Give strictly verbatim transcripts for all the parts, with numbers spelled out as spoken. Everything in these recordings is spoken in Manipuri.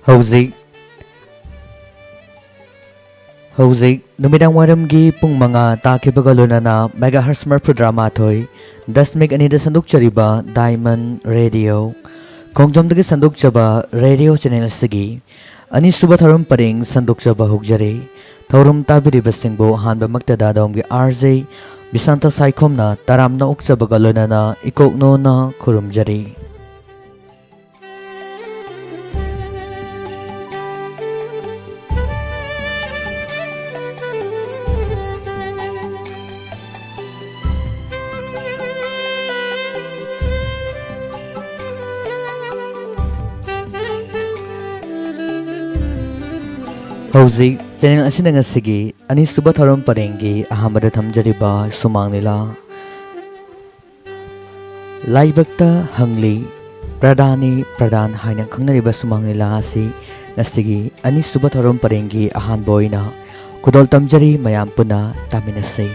ꯍꯧꯖꯤꯛ, ꯍꯧꯖꯤꯛ ꯅꯨꯃꯤꯗꯥꯡ ꯋꯥꯏꯔꯝꯒꯤ ꯄꯨꯡ ꯃꯉꯥ ꯇꯥꯈꯤꯕꯒ ꯂꯣꯏꯅꯅ megahertz ꯃꯔꯤꯐꯨꯇꯔꯥꯃꯥꯊꯣꯏ ꯗꯁꯃꯤꯛ ꯑꯅꯤꯗ ꯁꯟꯗꯣꯛꯆꯔꯤꯕ Diamond Radio, ꯈꯣꯡꯖꯣꯝꯗꯒꯤ ꯁꯟꯗꯣꯛꯆꯕ radio channel ꯑꯁꯤꯒꯤ ꯑꯅꯤꯁꯨꯕ ꯊꯧꯔꯝ ꯄꯔꯦꯡ ꯁꯟꯗꯣꯛꯆꯕ ꯍꯧꯖꯔꯤ꯫ ꯊꯧꯔꯝ ꯇꯥꯕꯤꯔꯤꯕꯁꯤꯡꯕꯨ ꯑꯍꯥꯟꯕꯃꯛꯇꯗ ꯑꯗꯣꯝꯒꯤ R J ꯕꯤꯁꯥꯟꯇ ꯁꯥꯏꯈꯣꯝꯅ ꯇꯔꯥꯝꯅ ꯑꯣꯛꯆꯕꯒ ꯂꯣꯏꯅꯅ ꯏꯀꯣꯛꯅꯣꯅ ꯈꯨꯔꯨꯝꯖꯔꯤ꯫ ꯍꯧꯖꯤꯛ channel ꯑꯁꯤꯅ ꯉꯁꯤꯒꯤ ꯑꯅꯤꯁꯨꯕ ꯊꯧꯔꯝ ꯄꯔꯦꯡꯒꯤ ꯑꯍꯥꯟꯕꯗ ꯊꯝꯖꯔꯤꯕ ꯁꯨꯃꯥꯡ ꯂꯤꯂꯥ, ꯂꯥꯏꯕꯛꯇ ꯍꯪꯂꯤ ꯄ꯭ꯔꯙꯥꯅꯤ ꯄ꯭ꯔꯙꯥꯟ ꯍꯥꯏꯅ ꯈꯪꯅꯔꯤꯕ ꯁꯨꯃꯥꯡ ꯂꯤꯂꯥ ꯑꯁꯤ ꯉꯁꯤꯒꯤ ꯑꯅꯤꯁꯨꯕ ꯊꯧꯔꯝ ꯄꯔꯦꯡꯒꯤ ꯑꯍꯥꯟꯕ ꯑꯣꯏꯅ ꯈꯨꯗꯣꯜ ꯇꯝꯖꯔꯤ꯫ ꯃꯌꯥꯝ ꯄꯨꯟꯅ ꯇꯥꯃꯤꯟꯅꯁꯤ꯫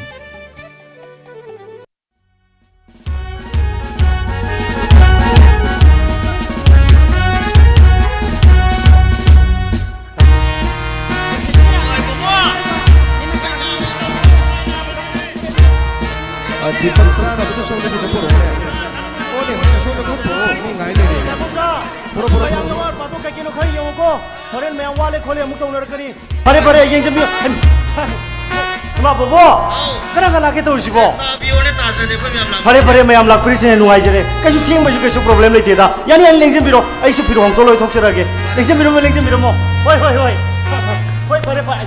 ꯑ, ꯗꯤꯄꯛ ꯆꯥꯅꯕꯗꯨ ꯁꯣꯝꯗ ꯈꯤꯇ ꯄꯨꯔꯛꯑꯣꯅꯦ꯫ ꯑꯣꯅꯦ, ꯁꯣꯝꯗ ꯈꯔ ꯄꯨꯔꯛꯑꯣ꯫ ꯃꯤ ꯉꯥꯏ ꯂꯩꯔꯦꯅꯦ꯫ ꯄꯨꯔꯛꯑꯣ, ꯄꯨꯔꯛꯑꯣ, ꯄꯨꯔꯛꯑꯣ꯫ ꯃꯌꯥꯝ ꯃꯃꯥ ꯃꯄꯥꯗꯣ ꯀꯩ ꯀꯩꯅꯣ ꯈꯔ ꯌꯦꯡꯉꯨꯀꯣ꯫ ꯍꯣꯔꯦꯟ ꯃꯌꯥꯝ ꯋꯥꯠꯂꯦ ꯈꯣꯠꯂꯦ ꯑꯃꯨꯛ ꯇꯧꯅꯔꯛꯀꯅꯤ꯫ ꯐꯔꯦ, ꯐꯔꯦ, ꯌꯦꯡꯖꯟꯕꯤꯌꯨ꯫ ꯍꯩꯃꯥ, ꯕꯣꯕꯣ! ꯀꯅꯥ ꯀꯅꯥ ꯂꯥꯛꯀꯦ ꯇꯧꯔꯤꯁꯤꯕꯣ? ꯐꯔꯦ, ꯐꯔꯦ, ꯃꯌꯥꯝ ꯂꯥꯛꯄꯤꯔꯤꯁꯤꯅ ꯅꯨꯡꯉꯥꯏꯖꯔꯦ꯫ ꯀꯩꯁꯨ ꯊꯦꯡꯕꯁꯨ ꯀꯩꯁꯨ problem ꯂꯩꯇꯦꯗ꯫ ꯌꯥꯅꯤ, ꯌꯥꯅꯤ, ꯂꯦꯡꯖꯟꯕꯤꯔꯣ꯫ ꯑꯩꯁꯨ ꯐꯤꯔꯣꯜ ꯍꯣꯡꯗꯣꯛꯑ ꯂꯣꯏꯊꯣꯛꯆꯔꯛꯑꯒꯦ꯫ ꯂꯦꯡꯖꯟꯕꯤꯔꯝꯃꯣ, ꯂꯦꯡꯖꯟꯕꯤꯔꯝꯃꯣ꯫ ꯍꯣꯏ, ꯍꯣꯏ, ꯍꯣꯏ꯫ ꯍꯣꯏ, ꯐꯔꯦ, ꯐꯔꯦ꯫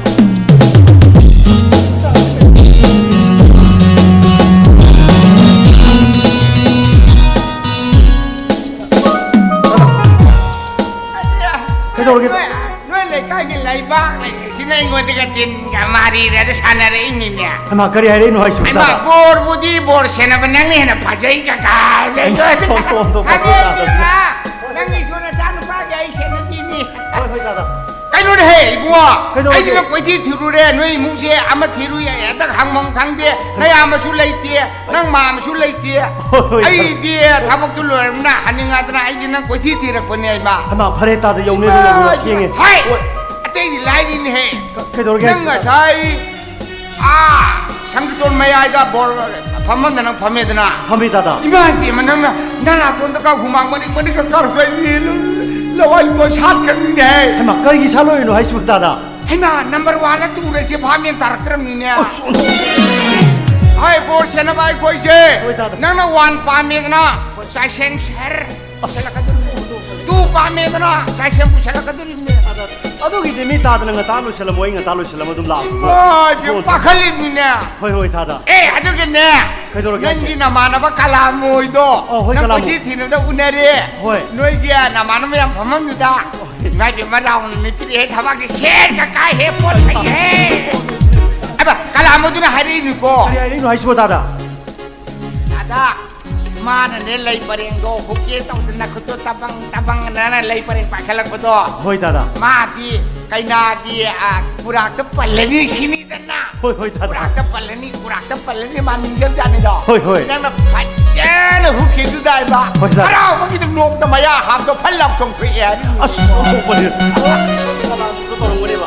ꯀꯩꯗꯧꯔꯒꯦ? ꯅꯣꯏ, ꯅꯣꯏ ꯂꯩꯀꯥꯏꯒꯤ ꯂꯩꯕꯥꯛ ꯂꯩꯇ꯭ꯔꯤꯁꯤꯅ ꯑꯩꯉꯣꯟꯗꯒ ꯇꯤꯟꯒ ꯃꯥꯔꯤꯔꯗ ꯁꯥꯟꯅꯔꯛꯏꯅꯤꯅꯦ꯫ ꯍꯩꯃꯥ, ꯀꯔꯤ ꯍꯥꯏꯔꯛꯏꯅꯣ ꯍꯥꯏꯁꯤꯕꯣ, ꯍꯩꯃꯥ, ꯇꯥꯗ? ꯕꯣꯔꯕꯨꯗꯤ ꯕꯣꯔ ꯁꯦꯟꯅꯕ ꯅꯪꯅ ꯍꯦꯟꯅ ꯐꯖꯩ, ꯀꯀꯥ꯫ ꯍꯩꯃꯥ, ꯑꯣꯟꯊꯣꯛ, ꯑꯣꯟꯊꯣꯛ, ꯑꯣꯟꯊꯣꯛ, ꯈꯪꯉꯦ, ꯇꯥꯗ꯫ ꯏꯕꯦꯝꯃ, ꯅꯪꯒꯤ ꯏꯁꯣꯔ ꯅꯆꯥꯅꯨꯄꯥꯁꯦ ꯑꯩ ꯁꯦꯟꯅꯕꯤꯅꯤ꯫ ꯍꯣꯏ, ꯍꯣꯏ, ꯇꯥꯗ꯫ ꯀꯩꯅꯣꯅꯦꯍꯦ, ꯏꯕꯨꯡꯉꯣ? ꯀꯩꯗꯧꯔꯒꯦ? ꯑꯩꯗꯤ ꯅꯪ ꯀꯣꯏꯊꯤ ꯊꯤꯔꯨꯔꯦ, ꯅꯣꯏ ꯏꯃꯨꯡꯁꯦ ꯑꯃ ꯊꯤꯔꯨꯏ, ꯍꯦꯛꯇ ꯍꯪꯐꯝ ꯈꯪꯗꯦ, ꯅꯌꯥꯝꯕꯁꯨ ꯂꯩꯇꯦ, ꯅꯪ ꯃꯥꯝꯃꯁꯨ ꯂꯩꯇꯦ꯫ ꯍꯣꯏ, ꯍꯣꯏ, ꯍꯣꯏ꯫ ꯑꯩꯗꯤ ꯊꯕꯛꯇꯨ ꯂꯣꯏꯔꯕꯅ ꯍꯟꯅꯤꯡꯉꯗꯅ ꯑꯩꯁꯦ ꯅꯪ ꯀꯣꯏꯊꯤ ꯊꯤꯔꯛꯄꯅꯦ, ꯏꯃꯥ꯫ ꯍꯩꯃꯥ, ꯐꯔꯦ ꯇꯥꯗ, ꯌꯧꯅꯦ ꯑꯗꯨ ꯌꯧꯅ ꯊꯦꯡꯉꯦ꯫ ꯍꯥꯏ! ꯍꯣꯏ꯫ ꯑꯇꯩꯗꯤ ꯂꯥꯏꯔꯤꯅꯦꯍꯦ꯫ ꯀ-, ꯀꯩꯗꯧꯔꯒꯦ ꯅꯪ ꯍꯥꯏꯁꯤꯕꯣ? ꯉꯁꯥꯏ, ꯑꯥ, ꯁꯪꯒꯤꯇꯣꯟ ꯃꯌꯥꯏꯗ ꯕꯣꯔ ꯐꯝꯐꯝꯗ ꯅꯪ ꯐꯝꯃꯦꯗꯅ꯫ ꯐꯝꯃꯤ ꯇꯥꯗ꯫ ꯏꯃꯥ ꯏꯕꯦꯝꯃ, ꯅꯪꯅ ꯅꯅꯥꯇꯣꯟꯗ ꯀꯥ ꯍꯨꯃꯥꯡ ꯃꯅꯤꯛ ꯃꯅꯤꯛꯀ ꯀꯥꯔꯛꯄ ꯑꯩꯗꯤ ꯂꯋꯥꯏ ꯂꯨꯇꯣꯟ ꯁꯥꯠꯈ꯭ꯔꯅꯤꯅꯦꯍꯦ꯫ ꯍꯩꯃꯥ, ꯀꯔꯤꯒꯤ ꯁꯥꯠꯂꯣꯏꯔꯤꯅꯣ ꯍꯥꯏꯁꯤꯕꯣ ꯇꯥꯗ? ꯍꯩꯃꯥ, ꯅꯝꯕꯔ ꯋꯥꯟꯗ ꯇꯨꯔꯁꯦ ꯚꯥꯞ ꯃꯦꯟ ꯇꯥꯔꯛꯇ꯭ꯔꯕꯅꯤꯅꯦ꯫ ꯑꯁ, ꯑꯣꯟꯊꯣꯛ-, ꯍꯣꯏ, ꯕꯣꯔ ꯁꯦꯟꯅꯕ ꯑꯩꯈꯣꯏꯁꯦ꯫ ꯍꯣꯏ, ꯇꯥꯗ꯫ ꯅꯪꯅ ꯋꯥꯟ ꯄꯥꯝꯃꯦꯗꯅ, ꯆꯥꯏꯁꯦꯟ ꯁꯔ ꯑꯁ꯫ ꯄꯨꯁꯜꯂꯛꯀꯗꯣꯔꯤꯕꯅꯤ꯫ ꯇꯨ ꯄꯥꯝꯃꯦꯗꯅ, ꯆꯥꯏꯁꯦꯟ ꯄꯨꯁꯜꯂꯛꯀꯗꯣꯔꯤꯕꯅꯤ꯫ ꯑꯗ-, ꯑꯗꯨꯒꯤꯗꯤ ꯃꯤ ꯇꯥꯗꯅ ꯉꯟꯇꯥ ꯂꯣꯏꯁꯜꯂꯝꯃꯣ, ꯑꯩ ꯉꯟꯇꯥ ꯂꯣꯏꯁꯜꯂꯝꯃ ꯑꯗꯨꯝ ꯂꯥꯛꯑꯒꯦꯀꯣ꯫ ꯍꯣꯏ, ꯍꯣꯏ꯫ ꯄꯥꯈꯠꯂꯤꯕꯅꯤꯅꯦ꯫ ꯍꯣꯏ, ꯍꯣꯏ, ꯇꯥꯗ꯫ ꯑꯦ, ꯑꯗꯨꯒꯤꯅꯦ꯫ ꯀꯩꯗꯧꯔꯒꯦ ꯍꯥꯏꯁꯦ? ꯅꯪꯒꯤ ꯅꯃꯥꯟꯅꯕ ꯀꯂꯥꯃꯣꯏꯗꯣ ꯑꯣ, ꯍꯣꯏ, ꯅꯪ ꯀꯂꯥꯃꯣꯏ꯫ ꯀꯣꯏꯊꯤ ꯊꯤꯅꯕꯗ ꯎꯅꯔꯦ꯫ ꯍꯣꯏ꯫ ꯅꯣꯏꯒꯤ ꯅꯃꯥꯟꯅꯕ ꯌꯥꯝ ꯐꯝꯐꯝꯗꯨꯗ꯫ ꯍꯣꯏ꯫ ꯏꯃꯥ ꯏꯕꯦꯝꯃ, ꯂꯥꯎꯅ ꯅꯨꯄꯤꯔꯦ, ꯊꯕꯛꯁꯦ ꯁꯦꯠꯀ ꯀꯥꯏ ꯍꯦ ꯄꯣꯠ ꯐꯩꯍꯦ꯫ ꯑꯕ, ꯀꯂꯥꯃꯣꯏꯗꯨꯅ ꯍꯥꯏꯔꯛꯏꯅꯤꯀꯣ꯫ ꯀꯔꯤ ꯍꯥꯏꯔꯛꯏꯅꯣ ꯍꯥꯏꯁꯤꯕꯣ, ꯇꯥꯗ? ꯇꯥꯗ, ꯃꯥꯅꯅꯦ ꯂꯩ ꯄꯔꯦꯡꯗꯣ ꯍꯨꯛꯀꯦ ꯇꯧꯗꯅ ꯈꯨꯠꯇꯣ ꯇꯕꯪ ꯇꯕꯪ ꯑꯅ ꯂꯩ ꯄꯔꯦꯡ ꯄꯥꯏꯈꯠꯂꯛꯄꯗꯣ꯫ ꯍꯣꯏ, ꯇꯥꯗ꯫ ꯃꯥꯗꯤ ꯀꯩꯅꯥꯒꯤ, ꯑ, ꯀꯨꯔꯥꯛꯇ ꯄꯜꯂꯅꯤ ꯁꯤꯅꯤꯗꯅ꯫ ꯍꯣꯏ, ꯍꯣꯏ, ꯇꯥꯗ꯫ ꯀꯨꯔꯥꯛꯇ ꯄꯜꯂꯅꯤ, ꯀꯨꯔꯥꯛꯇ ꯄꯜꯂꯅꯤ, ꯃꯥ ꯅꯤꯡꯖꯪꯖꯥꯠꯅꯤꯗꯣ꯫ ꯍꯣꯏ, ꯍꯣꯏ꯫ ꯅꯪꯅ ꯐꯖꯅ ꯍꯨꯛꯈꯤꯗꯨꯗꯥꯏꯕ꯫ ꯍꯣꯏ, ꯇꯥꯗ꯫ ꯍꯔꯥꯎꯕꯒꯤꯗ ꯅꯣꯛꯇ ꯃꯌꯥ ꯍꯥꯞꯇ ꯐꯜ ꯂꯥꯎ ꯆꯣꯡꯊꯣꯛꯑꯦ ꯍꯥꯏꯕ꯫ ꯑꯁ, ꯑꯣꯟꯊꯣꯛꯄꯅꯤ꯫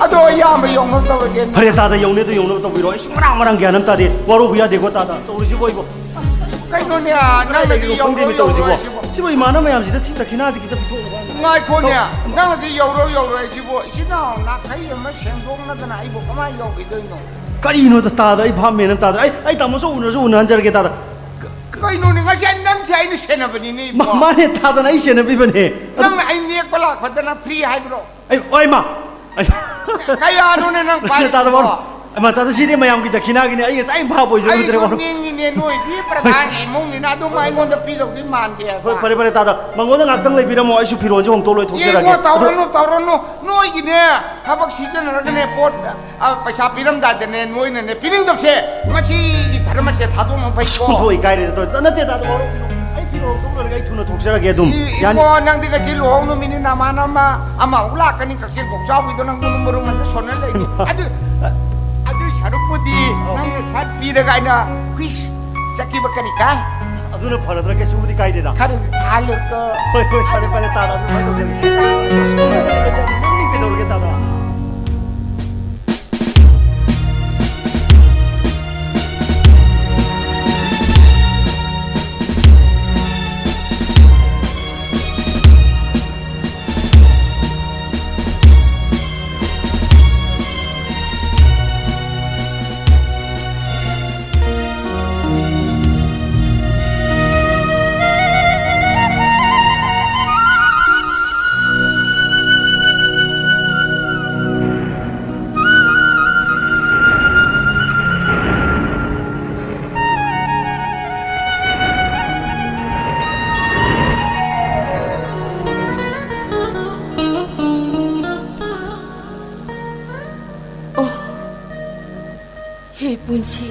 ꯑꯗꯣ ꯏꯌꯥꯝꯕ ꯌꯧꯅꯕ ꯇꯧꯔꯒꯦ꯫ ꯐꯔꯦ, ꯇꯥꯗ, ꯌꯧꯅꯦ ꯑꯗꯨ ꯌꯧꯅꯕ ꯇꯧꯕꯤꯔꯣ꯫ ꯑꯩꯁꯨ ꯃꯔꯥꯡ ꯃꯔꯥꯡ ꯒ꯭ꯌꯥꯟ ꯑꯃ ꯇꯥꯗꯦ꯫ ꯋꯥꯔꯧꯕ ꯌꯥꯗꯦꯀꯣ, ꯇꯥꯗ꯫ ꯇꯧꯔꯤꯁꯤꯕꯣ ꯑꯩꯕꯣ? ꯀꯩꯅꯣꯅꯦ, ꯅꯪꯅꯗꯤ ꯀꯔꯤꯅꯣ ꯌꯧꯔꯣ, ꯈꯪꯗꯦꯅꯦ ꯌꯧꯔꯣ ꯇꯧꯔꯤꯁꯤꯕꯣ꯫ ꯍꯥꯏꯁꯤꯕꯣ? ꯁꯤꯕꯨ ꯏꯃꯥꯟꯅꯕ ꯃꯌꯥꯝꯁꯤꯗ ꯁꯤ ꯗꯈꯤꯅꯥꯁꯤ ꯈꯤꯇ ꯄꯤꯊꯣꯛꯅꯕ ꯍꯥꯏꯅ꯫ ꯉꯥꯏꯈꯣꯅꯦ, ꯇꯧ-, ꯅꯪꯅꯗꯤ ꯌꯧꯔꯣ, ꯌꯧꯔꯣ ꯍꯥꯏꯁꯤꯕꯣ? ꯏꯆꯤꯟ ꯏꯅꯥꯎ ꯅꯥꯈꯩ ꯑꯃ ꯁꯦꯡꯗꯣꯛꯅꯗꯅ ꯑꯩꯕꯨ ꯀꯃꯥꯏꯅ ꯌꯧꯈꯤꯗꯣꯏꯅꯣ? ꯀꯔꯤꯅꯣꯗ ꯇꯥꯗ, ꯑꯩ ꯚꯥꯞ ꯃꯦꯟ ꯑꯃ ꯇꯥꯗ꯭ꯔꯦ꯫ ꯑꯩ, ꯑꯩ ꯇꯥꯃꯣꯁꯨ ꯎꯅꯔꯁꯨ ꯎꯅꯍꯟꯖꯔꯒꯦ, ꯇꯥꯗ꯫ ꯀꯩꯅꯣꯅꯦ, ꯉꯁꯤ ꯅꯪꯁꯦ ꯑꯩꯅ ꯁꯦꯟꯅꯕꯅꯤꯅꯦ, ꯃꯥ-, ꯏꯕꯨꯡꯉꯣ꯫ ꯃꯥꯅꯦ, ꯇꯥꯗꯅ ꯑꯩ ꯁꯦꯟꯅꯕꯤꯕꯅꯦ꯫ ꯑꯗꯨ ꯅꯪꯅ ꯑꯩ ꯅꯦꯛꯄ ꯂꯥꯛꯄꯗꯅ ꯐ꯭ꯔꯤ ꯍꯥꯏꯕ꯭ꯔꯣ? ꯑꯩ, ꯑꯣꯏ ꯃꯥ! ꯑꯩ ꯀꯌꯥꯅꯣꯅꯦ ꯅꯪ ꯅꯠꯇꯦ, ꯇꯥꯗ ꯄꯥꯏꯔꯤꯕꯣ? ꯋꯥꯔꯧ-, ꯑꯩ ꯃꯥ, ꯇꯥꯗ, ꯁꯤꯗꯤ ꯃꯌꯥꯝꯒꯤ ꯗꯈꯤꯅꯥꯒꯤꯅꯦ, ꯑꯩ ꯉꯁꯥꯏ ꯚꯥꯞ ꯑꯣꯏꯖꯔꯨꯗ꯭ꯔꯦ, ꯑꯩꯁꯨ ꯋꯥꯔꯧ-, ꯅꯤꯡꯉꯤꯅꯦ, ꯅꯣꯏꯗꯤ ꯄ꯭ꯔꯙꯥꯟꯒꯤ ꯏꯃꯨꯡꯅꯤꯅ ꯑꯗꯨꯝ ꯑꯩꯉꯣꯟꯗ ꯄꯤꯗꯧꯗꯤ ꯃꯥꯟꯗꯦ ꯍꯥꯏꯕ꯫ ꯍꯣꯏ, ꯐꯔꯦ, ꯐꯔꯦ, ꯇꯥꯗ, ꯃꯉꯣꯟꯗ ꯉꯥꯛꯇꯪ ꯂꯩꯕꯤꯔꯝꯃꯣ, ꯑꯩꯁꯨ ꯐꯤꯔꯣꯟꯁꯦ ꯍꯣꯡꯇꯣꯛ ꯂꯣꯏꯊꯣꯛꯆꯔꯒꯦ꯫ ꯌꯦꯡꯉꯣ, ꯑꯗꯨ ꯇꯧꯔꯅꯨ, ꯇꯧꯔꯅꯨ, ꯅꯣꯏꯒꯤꯅꯦ ꯊꯕꯛ ꯁꯤꯖꯤꯟꯅꯔꯒꯅꯦ ꯄꯣꯠ, ꯑ, ꯄꯩꯁꯥ ꯄꯤꯔꯝꯗꯥꯏꯗꯅꯦ ꯅꯣꯏꯅꯅꯦ ꯄꯤꯅꯤꯡꯗꯕꯁꯦ ꯉꯁꯤꯒꯤ ꯙꯔꯃꯁꯦ ꯊꯥꯗꯣꯛꯅ ꯐꯩꯀꯣ꯫ ꯑꯣꯟꯊꯣꯛ ꯏꯀꯥꯏꯔꯦꯗ ꯇꯧꯔꯤꯁꯦ꯫ ꯅꯠꯇꯦ, ꯇꯥꯗ, ꯋꯥꯔꯧꯕꯤꯅꯨ꯫ ꯑꯩ ꯐꯤꯔꯣꯜ ꯍꯣꯡꯗꯣꯛ ꯂꯣꯏꯔꯒ ꯑꯩ ꯊꯨꯅ ꯊꯣꯛꯆꯔꯒꯦ ꯑꯗꯨꯝ꯫ ꯏ-, ꯌꯥꯅꯤ? ꯏꯕꯣ, ꯅꯪꯗꯤ ꯉꯁꯤ ꯂꯨꯍꯣꯡ ꯅꯨꯃꯤꯠꯅꯤ, ꯅꯃꯥꯟꯅꯕ ꯑꯃ, ꯑꯃꯃꯨꯛ ꯂꯥꯛꯀꯅꯤ, ꯀꯛꯆꯤꯡ ꯀꯣꯛꯆꯥꯎꯕꯤꯗꯣ ꯅꯪ ꯃꯔꯨꯝ ꯃꯔꯨꯝ ꯑꯝꯇ ꯁꯣꯟꯅ ꯂꯩꯅꯤ꯫ ꯑꯗꯨ, ꯑꯗꯨꯏ ꯁꯔꯨꯛꯄꯨꯗꯤ ꯑꯧ꯫ ꯅꯪꯅ ꯁꯠ ꯄꯤꯔꯒ ꯑꯩꯅ ꯍꯨꯏꯁ ꯆꯠꯈꯤꯕ ꯀꯔꯤ ꯀꯥꯏ? ꯑꯗꯨꯅ ꯐꯔꯗ꯭ꯔꯥ? ꯀꯩꯁꯨꯕꯨꯗꯤ ꯀꯥꯏꯗꯦꯗ꯫ ꯈꯔ ꯊꯥꯍꯜꯂꯨꯀꯣ꯫ ꯍꯣꯏ, ꯍꯣꯏ, ꯐꯔꯦ, ꯐꯔꯦ, ꯇꯥꯗ ꯑꯗꯨꯃꯥꯏꯅ ꯇꯧꯖꯔꯒꯦ꯫ ꯅꯪꯗꯤ ꯀꯩꯗꯧꯔꯒꯦ, ꯇꯥꯗ? ꯑꯣ, ꯍꯦ ꯄꯨꯟꯁꯤ,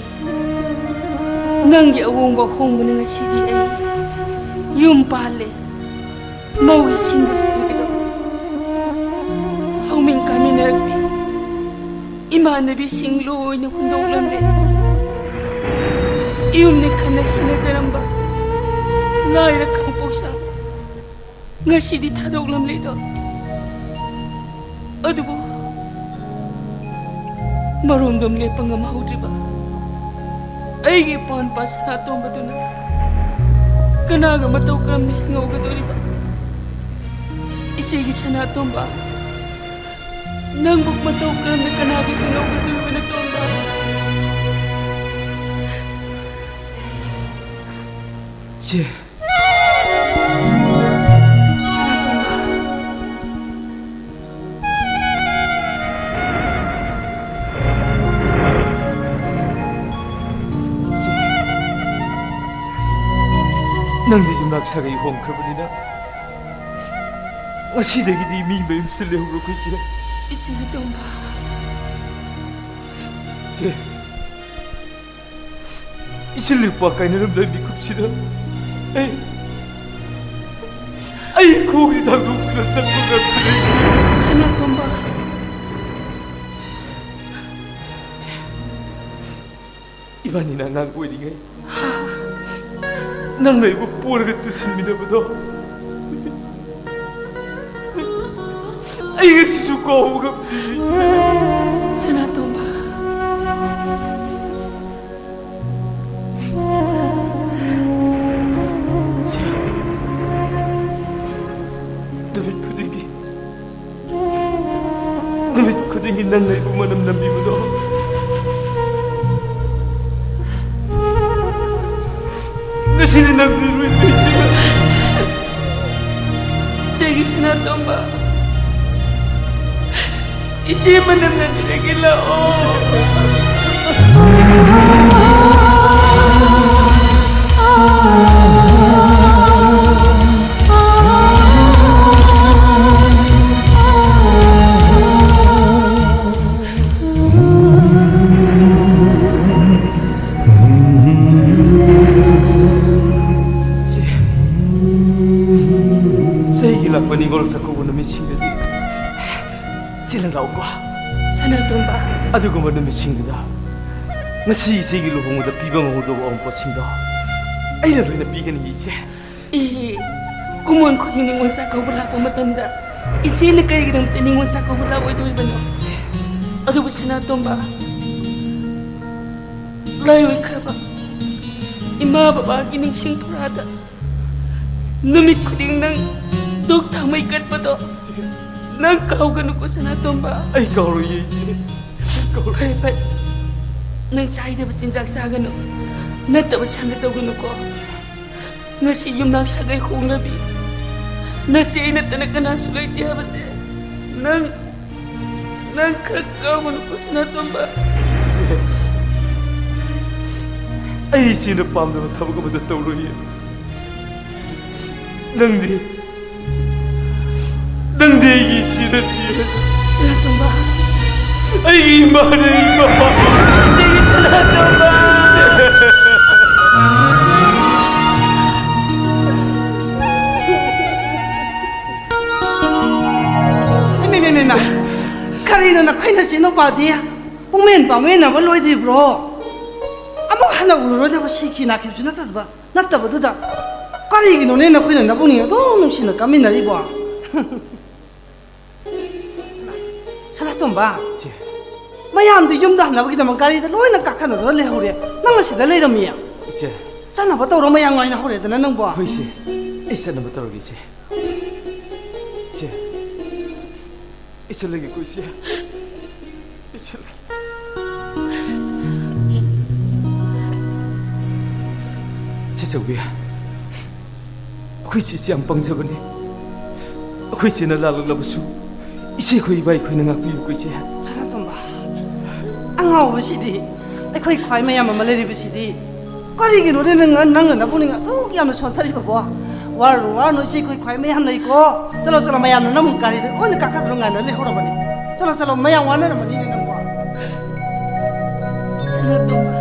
ꯅꯪꯒꯤ ꯑꯋꯣꯡꯕ ꯑꯍꯣꯡꯕꯅ ꯉꯁꯤꯗꯤ ꯑꯩ ꯌꯨꯝ ꯄꯥꯜꯂꯦ꯫ ꯃꯧꯒꯤ ꯁꯤꯟꯗ ꯁꯤꯟꯕꯗꯣ ꯍꯧꯃꯤꯟ ꯀꯥꯃꯤꯟꯅꯔꯛꯄꯤ ꯏꯃꯥꯟꯅꯕꯤꯁꯤꯡ ꯂꯣꯏꯅ ꯍꯨꯟꯗꯣꯛꯂꯝꯂꯦ꯫ ꯏꯌꯨꯝꯅ ꯈꯟꯅ ꯁꯦꯟꯅꯖꯔꯝꯕ ꯂꯥꯏꯔ ꯈꯥꯡꯄꯣꯛꯁ ꯉꯁꯤꯗꯤ ꯊꯥꯗꯣꯛꯂꯝꯂꯦꯗꯣ꯫ ꯑꯗꯨꯕꯨ ꯃꯔꯣꯝꯗꯣꯝ ꯂꯦꯞꯄ ꯉꯝꯍꯧꯗ꯭ꯔꯤꯕ ꯑꯩꯒꯤ ꯏꯄ꯭ꯋꯥ ꯅꯨꯄꯥ ꯁꯅꯥꯇꯣꯝꯕꯗꯨꯅ ꯀꯅꯥꯒ ꯃꯇꯧ ꯀꯔꯝꯅ ꯍꯤꯡꯍꯧꯒꯗꯧꯔꯤꯕ? ꯏꯆꯦꯒꯤ ꯁꯅꯥꯇꯣꯝꯕ, ꯅꯪꯕꯨ ꯃꯇꯧ ꯀꯔꯝꯅ ꯀꯅꯥꯒ ꯍꯤꯡꯍꯧꯒꯗꯧꯔꯤꯕ, ꯅꯇꯣꯝꯕ? ꯏꯆꯦ꯫ ꯁꯅꯥꯇꯣꯝꯕ꯫ ꯏꯆꯦ, ꯅꯪꯗꯤ ꯌꯨꯝꯅꯥꯛ ꯁꯥꯒꯩ ꯍꯣꯡꯈ꯭ꯔꯕꯅꯤꯅ ꯉꯁꯤꯗꯒꯤꯗꯤ ꯃꯤ ꯃꯌꯨꯝꯁꯤꯗ ꯂꯩꯍꯧꯔꯣꯀꯣ, ꯏꯆꯦ꯫ ꯏꯆꯦ ꯅꯇꯣꯝꯕ꯫ ꯏꯆꯦ, ꯏꯆꯤꯜ ꯏꯄ꯭ꯋꯥ ꯀꯥꯏꯅꯔꯝꯗꯥꯏ ꯃꯤꯀꯨꯞꯁꯤꯗ ꯑꯩ, ꯑꯩ ꯈꯣꯡꯁꯤ ꯊꯥꯡꯗꯣꯛꯇꯨꯅ ꯆꯠꯄ ꯉꯝꯗ꯭ꯔꯦ, ꯏꯆꯦ꯫ ꯁꯅꯥꯇꯣꯝꯕ꯫ ꯏꯕꯥꯅꯤꯅ ꯑꯉꯥꯡ ꯑꯣꯏꯔꯤꯉꯩ ꯅꯪꯅ ꯑꯩꯕꯨ ꯄꯣꯔꯒ ꯇꯨꯁꯤꯟꯃꯤꯟꯅꯕꯗꯣ ꯑꯩ ꯉꯁꯤꯁꯨ ꯀꯥꯎꯕ ꯉꯝꯗꯦ, ꯏꯆꯦ꯫ ꯁꯅꯥꯇꯣꯝꯕ꯫ ꯏꯆꯦ, ꯅꯨꯃꯤꯠ ꯈꯨꯗꯤꯡꯒꯤ, ꯅꯨꯃꯤꯠ ꯈꯨꯗꯤꯡꯒꯤ ꯅꯪꯅ ꯑꯩꯕꯨ ꯃꯅꯝ ꯅꯝꯕꯤꯕꯗꯣ ꯉꯁꯤꯗꯤ ꯅꯝꯕꯤꯔꯣꯏꯗ꯭ꯔꯦ, ꯏꯆꯦ꯫ ꯏꯆꯦꯒꯤ ꯁꯅꯥꯇꯣꯝꯕ, ꯏꯆꯦ ꯃꯅꯝ ꯅꯝꯕꯤꯔꯒꯦ, ꯂꯥꯛꯑꯣ꯫ ꯆꯦ, ꯆꯍꯤꯒꯤ ꯂꯥꯛꯄ ꯅꯤꯉꯣꯜ ꯆꯥꯛꯀꯧꯕ ꯅꯨꯃꯤꯠꯁꯤꯡꯗꯗꯤ ꯆꯦ, ꯅꯪ ꯂꯥꯛꯎꯀꯣ꯫ ꯁꯅꯥꯇꯣꯝꯕ꯫ ꯑꯗꯨꯒꯨꯝꯕ ꯅꯨꯃꯤꯠꯁꯤꯡꯗꯨꯗ ꯉꯁꯤ ꯏꯆꯦꯒꯤ ꯂꯨꯍꯣꯡꯕꯗ ꯄꯤꯕ ꯉꯝꯍꯧꯗꯕ ꯑꯋꯥꯠꯄꯁꯤꯡꯗꯣ ꯑꯩꯅ ꯂꯣꯏꯅ ꯄꯤꯒꯅꯤ, ꯏꯆꯦ꯫ ꯏꯍꯤ, ꯀꯨꯝꯑꯣꯟ ꯈꯨꯗꯤꯡ ꯅꯤꯉꯣꯜ ꯆꯥꯛꯀꯧꯕ ꯂꯥꯛꯄ ꯃꯇꯝꯗ ꯏꯆꯦꯅ ꯀꯔꯤꯒꯤꯗꯃꯛꯇ ꯅꯤꯉꯣꯜ ꯆꯥꯛꯀꯧꯕ ꯂꯥꯛꯑꯣꯏꯗꯣꯔꯤꯕꯅꯣ? ꯑꯗꯨꯕꯨ ꯁꯅꯥꯇꯣꯝꯕ, ꯂꯥꯏ ꯑꯣꯏꯈ꯭ꯔꯕ ꯏꯃꯥ ꯕꯕꯥꯒꯤ ꯅꯤꯡꯁꯤꯡ ꯐꯨꯔꯥꯗ ꯅꯨꯃꯤꯠ ꯈꯨꯗꯤꯡ ꯅꯪ ꯙꯨꯛ ꯊꯥꯎꯃꯩ ꯀꯠꯄꯗꯣ ꯅꯪ ꯀꯥꯎꯒꯅꯨꯀꯣ ꯁꯅꯥꯇꯣꯝꯕ꯫ ꯑꯩ ꯀꯥꯎꯔꯣꯏꯌꯦ, ꯏꯆꯦ꯫ ꯀꯥꯎꯔꯣꯏ꯫ ꯐꯔꯦ, ꯐꯔꯦ꯫ ꯅꯪ ꯆꯥꯏꯗꯕ ꯆꯤꯟꯖꯥꯛ ꯆꯥꯒꯅꯨ, ꯅꯠꯇꯕ ꯁꯪꯒ ꯇꯧꯒꯅꯨꯀꯣ꯫ ꯉꯁꯤ ꯌꯨꯝꯅꯥꯛ ꯁꯥꯒꯩ ꯍꯣꯡꯂꯕꯤ ꯅꯆꯦ ꯑꯩ ꯅꯠꯇꯅ ꯀꯅꯥꯁꯨ ꯂꯩꯇꯦ ꯍꯥꯏꯕꯁꯦ ꯅꯪ, ꯅꯪ ꯈꯔ ꯀꯥꯎꯒꯅꯨꯀꯣ ꯁꯅꯥꯇꯣꯝꯕ꯫ ꯏꯆꯦ, ꯑꯩ ꯏꯆꯦꯅ ꯄꯥꯝꯗꯕ ꯊꯕꯛ ꯑꯃꯠꯇ ꯇꯧꯔꯣꯏꯌꯦ꯫ ꯅꯪꯗꯤ, ꯅꯪꯗꯤ ꯑꯩꯒꯤ ꯏꯆꯦ ꯅꯠꯇꯦ꯫ ꯁꯅꯥꯇꯣꯝꯕ꯫ ꯑꯩꯒꯤ ꯏꯃꯥꯅꯦ, ꯏꯃꯥ꯫ ꯏꯆꯦꯒꯤ ꯁꯅꯥꯇꯣꯝꯕ꯫ ꯑꯩꯈꯣꯏ ꯅꯆꯦ ꯅꯨꯄꯥꯗꯤ ꯄꯨꯡꯃꯦꯟ ꯄꯥꯡꯃꯦꯟꯅꯕ ꯂꯣꯏꯗ꯭ꯔꯤꯕ꯭ꯔꯣ? ꯑꯃꯨꯛ ꯍꯟꯅ ꯎꯔꯔꯣꯏꯗꯕ ꯁꯤꯈꯤ ꯅꯥꯈꯤꯕꯁꯨ ꯅꯠꯇꯕ, ꯅꯠꯇꯕꯗꯨꯗ ꯀꯔꯤꯒꯤꯅꯣꯅꯦ ꯅꯈꯣꯏꯅ ꯅꯕꯨꯡꯅꯤ ꯑꯗꯨꯝ ꯅꯨꯡꯁꯤꯅ ꯀꯥꯃꯤꯟꯅꯔꯤꯕꯣ? ꯁꯅꯥꯇꯣꯝꯕ, ꯏꯆꯦ꯫ ꯃꯌꯥꯝꯗꯤ ꯌꯨꯝꯗ ꯍꯟꯅꯕꯒꯤꯗꯃꯛ ꯒꯥꯔꯤꯗ ꯂꯣꯏꯅ ꯀꯥꯈꯠꯅꯗꯨꯅ ꯂꯩꯍꯧꯔꯦ, ꯅꯪꯅ ꯁꯤꯗ ꯂꯩꯔꯝꯃꯤ꯫ ꯏꯆꯦ꯫ ꯆꯠꯅꯕ ꯇꯧꯔꯣ, ꯃꯌꯥꯝ ꯉꯥꯏꯅ ꯍꯧꯔꯦꯗꯅ ꯅꯪꯕꯣ꯫ ꯍꯣꯏ, ꯏꯆꯦ꯫ ꯑꯩ ꯆꯠꯅꯕ ꯇꯧꯔꯒꯦ, ꯏꯆꯦ꯫ ꯏꯆꯦ꯫ ꯏꯆꯦ ꯂꯩꯒꯦꯀꯣ, ꯏꯆꯦ꯫ ꯏꯆꯦ ꯂꯩꯒꯦ꯫ ꯏꯆꯦ ꯆꯧꯕꯤ, ꯑꯩꯈꯣꯏ ꯏꯆꯦꯁꯤ ꯌꯥꯝ ꯄꯪꯖꯕꯅꯤ꯫ ꯑꯩꯈꯣꯏ ꯏꯆꯦꯅ ꯂꯥꯜꯂꯛꯂꯕꯁꯨ, ꯏꯆꯦ ꯑꯩꯈꯣꯏ ꯏꯕꯥ ꯑꯩꯈꯣꯏꯅ ꯉꯥꯛꯄꯤꯌꯨꯀꯣ, ꯏꯆꯦ꯫ ꯁꯅꯥꯇꯣꯝꯕ, ꯑꯉꯥꯎꯕꯁꯤꯗꯤ, ꯑꯩꯈꯣꯏ ꯈ꯭ꯋꯥꯏ ꯃꯌꯥꯝ ꯑꯃ ꯂꯩꯔꯤꯕꯁꯤꯗꯤ꯫ ꯀꯔꯤꯒꯤꯅꯣꯅꯦ ꯅꯪ, ꯅꯪꯅ ꯅꯕꯨꯛꯅꯤꯡ ꯑꯗꯨꯛ ꯌꯥꯝꯅ ꯁꯣꯟꯊꯔꯤꯕꯀꯣ? ꯋꯥꯔꯨꯅꯨ, ꯋꯥꯔꯨꯅꯨ, ꯏꯆꯦ, ꯑꯩꯈꯣꯏ ꯈ꯭ꯋꯥꯏ ꯃꯌꯥꯝ ꯂꯩꯀꯣ꯫ ꯆꯠꯂꯣ, ꯆꯠꯂꯣ, ꯃꯌꯥꯝꯅ ꯅꯪꯕꯨ ꯒꯥꯔꯤꯗ ꯂꯣꯏꯅ ꯀꯥꯈꯠꯇꯅ ꯉꯥꯏꯅ ꯂꯩꯍꯧꯔꯕꯅꯤ꯫ ꯆꯠꯂꯣ, ꯆꯠꯂꯣ, ꯃꯌꯥꯝ ꯋꯥꯅꯔꯝꯃꯅꯤꯅꯦ ꯅꯪꯕꯨ꯫ ꯁꯅꯥꯇꯣꯝꯕ꯫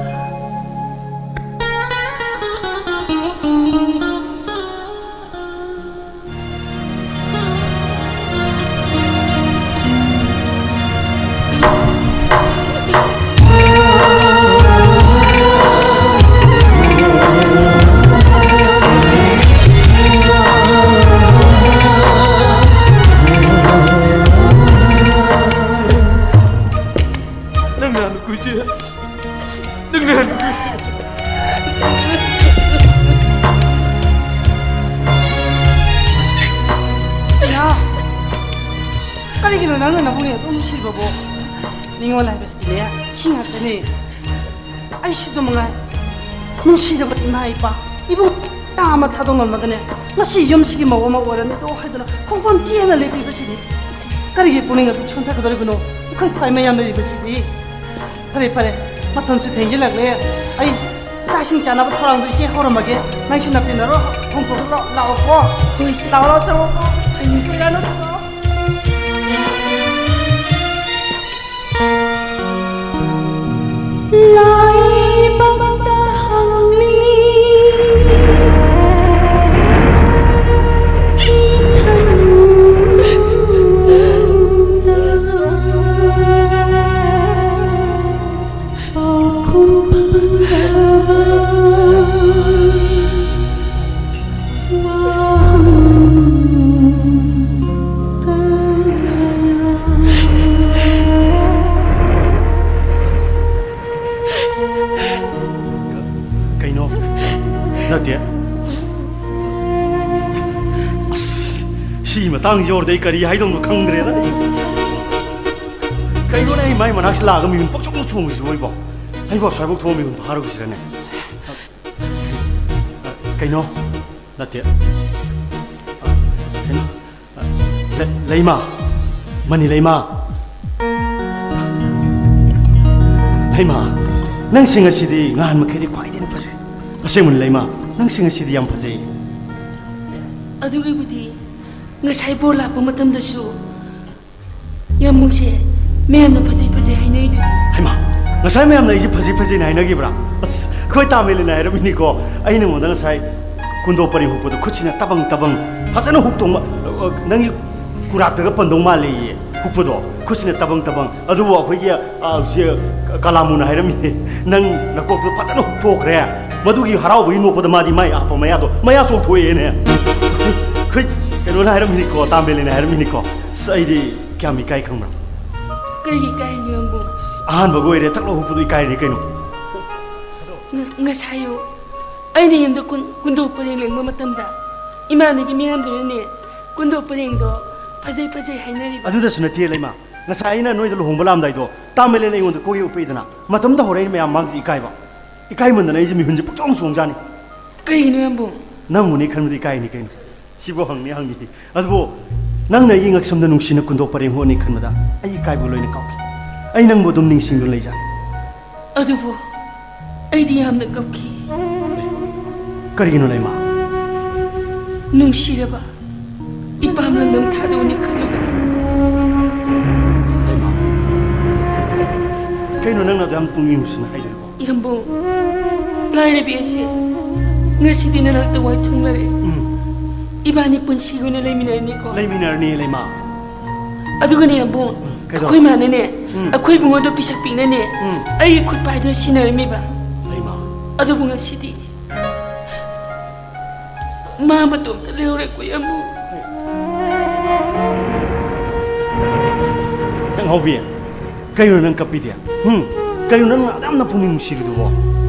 ꯅꯪꯅ ꯅꯨꯡꯁꯤ꯫ ꯅꯪꯅ ꯅꯨꯡꯁꯤ꯫ ꯏꯃꯥ, ꯀꯔꯤꯒꯤꯅꯣ ꯅꯪꯅ ꯅꯕꯨꯡꯅꯤ ꯑꯗꯨꯝ ꯅꯨꯡꯁꯤꯕꯕꯣ? ꯅꯤꯡꯉꯣꯜ ꯍꯥꯏꯕꯁꯤꯗꯤꯅꯦ, ꯁꯤ ꯉꯥꯛꯇꯅꯦ꯫ ꯑꯩꯁꯨ ꯑꯗꯨꯝ ꯃꯉꯥꯏ꯫ ꯅꯨꯡꯁꯤꯔꯕ ꯏꯃꯥ ꯏꯄꯥ, ꯏꯕꯨꯡ ꯃꯆꯥ ꯑꯃ ꯊꯥꯗꯣꯛꯂꯝꯃꯒꯅꯦ, ꯉꯁꯤ ꯌꯨꯝꯁꯤꯒꯤ ꯃꯧ ꯑꯃ ꯑꯣꯏꯔꯅꯤꯗꯣ ꯍꯥꯏꯗꯨꯅ ꯈꯣꯡꯐꯝ ꯆꯦꯅ ꯂꯦꯞꯄꯤꯕꯁꯤꯗꯤ꯫ ꯀꯔꯤꯒꯤ ꯄꯨꯛꯅꯤꯡ ꯑꯗꯨ ꯁꯣꯟꯊꯒꯗꯧꯔꯤꯕꯅꯣ? ꯑꯩꯈꯣꯏ ꯈ꯭ꯋꯥꯏ ꯃꯌꯥꯝ ꯂꯩꯔꯤꯕꯁꯤꯗꯤ꯫ ꯐꯔꯦ, ꯐꯔꯦ, ꯃꯇꯝꯁꯨ ꯊꯦꯡꯖꯤꯜꯂꯛꯂꯦ꯫ ꯑꯩ ꯆꯥꯛ ꯏꯁꯤꯡ ꯆꯥꯅꯕ ꯊꯧꯔꯥꯡꯗꯣ ꯏꯆꯦ ꯍꯧꯔꯝꯃꯒꯦ꯫ ꯅꯪꯁꯨ ꯅꯥꯄꯤꯅꯔꯣ, ꯍꯣꯡꯗꯣꯛꯂꯣ, ꯂꯥꯛꯑꯣꯀꯣ꯫ ꯍꯣꯏ, ꯏꯆꯦ꯫ ꯂꯥꯛꯑꯣ, ꯂꯥꯛꯑꯣ, ꯆꯪꯉꯣꯀꯣ꯫ ꯍꯣꯏ, ꯏꯆꯦ꯫ ꯂꯥꯛꯑꯣ, ꯂꯥꯛꯑꯣ꯫ ꯂꯥꯏꯕꯛꯇ ꯍꯪꯂꯤ ꯏꯊꯟꯇ꯫ ꯁꯤ ꯃꯇꯥꯡꯁꯤ ꯌꯧꯔꯗꯤ ꯑꯩ ꯀꯔꯤ ꯍꯥꯏꯗꯧꯅꯣ ꯈꯪꯗ꯭ꯔꯦꯗ ꯑꯩ꯫ ꯀꯩꯅꯣꯅꯦ, ꯑꯩ ꯃꯥꯏ ꯃꯅꯥꯛꯁꯤ ꯂꯥꯛꯑꯒ ꯃꯤꯍꯨꯟ ꯄꯪꯆꯣꯡꯗ ꯆꯣꯡꯉꯤꯁꯤꯕꯣ ꯑꯩꯕꯣ? ꯑꯩꯕꯣ ꯑꯁ꯭ꯋꯥꯏꯐꯥꯎ ꯊꯣꯛꯑ ꯃꯤꯍꯨꯟ ꯐꯥꯔꯨꯈꯤꯁꯤꯔꯅꯦ? ꯀꯩꯅꯣ? ꯅꯠꯇꯦ꯫ ꯀꯩꯅꯣ? ꯂꯩ-, ꯂꯩꯃ꯫ ꯃꯅꯤ ꯂꯩꯃ꯫ ꯂꯩꯃ, ꯅꯪꯁꯤ ꯉꯁꯤꯗꯤ ꯅꯍꯥꯟ ꯃꯈꯩꯗꯤ ꯈ꯭ꯋꯥꯏꯗꯒꯤ ꯍꯦꯟꯅ ꯐꯖꯩ꯫ ꯑꯁꯦꯡꯕꯅꯤ ꯂꯩꯃ, ꯅꯪꯁꯤ ꯉꯁꯤꯗꯤ ꯌꯥꯝ ꯐꯖꯩ꯫ ꯑꯗꯨꯒꯤꯕꯨꯗꯤ ꯉꯁꯥꯏ ꯕꯣꯔ ꯂꯥꯛꯄ ꯃꯇꯝꯗꯁꯨ ꯌꯥꯝꯕꯨꯡꯁꯦ ꯃꯌꯥꯝꯅ ꯐꯖꯩ ꯐꯖꯩ ꯍꯥꯏꯅꯩꯗꯨꯗꯤ꯫ ꯍꯩꯃꯥ, ꯉꯁꯥꯏ ꯃꯌꯥꯝꯅ ꯑꯩꯁꯦ ꯐꯖꯩ ꯐꯖꯩꯅ ꯍꯥꯏꯅꯈꯤꯕ꯭ꯔꯥ? ꯑꯁ, ꯑꯩꯈꯣꯏ ꯇꯥꯃꯦꯂꯤꯅ ꯍꯥꯏꯔꯝꯃꯤꯅꯤꯀꯣ꯫ ꯑꯩ ꯅꯉꯣꯟꯗ ꯉꯁꯥꯏ ꯀꯨꯟꯗꯣ ꯄꯔꯦꯡ ꯍꯨꯛꯄꯗꯣ ꯈꯨꯠꯁꯤꯅ ꯇꯕꯪ ꯇꯕꯪ ꯐꯖꯅ ꯍꯨꯛꯇꯣꯡꯕ, ꯑ, ꯅꯪꯒꯤ ꯀꯨꯔꯥꯛꯇꯒ ꯄꯟꯗꯧ ꯃꯥꯜꯂꯦꯌꯦ ꯍꯨꯛꯄꯗꯣ꯫ ꯈꯨꯠꯁꯤꯅ ꯇꯕꯪ ꯇꯕꯪ꯫ ꯑꯗꯨꯕꯨ ꯑꯩꯈꯣꯏꯒꯤ, ꯑ, ꯍꯧꯖꯤꯛ ꯀꯂꯥꯃꯨꯅ ꯍꯥꯏꯔꯝꯃꯤ, "ꯅꯪ ꯅꯀꯣꯛꯇꯣ ꯐꯖꯅ ꯍꯨꯛꯊꯣꯛꯈ꯭ꯔꯦ"꯫ ꯃꯗꯨꯒꯤ ꯍꯔꯥꯎꯕꯒꯤ ꯅꯣꯛꯄꯗ ꯃꯥꯗꯤ ꯃꯥꯏ ꯑꯍꯥꯞꯄ ꯃꯌꯥꯗꯣ ꯃꯌꯥ ꯆꯣꯡꯊꯣꯛꯑꯦꯅꯦ꯫ ꯑꯩꯈꯣꯏ ꯀꯩꯅꯣꯅ ꯍꯥꯏꯔꯝꯃꯤꯅꯤꯀꯣ, ꯇꯥꯃꯦꯂꯤꯅ ꯍꯥꯏꯔꯝꯃꯤꯅꯤꯀꯣ꯫ ꯑꯁ, ꯑꯩꯗꯤ ꯀꯌꯥꯝ ꯏꯀꯥꯏ ꯈꯪꯕ꯭ꯔꯥ? ꯀꯩꯒꯤ ꯏꯀꯥꯏꯔꯤꯅꯣ ꯅꯪꯕꯨ? ꯑꯍꯥꯟꯕꯒ ꯑꯣꯏꯔꯦ ꯊꯛꯂꯥꯎ ꯍꯨꯛꯄꯗꯣ ꯏꯀꯥꯏꯔꯤꯅꯤ ꯀꯩꯅꯣ꯫ ꯉ-, ꯉꯁꯥꯏꯌꯨ ꯑꯩꯅ ꯌꯨꯝꯗ ꯀꯨꯟ-, ꯀꯨꯟꯗꯣ ꯄꯔꯦꯡ ꯂꯦꯡꯕ ꯃꯇꯝꯗ ꯏꯃꯥꯟꯅꯕꯤ ꯃꯌꯥꯝꯗꯨꯅꯅꯦ ꯀꯨꯟꯗꯣ ꯄꯔꯦꯡꯗꯣ ꯐꯖꯩ ꯐꯖꯩ ꯍꯥꯏꯅꯔꯤꯕ꯫ ꯑꯗꯨꯗꯁꯨ ꯅꯠꯇꯦ ꯂꯩꯃ, ꯉꯁꯥꯏ ꯑꯩꯅ ꯅꯣꯏꯗ ꯂꯨꯍꯣꯡꯕ ꯂꯥꯛꯑꯝꯗꯥꯏꯗꯣ ꯇꯥꯃꯦꯂꯤꯅ ꯑꯩꯉꯣꯟꯗ ꯀꯣꯏꯌꯦ ꯎꯞꯄꯛꯏꯗꯅ, ꯃꯇꯝꯗ ꯍꯧꯔꯛꯏꯅꯦ ꯃꯌꯥꯝ ꯃꯥꯡꯁꯤ ꯏꯀꯥꯏꯕ꯫ ꯏꯀꯥꯏꯃꯟꯗꯅ ꯑꯩꯁꯦ ꯃꯤꯍꯨꯟꯁꯦ ꯄꯨꯡꯆꯣꯡ ꯆꯣꯡꯖꯥꯅꯤ꯫ ꯀꯩꯒꯤꯅꯣ ꯌꯥꯝꯕꯨꯡ? ꯅꯪꯕꯨꯅꯦ ꯈꯟꯕꯗ ꯏꯀꯥꯏꯅꯤ ꯀꯩꯅꯣ꯫ ꯁꯤꯕꯨ ꯍꯪꯅꯤ ꯍꯪꯅꯤ꯫ ꯑꯗꯨꯕꯨ ꯅꯪꯅ ꯑꯩꯒꯤ ꯉꯛꯁꯝꯗ ꯅꯨꯡꯁꯤꯅ ꯀꯨꯟꯗꯣ ꯄꯔꯦꯡ ꯍꯨꯛꯑꯅꯤ ꯈꯟꯕꯗ ꯑꯩ ꯏꯀꯥꯏꯕ ꯂꯣꯏꯅ ꯀꯥꯎꯈꯤ꯫ ꯑꯩ ꯅꯪꯕꯨ ꯑꯗꯨꯝ ꯅꯤꯡꯁꯤꯡꯗꯨꯅ ꯂꯩꯖꯥꯅꯤ꯫ ꯑꯗꯨꯕꯨ ꯑꯩꯗꯤ ꯌꯥꯝꯅ ꯀꯞꯈꯤ꯫ ꯀꯔꯤꯒꯤꯅꯣ ꯂꯩꯃ? ꯅꯨꯡꯁꯤꯔꯕ ꯏꯄꯥꯝ ꯂꯪꯗꯝ ꯊꯥꯗꯣꯛꯑꯅꯤ ꯈꯜꯂꯨꯕꯗ꯫ ꯂꯩꯃ, ꯀꯩꯅꯣ ꯅꯪꯅ ꯑꯗꯨꯌꯥꯝ ꯄꯨꯛꯅꯤꯡ ꯅꯨꯡꯁꯤꯅ ꯍꯥꯏꯖꯔꯤꯕꯣ? ꯏꯔꯝꯕꯨꯡ, ꯂꯥꯏꯔꯕꯤ ꯑꯁꯦ ꯉꯁꯤꯗꯤ ꯅꯅꯥꯛꯇ ꯋꯥꯏ ꯊꯨꯡꯂꯔꯦ꯫ ꯎꯝ꯫ ꯏꯕꯥꯅꯤ ꯄꯨꯟꯁꯤꯒꯤ ꯑꯣꯏꯅ ꯂꯩꯃꯤꯟꯅꯔꯅꯤꯀꯣ? ꯂꯩꯃꯤꯟꯅꯔꯅꯤ ꯂꯩꯃ꯫ ꯑꯗꯨꯒꯅꯦ ꯌꯥꯝꯕꯨꯡ, ꯀꯩꯗꯧꯔꯕ? ꯑꯩꯈꯣꯏ ꯃꯥꯅꯅꯦ, ꯎꯝ꯫ ꯑꯩꯈꯣꯏ ꯏꯕꯨꯡꯉꯣꯗꯣ ꯄꯤꯁꯛ ꯄꯤꯛꯅꯅꯦ, ꯎꯝ꯫ ꯑꯩꯒꯤ ꯈꯨꯠ ꯄꯥꯏꯗꯨꯅ ꯁꯤꯟꯅꯔꯝꯃꯤꯕ꯫ ꯂꯩꯃ꯫ ꯑꯗꯨꯕꯨ ꯉꯁꯤꯗꯤ ꯃꯥ ꯃꯇꯣꯝꯇ ꯂꯩꯍꯧꯔꯦꯀꯣ ꯌꯥꯝꯕꯨꯡ꯫ ꯅꯪ ꯍꯧꯕꯤ, ꯀꯩꯅꯣ ꯅꯪ ꯀꯞꯄꯤꯗꯤ? ꯍꯨꯝ? ꯀꯩꯅꯣ ꯅꯪ ꯑꯗꯨꯌꯥꯝꯅ ꯄꯨꯛꯅꯤꯡ ꯅꯨꯡꯁꯤꯔꯤꯗꯨꯕꯣ?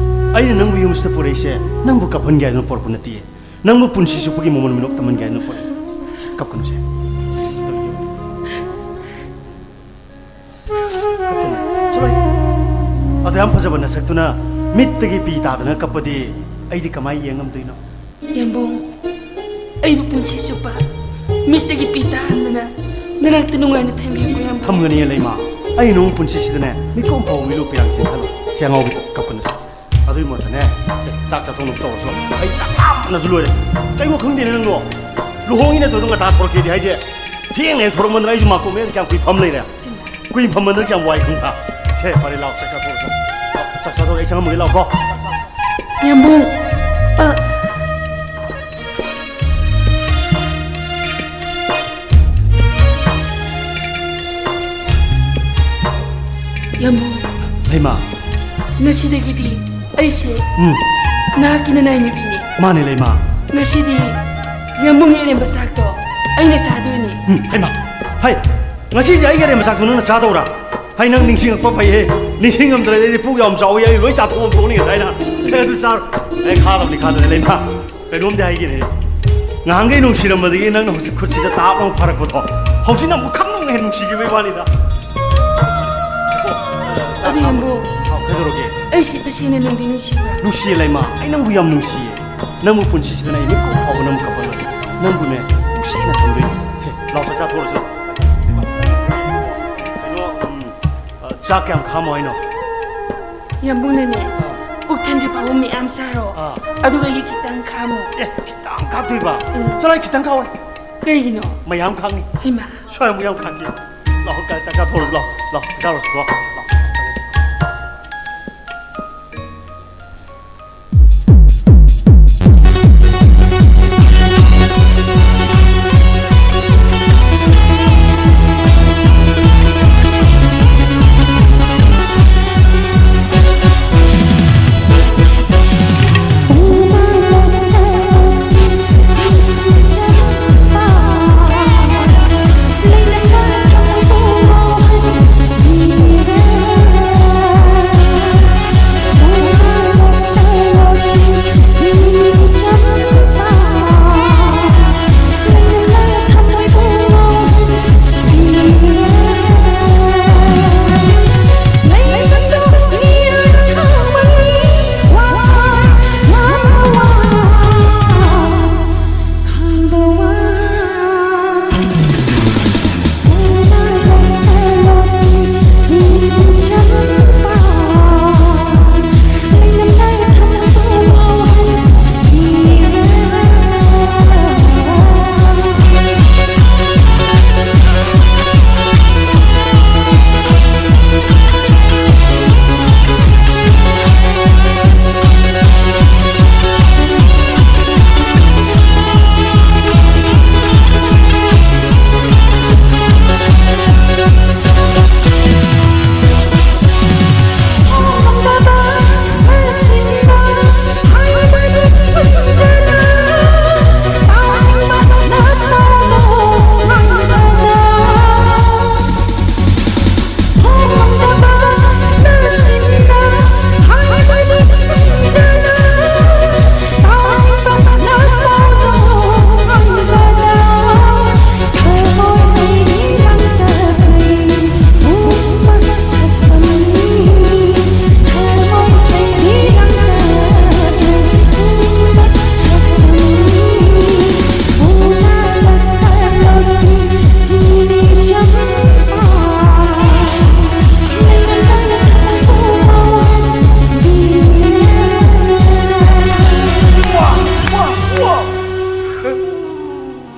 ꯑꯩꯅ ꯅꯪꯕꯨ ꯌꯨꯝꯁꯤꯗ ꯄꯨꯔꯛꯏꯁꯦ ꯅꯪꯕꯨ ꯀꯞꯍꯟꯒꯦ ꯍꯥꯏꯗꯨꯅ ꯄꯨꯔꯛꯄ ꯅꯠꯇꯤꯌꯦ꯫ ꯅꯪꯕꯨ ꯄꯨꯟꯁꯤ ꯆꯨꯞꯄꯒꯤ ꯃꯃꯜ ꯃꯤꯅꯣꯛ ꯇꯝꯍꯟꯒꯦ ꯍꯥꯏꯗꯨꯅ ꯄꯨꯔꯛꯏ꯫ ꯀꯞꯀꯅꯨꯁꯦ꯫ ꯀꯞꯀꯅꯨ꯫ ꯆꯠꯂꯣꯍꯦ꯫ ꯑꯗꯨ ꯌꯥꯝ ꯐꯖꯕ ꯅꯁꯛꯇꯨꯅ ꯃꯤꯠꯇꯒꯤ ꯄꯤ ꯇꯥꯗꯅ ꯀꯞꯄꯗꯤ ꯑꯩꯗꯤ ꯀꯃꯥꯏꯅ ꯌꯦꯡ ꯉꯝꯗꯣꯏꯅꯣ? ꯌꯥꯝꯕꯨꯡ, ꯑꯩꯕꯨ ꯄꯨꯟꯁꯤ ꯆꯨꯞꯄ ꯃꯤꯠꯇꯒꯤ ꯄꯤ ꯇꯥꯍꯟꯗꯅ ꯅꯅꯥꯛꯇ ꯅꯨꯡꯉꯥꯏꯅ ꯊꯝꯕꯤꯌꯨꯀꯣ, ꯌꯥꯝꯕꯨꯡ꯫ ꯊꯝꯒꯅꯤꯌꯦ ꯂꯩꯃ꯫ ꯑꯩ ꯅꯣꯡ ꯄꯨꯟꯁꯤꯁꯤꯗꯅꯦ ꯃꯤꯀꯨꯞ ꯐꯥꯎꯕ ꯃꯤꯠꯂꯨ ꯄꯤꯔꯥꯡ ꯆꯦꯟꯊꯜꯂꯣ꯫ ꯁꯤ ꯑꯉꯥꯎꯕꯤ, ꯀꯞꯀꯅꯨꯁꯦ꯫ ꯑꯗꯨꯒꯤ ꯃꯍꯨꯠꯇꯅꯦ, ꯁꯦ, ꯆꯥꯛ ꯆꯥꯊꯣꯛꯅꯕ ꯇꯧꯔꯁꯨ꯫ ꯑꯩ ꯆꯥꯛ ꯂꯥꯝꯕꯅꯁꯨ ꯂꯣꯏꯔꯦ꯫ ꯀꯩꯅꯣ ꯈꯪꯗꯦꯅꯦ ꯅꯪꯗꯣ꯫ ꯂꯨꯍꯣꯡꯉꯤ ꯅꯠꯇ꯭ꯔꯣ ꯑꯗꯨꯝ ꯉꯟꯇꯥ ꯊꯣꯔꯛꯀꯦꯗꯤ ꯍꯥꯏꯗꯦ꯫ ꯊꯦꯡꯅ ꯍꯦꯛ ꯊꯣꯔꯛꯃꯟꯗꯅ ꯑꯩꯁꯨ ꯃꯥꯀꯣꯛ ꯃꯌꯥꯗ ꯀꯌꯥꯝ ꯀꯨꯏ ꯐꯝ ꯂꯩꯔꯦ꯫ ꯀꯨꯏ ꯐꯝꯃꯟꯗꯅ ꯀꯌꯥꯝ ꯋꯥꯏ ꯈꯪꯕ꯭ꯔꯥ? ꯁꯦ, ꯐꯔꯦ, ꯂꯥꯛꯑꯣ, ꯆꯥꯛ ꯆꯥꯊꯣꯛꯑꯁꯤ꯫ ꯂꯥꯛꯑꯣ, ꯆꯥꯛ ꯆꯥꯊꯣꯛꯑꯒ ꯑꯩ ꯆꯪꯉꯝꯃꯒꯦ, ꯂꯥꯛꯑꯣꯀꯣ꯫ ꯌꯥꯝꯕꯨꯡ, ꯑ, ꯌꯥꯝꯕꯨꯡ, ꯂꯩꯃ꯫ ꯉꯁꯤꯗꯒꯤꯗꯤ ꯑꯩꯁꯦ ꯎꯝ꯫ ꯅꯍꯥꯛꯀꯤ ꯅꯅꯥꯏ ꯅꯨꯄꯤꯅꯦ꯫ ꯃꯥꯅꯦ, ꯂꯩꯃ꯫ ꯉꯁꯤꯗꯤ ꯌꯥꯝꯕꯨꯡꯒꯤ ꯑꯔꯦꯝꯕ ꯆꯥꯛꯇꯣ ꯑꯩꯅ ꯆꯥꯗꯣꯏꯅꯦ꯫ ꯎꯝ, ꯍꯩꯃ, ꯍꯩ, ꯉꯁꯤꯁꯦ ꯑꯩꯒꯤ ꯑꯔꯦꯝꯕ ꯆꯥꯛꯇꯣ ꯅꯪꯅ ꯆꯥꯗꯧꯔꯥ? ꯍꯩ, ꯅꯪ ꯅꯤꯡꯁꯤꯡꯉꯛꯄ ꯐꯩꯍꯦ꯫ ꯅꯤꯡꯁꯤꯡꯉꯝꯗ꯭ꯔꯗꯤ ꯑꯩꯗꯤ ꯄꯨꯛ ꯌꯥꯝ ꯆꯥꯎꯋꯤ, ꯑꯩ ꯂꯣꯏ ꯆꯥꯊꯣꯛꯑꯝ ꯊꯣꯛꯅꯤ ꯉꯁꯥꯏꯅ꯫ ꯍꯦ, ꯑꯗꯨ ꯆꯥꯔꯣ꯫ ꯑꯦ, ꯈꯥꯗꯕꯅꯤ, ꯈꯥꯗꯕꯅꯤ, ꯂꯩꯃ꯫ ꯀꯩꯅꯣꯝꯗꯤ ꯍꯥꯏꯒꯦꯅꯦ꯫ ꯉꯍꯥꯟꯈꯩ ꯅꯨꯡꯁꯤꯔꯝꯕꯗꯒꯤ ꯅꯪꯅ ꯍꯧꯖꯤꯛ ꯈꯨꯠꯁꯤꯗ ꯇꯥꯞ ꯑꯃ ꯐꯥꯔꯛꯄꯗꯣ, ꯍꯧꯖꯤꯛꯅ ꯑꯃꯨꯛ ꯈꯪꯅꯧꯅ ꯍꯦꯟꯅ ꯅꯨꯡꯁꯤꯈꯤꯕꯩ ꯋꯥꯅꯤꯗ꯫ ꯑꯗꯨ ꯌꯥꯝꯕꯨꯡ, ꯑꯥꯎ, ꯀꯩꯗꯧꯔꯒꯦ? ꯑꯩꯁꯦ ꯇꯁꯦꯡꯅ ꯅꯨꯡꯗꯤ ꯅꯨꯡꯁꯤꯕ꯭ꯔꯥ? ꯅꯨꯡꯁꯤꯌꯦ, ꯂꯩꯃ꯫ ꯑꯩ ꯅꯪꯕꯨ ꯌꯥꯝ ꯅꯨꯡꯁꯤꯌꯦ꯫ ꯅꯪꯕꯨ ꯄꯨꯟꯁꯤꯁꯤꯗ ꯑꯩ ꯃꯤꯠ ꯀꯨꯞ ꯐꯥꯎꯕ ꯅꯪꯕꯨ ꯀꯞꯍꯜꯂꯣꯏ꯫ ꯅꯪꯕꯨꯅꯦ, ꯅꯨꯡꯁꯤꯅ ꯊꯝꯗꯣꯏꯅꯦ꯫ ꯁꯦ, ꯂꯥꯎ, ꯆꯥꯛ ꯆꯥꯊꯣꯛꯑꯁꯤ ꯂꯥꯎ꯫ ꯀꯩꯅꯣ, ꯎꯝ, ꯑ, ꯆꯥꯛ ꯀꯌꯥꯝ ꯈꯥꯝꯃꯣ ꯍꯥꯏꯅꯣ? ꯌꯥꯝꯕꯨꯡꯅꯅꯦ, ꯑꯥ꯫ ꯄꯨꯛ ꯊꯟꯗ꯭ꯔꯤ ꯐꯥꯎꯕ ꯃꯌꯥꯝ ꯆꯥꯔꯣ꯫ ꯑꯥ꯫ ꯑꯗꯨꯒ ꯑꯩꯒꯤ ꯈꯤꯇꯪ ꯈꯥꯝꯃꯣ꯫ ꯑꯦ, ꯈꯤꯇꯪ ꯈꯥꯛꯇꯣꯏꯕ? ꯎꯝ꯫ ꯆꯠꯂꯣ, ꯑꯩ ꯈꯤꯇꯪ ꯈꯥꯛꯑꯣꯏ꯫ ꯀꯩꯒꯤꯅꯣ? ꯃꯌꯥꯝ ꯈꯥꯛꯅꯤ꯫ ꯍꯩꯃꯥ꯫ ꯁ꯭ꯋꯥꯏ ꯑꯃꯨꯛ ꯌꯥꯝ ꯈꯥꯛꯀꯦ꯫ ꯂꯥꯛꯑꯣ, ꯆꯥꯛ ꯆꯥꯊꯣꯛꯑꯁꯤ ꯂꯥꯛꯑꯣ꯫ ꯂꯥꯛꯑꯣ, ꯆꯥꯔꯨꯔꯁꯤꯀꯣ꯫ ꯂꯥꯛꯑꯣ꯫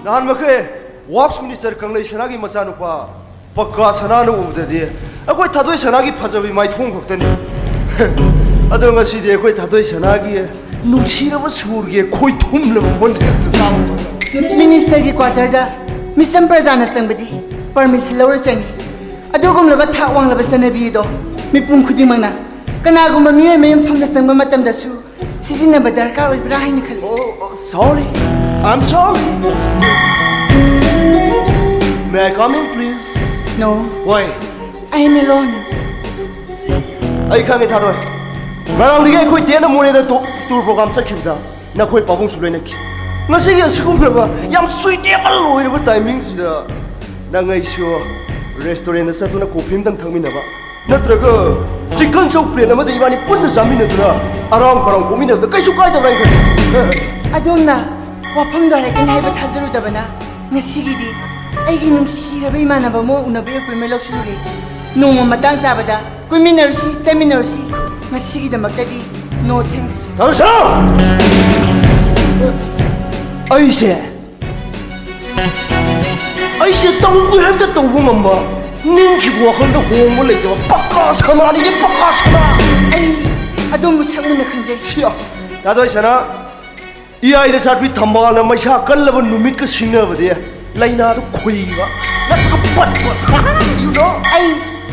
ꯅꯍꯥꯟ ꯃꯈꯩ ꯋꯥꯛꯁ ꯃꯤꯅꯤꯁꯇꯔ ꯀꯪꯂꯩ ꯁꯅꯥꯒꯤ ꯃꯆꯥꯅꯨꯄꯥ ꯄꯛꯀꯥ ꯁꯅꯥꯅ ꯎꯕꯗꯗꯤ ꯑꯩꯈꯣꯏ ꯊꯥꯗꯣꯏ ꯁꯅꯥꯒꯤ ꯐꯖꯕꯤ ꯃꯥꯏꯊꯣꯡ ꯈꯛꯇꯅꯤ꯫ ꯑꯗꯣ ꯉꯁꯤꯗꯤ ꯑꯩꯈꯣꯏ ꯊꯥꯗꯣꯏ ꯁꯅꯥꯒꯤ ꯅꯨꯡꯁꯤꯔꯕ ꯁꯨꯔꯒꯤ ꯈꯣꯏꯊꯨꯝꯂꯕ ꯈꯣꯟꯖꯦꯜꯁꯦ ꯇꯥꯕ ꯐꯪꯉꯦ꯫ ꯃꯤꯅꯤꯁꯇꯔꯒꯤ ꯀ꯭ꯋꯥꯇꯔꯗ ꯃꯤꯁ ꯄ꯭ꯔꯖꯥꯅ ꯆꯪꯕꯗꯤ ꯄꯔꯃꯤꯁꯟ ꯂꯧꯔ ꯆꯪꯉꯤ꯫ ꯑꯗꯨꯒꯨꯝꯂꯕ ꯊꯥꯛ ꯋꯥꯡꯂꯕ ꯆꯠꯅꯕꯤ ꯑꯗꯣ ꯃꯤꯄꯨꯝ ꯈꯨꯗꯤꯡꯃꯛꯅ ꯀꯅꯥꯒꯨꯝꯕ ꯃꯤꯑꯣꯏ ꯃꯌꯨꯝ ꯐꯝꯗ ꯆꯪꯕ ꯃꯇꯝꯗꯁꯨ ꯁꯤꯖꯤꯟꯅꯕ ꯗꯔꯀꯥꯔ ꯑꯣꯏꯕ꯭ꯔꯥ ꯍꯥꯏꯅ ꯈꯜꯂꯤ꯫ Oh, oh, sorry. I'm sorry. May I come in, please? No. Why? I am alone. ꯑꯩ ꯈꯪꯉꯦ, ꯊꯥꯗꯣꯏ꯫ ꯉꯔꯥꯡꯗꯒꯤ ꯑꯩꯈꯣꯏ ꯇꯦꯟꯅ ꯃꯣꯔꯦꯗ ꯇꯨ-, ꯇꯨꯔ ꯄ꯭ꯔꯣꯒ꯭ꯔꯥꯝ ꯆꯠꯈꯤꯕꯗ ꯅꯈꯣꯏ ꯄꯥꯕꯨꯡꯁꯨ ꯂꯣꯏꯅꯈꯤ꯫ ꯉꯁꯤꯒꯤ ꯑꯁꯤꯒꯨꯝꯂꯕ ꯌꯥꯝ ꯁꯨꯏꯇꯦꯕꯜ ꯑꯣꯏꯔꯕ ꯇꯥꯏꯃꯤꯡꯁꯤꯗ ꯅꯪ ꯑꯩꯁꯨ ꯔꯦꯁꯇꯨꯔꯦꯟꯗ ꯆꯠꯇꯨꯅ ꯀꯣꯐꯤ ꯑꯃꯇꯪ ꯊꯛꯃꯤꯟꯅꯕ, ꯅꯠꯇ꯭ꯔꯒ ꯆꯤꯛꯀꯟ ꯆꯧ ꯄ꯭ꯂꯦꯠ ꯑꯃꯗ ꯏꯕꯥꯅꯤ ꯄꯨꯟꯅ ꯆꯥꯃꯤꯟꯅꯗꯨꯅ ꯑꯔꯥꯝ ꯈꯧꯔꯥꯡ ꯀꯣꯛꯃꯤꯟꯅꯕꯗ ꯀꯩꯁꯨ ꯀꯥꯏꯗꯕ꯭ꯔꯥ ꯍꯥꯏꯅ ꯈꯜꯂꯤ꯫ ꯑꯗꯣꯝꯅ ꯋꯥꯐꯝꯗꯣ ꯍꯥꯏꯔꯛꯀꯅꯤ ꯍꯥꯏꯕ ꯊꯥꯖꯔꯨꯗꯕꯅ ꯉꯁꯤꯒꯤꯗꯤ ꯑꯩꯒꯤ ꯅꯨꯡꯁꯤꯔꯕ ꯏꯃꯥꯟꯅꯕ ꯑꯃ ꯎꯅꯕꯒꯤ ꯑꯦꯄꯣꯏꯟꯃꯦꯟ ꯂꯧꯁꯤꯜꯂꯨꯔꯦ꯫ ꯅꯣꯡꯃ ꯃꯇꯥꯡ ꯆꯥꯕꯗ ꯀꯣꯏꯃꯤꯟꯅꯔꯨꯁꯤ, ꯆꯠꯃꯤꯟꯅꯔꯨꯁꯤ꯫ ꯉꯁꯤꯒꯤꯗꯃꯛꯇꯗꯤ no thanks꯫ ꯇꯧꯁꯣ! ꯑꯩꯁꯦ, ꯑꯩꯁꯦ ꯇꯧꯒꯦ ꯍꯥꯏꯕꯗ ꯇꯧꯕ ꯉꯝꯕ, ꯅꯤꯡꯈꯤꯕ ꯋꯥꯈꯜꯗ ꯍꯣꯡꯕ ꯂꯩꯇꯕ ꯄꯛꯀꯥ ꯁꯅꯥꯅꯤꯅꯦ, ꯄꯛꯀꯥ ꯁꯅꯥ! ꯑꯩ ꯑꯗꯣꯝꯕꯨ ꯁꯛ ꯃꯨꯟꯅ ꯈꯟꯖꯩ꯫ ꯁꯤꯌꯥ, ꯊꯥꯗꯣꯏ ꯁꯅꯥ, ꯏꯌꯥꯏꯗ ꯁꯥꯠꯄꯤ ꯊꯝꯕꯥꯜꯅ ꯃꯩꯁꯥ ꯀꯜꯂꯕ ꯅꯨꯃꯤꯠꯀ ꯁꯤꯡꯅꯕꯗꯤ ꯂꯥꯏꯅꯥꯗꯨ ꯈꯨꯏꯕ ꯅꯠꯇ꯭ꯔꯒ ꯄꯠꯄ꯫ You know? ꯑꯩ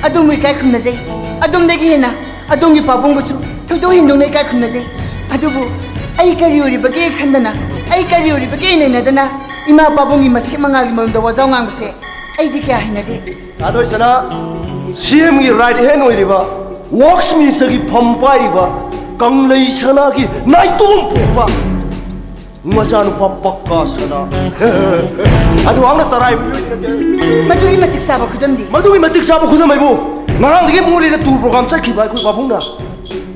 ꯑꯗꯣꯝꯕꯨ ꯏꯀꯥꯏ ꯈꯨꯝꯅꯖꯩ꯫ ꯑꯗꯣꯝꯗꯒꯤ ꯍꯦꯟꯅ ꯑꯗꯣꯝꯒꯤ ꯄꯥꯕꯨꯡꯕꯨꯁꯨ ꯊꯣꯏꯗꯣꯛ ꯍꯦꯟꯗꯣꯛꯅ ꯏꯀꯥꯏ ꯈꯨꯝꯅꯖꯩ꯫ ꯑꯗꯨꯕꯨ ꯑꯩ ꯀꯔꯤ ꯑꯣꯏꯔꯤꯕꯒꯦ ꯈꯟꯗꯅ, ꯑꯩ ꯀꯔꯤ ꯑꯣꯏꯔꯤꯕꯒꯦ ꯅꯩꯅꯗꯅ ꯏꯃꯥ ꯄꯥꯕꯨꯡꯒꯤ ꯃꯁꯦꯛ ꯃꯉꯥꯜꯒꯤ ꯃꯔꯨꯝꯗ ꯋꯥꯖꯥꯎ ꯉꯥꯡꯕꯁꯦ ꯑꯩꯗꯤ ꯀꯌꯥ ꯍꯩꯅꯗꯦ꯫ ꯊꯥꯗꯣꯏ ꯁꯅꯥ, ꯁꯤ ꯑꯦꯝꯒꯤ ꯔꯥꯏꯠ ꯍꯦꯟ ꯑꯣꯏꯔꯤꯕ, ꯋꯥꯛꯁ ꯃꯤꯅꯤꯁꯇꯔꯒꯤ ꯐꯝ ꯄꯥꯏꯔꯤꯕ, ꯀꯪꯂꯩ ꯁꯅꯥꯒꯤ ꯅꯥꯏꯇꯣꯝ ꯄꯣꯛꯄ ꯃꯆꯥꯅꯨꯄꯥ ꯄꯛꯀꯥ ꯁꯅꯥ꯫ ꯑꯗꯨ ꯍꯥꯛꯅ ꯇꯔꯥꯏꯕ ꯃꯤꯑꯣꯏꯗꯤ ꯅꯠꯇꯦ꯫ ꯃꯗꯨꯒꯤ ꯃꯇꯤꯛ ꯆꯥꯕ ꯈꯨꯗꯝꯗꯤ? ꯃꯗꯨꯒꯤ ꯃꯇꯤꯛ ꯆꯥꯕ ꯈꯨꯗꯝ ꯍꯥꯏꯕꯨ ꯉꯔꯥꯡꯗꯒꯤ ꯃꯣꯔꯦꯗ ꯇꯨꯔ ꯄ꯭ꯔꯣꯒ꯭ꯔꯥꯝ ꯆꯠꯈꯤꯕ ꯑꯩꯈꯣꯏ ꯄꯥꯕꯨꯡꯅ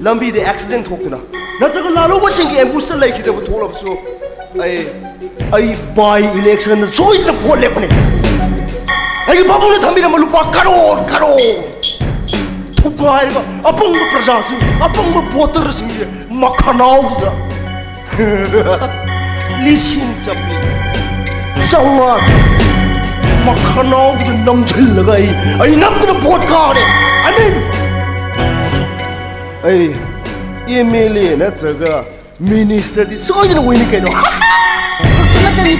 ꯂꯝꯕꯤꯗ ꯑꯦꯛꯁꯤꯗꯦꯟ ꯊꯣꯛꯇꯨꯅ, ꯅꯠꯇ꯭ꯔꯒ ꯂꯥꯜꯍꯧꯕꯁꯤꯡꯒꯤ ꯑꯦꯝꯕꯨꯁꯇ ꯂꯩꯈꯤꯗꯕ ꯊꯣꯛꯂꯕꯁꯨ ꯑꯩ, ꯑꯩ ꯕꯥꯏ ꯏꯂꯦꯛꯁꯟꯗ ꯁꯣꯏꯗꯅ ꯚꯣꯠ ꯂꯦꯞꯄꯅꯤ꯫ ꯑꯩꯒꯤ ꯄꯥꯕꯨꯡꯅ ꯊꯝꯕꯤꯔꯝꯕ ꯂꯨꯄꯥ ꯀꯔꯣꯔ ꯀꯔꯣꯔ ꯊꯨꯒꯥꯏꯔꯒ ꯑꯄꯪꯕ ꯄ꯭ꯔꯖꯥꯁꯤꯡ, ꯑꯄꯪꯕ ꯚꯣꯇꯔꯁꯤꯡꯒꯤ ꯃꯈꯅꯥꯎꯗꯨꯗ ꯂꯤꯁꯤꯡ ꯆꯠꯄꯤ꯫ ꯆꯥꯝꯃꯉꯥ ꯃꯈꯅꯥꯎꯗꯨꯗ ꯅꯝꯁꯤꯜꯂꯒ ꯑꯩ ꯑꯩ ꯅꯝꯗꯅ ꯚꯣꯠ ꯀꯥꯔꯦ꯫ ꯑꯩ MLA ꯅꯠꯇ꯭ꯔꯒ minister ꯗꯤ ꯁꯣꯏꯗꯅ ꯑꯣꯏꯅꯤ ꯀꯩꯅꯣ꯫ ꯍꯧꯖꯤꯛ ꯃꯇꯝꯒꯤ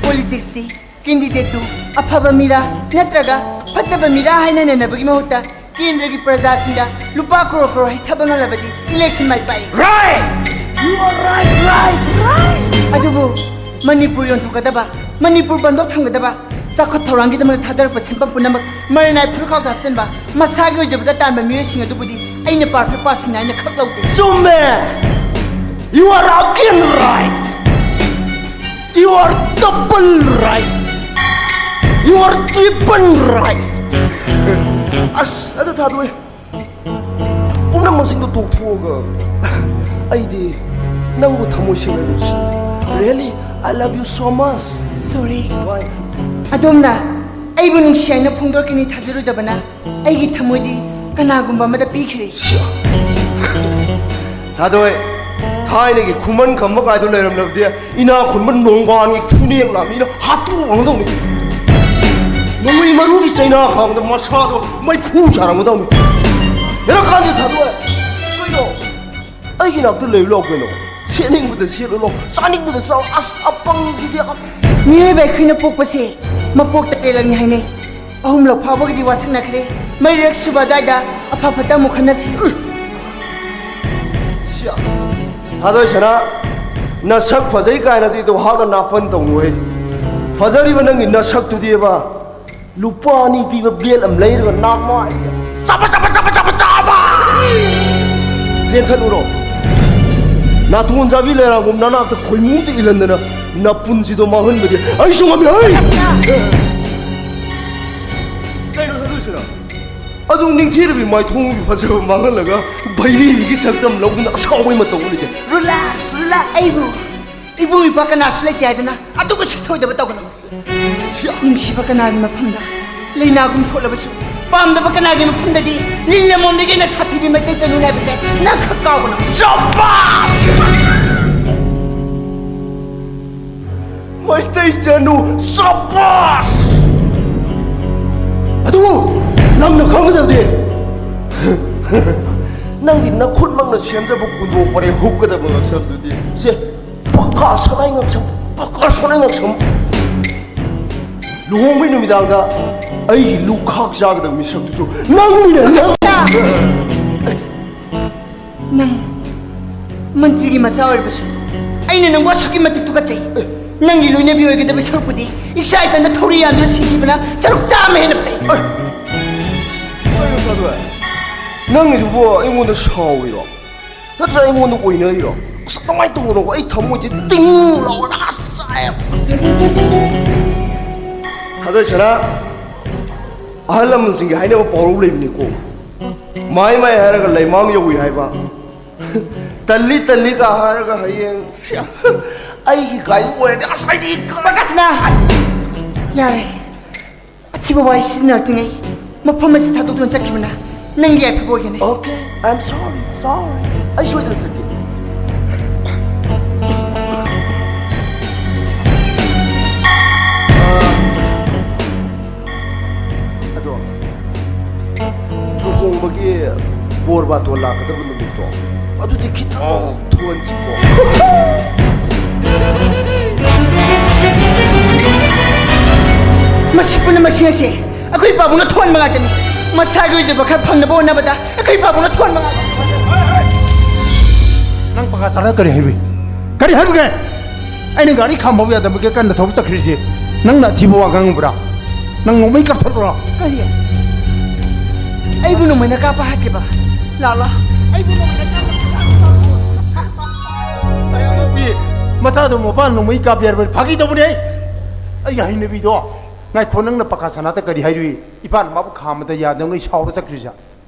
politics ꯇꯤ candidate ꯇꯨ ꯑꯐꯕ ꯃꯤꯔꯥ ꯅꯠꯇ꯭ꯔꯒ ꯐꯠꯇꯕ ꯃꯤꯔꯥ ꯍꯥꯏꯅ ꯅꯩꯅꯕꯒꯤ ꯃꯍꯨꯠꯇ ꯀꯦꯟꯗ꯭ꯔꯒꯤ ꯄ꯭ꯔꯖꯥꯁꯤꯡꯗ ꯂꯨꯄꯥ crore crore ꯍꯩꯊꯕ ꯉꯝꯂꯕꯗꯤ election my ꯄꯥꯛꯏ꯫ Right! You are right, right, right! ꯑꯗꯨꯕꯨ ꯃꯅꯤꯄꯨꯔ ꯌꯣꯟꯊꯣꯛꯀꯗꯕ, ꯃꯅꯤꯄꯨꯔ ꯕꯟꯗꯣꯞ ꯊꯝꯒꯗꯕ, ꯆꯥꯎꯈꯠ ꯊꯧꯔꯥꯡꯒꯤꯗꯃꯛꯇ ꯊꯥꯗꯔꯛꯄ ꯁꯦꯟꯐꯝ ꯄꯨꯝꯅꯃꯛ ꯃꯔꯩꯅꯥꯏ ꯐꯨꯔꯨꯈꯥꯎꯗ ꯍꯥꯞꯆꯤꯟꯕ, ꯃꯁꯥꯒꯤ ꯑꯣꯏꯖꯕꯗ ꯇꯥꯟꯕ ꯃꯤꯑꯣꯏꯁꯤꯡ ꯑꯗꯨꯕꯨꯗꯤ ꯑꯩꯅ perfect person ꯍꯥꯏꯅ ꯈꯛ ꯂꯧꯗꯦ꯫ ꯆꯨꯝꯃꯦ! You are again right! You are double right! You are triple right! ꯑꯁ, ꯑꯗꯨ ꯊꯥꯗꯣꯛꯑꯦ꯫ ꯄꯨꯝꯅꯃꯛꯁꯤꯡꯗꯣ ꯇꯣꯛꯊꯣꯛꯑꯒ ꯑꯩꯗꯤ ꯅꯪꯕꯨ ꯊꯃꯣꯏ ꯁꯦꯡꯅ ꯅꯨꯡꯁꯤ꯫ Really, I love you so much. Sorry. Why? ꯑꯗꯣꯝꯅ ꯑꯩꯕꯨ ꯅꯨꯡꯁꯤ ꯍꯥꯏꯅ ꯐꯣꯡꯗꯣꯔꯛꯀꯅꯤ ꯊꯥꯖꯔꯨꯗꯕꯅ ꯑꯩꯒꯤ ꯊꯃꯣꯏꯗꯤ ꯀꯅꯥꯒꯨꯝꯕ ꯑꯃꯗ ꯄꯤꯈ꯭ꯔꯦ꯫ ꯊꯥꯗꯣꯏ, ꯊꯥꯏꯅꯒꯤ ꯈꯨꯃꯟ ꯈꯝꯕ ꯀꯥꯏꯗꯣ ꯂꯩꯔꯝꯂꯕꯗꯤ ꯏꯅꯥꯛ ꯈꯨꯟꯕ ꯅꯣꯡꯕꯥꯟꯒꯤ ꯈꯨꯅꯦꯛꯂ ꯃꯤꯅ ꯍꯥꯠꯇꯣꯛꯑꯝꯒꯗꯧꯅꯤ꯫ ꯅꯣꯡꯃꯩ ꯃꯔꯨꯒꯤ ꯆꯩꯅꯥ ꯈꯥꯡꯗ ꯃꯁꯥꯗꯣ ꯃꯩꯈꯨ ꯁꯥꯔꯝꯒꯗꯧꯅꯤ꯫ ꯍꯦꯔꯥ ꯀꯥꯟꯁꯦ ꯊꯥꯗꯣꯛꯑꯦ꯫ ꯀꯩꯅꯣ? ꯑꯩꯒꯤ ꯅꯥꯛꯇ ꯂꯩꯔꯨ ꯂꯥꯎ ꯀꯩꯅꯣ? ꯁꯦꯠꯅꯤꯡꯕꯗ ꯁꯦꯠꯂꯨ ꯂꯥꯎ, ꯆꯥꯅꯤꯡꯕꯗ ꯆꯥꯎ꯫ ꯑꯁ, ꯑꯄꯪꯁꯤꯗꯤ ꯑ- ꯃꯤꯑꯣꯏꯕ ꯑꯩꯈꯣꯏꯅ ꯄꯣꯛꯄꯁꯦ ꯃꯄꯣꯛꯇ ꯄꯦꯜꯂꯛꯅꯤ ꯍꯥꯏꯅꯩ꯫ ꯑꯍꯨꯝꯂꯛ ꯐꯥꯎꯕꯒꯤꯗꯤ ꯋꯥꯁꯛꯅꯈ꯭ꯔꯦ꯫ ꯃꯔꯤꯔꯛ ꯁꯨꯕ ꯑꯗꯨꯋꯥꯏꯗ ꯑꯐ ꯐꯠꯇ ꯑꯃꯨꯛ ꯈꯟꯅꯁꯤ꯫ ꯁꯤ, ꯊꯥꯗꯣꯏ ꯁꯅꯥ, ꯅꯁꯛ ꯐꯖꯩ ꯀꯥꯏꯅꯗꯤ ꯑꯗꯨ ꯍꯥꯞꯅ ꯅꯥꯄꯟ ꯇꯧꯅꯨꯍꯦ꯫ ꯐꯖꯔꯤꯕ ꯅꯪꯒꯤ ꯅꯁꯛꯇꯨꯗꯤꯕ ꯂꯨꯄꯥ ꯑꯅꯤ ꯄꯤꯕ ꯕꯦꯜ ꯑꯃ ꯂꯩꯔꯒ ꯅꯥꯛꯃꯥꯏꯗ ꯆꯥꯕ, ꯆꯥꯕ, ꯆꯥꯕ, ꯆꯥꯕ, ꯆꯥꯕ! ꯂꯦꯟꯊꯠꯂꯨꯔꯣ꯫ ꯅꯥꯇꯣꯟ ꯆꯥꯕꯤ ꯂꯩꯔꯥꯡꯒꯨꯝ ꯅꯅꯥꯛꯇ ꯈꯣꯏꯃꯨꯗ ꯏꯜꯍꯟꯗꯅ ꯅꯄꯨꯟꯁꯤꯗꯣ ꯃꯥꯡꯍꯟꯕꯗꯤ ꯑꯩꯁꯨ ꯉꯝꯃꯤ꯫ ꯍꯩ! ꯀꯩꯅꯣ ꯊꯥꯗꯣꯏꯁꯤꯅ? ꯑꯗꯨ ꯅꯤꯡꯊꯤꯔꯕꯤ ꯃꯥꯏꯊꯣꯡꯒꯤ ꯐꯖꯕ ꯃꯥꯡꯍꯜꯂꯒ ꯕꯩꯔꯤꯕꯤꯒꯤ ꯁꯛꯇꯝ ꯂꯧꯗꯨꯅ ꯑꯁꯥꯎꯕꯩ ꯃꯇꯧ ꯎꯠꯂꯤꯗꯦ꯫ Relax, relax. ꯑꯩꯕꯨ ꯏꯕꯨꯡ ꯏꯄ꯭ꯋꯥ ꯀꯅꯥꯁꯨ ꯂꯩꯇꯦ ꯍꯥꯏꯗꯨꯅ ꯑꯗꯨꯒ ꯁꯤꯊꯣꯏꯗꯕ ꯇꯧꯒꯅꯨ꯫ ꯁꯤꯌꯥ! ꯅꯨꯡꯁꯤꯕ ꯀꯅꯥꯒꯤ ꯃꯐꯝꯗ ꯂꯩꯅꯥꯒꯨꯝ ꯊꯣꯛꯂꯕꯁꯨ, ꯄꯥꯝꯗꯕ ꯀꯅꯥꯒꯤ ꯃꯐꯝꯗꯗꯤ ꯂꯤꯟ ꯂꯃꯣꯝꯗꯒꯤ ꯍꯦꯟꯅ ꯁꯥꯊꯤꯕꯤ ꯃꯩꯇꯩ ꯆꯅꯨꯅꯤ ꯍꯥꯏꯕꯁꯦ ꯅꯪ ꯈꯛ ꯀꯥꯎꯒꯅꯨ꯫ ꯁꯕꯥꯁ! ꯃꯩꯇꯩ ꯆꯅꯨ, ꯁꯕꯥꯁ! ꯑꯗꯨ ꯅꯪꯅ ꯈꯪꯒꯗꯕꯗꯤ, ꯅꯪꯒꯤ ꯅꯈꯨꯠꯃꯛꯅ ꯁꯦꯝꯖꯕ ꯀꯨꯟꯗꯣ ꯄꯔꯦꯡ ꯍꯨꯛꯀꯗꯕ ꯉꯛꯁꯝꯗꯨꯗꯤ꯫ ꯁꯦ, ꯄꯀꯥ ꯁꯅꯥꯏ ꯉꯛꯁꯝ, ꯄꯀꯥ ꯁꯅꯥꯏ ꯉꯛꯁꯝ꯫ ꯂꯨꯍꯣꯡꯕꯩ ꯅꯨꯃꯤꯗꯥꯡꯗ ꯑꯩꯒꯤ ꯂꯨꯈꯥꯛ ꯆꯥꯒꯗꯕ ꯃꯤꯁꯛꯇꯨꯁꯨ ꯅꯪꯅꯤꯅ, ꯅꯪ! ꯅꯪ ꯃꯟꯇ꯭ꯔꯤꯒꯤ ꯃꯆꯥ ꯑꯣꯏꯔꯕꯁꯨ ꯑꯩꯅ ꯅꯪꯕꯨ ꯑꯁꯨꯛꯀꯤ ꯃꯇꯤꯛ ꯇꯨꯀꯠꯆꯩ꯫ ꯅꯪꯒꯤ ꯂꯣꯏꯅꯕꯤ ꯑꯣꯏꯒꯗꯕ ꯁꯔꯨꯛꯄꯨꯗꯤ ꯏꯁꯥ ꯏꯊꯟꯇ ꯊꯧꯔꯤ ꯌꯥꯟꯗꯨꯅ ꯁꯤꯈꯤꯕꯅ ꯁꯔꯨꯛ ꯆꯥꯝꯃ ꯍꯦꯟꯅ ꯐꯩ꯫ ꯑꯩ, ꯀꯩꯅꯣ ꯇꯧꯋꯦ, ꯅꯪꯒꯤꯗꯨꯕꯨ ꯑꯩꯉꯣꯟꯗ ꯁꯥꯎꯔꯤꯔꯣ? ꯅꯠꯇ꯭ꯔ ꯑꯩꯉꯣꯟꯗ ꯑꯣꯏꯅꯔꯤꯔꯣ? ꯑꯁ, ꯀꯃꯥꯏꯅ ꯇꯧꯕꯅꯣ? ꯑꯩ ꯊꯃꯣꯏꯁꯦ ꯇꯤꯡ ꯂꯥꯎꯔꯒ ꯑꯁ, ꯑꯁ꯫ ꯊꯥꯗꯣꯏ ꯁꯅꯥ, ꯑꯍꯜ ꯂꯃꯟꯁꯤꯡꯒꯤ ꯍꯥꯏꯅꯕ ꯄꯥꯎꯔꯧ ꯂꯩꯕꯅꯤꯀꯣ꯫ ꯃꯥꯏ ꯃꯥꯏ ꯍꯥꯏꯔꯒ ꯂꯩꯃꯥꯡ ꯌꯧꯏ ꯍꯥꯏꯕ꯫ ꯇꯜꯂꯤ ꯇꯜꯂꯤꯒ ꯍꯥꯏꯔꯒ ꯍꯌꯦꯡ, ꯁꯤꯌꯥ, ꯑꯩꯒꯤ ꯒꯥꯔꯤ ꯑꯣꯏꯔꯗꯤ ꯉꯁꯥꯏꯗꯤ ꯀꯃꯥꯏ- ꯄꯀꯥꯁꯅꯥ! ꯌꯥꯔꯦ꯫ ꯑꯊꯤꯕ ꯋꯥꯍꯩ ꯁꯤꯖꯤꯟꯅꯔꯛꯇ꯭ꯔꯤꯉꯩ ꯃꯐꯝ ꯑꯁꯤ ꯊꯥꯗꯣꯛꯇꯨꯅ ꯆꯠꯈꯤꯕꯅ ꯅꯪꯒꯤ ꯌꯥꯏꯐꯕ ꯑꯣꯏꯒꯅꯤ꯫ Okay, I'm sorry, sorry. ꯑꯩ ꯁꯣꯏꯗꯅ ꯆꯠꯀꯦ꯫ ꯑꯗꯣ, ꯂꯨꯍꯣꯡꯕꯒꯤ ꯕꯣꯔ ꯕꯥꯇꯣꯟ ꯂꯥꯛꯀꯗꯕ ꯅꯨꯃꯤꯠꯇꯣ, ꯑꯗꯨꯗꯤ ꯈꯤꯇꯪ ꯊꯨꯍꯟꯁꯤꯀꯣ꯫ ꯃꯁꯤ ꯄꯨꯝꯅꯃꯛꯁꯤꯡ ꯑꯁꯤ ꯑꯩꯈꯣꯏ ꯄꯥꯕꯨꯡꯅ ꯊꯣꯟꯕ ꯉꯥꯛꯇꯅꯤ꯫ ꯃꯁꯥꯒꯤ ꯑꯣꯏꯖꯕ ꯈꯔ ꯐꯪꯅꯕ ꯍꯣꯠꯅꯕꯗ ꯑꯩꯈꯣꯏ ꯄꯥꯕꯨꯡꯅ ꯊꯣꯟꯕ ꯉꯥꯛꯇꯅꯤ꯫ ꯅꯪ ꯄꯀꯥ ꯆꯥꯅ ꯀꯔꯤ ꯍꯥꯏꯔꯨꯏ? ꯀꯔꯤ ꯍꯥꯏꯔꯨꯒꯦ? ꯑꯩꯅ ꯒꯥꯔꯤ ꯈꯥꯝꯕ ꯌꯥꯗꯕꯒꯤ ꯀꯟꯅ ꯊꯧꯕ ꯆꯠꯈ꯭ꯔꯤꯁꯦ, ꯅꯪꯅ ꯑꯊꯤꯕ ꯋꯥ ꯉꯥꯡꯉꯨꯕ꯭ꯔꯥ? ꯅꯪ ꯅꯣꯡꯃꯩ ꯀꯥꯞꯊꯠꯂꯨꯔꯣ? ꯀꯔꯤ? ꯑꯩꯕꯨ ꯅꯣꯡꯃꯩꯅ ꯀꯥꯞꯄ ꯍꯥꯠꯀꯦꯕ? ꯂꯥꯛꯂꯣ꯫ ꯑꯩꯕꯨ ꯅꯣꯡꯃꯩꯅ ꯀꯥꯞꯄ ꯍꯥꯠꯀꯦꯕ? ꯃꯆꯥꯗꯣ ꯃꯄꯥ ꯅꯣꯡꯃꯩ ꯀꯥꯞꯄꯦ ꯍꯥꯏꯔꯕꯅꯤ꯫ ꯐꯥꯒꯤ ꯇꯧꯕꯅꯦ ꯑꯩ꯫ ꯑꯩꯒꯤ ꯍꯩꯅꯕꯤꯗꯣ꯫ ꯉꯥꯏꯈꯣ, ꯅꯪꯅ ꯄꯀꯥ ꯁꯅꯥꯗ ꯀꯔꯤ ꯍꯥꯏꯔꯨꯏ? ꯏꯄꯥꯅ ꯃꯥꯕꯨ ꯈꯥꯝꯕꯗ ꯌꯥꯗꯕꯉꯩ ꯁꯥꯎꯔ ꯆꯠꯈ꯭ꯔꯤꯁꯦ꯫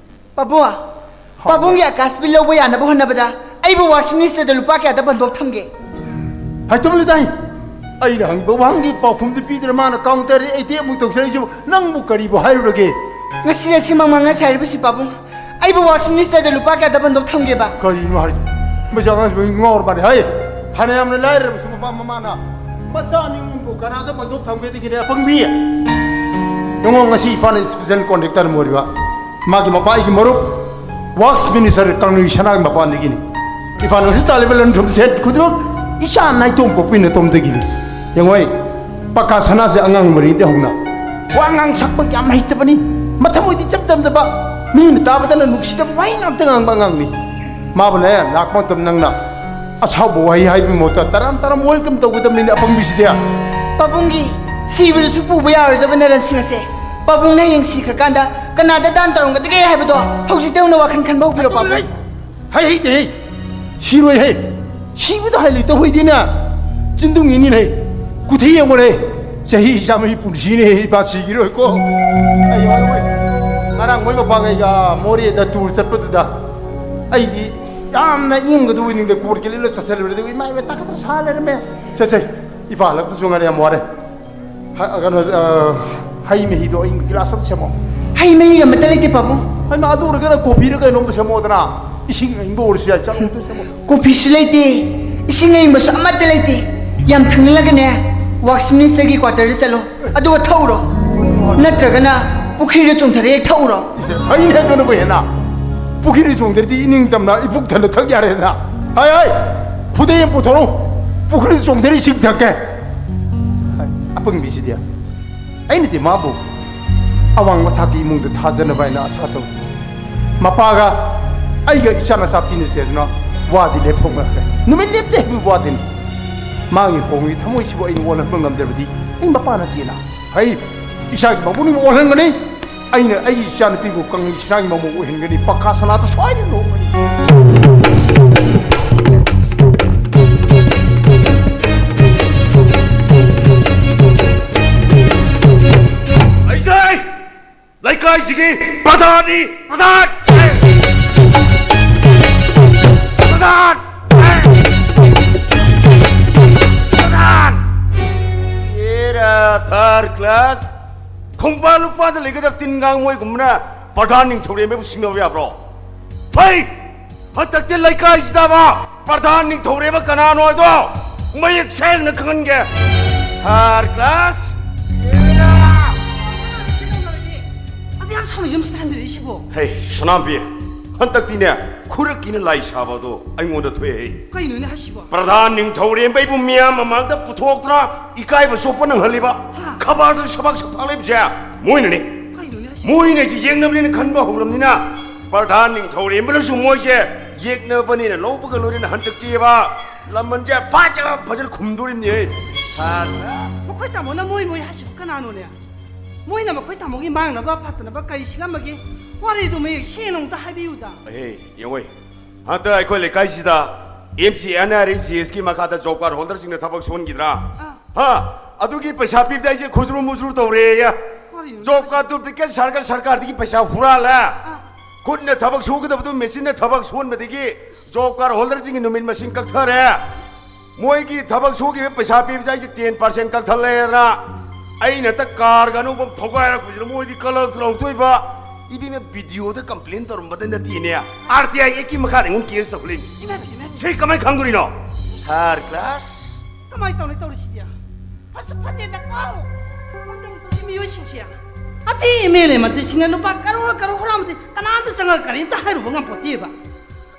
ꯄꯥꯕꯨꯡ, ꯄꯥꯕꯨꯡꯒꯤ ꯑꯀꯥꯁꯕꯤꯜ ꯂꯧꯕ ꯌꯥꯅꯕ ꯍꯣꯠꯅꯕꯗ ꯑꯩꯕꯨ ꯋꯥꯁ ꯃꯤꯅꯤꯁꯇꯔꯗ ꯂꯨꯄꯥ ꯀꯌꯥꯗ ꯕꯟꯗꯣꯞ ꯊꯝꯒꯦ? ꯍꯥꯏꯇꯕ ꯂꯩꯗꯥꯏ? ꯑꯩꯅ ꯍꯪꯕ ꯋꯥꯍꯪꯒꯤ ꯄꯥꯎꯈꯨꯝꯗꯤ ꯄꯤꯗꯅ ꯃꯥꯅ ꯀꯥꯎꯟꯇꯔ ꯑꯦꯇꯦꯛ ꯑꯃꯨꯛ ꯇꯧꯁꯤꯜꯂꯛꯏꯁꯤꯕꯨ ꯅꯪꯕꯨ ꯀꯔꯤꯕꯨ ꯍꯥꯏꯔꯨꯔꯒꯦ? ꯉꯁꯤ ꯑꯁꯤꯃꯛ ꯃꯉꯥ ꯁꯥꯏꯔꯤꯕꯁꯤ ꯄꯥꯕꯨꯡ, ꯑꯩꯕꯨ ꯋꯥꯁ ꯃꯤꯅꯤꯁꯇꯔꯗ ꯂꯨꯄꯥ ꯀꯌꯥꯗ ꯕꯟꯗꯣꯞ ꯊꯝꯒꯦꯕ? ꯀꯔꯤꯅꯣ ꯍꯥꯏꯁꯤꯕꯨ? ꯃꯁꯤ ꯑꯉꯥꯡꯁꯤꯕꯨ ꯉꯥꯎꯔꯕꯅꯦ ꯍꯩ! ꯐꯅꯌꯥꯝꯅ ꯂꯥꯏꯔꯔꯕꯁꯨ ꯃꯄꯥ ꯃꯃꯥꯅ ꯃꯆꯥ ꯑꯅꯤ ꯑꯍꯨꯝꯕꯨ ꯀꯅꯥꯗ ꯕꯟꯗꯣꯞ ꯊꯝꯒꯗꯒꯦꯅꯦ, ꯑꯄꯪꯕꯤ? ꯌꯦꯡꯉꯣ, ꯉꯁꯤ ꯏꯝꯐꯥꯜ ꯏꯁꯄꯤꯁꯦꯜ ꯀꯣꯟꯇ꯭ꯔꯦꯛꯇꯔ ꯑꯃ ꯑꯣꯏꯔꯤꯕ ꯃꯥꯒꯤ ꯃꯄꯥ ꯑꯩꯒꯤ ꯃꯔꯨꯞ, ꯋꯥꯛꯁ ꯃꯤꯅꯤꯁꯇꯔ ꯀꯪꯂꯩ ꯁꯅꯥꯒꯤ ꯃꯄꯥꯟꯗꯒꯤꯅꯤ꯫ ꯏꯝꯐꯥꯜ ꯍꯣꯁꯄꯤꯇꯥꯜ ꯂꯩꯕ ꯂꯟ ꯊꯨꯝ ꯁꯦꯠ ꯈꯨꯗꯤꯡꯃꯛ ꯏꯆꯥ ꯅꯥꯏꯇꯣꯝ ꯄꯣꯛꯄꯤ ꯅꯇꯣꯝꯗꯒꯤꯅꯤ꯫ ꯌꯦꯡꯉꯣ, ꯑꯩ ꯄꯀꯥ ꯁꯅꯥꯁꯦ ꯑꯉꯥꯡ ꯑꯣꯏꯔꯤꯉꯩꯗꯒꯤ ꯍꯧꯅ ꯋꯥ ꯉꯥꯡ ꯁꯛꯄ ꯌꯥꯝ ꯍꯩꯇꯕꯅꯤ꯫ ꯃꯊꯃꯣꯏꯗꯤ ꯏꯆꯝ ꯆꯝꯖꯕ, ꯃꯤꯅ ꯇꯥꯕꯗꯅ ꯅꯨꯡꯁꯤꯗꯕ ꯋꯥꯍꯩ ꯉꯥꯛꯇ ꯉꯥꯡꯕ ꯑꯉꯥꯡꯅꯤ꯫ ꯃꯥꯕꯨꯅꯦ, ꯂꯥꯛꯄ ꯃꯇꯝ ꯅꯪꯅ ꯑꯁꯥꯎꯕ ꯋꯥꯍꯩ ꯍꯥꯏꯕꯒꯤ ꯃꯍꯨꯠꯇ ꯇꯔꯥꯝ ꯇꯔꯥꯝ ꯋꯦꯜꯀꯝ ꯇꯧꯒꯗꯕꯅꯤꯅꯦ, ꯑꯄꯪꯕꯤꯁꯤꯗꯤ꯫ ꯄꯥꯕꯨꯡꯒꯤ ꯁꯤꯕꯗꯨꯁꯨ ꯄꯨꯕ ꯌꯥꯔꯣꯏꯗꯕ ꯅꯔꯟꯁꯤꯡ ꯑꯁꯦ ꯄꯥꯕꯨꯡꯅ ꯍꯌꯦꯡ ꯁꯤꯈ꯭ꯔꯀꯥꯟꯗ ꯀꯅꯥꯗ ꯗꯥꯟ ꯇꯧꯔꯝꯒꯗꯒꯦ ꯍꯥꯏꯕꯗꯣ ꯍꯧꯖꯤꯛꯇꯩ ꯍꯧꯅ ꯋꯥꯈꯜ ꯈꯟꯕ ꯍꯧꯕꯤꯔꯣ, ꯄꯥꯕꯨꯡ꯫ ꯍꯩ ꯍꯩꯇꯦ ꯍꯩ꯫ ꯁꯤꯔꯣꯏ ꯍꯩ꯫ ꯁꯤꯕꯗꯣ ꯍꯩ ꯂꯩꯇ ꯍꯨꯏꯗꯤꯅꯦ꯫ ꯆꯤꯟꯗꯨꯡ ꯏꯅꯤꯅꯦ꯫ ꯀꯨꯊꯤ ꯌꯦꯡꯉꯨꯅꯦ꯫ ꯆꯍꯤ ꯆꯥꯝꯃꯔꯤ ꯄꯨꯟꯁꯤꯅꯦ ꯏꯄꯥ ꯁꯤꯈꯤꯔꯣꯏꯀꯣ꯫ ꯑꯩ ꯋꯥꯔꯣꯏ꯫ ꯉꯔꯥꯡ ꯃꯣꯏ ꯃꯄꯥꯡꯒꯩꯒ ꯃꯣꯔꯦꯗ ꯇꯨꯔ ꯆꯠꯄꯗꯨꯗ ꯑꯩꯗꯤ ꯌꯥꯝꯅ ꯏꯪꯒꯗꯧꯕ ꯅꯤꯡꯗ ꯀꯣꯔꯠꯀꯤ ꯂꯤꯠꯂ ꯆꯠꯁꯜꯂꯨꯔꯦ꯫ ꯑꯗꯨꯒ ꯏꯃꯥ ꯏꯕꯦꯟ ꯇꯥꯈꯠꯇꯅ ꯁꯥ ꯂꯩꯔꯝꯃꯦ꯫ ꯁꯦ ꯁꯦ, ꯏꯄꯥ ꯍꯜꯂꯛꯄꯁꯨ ꯉꯥꯏꯔꯦ, ꯌꯥꯝ ꯋꯥꯔꯦ꯫ ꯍ-, ꯀꯩꯅꯣ, ꯑ, ꯍꯩ ꯃꯍꯤꯗꯣ ꯑꯩ ꯒꯤꯂꯥꯁ ꯑꯃ ꯁꯦꯝꯃꯣ꯫ ꯍꯩ ꯃꯍꯤꯒ ꯑꯃꯠꯇ ꯂꯩꯇꯦ, ꯄꯥꯕꯨꯡ꯫ ꯍꯩꯃꯥ, ꯑꯗꯨ ꯑꯣꯏꯔꯒꯅ ꯀꯣꯐꯤꯔ ꯀꯩꯅꯣꯝ ꯁꯦꯝꯃꯣꯗꯅ꯫ ꯏꯁꯤꯡ ꯑꯏꯪꯕ ꯑꯣꯏꯔꯁꯨ ꯌꯥꯏ, ꯆꯥ ꯑꯝꯇ ꯁꯦꯝꯃꯣ꯫ ꯀꯣꯐꯤꯁꯨ ꯂꯩꯇꯦ, ꯏꯁꯤꯡ ꯑꯏꯪꯕꯁꯨ ꯑꯃꯠꯇ ꯂꯩꯇꯦ꯫ ꯌꯥꯝ ꯊꯛꯅꯤꯡꯂꯒꯅꯦ, ꯋꯥꯛꯁ ꯃꯤꯅꯤꯁꯇꯔꯒꯤ ꯀ꯭ꯋꯥꯇꯔꯗ ꯆꯠꯂꯣ, ꯑꯗꯨꯒ ꯊꯛꯎꯔꯣ꯫ ꯅꯠꯇ꯭ꯔꯒꯅ ꯄꯨꯈ꯭ꯔꯤꯗ ꯆꯣꯡꯊꯔ ꯍꯦꯛ ꯊꯛꯎꯔꯣ꯫ ꯐꯩꯅꯦ ꯑꯗꯨꯅꯕꯨ ꯍꯦꯟꯅ꯫ ꯄꯨꯈ꯭ꯔꯤꯗ ꯆꯣꯡꯊꯔꯗꯤ ꯏꯅꯤꯡ ꯇꯝꯅ ꯏꯄꯨꯛ ꯊꯟꯅ ꯊꯛ ꯌꯥꯔꯦꯗꯅ꯫ ꯍꯥꯏ, ꯍꯥꯏ, ꯈꯨꯗꯩ ꯑꯃ ꯄꯨꯊꯣꯔꯛꯎ꯫ ꯄꯨꯈ꯭ꯔꯤꯗ ꯆꯣꯡꯊꯔ ꯏꯁꯤꯡ ꯊꯛꯀꯦ꯫ ꯑꯄꯪꯕꯤꯁꯤꯗꯤ꯫ ꯑꯩꯅꯗꯤ ꯃꯥꯕꯨ ꯑꯋꯥꯡꯕ ꯊꯥꯛꯀꯤ ꯏꯃꯨꯡꯗ ꯊꯥꯖꯅꯕ ꯍꯥꯏꯅ ꯑꯁꯥ ꯇꯧꯏ꯫ ꯃꯄꯥꯒ ꯑꯩꯒ ꯏꯆꯥ ꯅꯆꯥ ꯄꯤꯅꯁꯦ ꯑꯗꯨꯅ ꯋꯥꯗꯤ ꯂꯦꯞꯊꯣꯛꯅꯈ꯭ꯔꯦ꯫ ꯅꯨꯃꯤꯠ ꯂꯦꯞꯇꯦ ꯍꯥꯏꯕꯒꯤ ꯋꯥꯗꯤꯅꯤ꯫ ꯃꯥꯒꯤ ꯍꯣꯡꯉꯤ ꯊꯃꯣꯏꯁꯤꯕꯨ ꯑꯩꯅ ꯑꯣꯜꯍꯟꯕ ꯉꯝꯗ꯭ꯔꯕꯗꯤ ꯑꯩ ꯃꯄꯥ ꯅꯠꯇꯦꯅ꯫ ꯐꯩ, ꯏꯆꯥꯒꯤ ꯃꯄꯨꯅꯤꯡꯕꯨ ꯑꯣꯜꯍꯟꯒꯅꯤ꯫ ꯑꯩꯅ ꯑꯩꯒꯤ ꯏꯆꯥꯅꯨꯄꯤꯕꯨ ꯀꯪꯂꯩ ꯁꯅꯥꯒꯤ ꯃꯃꯧ ꯑꯣꯏꯍꯟꯒꯅꯤ꯫ ꯄꯀꯥ ꯁꯅꯥꯗ ꯁꯣꯏꯗꯅ ꯂꯨꯍꯣꯡꯒꯅꯤ꯫ ꯑꯩꯁꯦ ꯂꯩꯀꯥꯏꯁꯤꯒꯤ ꯄ꯭ꯔꯙꯥꯟꯅꯤ, ꯄ꯭ꯔꯙꯥꯟ! ꯄ꯭ꯔꯙꯥꯟ! ꯄ꯭ꯔꯙꯥꯟ! ꯑꯦꯔꯥ, ꯊꯥꯔ ꯀ꯭ꯂꯥꯁ! ꯈꯣꯡꯕꯥꯟ ꯂꯨꯄꯥꯟꯗ ꯂꯩꯒꯗꯕ ꯇꯤꯟ ꯀꯥꯡ ꯃꯣꯏꯒꯨꯝꯕꯅ ꯄ꯭ꯔꯙꯥꯟ ꯅꯤꯡꯊꯧꯔꯦꯝꯕꯕꯨ ꯁꯤꯡꯅꯕ ꯌꯥꯕ꯭ꯔꯣ? ꯐꯩ! ꯍꯟꯗꯛꯇꯤ ꯂꯩꯀꯥꯏꯁꯤꯗꯕ ꯄ꯭ꯔꯙꯥꯟ ꯅꯤꯡꯊꯧꯔꯦꯝꯕ ꯀꯅꯥꯅꯣ ꯍꯥꯏꯗꯣ ꯃꯌꯦꯛ ꯁꯦꯡꯅ ꯈꯪꯍꯟꯒꯦ꯫ Third class꯫ ꯑꯗꯨ ꯌꯥꯝ ꯁꯥꯎꯅ ꯌꯨꯝꯁꯤꯗ ꯍꯟꯕꯤꯔꯛꯏꯁꯤꯕꯣ? ꯍꯦ, ꯁꯅꯥꯝꯕꯤ, ꯍꯟꯗꯛꯇꯤꯅꯦ, ꯈꯨꯔꯛꯀꯤꯅ ꯂꯥꯏ ꯁꯥꯕ ꯑꯗꯣ ꯑꯩꯉꯣꯟꯗ ꯊꯣꯛꯑꯦ꯫ ꯀꯩꯅꯣꯅꯦ ꯍꯥꯏꯁꯤꯕꯣ? ꯄ꯭ꯔꯙꯥꯟ ꯅꯤꯡꯊꯧꯔꯦꯝꯕ ꯑꯩꯕꯨ ꯃꯤꯌꯥꯝ ꯃꯃꯥꯡꯗ ꯄꯨꯊꯣꯛꯇꯨꯅ ꯏꯀꯥꯏꯕ ꯆꯣꯞꯄ ꯅꯪꯍꯜꯂꯤꯕ, ꯍꯥ? ꯈꯕꯔꯗ ꯁꯕꯥꯛ ꯁꯛꯐꯥꯛ ꯂꯩꯕꯁꯦ ꯃꯣꯏꯅꯅꯦ꯫ ꯀꯩꯅꯣꯅꯦ ꯍꯥꯏꯁꯤꯕꯣ? ꯃꯣꯏꯅ ꯑꯩꯁꯦ ꯌꯦꯛꯅꯕꯅꯦꯅ ꯈꯟꯕ ꯍꯧꯔꯕꯅꯤꯅ, ꯄ꯭ꯔꯙꯥꯟ ꯅꯤꯡꯊꯧꯔꯦꯝꯕꯅꯁꯨ ꯃꯣꯏꯁꯦ ꯌꯦꯛꯅꯕꯅꯦꯅ ꯂꯧꯕꯒ ꯂꯣꯏꯅꯅ ꯍꯟꯗꯛꯇꯤꯕ ꯂꯃꯟꯁꯦ ꯐꯖ ꯐꯖꯅ ꯈꯨꯝꯗꯣꯔꯤꯕꯅꯤ꯫ ꯃꯈꯣꯏ ꯇꯥꯃꯣꯅ ꯃꯣꯏ ꯃꯣꯏ ꯍꯥꯏꯁꯤꯕꯨ ꯀꯅꯥꯅꯣꯅꯦ? ꯃꯣꯏꯅ ꯃꯈꯣꯏ ꯇꯥꯃꯣꯒꯤ ꯃꯥꯡꯅꯕ ꯐꯠꯇꯅꯕ ꯀꯔꯤ ꯁꯤꯜꯂꯝꯃꯒꯦ? ꯋꯥꯔꯤꯗꯨ ꯃꯌꯦꯛ ꯁꯦꯡꯅ ꯑꯃꯨꯛꯇ ꯍꯥꯏꯕꯤꯌꯨꯗ꯫ ꯑꯦ, ꯌꯦꯡꯉꯣꯏ, ꯍꯟꯗꯛ ꯑꯩꯈꯣꯏ ꯂꯩꯀꯥꯏꯁꯤꯗ M G N R E G ꯑꯦꯁꯀꯤ ꯃꯈꯥꯗ ꯖꯣꯕ ꯀꯥꯔꯗ ꯍꯣꯜꯗꯔꯁꯤꯡꯅ ꯊꯕꯛ ꯁꯨꯍꯟꯈꯤꯗ꯭ꯔꯥ? ꯍꯥ? ꯑꯗꯨꯒꯤ ꯄꯩꯁꯥ ꯄꯤꯕꯗ ꯑꯩꯁꯦ ꯈꯨꯖ꯭ꯔꯨ ꯃꯨꯖ꯭ꯔꯨ ꯇꯧꯔꯦꯌꯦ꯫ ꯀꯔꯤꯅꯣ? ꯖꯣꯕ ꯀꯥꯔꯗ ꯗꯨꯄ꯭ꯂꯤꯀꯦꯠ ꯁꯥꯔꯒ ꯁꯔꯀꯥꯔꯗꯒꯤ ꯄꯩꯁꯥ ꯍꯨꯔꯥꯜꯂꯦ꯫ ꯈꯨꯠꯅ ꯊꯕꯛ ꯁꯨꯒꯗꯕꯗꯨ ꯃꯦꯆꯤꯟꯅ ꯊꯕꯛ ꯁꯨꯍꯟꯕꯗꯒꯤ ꯖꯣꯕ ꯀꯥꯔꯗ ꯍꯣꯜꯗꯔꯁꯤꯡꯒꯤ ꯅꯨꯃꯤꯠ ꯃꯁꯤꯡ ꯀꯛꯊꯔꯦ꯫ ꯃꯣꯏꯒꯤ ꯊꯕꯛ ꯁꯨꯈꯤꯕ ꯄꯩꯁꯥ ꯄꯤꯕꯁꯦ ꯑꯩꯒꯤ ten percent ꯀꯛꯊꯠꯂꯦꯗꯅ ꯑꯩꯅ ꯍꯦꯛꯇ ꯀꯥꯔꯒ ꯑꯅꯧꯕ ꯑꯃ ꯊꯧꯒꯥꯏꯔꯛꯄꯁꯤꯗ ꯃꯣꯏꯗꯤ ꯀꯂꯛ ꯂꯧꯊꯣꯛꯏꯕ꯫ ꯏꯕꯦꯝꯃ, ꯕꯤꯗꯤꯑꯣꯗ ꯀꯝꯄ꯭ꯂꯦꯟ ꯇꯧꯔꯝꯕꯗ ꯅꯠꯇꯦꯅꯦ, ꯑꯥꯔ ꯇꯤ ꯑꯥꯏ ꯑꯦꯛꯀꯤ ꯃꯈꯥꯗ ꯑꯩꯉꯣꯟꯗ ꯀꯦꯁ ꯇꯧꯈꯠꯂꯛꯏꯅꯤ꯫ ꯏꯃꯥ, ꯏꯃꯥ, ꯏꯃꯥ꯫ ꯁꯤ ꯀꯃꯥꯏꯅ ꯈꯪꯗꯣꯔꯤꯅꯣ? Third class꯫ ꯀꯃꯥꯏꯅ ꯇꯧꯅꯤ ꯇꯧꯔꯤꯁꯤꯗꯤ? ꯐꯁꯨ ꯐꯠꯇꯦꯗꯀꯣ꯫ ꯃꯇꯝꯁꯤꯒꯤ ꯃꯤꯑꯣꯏꯁꯤꯡꯁꯦ, ꯑꯇꯩ ꯑꯦꯝ ꯑꯦꯜ ꯑꯦ ꯃꯟꯇ꯭ꯔꯤꯁꯤꯡꯅ ꯂꯨꯄꯥ ꯀꯔꯣꯔ ꯀꯔꯣꯔ ꯍꯨꯔꯥꯟꯕꯗꯤ ꯀꯅꯥꯝꯇ ꯆꯪꯉꯒ ꯀꯔꯤꯝꯇ ꯍꯥꯏꯔꯨꯕ ꯉꯝꯄꯣꯠꯇꯦꯕ꯫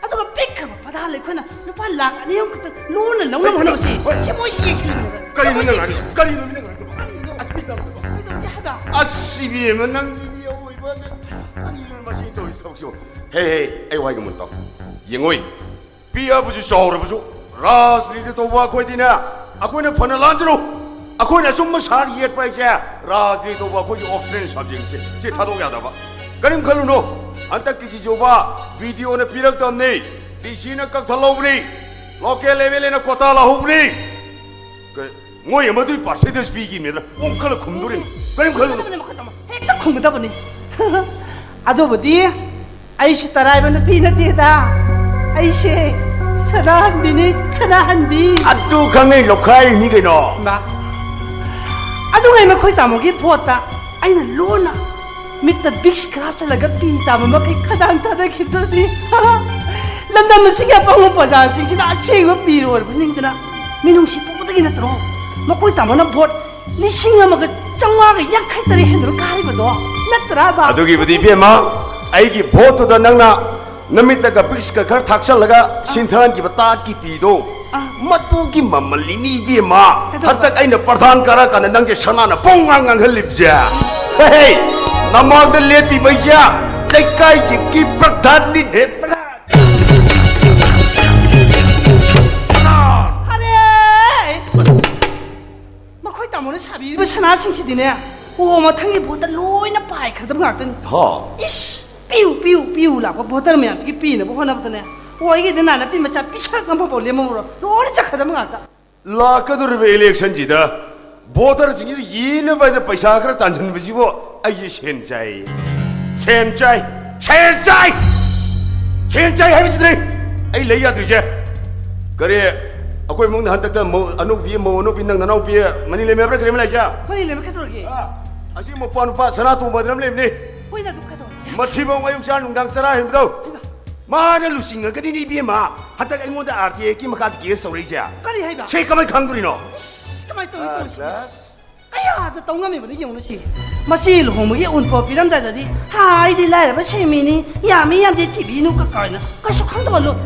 ꯑꯗꯨꯒ ꯄꯤꯛꯈ꯭ꯔꯕ ꯄ꯭ꯔꯙꯥꯟ ꯑꯩꯈꯣꯏꯅ ꯂꯨꯄꯥ ꯂꯥꯈ ꯑꯅꯤ ꯑꯍꯨꯝ ꯈꯛꯇ ꯂꯣꯟꯅ ꯂꯧꯅꯕ ꯍꯣꯠꯅꯕꯁꯦ, ꯍꯣꯏ꯫ ꯁꯤ ꯃꯣꯏ ꯁꯤ ꯌꯦꯡꯁꯤꯜꯂꯨꯕ꯫ ꯀꯔꯤꯅꯣ ꯁꯤ ꯅꯪ ꯃꯣꯏ ꯍꯥꯏꯔꯤꯗꯣ? ꯁꯤ ꯀꯔꯤꯅꯣ ꯅꯪ ꯍꯥꯏꯔꯤꯗꯣ? ꯀꯔꯤꯅꯣ? ꯑꯁ, ꯃꯤ ꯇꯧꯔꯤꯗꯣ? ꯀꯩꯗꯧꯒꯦ ꯍꯥꯏꯕ? ꯑꯁ, ꯏꯕꯦꯝꯃ, ꯅꯪꯒꯤꯗꯤ ꯑꯑꯣꯏꯕ ꯅꯪ ꯀꯔꯤꯅꯣ ꯃꯁꯤ ꯇꯧꯔꯤ ꯊꯕꯛꯁꯤꯕꯨ? ꯍꯦ, ꯍꯦ, ꯑꯩ ꯋꯥꯍꯩ ꯑꯃ ꯇꯧ꯫ ꯌꯦꯡꯉꯣꯏ, ꯄꯤꯛꯑꯕꯁꯨ ꯆꯥꯎꯔꯕꯁꯨ ꯔꯥꯖꯅꯤꯇꯤ ꯇꯧꯕ ꯑꯩꯈꯣꯏꯗꯤꯅꯦ, ꯑꯩꯈꯣꯏꯅ ꯐꯅ ꯂꯥꯟꯖꯔꯨ, ꯑꯩꯈꯣꯏꯅ ꯑꯆꯨꯝꯕ ꯁꯥꯔ ꯌꯦꯠꯄ ꯍꯥꯏꯁꯦ ꯔꯥꯖꯅꯤꯇꯤ ꯇꯧꯕ ꯑꯩꯈꯣꯏꯒꯤ optional subjectꯁꯦ ꯁꯤ ꯊꯥꯗꯣꯛ ꯌꯥꯗꯕ꯫ ꯀꯔꯤꯝ ꯈꯜꯂꯨꯅꯨ, ꯍꯟꯗꯛꯀꯤ ꯁꯤꯁꯨꯕ ꯕꯤꯗꯤꯑꯣꯅ ꯄꯤꯔꯛꯇꯕꯅꯤ, ꯗꯤ ꯁꯤꯅ ꯀꯛꯊꯠꯍꯧꯕꯅꯤ, local MLAꯅ quota ꯂꯧꯍꯧꯕꯅꯤ꯫ ꯀ-, ꯃꯣꯏ ꯑꯃꯗꯨꯒꯤ percentage ꯄꯤꯈꯤꯕꯅꯤꯗ ꯑꯣꯟꯈꯠꯂ ꯈꯨꯝꯗꯣꯔꯤꯅꯤ꯫ ꯀꯔꯤꯝ ꯈꯜꯂꯨꯅꯨ꯫ ꯍꯦꯛꯇ ꯈꯨꯝꯒꯗꯕꯅꯤ꯫ ꯑꯗꯨꯕꯨꯗꯤ ꯑꯩꯁꯨ ꯇꯔꯥꯏꯕ ꯅꯨꯄꯤ ꯅꯠꯇꯦꯗ꯫ ꯑꯩꯁꯦ ꯁꯅꯥꯍꯟꯕꯤꯅꯤ, ꯁꯅꯥꯍꯟꯕꯤ꯫ ꯑꯗꯨ ꯈꯪꯉꯦ, ꯂꯧꯈꯥꯏꯔꯤꯅꯤ ꯀꯩꯅꯣ꯫ ꯏꯃꯥ, ꯑꯗꯨꯉꯩ ꯃꯈꯣꯏ ꯇꯥꯃꯣꯒꯤ ꯚꯣꯠꯇ ꯑꯩꯅ ꯂꯣꯟꯅ ꯃꯤꯠꯇ ꯕꯤꯛꯁ ꯈꯔ ꯍꯥꯞꯆꯤꯜꯂꯒ ꯄꯤ ꯇꯥꯕ ꯃꯈꯩ ꯈꯗꯥꯡ ꯊꯥꯗꯈꯤꯕꯗꯨꯗꯤ ꯂꯝꯗꯝ ꯑꯁꯤꯒꯤ ꯑꯄꯪꯕ ꯄ꯭ꯔꯖꯥꯁꯤꯡꯁꯤꯅ ꯑꯁꯦꯡꯕ ꯄꯤꯔꯣꯏꯕ ꯅꯤꯡꯗꯅ ꯃꯤꯅꯨꯡꯁꯤ ꯄꯣꯛꯄꯗꯒꯤ ꯅꯠꯇ꯭ꯔꯣ ꯃꯈꯣꯏ ꯇꯥꯃꯣꯅ ꯚꯣꯠ ꯂꯤꯁꯤꯡ ꯑꯃꯒ ꯆꯥꯝꯃꯉꯥꯒ ꯌꯥꯡꯈꯩ ꯇꯔꯦꯠ ꯍꯦꯟꯗꯨꯅ ꯀꯥꯔꯤꯕꯗꯣ? ꯅꯠꯇ꯭ꯔꯥꯕ? ꯑꯗꯨꯒꯤꯕꯨꯗꯤ, ꯏꯕꯦꯝꯃ, ꯑꯩꯒꯤ ꯚꯣꯠꯇꯨꯗ ꯅꯪꯅ ꯅꯃꯤꯠꯇꯒ ꯄꯤꯛꯁꯀ ꯈꯔ ꯊꯥꯛꯆꯜꯂꯒ ꯁꯤꯟꯊꯍꯟꯈꯤꯕ ꯇꯥꯠꯀꯤ ꯄꯤꯗꯣ, ꯑꯥ꯫ ꯃꯗꯨꯒꯤ ꯃꯃꯜꯅꯤꯅꯦ, ꯏꯕꯦꯝꯃ꯫ ꯀꯩꯗꯧꯕ? ꯍꯟꯗꯛ ꯑꯩꯅ ꯄ꯭ꯔꯙꯥꯟ ꯀꯥꯔꯀꯥꯟꯗ ꯅꯪꯁꯦ ꯁꯅꯥꯅ ꯄꯣꯡ ꯉꯥꯡ ꯉꯥꯡꯍꯜꯂꯤꯕꯁꯦ꯫ ꯍꯦ, ꯅꯃꯥꯡꯗ ꯂꯦꯞꯄꯤꯕ ꯑꯩꯁꯦ ꯂꯩꯀꯥꯏꯒꯤ ꯄ꯭ꯔꯙꯥꯟꯅꯤꯅꯦ, ꯄ꯭ꯔꯙꯥꯟ꯫ ꯑꯔꯦ! ꯃꯈꯣꯏ ꯇꯥꯃꯣꯅ ꯁꯥꯕꯤꯔꯤꯕ ꯁꯅꯥꯁꯤꯡꯁꯤꯗꯤꯅꯦ, ꯑꯣ, ꯃꯊꯪꯒꯤ ꯚꯣꯠꯇ ꯂꯣꯏꯅ ꯄꯥꯏꯈ꯭ꯔꯗꯕ ꯉꯥꯛꯇꯅꯤ꯫ ꯍꯣ꯫ ꯏꯁ! ꯄꯤꯌꯨ, ꯄꯤꯌꯨ, ꯄꯤꯌꯨ ꯂꯥꯛꯄ ꯚꯣꯇꯔ ꯃꯌꯥꯝꯁꯤꯒꯤ ꯄꯤꯅꯕ ꯍꯣꯠꯅꯕꯗꯅꯦ, ꯑꯣ, ꯑꯩꯒꯤꯗꯤ ꯅꯥꯅ ꯄꯤ ꯃꯆꯥ ꯄꯤꯁꯛ ꯑꯃꯐꯥꯎ ꯂꯦꯝꯃꯝꯃꯔꯣꯏ, ꯂꯣꯏꯅ ꯆꯠꯈ꯭ꯔꯗꯕ ꯉꯥꯛꯇ꯫ ꯂꯥꯛꯀꯗꯧꯔꯤꯕ ꯏꯂꯦꯛꯁꯟꯁꯤꯗ ꯚꯣꯇꯔꯁꯤꯡꯁꯤꯗ ꯌꯦꯟꯅꯕ ꯍꯥꯏꯅ ꯄꯩꯁꯥ ꯈꯔ ꯇꯥꯟꯁꯤꯟꯕꯁꯤꯕꯨ ꯑꯩꯁꯦ ꯁꯦꯟ ꯆꯥꯏ, ꯁꯦꯟ ꯆꯥꯏ, ꯁꯦꯟ ꯆꯥꯏ, ꯁꯦꯟ ꯆꯥꯏ ꯍꯥꯏꯕꯁꯤꯗꯅꯦ ꯑꯩ ꯂꯩ ꯌꯥꯗ꯭ꯔꯤꯁꯦ꯫ ꯀꯔꯤ, ꯑꯩꯈꯣꯏ ꯏꯃꯨꯡꯗ ꯍꯟꯗꯛꯇ ꯃꯧ ꯑꯅꯧꯕꯤ, ꯃꯧ ꯑꯅꯧꯕꯤ, ꯅꯪ ꯅꯅꯥꯎꯄꯤ ꯃꯅꯤ ꯂꯩꯃ ꯍꯥꯏꯕ꯭ꯔꯥ ꯀꯔꯤꯝ ꯂꯩꯁꯦ? ꯃꯅꯤ ꯂꯩꯃ ꯀꯩꯗꯧꯔꯒꯦ? ꯑꯥ, ꯑꯁꯤ ꯃꯄꯥ ꯅꯨꯄꯥ ꯁꯅꯥ ꯇꯣꯡꯕ ꯍꯥꯏꯗꯅ ꯑꯃ ꯂꯩꯕꯅꯤ꯫ ꯍꯣꯏꯅ ꯑꯗꯨ ꯀꯩꯗꯧꯔꯒꯦ? ꯃꯊꯤꯕꯣꯡ ꯑꯌꯨꯛ ꯆꯥ ꯅꯨꯡꯗꯥꯡ ꯆꯔꯥ ꯍꯦꯟꯕꯗꯣ꯫ ꯍꯩꯃꯥ꯫ ꯃꯥꯅ ꯂꯨꯆꯤꯡꯉꯒꯅꯤꯅꯦ ꯏꯕꯦꯝꯃ꯫ ꯍꯟꯗꯛ ꯑꯩꯉꯣꯟꯗ ꯑꯥꯔ ꯇꯤ ꯑꯥꯏꯒꯤ ꯃꯈꯥꯗ ꯀꯦꯁ ꯇꯧꯔꯛꯏꯁꯦ꯫ ꯀꯔꯤ ꯍꯥꯏꯕ? ꯁꯤ ꯀꯃꯥꯏꯅ ꯈꯪꯗꯣꯔꯤꯅꯣ? ꯏꯁ, ꯀꯃꯥꯏꯅ ꯇꯧꯔꯤ ꯑꯥ, ꯇꯧꯔꯤꯁꯤꯗꯤ? ꯀ꯭ꯂꯥꯁ꯫ ꯀꯌꯥꯗ ꯇꯧ ꯉꯝꯃꯤꯕꯅꯣ ꯌꯦꯡꯉꯨꯅꯦ ꯁꯤ꯫ ꯃꯁꯤ ꯂꯨꯍꯣꯡꯕꯒꯤ ꯑꯎꯟꯄꯣꯠ ꯄꯤꯔꯝꯗꯥꯏꯗꯗꯤ, "ꯍꯥ, ꯑꯩꯗꯤ ꯂꯥꯏꯔꯕ ꯁꯦꯟꯃꯤꯅꯤ, ꯌꯥꯝꯃꯤ ꯌꯥꯝꯗꯦ ꯊꯤꯕꯤꯅꯨ" ꯀ-, ꯀꯥꯏꯅ ꯀꯩꯁꯨ ꯈꯪꯗꯕ ꯂꯣ-,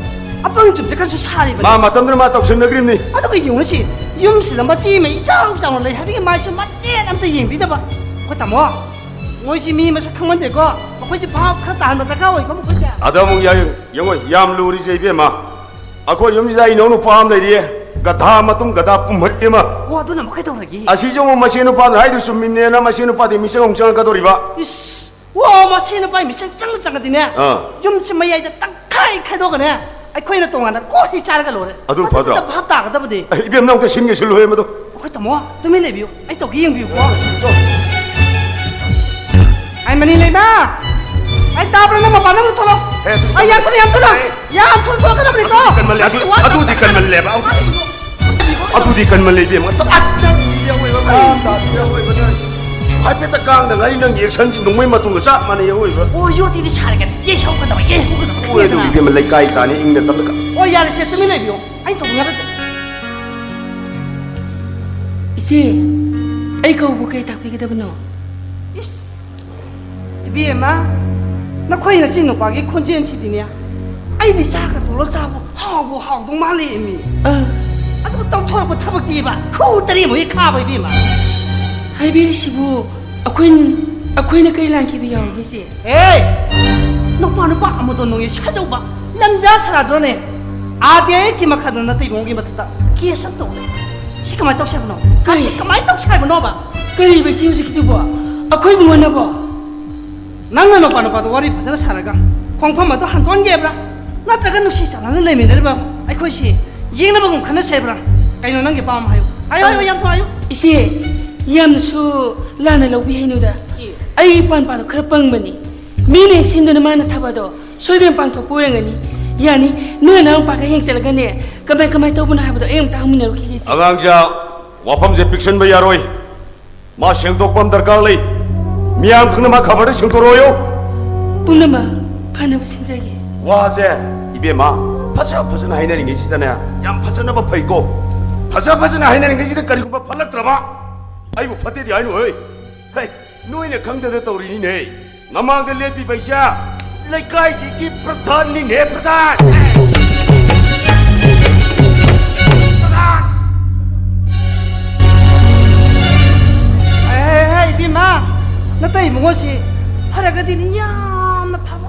ꯑꯄꯪ ꯆꯨꯝꯁꯦ ꯀꯩꯁꯨ ꯁꯥꯔꯤꯕꯅꯤ꯫ ꯃꯥ ꯃꯇꯝꯗꯨꯅ ꯃꯥ ꯇꯧꯁꯤꯟꯅꯈ꯭ꯔꯤꯕꯅꯤ꯫ ꯑꯗꯨꯒ ꯌꯦꯡꯉꯨꯅꯦ ꯁꯤ, ꯌꯨꯝꯁꯤꯗ ꯃꯆꯤ ꯑꯃ ꯏꯆꯥꯎ ꯆꯥꯎꯅ ꯂꯩ ꯍꯥꯏꯕꯒꯤ ꯃꯥꯏꯁꯨ ꯃꯆꯦꯠ ꯑꯝꯇ ꯌꯦꯡꯕꯤꯗꯕ꯫ ꯑꯩꯈꯣꯏ ꯇꯥꯃꯣ, ꯃꯣꯏꯁꯤ ꯃꯤ ꯃꯁꯛ ꯈꯪꯃꯟꯗꯦꯀꯣ꯫ ꯃꯈꯣꯏꯁꯤ ꯚꯥꯞ ꯈꯔ ꯇꯥꯍꯟꯕ ꯗꯔꯀꯥꯔ ꯑꯣꯏꯀꯣ, ꯃꯈꯣꯏꯁꯦ꯫ ꯑꯗ ꯑꯃꯨꯛ ꯌꯥꯏ-, ꯌꯦꯡꯉꯣ, ꯌꯥꯝ ꯂꯨꯔꯤꯁꯦ ꯏꯕꯦꯝꯃ꯫ ꯑꯩꯈꯣꯏ ꯌꯨꯝꯁꯤꯗ ꯏꯅꯥꯎ ꯅꯨꯄꯥ ꯑꯃ ꯂꯩꯔꯤꯌꯦ, ꯒꯙꯥ ꯃꯇꯨꯡ ꯒꯙꯥ ꯄꯨꯝꯍꯠꯄꯤ ꯑꯃ꯫ ꯑꯣ, ꯑꯗꯨꯅ ꯑꯃꯨꯛ ꯀꯩꯗꯧꯔꯒꯦ? ꯑꯁꯤꯁꯨ ꯑꯃꯨꯛ ꯃꯁꯤ ꯅꯨꯄꯥꯗꯨꯅ ꯍꯥꯏꯗꯨ ꯆꯨꯝꯃꯤꯅꯦꯅ, ꯃꯁꯤ ꯅꯨꯄꯥꯗꯤ ꯃꯤꯆꯪ ꯑꯃꯨꯛ ꯆꯪꯉꯛꯀꯗꯧꯔꯤꯕ꯫ ꯏꯁ! ꯑꯣ, ꯃꯁꯤ ꯅꯨꯄꯥꯒꯤ ꯃꯤꯆꯪ ꯆꯪꯅ ꯆꯪꯉꯗꯤꯅꯦ, ꯑꯥ꯫ ꯌꯨꯝꯁꯤ ꯃꯌꯥꯏꯗ ꯇꯪꯈꯥꯏ ꯈꯥꯏꯗꯣꯛꯑꯒꯅꯦ, ꯑꯩꯈꯣꯏꯅ ꯇꯣꯉꯥꯟꯅ ꯀꯣꯏ ꯆꯥꯔꯒ ꯂꯣꯏꯔꯦ꯫ ꯑꯗꯨ ꯐꯗ꯭ꯔꯣ? ꯑꯗꯨꯗ ꯚꯥꯞ ꯇꯥꯒꯗꯕꯅꯦ꯫ ꯑꯦ, ꯏꯕꯦꯝ, ꯅꯪ ꯑꯝꯇ ꯁꯤꯟꯒꯦ ꯁꯤꯜꯂꯨꯍꯦ ꯃꯗꯨ꯫ ꯑꯩꯈꯣꯏ ꯇꯥꯃꯣ, ꯇꯨꯃꯤꯟ ꯂꯩꯕꯤꯌꯨ, ꯑꯩ ꯇꯧꯒꯦ ꯌꯦꯡꯕꯤꯌꯨꯀꯣ꯫ ꯑꯩ ꯃꯅꯤ ꯂꯩꯃ! ꯑꯩ ꯇꯥꯕ꯭ꯔꯥ? ꯅꯪ ꯃꯄꯥꯟꯗ ꯑꯃꯨꯛ ꯊꯣꯛꯂꯛꯑꯣ꯫ ꯍꯦ, ꯑꯗꯨꯗꯤ ꯑꯩ ꯌꯥꯝ ꯊꯨꯅ, ꯌꯥꯝ ꯊꯨꯅ! ꯌꯥꯝ ꯊꯨꯅ ꯊꯣꯛꯂꯛꯀꯗꯕꯅꯤꯀꯣ꯫ ꯑꯗꯨꯗꯤ ꯀꯟꯃꯜꯂꯦ, ꯃꯁꯤꯒꯤ ꯑꯗꯨ-, ꯋꯥ ꯑꯗꯨꯗꯤ ꯇꯧꯕ ꯀꯟꯃꯜꯂꯦꯕ꯫ ꯀꯔꯤꯅꯣ? ꯑꯗꯨꯗꯤ ꯀꯟꯃꯜꯂꯦ, ꯏꯕꯦꯝꯃ꯫ ꯑꯁ! ꯅꯪ ꯌꯥꯎꯋꯦꯕ, ꯃꯥ ꯇꯥꯗꯤ ꯌꯥꯎꯋꯦꯕ, ꯅꯪ꯫ ꯍꯥꯏꯐꯦꯠꯇ ꯀꯥꯡꯗ ꯉꯥꯔꯤ ꯅꯪꯒꯤ ꯑꯦꯛꯁꯟꯁꯤ ꯅꯣꯡꯃꯩ ꯃꯇꯨꯡꯒ ꯆꯞ ꯃꯥꯟꯅꯩ ꯑꯣꯏꯕ꯫ ꯑꯣ, ꯌꯣꯠꯇꯤꯗꯤ ꯁꯥꯔꯒꯅꯤ, ꯌꯩꯍꯧꯒꯗꯕ, ꯌꯩꯍꯧꯒꯗꯕ꯫ ꯑꯣꯏ, ꯑꯗꯨ ꯏꯕꯦꯝꯃ, ꯂꯩꯀꯥꯏ ꯇꯥꯅꯤ ꯏꯪꯅ ꯇꯞꯅ ꯀ- ꯑꯣ, ꯌꯥꯔꯦꯁꯦ, ꯇꯨꯃꯤꯟ ꯂꯩꯕꯤꯌꯣ꯫ ꯑꯩ ꯊꯣꯛꯅꯤꯡꯉꯥꯏ ꯂꯩꯇꯦ꯫ ꯏꯆꯦ, ꯑꯩ ꯀꯧꯕ ꯀꯩ ꯇꯥꯛꯄꯤꯒꯗꯕꯅꯣ? ꯏꯁ, ꯏꯕꯦꯝꯃ, ꯅꯈꯣꯏ ꯅꯆꯤꯟ ꯅꯨꯄꯥꯒꯤ ꯈꯣꯟꯖꯦꯜꯁꯤꯗꯤꯅꯦ, ꯑꯩꯗꯤ ꯆꯥꯒ ꯇꯣꯂꯣ ꯆꯥꯕ ꯍꯥꯎꯕ ꯍꯥꯎꯗꯧ ꯃꯥꯜꯂꯦ ꯃꯤ꯫ ꯑ꯫ ꯑꯗꯨꯒ ꯇꯧꯊꯣꯔꯛꯄ ꯊꯕꯛꯇꯤꯕ ꯈꯨ ꯇꯔꯦꯠꯃꯨꯛ ꯍꯦꯛ ꯈꯥꯕ ꯏꯕꯦꯝꯃ꯫ ꯍꯥꯏꯕꯤꯔꯤꯁꯤꯕꯨ ꯑꯩꯈꯣꯏꯅ, ꯑꯩꯈꯣꯏꯅ ꯀꯔꯤ ꯂꯥꯟꯈꯤꯕ ꯌꯥꯎꯔꯒꯦ ꯏꯆꯦ? ꯑꯦ! ꯅꯨꯄꯥ ꯅꯨꯄꯥ ꯑꯃꯗꯣ ꯅꯣꯡꯌꯦ ꯁꯥꯖꯧꯕ ꯂꯝꯖꯥ ꯁꯥꯗ꯭ꯔꯣꯅꯦ? ꯑꯥꯔ ꯇꯤ ꯑꯥꯏ ꯑꯦꯛꯀꯤ ꯃꯈꯥꯗ ꯅꯇꯩꯕꯣꯡꯒꯤ ꯃꯊꯛꯇ ꯀꯦꯁ ꯑꯃ ꯇꯧꯔꯦ꯫ ꯁꯤ ꯀꯃꯥꯏꯅ ꯇꯧꯁꯦ ꯍꯥꯏꯕꯅꯣ? ꯀꯔꯤ? ꯁꯤ ꯀꯃꯥꯏꯅ ꯇꯧꯁꯦ ꯍꯥꯏꯕꯅꯣꯕ? ꯀꯔꯤꯕ ꯏꯆꯦ ꯍꯧꯖꯤꯛꯀꯤꯗꯨꯕꯣ? ꯑꯩꯈꯣꯏ ꯏꯕꯨꯡꯉꯣꯅꯕꯣ? ꯅꯪꯅ ꯅꯨꯄꯥ ꯅꯨꯄꯥꯗꯣ ꯋꯥꯔꯤ ꯐꯖꯅ ꯁꯥꯔꯒ ꯈꯣꯡꯐꯝ ꯑꯗꯨ ꯍꯟꯗꯣꯟꯒꯦꯕ꯭ꯔꯥ? ꯅꯠꯇ꯭ꯔꯒ ꯅꯨꯡꯁꯤ ꯆꯥꯟꯅꯅ ꯂꯩꯃꯤꯟꯅꯔꯤꯕ ꯑꯩꯈꯣꯏꯁꯤ ꯌꯦꯡꯅꯕꯒꯨꯝ ꯈꯟꯅꯁꯦꯕ꯭ꯔꯥ? ꯀꯩꯅꯣ ꯅꯪꯒꯤ ꯑꯄꯥꯝꯕ ꯍꯥꯏꯌꯨ꯫ ꯍꯥꯏꯌꯨ, ꯍꯥꯏꯌꯨ, ꯌꯥꯝ ꯊꯨꯅ ꯍꯥꯏꯌꯨ꯫ ꯏꯆꯦ, ꯌꯥꯝꯅꯁꯨ ꯂꯥꯟꯅ ꯂꯧꯕꯤꯍꯩꯅꯨꯗ꯫ ꯑꯦ꯫ ꯑꯩ ꯏꯄꯥ ꯅꯨꯄꯥꯗꯣ ꯈꯔ ꯄꯪꯕꯅꯤ꯫ ꯃꯤꯅ ꯁꯤꯟꯗꯨꯅ ꯃꯥꯅ ꯊꯕꯛ ꯑꯗꯣ ꯁꯣꯏꯗꯅ ꯄꯥꯡꯊꯣꯛꯄ ꯑꯣꯏꯔꯝꯒꯅꯤ꯫ ꯌꯥꯅꯤ, ꯅꯣꯏ ꯅꯅꯥꯎ ꯅꯨꯄꯥꯒ ꯍꯌꯦꯡ ꯆꯠꯂꯒꯅꯦ, ꯀꯃꯥꯏ, ꯀꯃꯥꯏ ꯇꯧꯕꯅꯣ ꯍꯥꯏꯕꯗꯣ ꯑꯩ ꯑꯃꯨꯛꯇ ꯍꯪꯃꯤꯟꯅꯔꯨꯈꯤꯒꯦ ꯏꯆꯦ꯫ ꯑꯉꯥꯡꯖꯥ, ꯋꯥꯐꯝꯁꯦ ꯄꯤꯛꯁꯟꯕ ꯌꯥꯔꯣꯏ꯫ ꯃꯥ ꯁꯦꯡꯗꯣꯛꯄ ꯑꯃ ꯗꯔꯀꯥꯔ ꯂꯩ꯫ ꯃꯤꯌꯥꯝ ꯈꯪꯅ ꯃꯥ ꯈꯕꯔꯗ ꯁꯦꯡꯗꯣꯔꯛꯑꯣꯌꯣ꯫ ꯄꯨꯝꯅꯃꯛ ꯐꯅꯕ ꯁꯤꯟꯖꯒꯦ꯫ ꯋꯥꯁꯦ, ꯏꯕꯦꯝꯃ, ꯐꯖ ꯐꯖꯅ ꯍꯥꯏꯅꯔꯤꯉꯩꯁꯤꯗꯅꯦ, ꯌꯥꯝ ꯐꯖꯅꯕ ꯐꯩꯀꯣ꯫ ꯐꯖ ꯐꯖꯅ ꯍꯥꯏꯅꯔꯤꯉꯩꯁꯤꯗ ꯀꯔꯤꯒꯨꯝꯕ ꯐꯠꯂꯛꯇ꯭ꯔꯕ? ꯑꯩꯕꯨ ꯐꯠꯇꯦꯗꯤ ꯍꯥꯏꯅꯨ, ꯍꯩ꯫ ꯍꯩ, ꯅꯣꯏꯅ ꯈꯪꯗꯅ ꯇꯧꯔꯤꯅꯤꯅꯦ꯫ ꯅꯃꯥꯡꯗ ꯂꯦꯞꯄꯤꯕ ꯑꯩꯁꯦ ꯂꯩꯀꯥꯏꯁꯤꯒꯤ ꯄ꯭ꯔꯙꯥꯟꯅꯤꯅꯦ, ꯄ꯭ꯔꯙꯥꯟ! ꯄ꯭ꯔꯙꯥꯟ! ꯍꯦ, ꯍꯦ, ꯍꯦ, ꯏꯕꯦꯝꯃ, ꯅꯇꯩ ꯏꯕꯨꯡꯉꯣꯁꯤ ꯐꯔꯒꯗꯤꯅꯤ ꯌꯥꯝꯅ ꯐꯕ꯫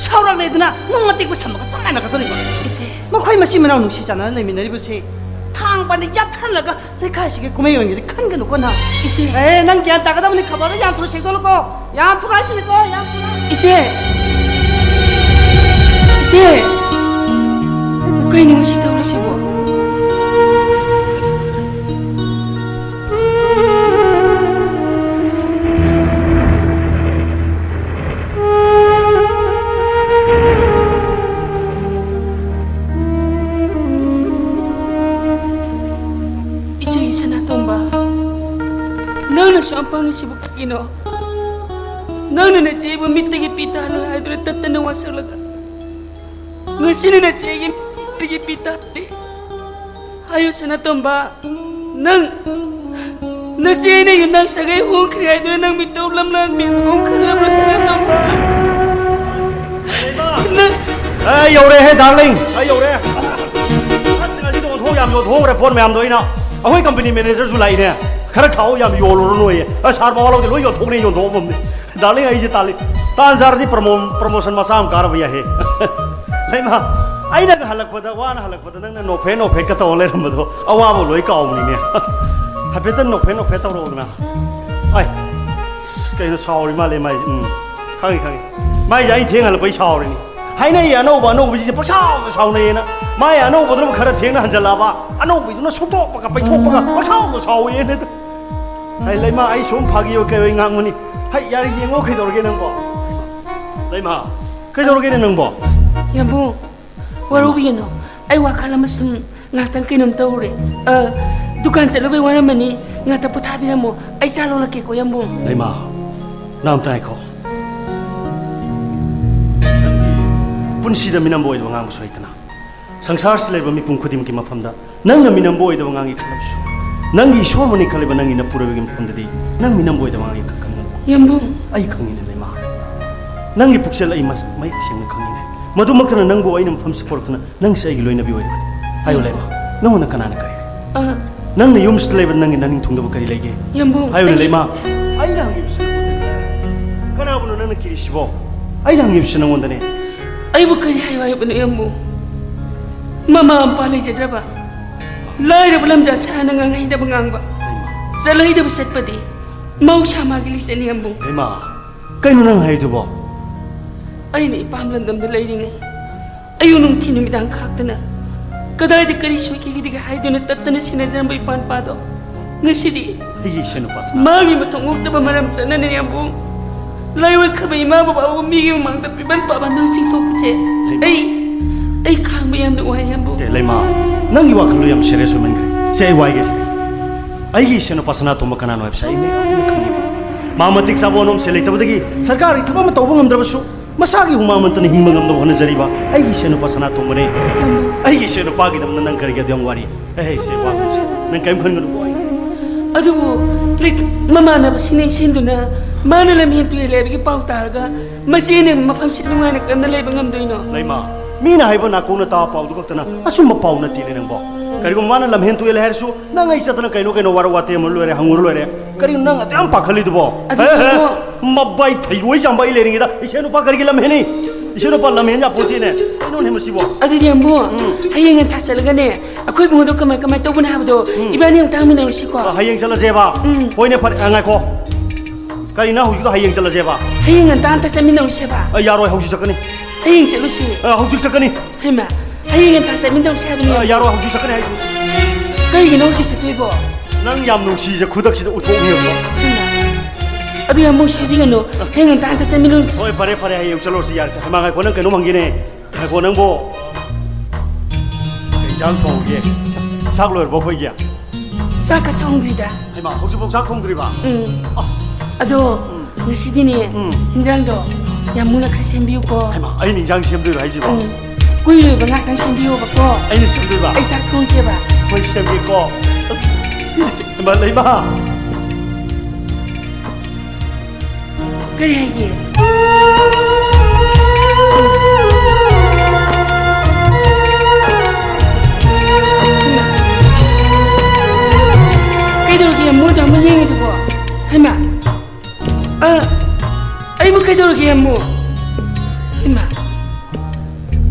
ꯁꯥꯎꯔꯛꯂꯦꯗꯅ ꯅꯨꯡ ꯑꯇꯦꯛꯄ ꯁꯝꯕꯒ ꯆꯞ ꯃꯥꯟꯅꯒꯗꯧꯔꯤꯕ꯫ ꯏꯆꯦ꯫ ꯃꯈꯣꯏ ꯃꯆꯤꯟ ꯃꯅꯥꯎ ꯅꯨꯡꯁꯤ ꯆꯥꯟꯅꯅ ꯂꯩꯃꯤꯟꯅꯔꯤꯕꯁꯦ ꯊꯥꯡ ꯄꯥꯟꯗ ꯌꯥꯠꯊꯜꯂꯒ ꯂꯩꯀꯥꯏꯁꯤꯒꯤ ꯀꯨꯝꯍꯩ ꯑꯣꯏꯅꯗꯤ ꯈꯟꯒꯅꯨꯀꯣ ꯅꯪ꯫ ꯏꯆꯦ꯫ ꯑꯦ, ꯅꯪ ꯒ꯭ꯌꯥꯟ ꯇꯥꯒꯗꯕꯅꯤ, ꯈꯕꯔꯗ ꯌꯥꯝ ꯊꯨꯅ ꯁꯦꯡꯗꯣꯛꯂꯨꯀꯣ꯫ ꯌꯥꯝ ꯊꯨꯅ ꯍꯥꯏꯁꯤꯅꯤꯀꯣ, ꯌꯥꯝ ꯊꯨꯅ꯫ ꯏꯆꯦ! ꯏꯆꯦ! ꯀꯩꯅꯣ ꯉꯁꯤ ꯇꯧꯔꯤꯁꯤꯕꯣ? ꯏꯆꯦ ꯁꯅꯥꯇꯣꯝꯕ, ꯅꯪꯅ ꯁꯨꯛꯌꯥꯝ ꯄꯪꯉꯤꯁꯤꯕꯨ ꯀꯩꯒꯤꯅꯣ? ꯅꯪꯅ ꯅꯆꯦꯕꯨ ꯃꯤꯠꯇꯒꯤ ꯄꯤ ꯇꯥꯍꯜꯂꯣꯏ ꯍꯥꯏꯗꯨꯅ ꯇꯠꯇꯅ ꯋꯥꯁꯛꯂꯒ, ꯉꯁꯤꯅ ꯅꯆꯦꯒꯤ ꯃꯤꯠꯇꯒꯤ ꯄꯤ ꯇꯥꯍꯜꯂꯤ꯫ ꯍꯥꯏꯌꯨ ꯁꯅꯥꯇꯣꯝꯕ, ꯅꯪ ꯅꯆꯦꯅ ꯌꯨꯝꯅꯥꯛ ꯁꯥꯒꯩ ꯍꯣꯡꯈ꯭ꯔꯦ ꯍꯥꯏꯗꯨꯅ ꯅꯪ ꯃꯤꯇꯣꯞ ꯂꯝꯂꯥꯟ ꯃꯤꯠ ꯍꯣꯡꯈ꯭ꯔꯕ꯭ꯔꯣ ꯁꯅꯥꯇꯣꯝꯕ? ꯅꯪ ꯑꯦ, ꯌꯧꯔꯦꯍꯦ, ꯗꯥꯔꯂꯤꯡ꯫ ꯑꯩ ꯌꯧꯔꯦ꯫ ꯑꯁ, ꯉꯁꯤꯗꯤ ꯑꯣꯟꯊꯣꯛ ꯌꯥꯝ ꯌꯣꯟꯊꯣꯛꯈ꯭ꯔꯦ ꯄꯣꯠ ꯃꯌꯥꯝꯗꯣ ꯑꯩꯅ꯫ ꯑꯩꯈꯣꯏ ꯀꯝꯄꯅꯤ ꯃꯦꯅꯦꯖꯔꯁꯨ ꯂꯥꯛꯏꯅꯦ꯫ ꯈꯔ ꯈꯥꯛꯑꯣ, ꯌꯥꯝ ꯌꯣꯜꯂꯨꯔꯅꯨꯌꯦ꯫ ꯑꯁ, ꯁꯥꯔ ꯃꯋꯥ ꯂꯧꯗꯦ, ꯂꯣꯏ ꯌꯣꯟꯊꯣꯛꯅꯤ, ꯌꯣꯟꯊꯣꯛꯑꯝꯅꯤ꯫ ꯗꯥꯔꯂꯤꯡ, ꯑꯩꯁꯦ ꯇꯥꯜꯂꯤ꯫ ꯇꯥꯟ ꯆꯥꯔꯗꯤ ꯄ꯭ꯔꯃꯣ-, ꯄ꯭ꯔꯃꯣꯁꯟ ꯃꯆꯥ ꯑꯃ ꯀꯥꯔꯕ ꯌꯥꯏꯍꯦ꯫ ꯂꯩꯃ, ꯑꯩꯅꯒ ꯍꯜꯂꯛꯄꯗ, ꯋꯥꯅ ꯍꯜꯂꯛꯄꯗ ꯅꯪꯅ ꯅꯣꯛꯐꯦꯠ ꯅꯣꯛꯐꯦꯠꯀ ꯇꯧꯔ ꯂꯩꯔꯝꯕꯗꯣ ꯑꯋꯥꯕ ꯂꯣꯏ ꯀꯥꯎꯕꯅꯤꯅꯦ꯫ ꯍꯥꯏꯐꯦꯠꯇ ꯅꯣꯛꯐꯦꯠ ꯅꯣꯛꯐꯦꯠ ꯇꯧꯔꯛꯑꯣꯗꯅ꯫ ꯑꯩ, ꯑꯁ, ꯀꯩꯅꯣ ꯁꯥꯎꯔꯤ ꯃꯥꯜꯂꯦ ꯃꯥꯏꯁꯦ꯫ ꯎꯝ, ꯈꯪꯉꯤ, ꯈꯪꯉꯤ꯫ ꯃꯥꯏꯁꯦ ꯑꯩ ꯊꯦꯡꯍꯜꯂꯛꯄꯩ ꯁꯥꯎꯔꯤꯅꯤ꯫ ꯍꯥꯏꯅꯩ ꯑꯅꯧꯕ ꯑꯅꯧꯕꯁꯤꯡꯁꯦ ꯄꯪꯁꯥꯎꯗ ꯁꯥꯎꯅꯩꯌꯦꯅ꯫ ꯃꯥꯏ ꯑꯅꯧꯕꯗꯨꯅ ꯈꯔ ꯊꯦꯡꯅ ꯍꯟꯖꯜꯂꯛꯑꯕ, ꯑꯅꯧꯕꯤꯗꯨꯅ ꯁꯨꯛꯇꯣꯛꯄꯒ ꯄꯩꯊꯣꯛꯄꯒ ꯄꯪꯁꯥꯎꯗ ꯁꯥꯎꯋꯦꯅ꯫ ꯍꯥꯏ ꯂꯩꯃ, ꯑꯩ ꯁꯨꯝ ꯐꯥꯒꯤ ꯑꯣꯏ ꯀꯩ ꯑꯣꯏ ꯉꯥꯡꯕꯅꯤ꯫ ꯍꯩ, ꯌꯥꯔꯦ, ꯌꯦꯡꯉꯣ, ꯀꯩꯗꯧꯔꯒꯦ ꯅꯪꯕꯣ? ꯂꯩꯃ, ꯀꯩꯗꯧꯔꯒꯦꯅꯦ ꯅꯪꯕꯣ? ꯌꯥꯝꯕꯨꯡ, ꯋꯥꯔꯧꯕꯤꯒꯅꯨ꯫ ꯑꯩ ꯋꯥꯈꯜ ꯑꯃ ꯁꯨꯝ ꯉꯥꯛꯇꯪ ꯀꯩꯅꯣꯝ ꯇꯧꯔꯨꯔꯦ꯫ ꯑ, ꯗꯨꯀꯥꯟ ꯆꯠꯂꯨꯕꯩ ꯋꯥꯔꯝꯃꯅꯤ꯫ ꯉꯥꯛꯇ ꯄꯣꯊꯥꯕꯤꯔꯝꯃꯣ꯫ ꯑꯩ ꯆꯥ ꯂꯣꯜꯂꯛꯀꯦꯀꯣ, ꯌꯥꯝꯕꯨꯡ꯫ ꯂꯩꯃ, ꯅꯪ ꯑꯝꯇ ꯉꯥꯏꯈꯣ꯫ ꯅꯪꯗꯤ ꯄꯨꯟꯁꯤꯗ ꯃꯤꯅꯝꯕ ꯑꯣꯏꯗꯕ ꯉꯥꯡꯕꯁꯨ ꯍꯩꯇꯅ, ꯁꯪꯁꯥꯔꯁꯤ ꯂꯩꯕ ꯃꯤꯄꯨꯝ ꯈꯨꯗꯤꯡꯃꯛꯀꯤ ꯃꯐꯝꯗ ꯅꯪꯅ ꯃꯤꯅꯝꯕ ꯑꯣꯏꯗꯕ ꯉꯥꯡꯉꯤ ꯈꯜꯂꯕꯁꯨ, ꯅꯪꯒꯤ ꯏꯁꯣꯔꯃꯛꯅꯤ ꯈꯜꯂꯤꯕ ꯅꯪꯒꯤ ꯅꯄꯨꯔꯣꯏꯕꯒꯤ ꯃꯐꯝꯗꯗꯤ ꯅꯪ ꯃꯤꯅꯝꯕ ꯑꯣꯏꯗꯕ ꯉꯥꯡꯉꯤ ꯈ-, ꯈꯟꯒꯅꯨ꯫ ꯌꯥꯝꯕꯨꯡ꯫ ꯑꯩ ꯈꯪꯉꯤꯅꯦ, ꯂꯩꯃ꯫ ꯅꯪꯒꯤ ꯄꯨꯛꯆꯦꯜ ꯑꯩ ꯃꯁ-, ꯃꯌꯦꯛ ꯁꯦꯡꯅ ꯈꯪꯉꯤꯅꯦ꯫ ꯃꯗꯨꯃꯛꯇꯅ ꯅꯪꯕꯨ ꯑꯩꯅ ꯃꯐꯝꯁꯤꯗ ꯄꯨꯔꯛꯇꯨꯅ ꯅꯪꯁꯦ ꯑꯩꯒꯤ ꯂꯣꯏꯅꯕꯤ ꯑꯣꯏꯔꯤꯕꯅꯤ꯫ ꯍꯥꯏꯌꯨ, ꯂꯩꯃ, ꯅꯪꯉꯣꯟꯗ ꯀꯅꯥꯅ ꯀꯔꯤ? ꯑ, ꯅꯪꯅ ꯌꯨꯝꯁꯤꯗ ꯂꯩꯕ ꯅꯪꯒꯤ ꯅꯅꯤꯡ ꯊꯨꯡꯗꯕ ꯀꯔꯤ ꯂꯩꯒꯦ? ꯌꯥꯝꯕꯨꯡ, ꯍꯥꯏꯌꯨꯅꯦ, ꯑꯩ ꯂꯩꯃ꯫ ꯑꯩꯅ ꯍꯪꯉꯤꯕꯁꯤ ꯅꯪꯉꯣꯟꯗꯅꯦ꯫ ꯀꯅꯥꯕꯨꯅꯣ ꯅꯪꯅ ꯀꯤꯔꯤꯁꯤꯕꯣ? ꯑꯩꯅ ꯍꯪꯉꯤꯕꯁꯤ ꯅꯪꯉꯣꯟꯗꯅꯦ꯫ ꯑꯩꯕꯨ ꯀꯔꯤ ꯍꯥꯏꯌꯨ ꯍꯥꯏꯕꯅꯣ, ꯌꯥꯝꯕꯨꯡ? ꯃꯃꯥ ꯃꯄꯥ ꯂꯩꯖꯗ꯭ꯔꯕ, ꯂꯥꯏꯔꯕ ꯂꯝꯖꯥ ꯁꯔꯥꯅ ꯉꯥꯡꯍꯩꯗꯕ ꯉꯥꯡꯕ, ꯆꯠꯍꯩꯗꯕ ꯆꯠꯄꯗꯤ ꯃꯍꯧꯁꯥ ꯃꯥꯒꯤ ꯂꯤꯆꯠꯅꯤ, ꯌꯥꯝꯕꯨꯡ꯫ ꯂꯩꯃ, ꯀꯩꯅꯣ ꯅꯪ ꯍꯥꯏꯔꯤꯗꯨꯕꯣ? ꯑꯩꯅ ꯏꯄꯥꯝ ꯂꯝꯗꯝꯗ ꯂꯩꯔꯤꯉꯩ, ꯑꯌꯨꯛ ꯅꯨꯡꯊꯤꯜ ꯅꯨꯃꯤꯗꯥꯡ ꯈꯥꯛꯇꯅ ꯀꯗꯥꯏꯗ ꯀꯔꯤ ꯁꯣꯏꯈꯤꯒꯗꯒꯦ ꯍꯥꯏꯗꯨꯅ ꯇꯠꯇꯅ ꯁꯦꯟꯅꯖꯔꯝꯕ ꯏꯄꯥ ꯅꯨꯄꯥꯗꯣ ꯉꯁꯤꯗꯤ ꯑꯩꯒꯤ ꯏꯆꯟꯅꯨꯄꯥꯁꯤꯅ ꯃꯥꯒꯤ ꯃꯊꯧ ꯑꯣꯛꯇꯕ ꯃꯔꯝ ꯆꯠꯅꯅ, ꯌꯥꯝꯕꯨꯡ, ꯂꯥꯏꯑꯣꯏꯈ꯭ꯔꯕ ꯏꯃꯥ ꯕꯕꯥꯕꯨ ꯃꯤꯒꯤ ꯃꯃꯥꯡꯗ ꯄꯤꯕꯟ ꯄꯥꯕꯟꯗꯨꯅ ꯆꯤꯡꯊꯣꯛꯄꯁꯦ ꯍꯩꯃꯥ꯫ ꯑꯩ, ꯑꯩ ꯈꯥꯡꯕ ꯌꯥꯝꯅ ꯋꯥꯏ, ꯌꯥꯝꯕꯨꯡ꯫ ꯑꯦ, ꯂꯩꯃ, ꯅꯪꯒꯤ ꯋꯥꯈꯜꯗꯣ ꯌꯥꯝ ꯁꯦꯔꯤꯌꯁ ꯑꯣꯏꯃꯟꯈ꯭ꯔꯦ꯫ ꯁꯦ, ꯑꯩ ꯋꯥꯏꯒꯦꯁꯦ꯫ ꯑꯩꯒꯤ ꯏꯆꯟꯅꯨꯄꯥ ꯁꯅꯥꯇꯣꯝꯕ ꯀꯅꯥꯅꯣ ꯍꯥꯏꯕꯁꯦ ꯑꯩ ꯃꯨꯟꯅ ꯈꯪꯉꯤꯕꯅꯤ꯫ ꯃꯥ ꯃꯇꯤꯛ ꯆꯥꯕ ꯑꯣꯅꯣꯝꯁꯦ ꯂꯩꯇꯕꯗꯒꯤ ꯁꯔꯀꯥꯔꯒꯤ ꯊꯕꯛ ꯑꯃ ꯇꯧꯕ ꯉꯝꯗ꯭ꯔꯕꯁꯨ, ꯃꯁꯥꯒꯤ ꯍꯨꯃꯥꯡ ꯃꯟꯇꯅ ꯍꯤꯡꯕ ꯉꯝꯅꯕ ꯍꯣꯠꯅꯖꯔꯤꯕ ꯑꯩꯒꯤ ꯏꯆꯦ ꯅꯨꯄꯥ ꯁꯅꯥꯇꯣꯝꯕꯅꯦ꯫ ꯏꯌꯥꯝꯕ꯫ ꯑꯩꯒꯤ ꯏꯆꯦ ꯅꯨꯄꯥꯒꯤꯗꯃꯛꯇ ꯅꯪ ꯀꯔꯤꯒꯤ ꯑꯗꯨ ꯌꯥꯝ ꯋꯥꯔꯤ? ꯑꯦ, ꯏꯆꯦ, ꯋꯥꯒꯅꯨꯁꯦ꯫ ꯅꯪ ꯀꯔꯤꯝ ꯈꯟꯒꯅꯨꯀꯣ, ꯑꯩ ꯑꯗꯨꯕꯨ ꯂꯩ-, ꯃꯃꯥꯟꯅꯕꯁꯤꯡꯅ ꯏꯁꯤꯟꯗꯨꯅ ꯃꯥꯅ ꯂꯝꯍꯦꯟ ꯇꯨꯍꯦꯜꯂꯦ ꯍꯥꯏꯕꯒꯤ ꯄꯥꯎ ꯇꯥꯔꯒ ꯃꯆꯦꯅ ꯃꯐꯝꯁꯤꯗ ꯅꯨꯡꯉꯥꯏꯅ ꯀꯔꯝꯅ ꯂꯩꯕ ꯉꯝꯗꯣꯏꯅꯣ? ꯂꯩꯃ, ꯃꯤꯅ ꯍꯥꯏꯕ ꯅꯥꯀꯣꯡꯅ ꯇꯥꯕ ꯄꯥꯎꯗꯨ ꯈꯛꯇꯅ ꯑꯆꯨꯝꯕ ꯄꯥꯎ ꯅꯠꯇꯦꯅꯦ ꯅꯪꯕꯣ꯫ ꯀꯔꯤꯒꯨꯝꯕ ꯃꯥꯅ ꯂꯝꯍꯦꯟ ꯇꯨꯍꯦꯜꯂꯦ ꯍꯥꯏꯔꯁꯨ, ꯅꯪ ꯑꯩ ꯆꯠꯇꯅ ꯀꯩꯅꯣ ꯀꯩꯅꯣ ꯋꯥꯔꯧ ꯋꯥꯇꯦꯝ ꯑꯃ ꯂꯣꯏꯔꯦ, ꯍꯪꯉꯨꯔ ꯂꯣꯏꯔꯦ꯫ ꯀꯔꯤꯅꯣ ꯅꯪ ꯑꯗꯨ ꯌꯥꯝ ꯄꯥꯈꯠꯂꯤꯗꯨꯕꯣ? ꯑꯗꯨ ꯍꯦ, ꯍꯦ, ꯀꯩꯅꯣ? ꯃꯕꯥꯏ ꯐꯩꯔꯣꯏ ꯆꯥꯝꯕ ꯑꯩ ꯂꯩꯔꯤꯉꯩꯗ ꯏꯆꯦ ꯅꯨꯄꯥ ꯀꯔꯤꯒꯤ ꯂꯝꯍꯦꯟꯅꯤ? ꯏꯆꯦ ꯅꯨꯄꯥ ꯂꯝꯍꯦꯟ ꯌꯥꯄꯣꯟꯇꯦꯅꯦ꯫ ꯀꯩꯅꯣꯅꯦ ꯃꯁꯤꯕꯣ? ꯑꯗꯨꯗꯤ ꯑꯃꯨꯛ ꯎꯝ꯫ ꯍꯌꯦꯡ ꯉꯟꯊꯥ ꯆꯠꯂꯒꯅꯦ, ꯑꯩꯈꯣꯏ ꯏꯕꯨꯡꯗꯣ ꯀꯃꯥꯏ ꯀꯃꯥꯏ ꯇꯧꯕꯅꯣ ꯍꯥꯏꯕꯗꯣ ꯎꯝ꯫ ꯏꯕꯥꯅꯤ ꯑꯃꯨꯛ ꯇꯥꯡꯃꯤꯟꯅꯔꯨꯁꯤꯀꯣ꯫ ꯑ, ꯍꯌꯦꯡ ꯆꯠꯂꯁꯦꯕ꯫ ꯎꯝ꯫ ꯍꯣꯏꯅꯦ, ꯐꯔꯦ꯫ ꯑ, ꯉꯥꯏꯈꯣ꯫ ꯀꯔꯤꯅꯣ ꯍꯧꯖꯤꯛꯇꯣ ꯍꯌꯦꯡ ꯆꯠꯂꯁꯦꯕ? ꯍꯌꯦꯡ ꯉꯟꯇꯥ ꯑꯝꯇ ꯆꯠꯃꯤꯟꯅꯧꯁꯦꯕ꯫ ꯑ, ꯌꯥꯔꯣꯏ, ꯍꯧꯖꯤꯛ ꯆꯠꯀꯅꯤ꯫ ꯍꯌꯦꯡ ꯆꯠꯂꯨꯁꯤ꯫ ꯑ, ꯍꯧꯖꯤꯛ ꯆꯠꯀꯅꯤ꯫ ꯍꯩꯃ, ꯍꯌꯦꯡ ꯉꯟꯇꯥ ꯆꯠꯃꯤꯟꯅꯧꯁꯦ ꯍꯥꯏꯕꯅꯤ꯫ ꯑ, ꯌꯥꯔꯣꯏ, ꯍꯧꯖꯤꯛ ꯆꯠꯀꯅꯤ ꯍꯥꯏ꯫ ꯀꯩꯒꯤꯅꯣ ꯍꯧꯖꯤꯛ ꯆꯠꯇꯣꯏꯕꯣ? ꯅꯪ ꯌꯥꯝ ꯅꯨꯡꯁꯤꯁꯦ ꯈꯨꯗꯛꯁꯤꯗ ꯎꯠꯊꯣꯛꯅꯤꯡꯉꯛꯄ꯫ ꯍꯩꯃ, ꯑꯗꯨ ꯌꯥꯝ ꯁꯣꯏꯕꯤꯒꯅꯨ꯫ ꯍꯌꯦꯡ ꯉꯟꯇꯥ ꯍꯦꯛꯇ ꯆꯠꯃꯤꯟꯅꯧꯁꯤ꯫ ꯍꯣꯏ, ꯐꯔꯦ, ꯐꯔꯦ, ꯍꯌꯦꯡ ꯆꯠꯂꯨꯔꯁꯤ, ꯌꯥꯔꯦꯁꯦ꯫ ꯍꯩꯃꯥ, ꯉꯥꯏꯈꯣ, ꯅꯪ ꯀꯩꯅꯣꯝ ꯍꯪꯒꯦꯅꯦ꯫ ꯉꯥꯏꯈꯣ, ꯅꯪꯕꯨ ꯀꯩ ꯏꯟꯁꯥꯡ ꯊꯣꯡꯉꯒꯦ? ꯆꯥꯛ ꯂꯣꯏꯔꯕꯣ ꯑꯩꯈꯣꯏꯒꯤ? ꯆꯥꯛꯀ ꯊꯣꯡꯗ꯭ꯔꯤꯗ꯫ ꯍꯩꯃꯥ, ꯍꯧꯖꯤꯛꯐꯥꯎ ꯆꯥꯛ ꯊꯣꯡꯗ꯭ꯔꯤꯕ? ꯎꯝ꯫ ꯑꯁ꯫ ꯑꯗꯣ, ꯎꯝ꯫ ꯉꯁꯤꯗꯤꯅꯦ, ꯎꯝ꯫ ꯍꯤꯟꯖꯥꯡꯗꯣ ꯌꯥꯝ ꯃꯨꯟꯅ ꯈꯔ ꯁꯦꯝꯕꯤꯌꯨꯀꯣ꯫ ꯍꯩꯃꯥ, ꯑꯩꯅ ꯏꯟꯖꯥꯡ ꯁꯦꯝꯗꯣꯏꯔꯣ ꯍꯥꯏꯁꯤꯕꯣ? ꯎꯝ꯫ ꯀꯨꯏꯔꯣꯏꯕ, ꯉꯥꯛꯇꯪ ꯁꯦꯝꯕꯤꯌꯣꯕꯀꯣ꯫ ꯑꯩꯅ ꯁꯦꯝꯗꯣꯏꯕ? ꯑꯩ ꯆꯥꯛ ꯊꯣꯡꯒꯦꯕ꯫ ꯍꯣꯏ, ꯁꯦꯝꯒꯦꯀꯣ꯫ ꯑꯁ, ꯏꯁ, ꯏꯃꯥ, ꯂꯩꯃ꯫ ꯀꯔꯤ ꯍꯥꯏꯒꯦ? ꯀꯩꯗꯧꯔꯒꯦ? ꯃꯣꯏꯗꯣ ꯑꯃ ꯌꯦꯡꯉꯤꯗꯨꯕꯣ? ꯍꯩꯃꯥ! ꯑ, ꯑꯩꯕꯨ ꯀꯩꯗꯧꯔꯒꯦ ꯑꯃꯨꯛ? ꯍꯩꯃꯥ!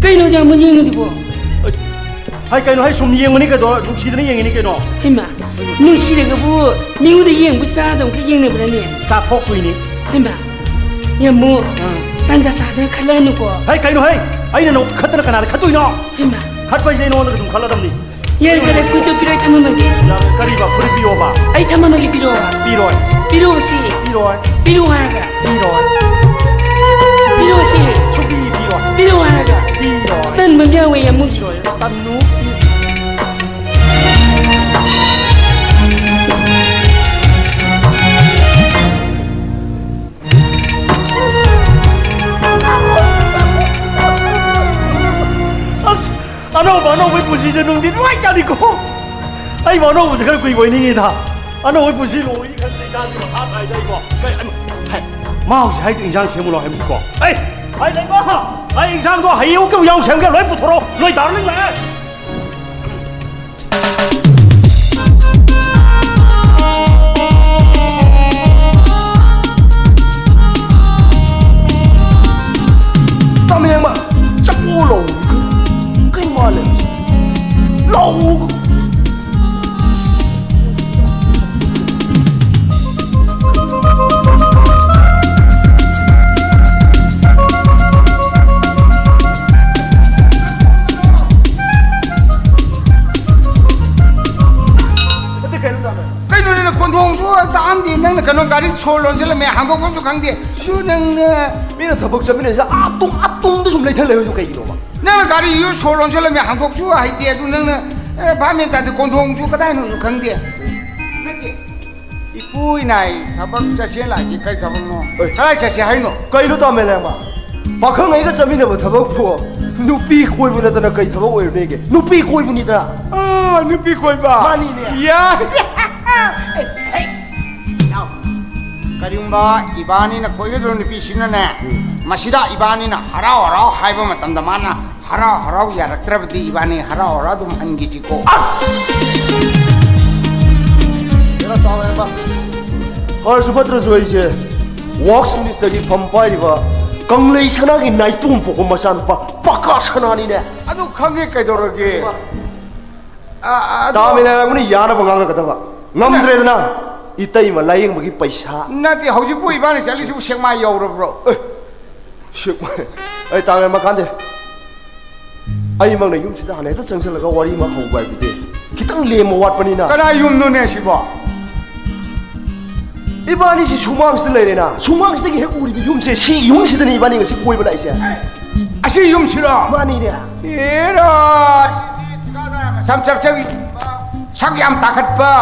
ꯀꯩꯅꯣ ꯑꯗꯨ ꯑꯃ ꯌꯦꯡꯉꯤꯗꯨꯕꯣ? ꯍꯥꯏ, ꯀꯩꯅꯣ ꯍꯥꯏ, ꯁꯨꯝ ꯌꯦꯡꯕꯅꯤ ꯀꯩꯗꯧꯔ? ꯅꯨꯡꯁꯤꯗꯅ ꯌꯦꯡꯉꯤꯅꯤ ꯀꯩꯅꯣ꯫ ꯍꯩꯃꯥ! ꯅꯨꯡꯁꯤꯔꯒꯕꯨ ꯃꯤꯉꯣꯟꯗ ꯌꯦꯡꯕ ꯆꯥꯗꯕ ꯑꯃꯈꯛ ꯌꯦꯡꯅꯕ꯭ꯔꯅꯦ? ꯆꯥꯊꯣꯛꯇꯣꯏꯅꯤ꯫ ꯍꯩꯃꯥ! ꯌꯥꯝꯕꯨ, ꯑꯥ꯫ ꯇꯥꯟꯖꯥ ꯆꯥꯗꯅ ꯈꯠꯂꯛꯑꯅꯨꯀꯣ꯫ ꯍꯩ, ꯀꯩꯅꯣ ꯍꯩ? ꯑꯩꯅ ꯅꯪ ꯈꯠꯇꯅ ꯀꯅꯥꯗ ꯈꯠꯇꯣꯏꯅꯣ? ꯍꯩꯃꯥ! ꯈꯠꯄ ꯍꯥꯏꯁꯦ ꯑꯩ ꯅꯉꯣꯟꯗ ꯑꯗꯨꯝ ꯈꯠꯂꯗꯝꯅꯤ꯫ ꯌꯥꯔꯦ, ꯌꯥꯔꯦ, ꯐꯨꯔꯤꯠꯇꯣ ꯄꯤꯔꯣ, ꯑꯩ ꯊꯝꯃꯝꯃꯒꯦ꯫ ꯌꯥꯔꯦ, ꯀꯔꯤꯕ? ꯐꯨꯔꯤꯠ ꯄꯤꯌꯣꯕ? ꯑꯩ ꯊꯝꯃꯝꯃꯒꯦ, ꯄꯤꯔꯛꯑꯣꯕ꯫ ꯄꯤꯔꯣꯏ꯫ ꯄꯤꯔꯛꯑꯣꯁꯤ꯫ ꯄꯤꯔꯣꯏ꯫ ꯄꯤꯔꯛꯑꯣ ꯍꯥꯏꯔꯒ꯫ ꯄꯤꯔꯣꯏ꯫ ꯄꯤꯔꯛꯑꯣꯁꯤ꯫ ꯁꯨꯄꯤ ꯄꯤꯔꯣꯏ꯫ ꯄꯤꯔꯛꯑꯣ ꯍꯥꯏꯔꯒ꯫ ꯄꯤꯔꯣꯏ꯫ ꯇꯟꯕ ꯑꯃ ꯌꯥꯎꯋꯦ, ꯌꯥꯝ ꯅꯨꯡꯁꯤ꯫ ꯄꯤꯔꯣꯏ꯫ ꯇꯟꯅꯨ꯫ ꯅꯨꯡꯉꯥꯏ ꯆꯥꯅꯤꯀꯣ꯫ ꯑꯩꯕꯨ ꯑꯅꯧꯕꯁꯦ ꯈꯔ ꯀꯨꯏꯕ ꯑꯣꯏꯅꯤꯡꯉꯤꯗ꯫ ꯑꯅꯧꯕ ꯄꯨꯟꯁꯤ ꯂꯣꯏꯅꯤ ꯈꯟꯕꯗ ꯏꯁꯥꯁꯦ ꯃꯊꯥ ꯁꯥꯏꯗ ꯑꯩꯀꯣ꯫ ꯀꯩ, ꯑꯩꯃ, ꯍꯥꯏ, ꯃꯥ ꯍꯧꯖꯤꯛ ꯍꯥꯏꯗꯣ ꯏꯟꯖꯥꯡ ꯁꯦꯝꯃꯨ ꯂꯥꯎ ꯍꯥꯏꯕꯅꯤꯀꯣ꯫ ꯑꯩ, ꯍꯥꯏ, ꯂꯩꯃ, ꯑꯩ ꯏꯟꯖꯥꯡꯗꯣ ꯍꯌꯦꯡ ꯑꯌꯨꯛꯀꯤ ꯌꯥꯎ ꯁꯦꯝꯒꯦ, ꯂꯣꯏ ꯄꯨꯊꯣꯔꯛꯑꯣ, ꯅꯣꯏ ꯗꯥꯔꯂꯤꯡ ꯂꯥꯛꯑꯦ꯫ ꯇꯃꯦꯡꯕ ꯆꯞꯄꯣ ꯂꯧ꯫ ꯀꯩ ꯃꯥꯜꯂꯦ? ꯂꯧ꯫ ꯅꯠꯇꯦ, ꯀꯩꯅꯣ ꯇꯥꯃꯣ? ꯀꯩꯅꯣꯅꯦ, ꯀꯣꯟꯊꯣꯡꯁꯨ ꯇꯥꯛꯑꯝꯗꯦ, ꯅꯪꯅ ꯀꯩꯅꯣ ꯒꯥꯔꯤ ꯁꯣ ꯂꯣꯟꯁꯤꯜꯂꯝꯃꯦ, ꯍꯥꯡꯗꯣꯛꯐꯝꯁꯨ ꯈꯪꯗꯦ꯫ ꯁꯨ ꯅꯪꯅ ꯃꯤꯅ ꯊꯕꯛ ꯆꯠꯃꯤꯟꯅꯩꯁꯦ ꯑꯥ ꯇꯨꯡ-, ꯑꯥ ꯇꯨꯡꯗ ꯁꯨꯝ ꯂꯩꯊ ꯂꯩꯔꯣꯏꯗꯣ ꯀꯩꯒꯤꯅꯣꯕ? ꯅꯪꯅ ꯒꯥꯔꯤꯁꯨ ꯁꯣ ꯂꯣꯟꯁꯤꯜꯂꯝꯃꯦ, ꯍꯥꯡꯗꯣꯛꯁꯨ ꯍꯩꯇꯦ, ꯑꯗꯨ ꯅꯪꯅ, ꯑꯦ, ꯚꯥꯞ ꯃꯦꯟ ꯇꯥꯗꯦ, ꯀꯣꯟꯊꯣꯡꯁꯨ ꯀꯗꯥꯏꯅꯣꯁꯨ ꯈꯪꯗꯦ꯫ ꯅꯠꯇꯦ, ꯏꯄꯨ ꯏꯅꯥꯏ ꯊꯕꯛ ꯆꯠꯁꯦ ꯂꯥꯛꯏꯁꯦ ꯀꯔꯤ ꯊꯕꯛꯅꯣ? ꯑꯦ꯫ ꯀꯗꯥꯏ ꯆꯠꯁꯦ ꯍꯥꯏꯅꯣ? ꯀꯩꯅꯣ ꯇꯥꯃꯦ ꯂꯩꯃ? ꯄꯥꯈꯪ ꯑꯩꯒ ꯆꯠꯃꯤꯟꯅꯕ ꯊꯕꯛꯄꯨ ꯅꯨꯄꯤ ꯀꯣꯏꯕ ꯅꯠꯇꯅ ꯀꯩ ꯊꯕꯛ ꯑꯣꯏꯔꯨꯅꯦꯒꯦ? ꯅꯨꯄꯤ ꯀꯣꯏꯕꯅꯤꯗ꯫ ꯑꯥ, ꯅꯨꯄꯤ ꯀꯣꯏꯕ? ꯃꯥꯅꯤꯅꯦ꯫ ꯌꯥ-, ꯏꯅꯥꯎ, ꯀꯔꯤꯒꯨꯝꯕ ꯏꯕꯥꯅꯤꯅ ꯀꯣꯏꯒꯗꯧꯔꯤꯕ ꯅꯨꯄꯤꯁꯤꯅꯅꯦ, ꯎꯝ꯫ ꯃꯁꯤꯗ ꯏꯕꯥꯅꯤꯅ ꯍꯔꯥꯎ ꯍꯔꯥꯎ ꯍꯥꯏꯕ ꯃꯇꯝꯗ ꯃꯥꯅ ꯍꯔꯥꯎ ꯍꯔꯥꯎ ꯌꯥꯔꯛꯇ꯭ꯔꯕꯗꯤ ꯏꯕꯥꯅꯤ ꯍꯔꯥꯎ ꯍꯔꯥꯎ ꯑꯗꯨꯝ ꯍꯟꯈꯤꯁꯤꯀꯣ꯫ ꯑꯁ! ꯀꯩꯅꯣ ꯇꯧꯋꯦꯕ꯫ ꯐꯔꯁꯨ ꯐꯠꯇ꯭ꯔꯁꯨ ꯑꯩꯁꯦ ꯋꯥꯛꯁ ꯃꯤꯅꯤꯁꯇꯔꯒꯤ ꯐꯝ ꯄꯥꯏꯔꯤꯕ ꯀꯪꯂꯩ ꯁꯅꯥꯒꯤ ꯅꯥꯏꯇꯣꯝ ꯄꯣꯛꯄ ꯃꯆꯥꯅꯨꯄꯥ ꯄꯀꯥ ꯁꯅꯥꯅꯤꯅꯦ꯫ ꯑꯗꯨ ꯈꯪꯉꯦ, ꯀꯩꯗꯧꯔꯒꯦ? ꯑ, ꯑ, ꯑꯗꯣ ꯇꯥꯃꯤꯜ ꯅꯥꯗꯨ ꯌꯥꯅꯕ ꯉꯥꯡꯅꯒꯗꯕ꯫ ꯉꯝꯗ꯭ꯔꯦꯗꯅ, ꯏꯇꯩꯃ ꯂꯥꯌꯦꯡꯕꯒꯤ ꯄꯩꯁꯥ꯫ ꯅꯠꯇꯦ, ꯍꯧꯖꯤꯛꯄꯨ ꯏꯕꯥꯅꯤ ꯆꯠꯂꯤꯁꯤꯕꯨ ꯁꯦꯛꯃꯥꯏ ꯌꯧꯔꯕ꯭ꯔꯣ? ꯑꯦ, ꯁꯦꯛꯃꯥꯏ? ꯑꯩ ꯇꯥꯃꯤꯜ ꯃꯀꯥꯟꯗꯦ꯫ ꯑꯩꯃꯛꯅ ꯌꯨꯝꯁꯤꯗ ꯍꯥꯟꯅ ꯍꯦꯛꯇ ꯆꯪꯁꯤꯜꯂꯒ ꯋꯥꯔꯤ ꯑꯃ ꯍꯧꯕ ꯍꯥꯏꯕꯗꯤ ꯈꯤꯇꯪ ꯂꯦꯝꯕ ꯋꯥꯠꯄꯅꯤꯅ꯫ ꯀꯅꯥ ꯌꯨꯝꯅꯣꯅꯦ ꯁꯤꯕꯣ? ꯏꯕꯥꯅꯤꯁꯤ ꯁꯨꯃꯥꯡꯁꯤꯗ ꯂꯩꯔꯦꯅ꯫ ꯁꯨꯃꯥꯡꯁꯤꯗꯒꯤ ꯍꯦꯛ ꯎꯔꯤꯕ ꯌꯨꯝꯁꯦ, ꯁꯤ ꯌꯨꯝꯁꯤꯗꯅꯤ ꯏꯕꯥꯅꯤ ꯉꯁꯤ ꯀꯣꯏꯕ ꯂꯥꯛꯏꯁꯦ꯫ ꯑꯁꯤ ꯌꯨꯝꯁꯤꯔꯣ? ꯃꯥꯅꯤꯅꯦ꯫ ꯑꯦꯔꯥ! ꯁꯝ ꯆꯞ ꯆꯞ ꯁꯛ ꯌꯥꯝ ꯇꯥꯈꯠꯄ꯫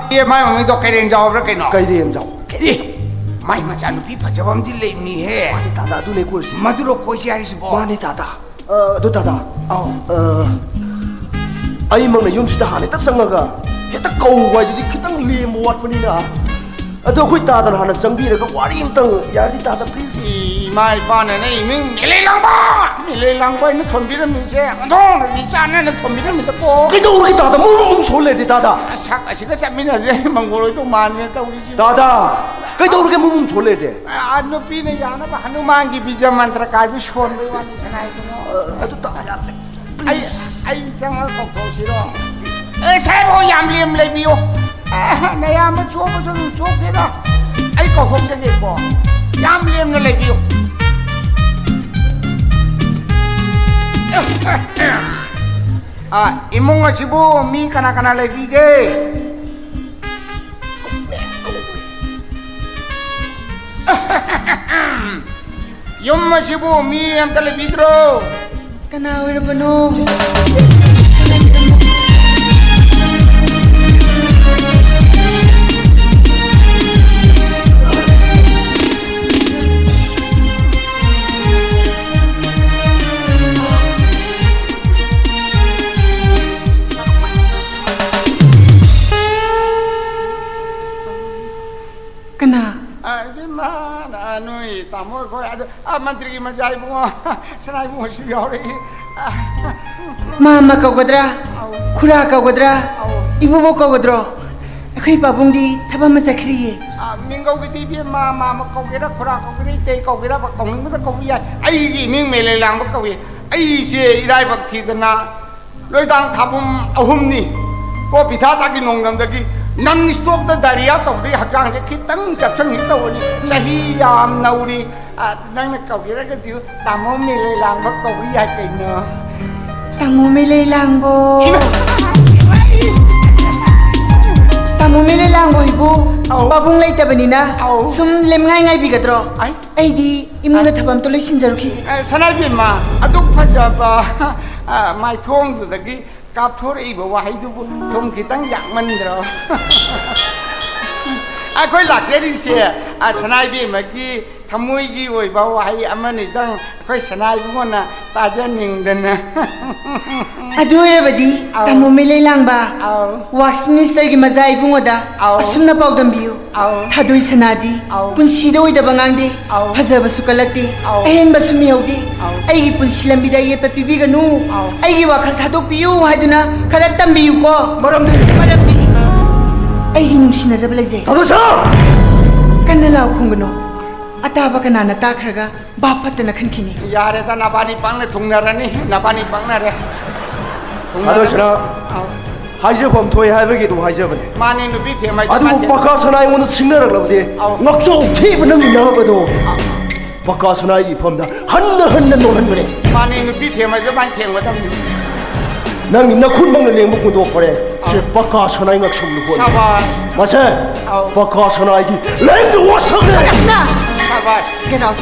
ꯀꯔꯤ ꯃꯥꯏ ꯃꯃꯤꯡꯗꯣ ꯀꯩꯔꯦꯟꯖꯥꯎ ꯍꯥꯏꯕ꯭ꯔꯥ ꯀꯩꯅꯣ? ꯀꯩꯔꯦꯟꯖꯥꯎ꯫ ꯑꯦ, ꯃꯥꯏ ꯃꯆꯥꯅꯨꯄꯤ ꯐꯖꯕ ꯑꯃꯗꯤ ꯂꯩꯕꯅꯤꯍꯦ꯫ ꯃꯥꯅꯤ ꯇꯥꯗ, ꯑꯗꯨꯅꯦ ꯀꯣꯏꯔꯤꯁꯦ꯫ ꯃꯗꯨꯔꯣ ꯀꯣꯏꯁꯦ ꯍꯥꯏꯔꯤꯁꯤꯕꯣ? ꯃꯥꯅꯤ ꯇꯥꯗ꯫ ꯑ, ꯑꯗꯨ ꯇꯥꯗ꯫ ꯑꯧ꯫ ꯑ, ꯑꯩꯃꯛꯅ ꯌꯨꯝꯁꯤꯗ ꯍꯥꯟꯅ ꯍꯦꯛꯇ ꯆꯪꯉꯒ ꯍꯦꯛꯇ ꯀꯧꯕ ꯍꯥꯏꯗꯨꯗꯤ ꯈꯤꯇꯪ ꯂꯦꯝꯕ ꯋꯥꯠꯄꯅꯤꯅ꯫ ꯑꯗꯣ ꯑꯩꯈꯣꯏ ꯇꯥꯗꯅ ꯍꯥꯟꯅ ꯆꯪꯕꯤꯔꯒ ꯋꯥꯔꯤ ꯑꯝꯇꯪ ꯌꯥꯔꯗꯤ ꯇꯥꯗ, please꯫ ꯏꯃꯥ ꯏꯄꯥꯅ ꯅꯪ ꯏꯃꯤꯡ ꯃꯦꯂꯩ ꯂꯥꯡꯕ, ꯃꯦꯂꯩ ꯂꯥꯡꯕ ꯍꯥꯏꯅ ꯊꯣꯟꯕꯤꯔꯝꯃꯤꯁꯦ ꯑꯣꯟꯊꯣꯛꯅꯗꯤ ꯆꯥꯟꯅꯅ ꯊꯣꯟꯕꯤꯔꯝꯃꯤꯗꯀꯣ꯫ ꯀꯩꯗꯧꯔꯒꯦ ꯇꯥꯗ? ꯃꯑꯣꯡ ꯃꯑꯣꯡ ꯁꯣꯜ ꯂꯩꯔꯗꯤ ꯇꯥꯗ꯫ ꯁꯛ ꯑꯁꯤꯒ ꯆꯠꯃꯤꯟꯅꯔꯗꯤ ꯑꯩ ꯃꯪꯒꯣꯜ ꯑꯣꯏꯗꯧ ꯃꯥꯟꯗ꯭ꯔꯦ ꯇꯧꯔꯤꯁꯤ꯫ ꯇꯥꯗ, ꯀꯩꯗꯧꯔꯒꯦ ꯃꯑꯣꯡ ꯁꯣꯜ ꯂꯩꯔꯗꯤ? ꯑ, ꯅꯨꯄꯤꯅ ꯌꯥꯅꯕ ꯍꯅꯨꯃꯥꯟꯒꯤ ꯕꯤꯖ ꯃꯟꯇ꯭ꯔ ꯀꯥꯏꯗꯨ ꯁꯣꯟꯕꯩ ꯋꯥꯅꯤ ꯁꯅꯥꯏꯗꯨꯅ꯫ ꯑꯗꯨ ꯇꯥ ꯌꯥꯗꯦ꯫ ꯑꯩ, please꯫ ꯑꯩ ꯆꯪꯉꯒ ꯀꯧꯊꯣꯛꯁꯤꯔꯣ? ꯑꯦ, ꯁꯥꯍꯦꯕ ꯍꯣꯏ ꯌꯥꯝ ꯂꯦꯝ ꯂꯩꯕꯤꯌꯨ꯫ ꯑꯦ, ꯅꯌꯥꯝꯕ ꯆꯣꯞꯄꯁꯨ ꯑꯗꯨꯝ ꯆꯣꯞꯀꯦꯗ꯫ ꯑꯩ ꯀꯧꯊꯣꯛꯆꯒꯦꯀꯣ꯫ ꯌꯥꯝ ꯂꯦꯝꯅ ꯂꯩꯕꯤꯌꯨ꯫ ꯑ, ꯏꯃꯨꯡ ꯑꯁꯤꯕꯨ ꯃꯤ ꯀꯅꯥ ꯀꯅꯥ ꯂꯩꯕꯤꯒꯦ? ꯌꯨꯝ ꯑꯁꯤꯕꯨ ꯃꯤ ꯑꯝꯇ ꯂꯩꯕꯤꯗ꯭ꯔꯣ? ꯀꯅꯥ ꯑꯣꯏꯔꯕꯅꯣ? ꯀꯅꯥ? ꯑ, ꯏꯕꯦꯝꯃ, ꯑ, ꯅꯣꯏ ꯇꯥꯃꯣ ꯑꯩꯈꯣꯏ, ꯑꯗꯨ, ꯑ, ꯃꯟꯇ꯭ꯔꯤꯒꯤ ꯃꯆꯥ ꯏꯕꯨꯡꯉꯣ, ꯁꯅꯥ ꯏꯕꯨꯡꯉꯣꯁꯨ ꯌꯥꯎꯔꯛꯏ꯫ ꯑ, ꯃꯥꯃ ꯀꯧꯒꯗ꯭ꯔꯥ? ꯑꯧ꯫ ꯈꯨꯔꯥ ꯀꯧꯒꯗ꯭ꯔꯥ? ꯑꯧ꯫ ꯏꯕꯣꯕꯣꯛ ꯀꯧꯒꯗ꯭ꯔꯣ? ꯑꯩꯈꯣꯏ ꯄꯥꯕꯨꯡꯗꯤ ꯊꯕꯛ ꯑꯃ ꯆꯠꯈ꯭ꯔꯤꯌꯦ꯫ ꯑ, ꯃꯤꯡꯒꯧꯒꯤꯗꯤ ꯏꯕꯦꯝꯃ, ꯃꯥꯃ ꯀꯧꯒꯦꯔꯥ, ꯈꯨꯔꯥ ꯀꯧꯒꯦꯔꯥ, ꯏꯇꯩ ꯀꯧꯒꯦꯔꯥ, ꯀꯧꯅꯤꯡꯕꯗ ꯀꯧꯕ ꯌꯥꯏ꯫ ꯑꯩꯒꯤ ꯏꯃꯤꯡ ꯃꯦꯂꯩ ꯂꯥꯡꯕ ꯀꯧꯏ꯫ ꯑꯩꯁꯦ ꯏꯔꯥꯏꯕꯛ ꯊꯤꯗꯅ ꯂꯣꯏꯗꯥꯡ ꯊꯥꯕꯨꯝ ꯑꯍꯨꯝꯅꯤ꯫ ꯀꯣ ꯄꯤꯊꯥ ꯇꯥꯀꯤ ꯅꯣꯡꯗꯝꯗꯒꯤ ꯅꯟ ꯁ꯭ꯇꯣꯞꯇ ꯗꯥꯏꯔꯤꯌꯥ ꯇꯧꯕꯗꯒꯤ ꯍꯛꯆꯥꯡꯁꯦ ꯈꯤꯇꯪ ꯆꯞꯁꯟꯈꯤ ꯇꯧꯕꯅꯤ꯫ ꯆꯍꯤ ꯌꯥꯝ ꯅꯧꯔꯤ꯫ ꯑ, ꯅꯪꯅ ꯀꯧꯒꯦꯔꯒꯗꯤ ꯇꯥꯃꯣ ꯃꯦꯂꯩ ꯂꯥꯡꯕ ꯀꯧꯕ ꯌꯥꯏ ꯀꯩꯅꯣ꯫ ꯇꯥꯃꯣ ꯃꯦꯂꯩ ꯂꯥꯡꯕꯣ꯫ ꯏꯃꯥ! ꯇꯥꯃꯣ ꯃꯦꯂꯩ ꯂꯥꯡꯕꯣ ꯏꯕꯨ꯫ ꯑꯧ꯫ ꯄꯥꯕꯨꯡ ꯂꯩꯇꯕꯅꯤꯅ ꯑꯧ꯫ ꯁꯨꯝ ꯂꯦꯝꯉꯥꯏ ꯉꯥꯏꯕꯤꯒꯗ꯭ꯔꯣ? ꯑꯩ? ꯑꯩꯗꯤ ꯏꯃꯨꯡꯗ ꯑ? ꯊꯕꯛ ꯑꯝꯇ ꯂꯣꯏꯁꯤꯟꯖꯔꯨꯈꯤꯒꯦ꯫ ꯑ, ꯁꯅꯥꯏꯕꯦꯝꯃ, ꯑꯗꯨꯛ ꯐꯖꯕ, ꯑ, ꯃꯥꯏꯊꯣꯡꯗꯨꯗꯒꯤ ꯀꯥꯞꯊꯣꯔꯛꯏꯕ ꯋꯥꯍꯩꯗꯨꯕꯨ ꯊꯨꯝ ꯈꯤꯇꯪ ꯌꯥꯛꯃꯟꯗ꯭ꯔꯣ? ꯑꯩꯈꯣꯏ ꯂꯥꯛꯆꯔꯤꯁꯦ, ꯑ, ꯁꯅꯥꯏꯕꯦꯝꯃꯒꯤ ꯊꯃꯣꯏꯒꯤ ꯑꯣꯏꯕ ꯋꯥꯍꯩ ꯑꯃꯅꯤꯗꯪ ꯑꯩꯈꯣꯏ ꯁꯅꯥꯏꯕꯨꯡꯉꯣꯅ ꯇꯥꯖꯅꯤꯡꯗꯅ꯫ ꯑꯗꯨ ꯑꯣꯏꯔꯕꯗꯤ, ꯑꯧ꯫ ꯇꯥꯃꯣ ꯃꯩꯂꯩ ꯂꯥꯡꯕ, ꯑꯧ꯫ ꯋꯥꯛꯁ ꯃꯤꯅꯤꯁꯇꯔꯒꯤ ꯃꯖꯥ ꯏꯕꯨꯡꯉꯣꯗ ꯑꯧ꯫ ꯑꯁꯨꯝꯅ ꯄꯥꯎꯗꯝꯕꯤꯌꯨ꯫ ꯑꯧ꯫ ꯊꯥꯗꯣꯏ ꯁꯅꯥꯗꯤ ꯑꯧ꯫ ꯄꯨꯟꯁꯤꯗ ꯑꯣꯏꯗꯕ ꯉꯥꯡꯗꯦ, ꯑꯧ꯫ ꯐꯖꯕꯁꯨ ꯀꯜꯂꯛꯇꯦ, ꯑꯧ꯫ ꯑꯍꯦꯟꯕꯁꯨ ꯃꯤꯍꯧꯗꯦ꯫ ꯑꯧ꯫ ꯑꯩꯒꯤ ꯄꯨꯟꯁꯤ ꯂꯝꯕꯤꯗ ꯑꯌꯦꯠꯄ ꯄꯤꯕꯤꯒꯅꯨ, ꯑꯧ꯫ ꯑꯩꯒꯤ ꯋꯥꯈꯜ ꯊꯥꯗꯣꯛꯄꯤꯌꯨ ꯍꯥꯏꯗꯨꯅ ꯈꯔ ꯇꯝꯕꯤꯌꯨꯀꯣ꯫ ꯃꯔꯝꯗꯤ? ꯃꯔꯝꯗꯤ ꯑꯩꯒꯤ ꯅꯨꯡꯁꯤꯅꯖꯕ ꯂꯩꯖꯩ꯫ ꯊꯥꯗꯣꯏ ꯁꯅꯥ! ꯀꯟꯅ ꯂꯥꯎ ꯈꯣꯡꯒꯅꯨ꯫ ꯑꯇꯥꯕ ꯀꯅꯥꯅ ꯇꯥꯈ꯭ꯔꯒ ꯚꯥꯞ ꯐꯠꯇꯅ ꯈꯟꯈꯤꯅꯤ꯫ ꯌꯥꯔꯦꯗ, ꯅꯕꯥꯅꯤ ꯄꯪꯅ ꯊꯨꯡꯅꯔꯅꯤ, ꯅꯕꯥꯅꯤ ꯄꯪꯅꯔꯦ꯫ ꯊꯨꯡꯅꯔꯅꯤ꯫ ꯊꯥꯗꯣꯏ ꯁꯅꯥ, ꯑꯧ꯫ ꯍꯥꯏꯖꯐꯝ ꯊꯣꯛꯑꯦ ꯍꯥꯏꯕꯒꯤ ꯑꯗꯨꯝ ꯍꯥꯏꯖꯕꯅꯦ꯫ ꯃꯥꯅꯤ, ꯅꯨꯄꯤ ꯊꯦꯝ ꯍꯥꯏꯗꯣ ꯑꯗꯨꯕꯨ ꯃꯥꯅꯤ꯫ ꯄꯀꯥ ꯁꯅꯥ ꯑꯩꯉꯣꯟꯗ ꯁꯤꯡꯅꯔꯛꯂꯕꯗꯤ ꯑꯧ꯫ ꯉꯥꯛꯆꯧ ꯊꯦꯛꯄ ꯅꯪꯒꯤ ꯅꯥꯕꯗꯣ ꯄꯀꯥ ꯁꯅꯥꯒꯤ ꯏꯐꯝꯗ ꯍꯟꯅ ꯍꯟꯅ ꯅꯣꯜꯍꯟꯕꯅꯦ꯫ ꯃꯥꯅꯤ, ꯅꯨꯄꯤ ꯊꯦꯝ ꯍꯥꯏꯗꯣ ꯃꯥꯅ ꯊꯦꯝꯒꯗꯕꯅꯤ꯫ ꯅꯪꯒꯤ ꯅꯈꯨꯠꯃꯛꯅ ꯂꯦꯡꯕ ꯀꯨꯟꯗꯣꯛ ꯐꯔꯦ꯫ ꯑꯧ꯫ ꯁꯤ ꯄꯀꯥ ꯁꯅꯥꯒꯤ ꯉꯛꯁꯝ ꯂꯨꯀꯣ꯫ ꯁꯥꯕꯥꯁ꯫ ꯃꯁꯦ ꯑꯧ꯫ ꯄꯀꯥ ꯁꯅꯥꯒꯤ ꯂꯦꯡꯗ ꯋꯥꯁꯛꯅꯦ꯫ ꯁꯥꯕꯥꯁ꯫ Get out.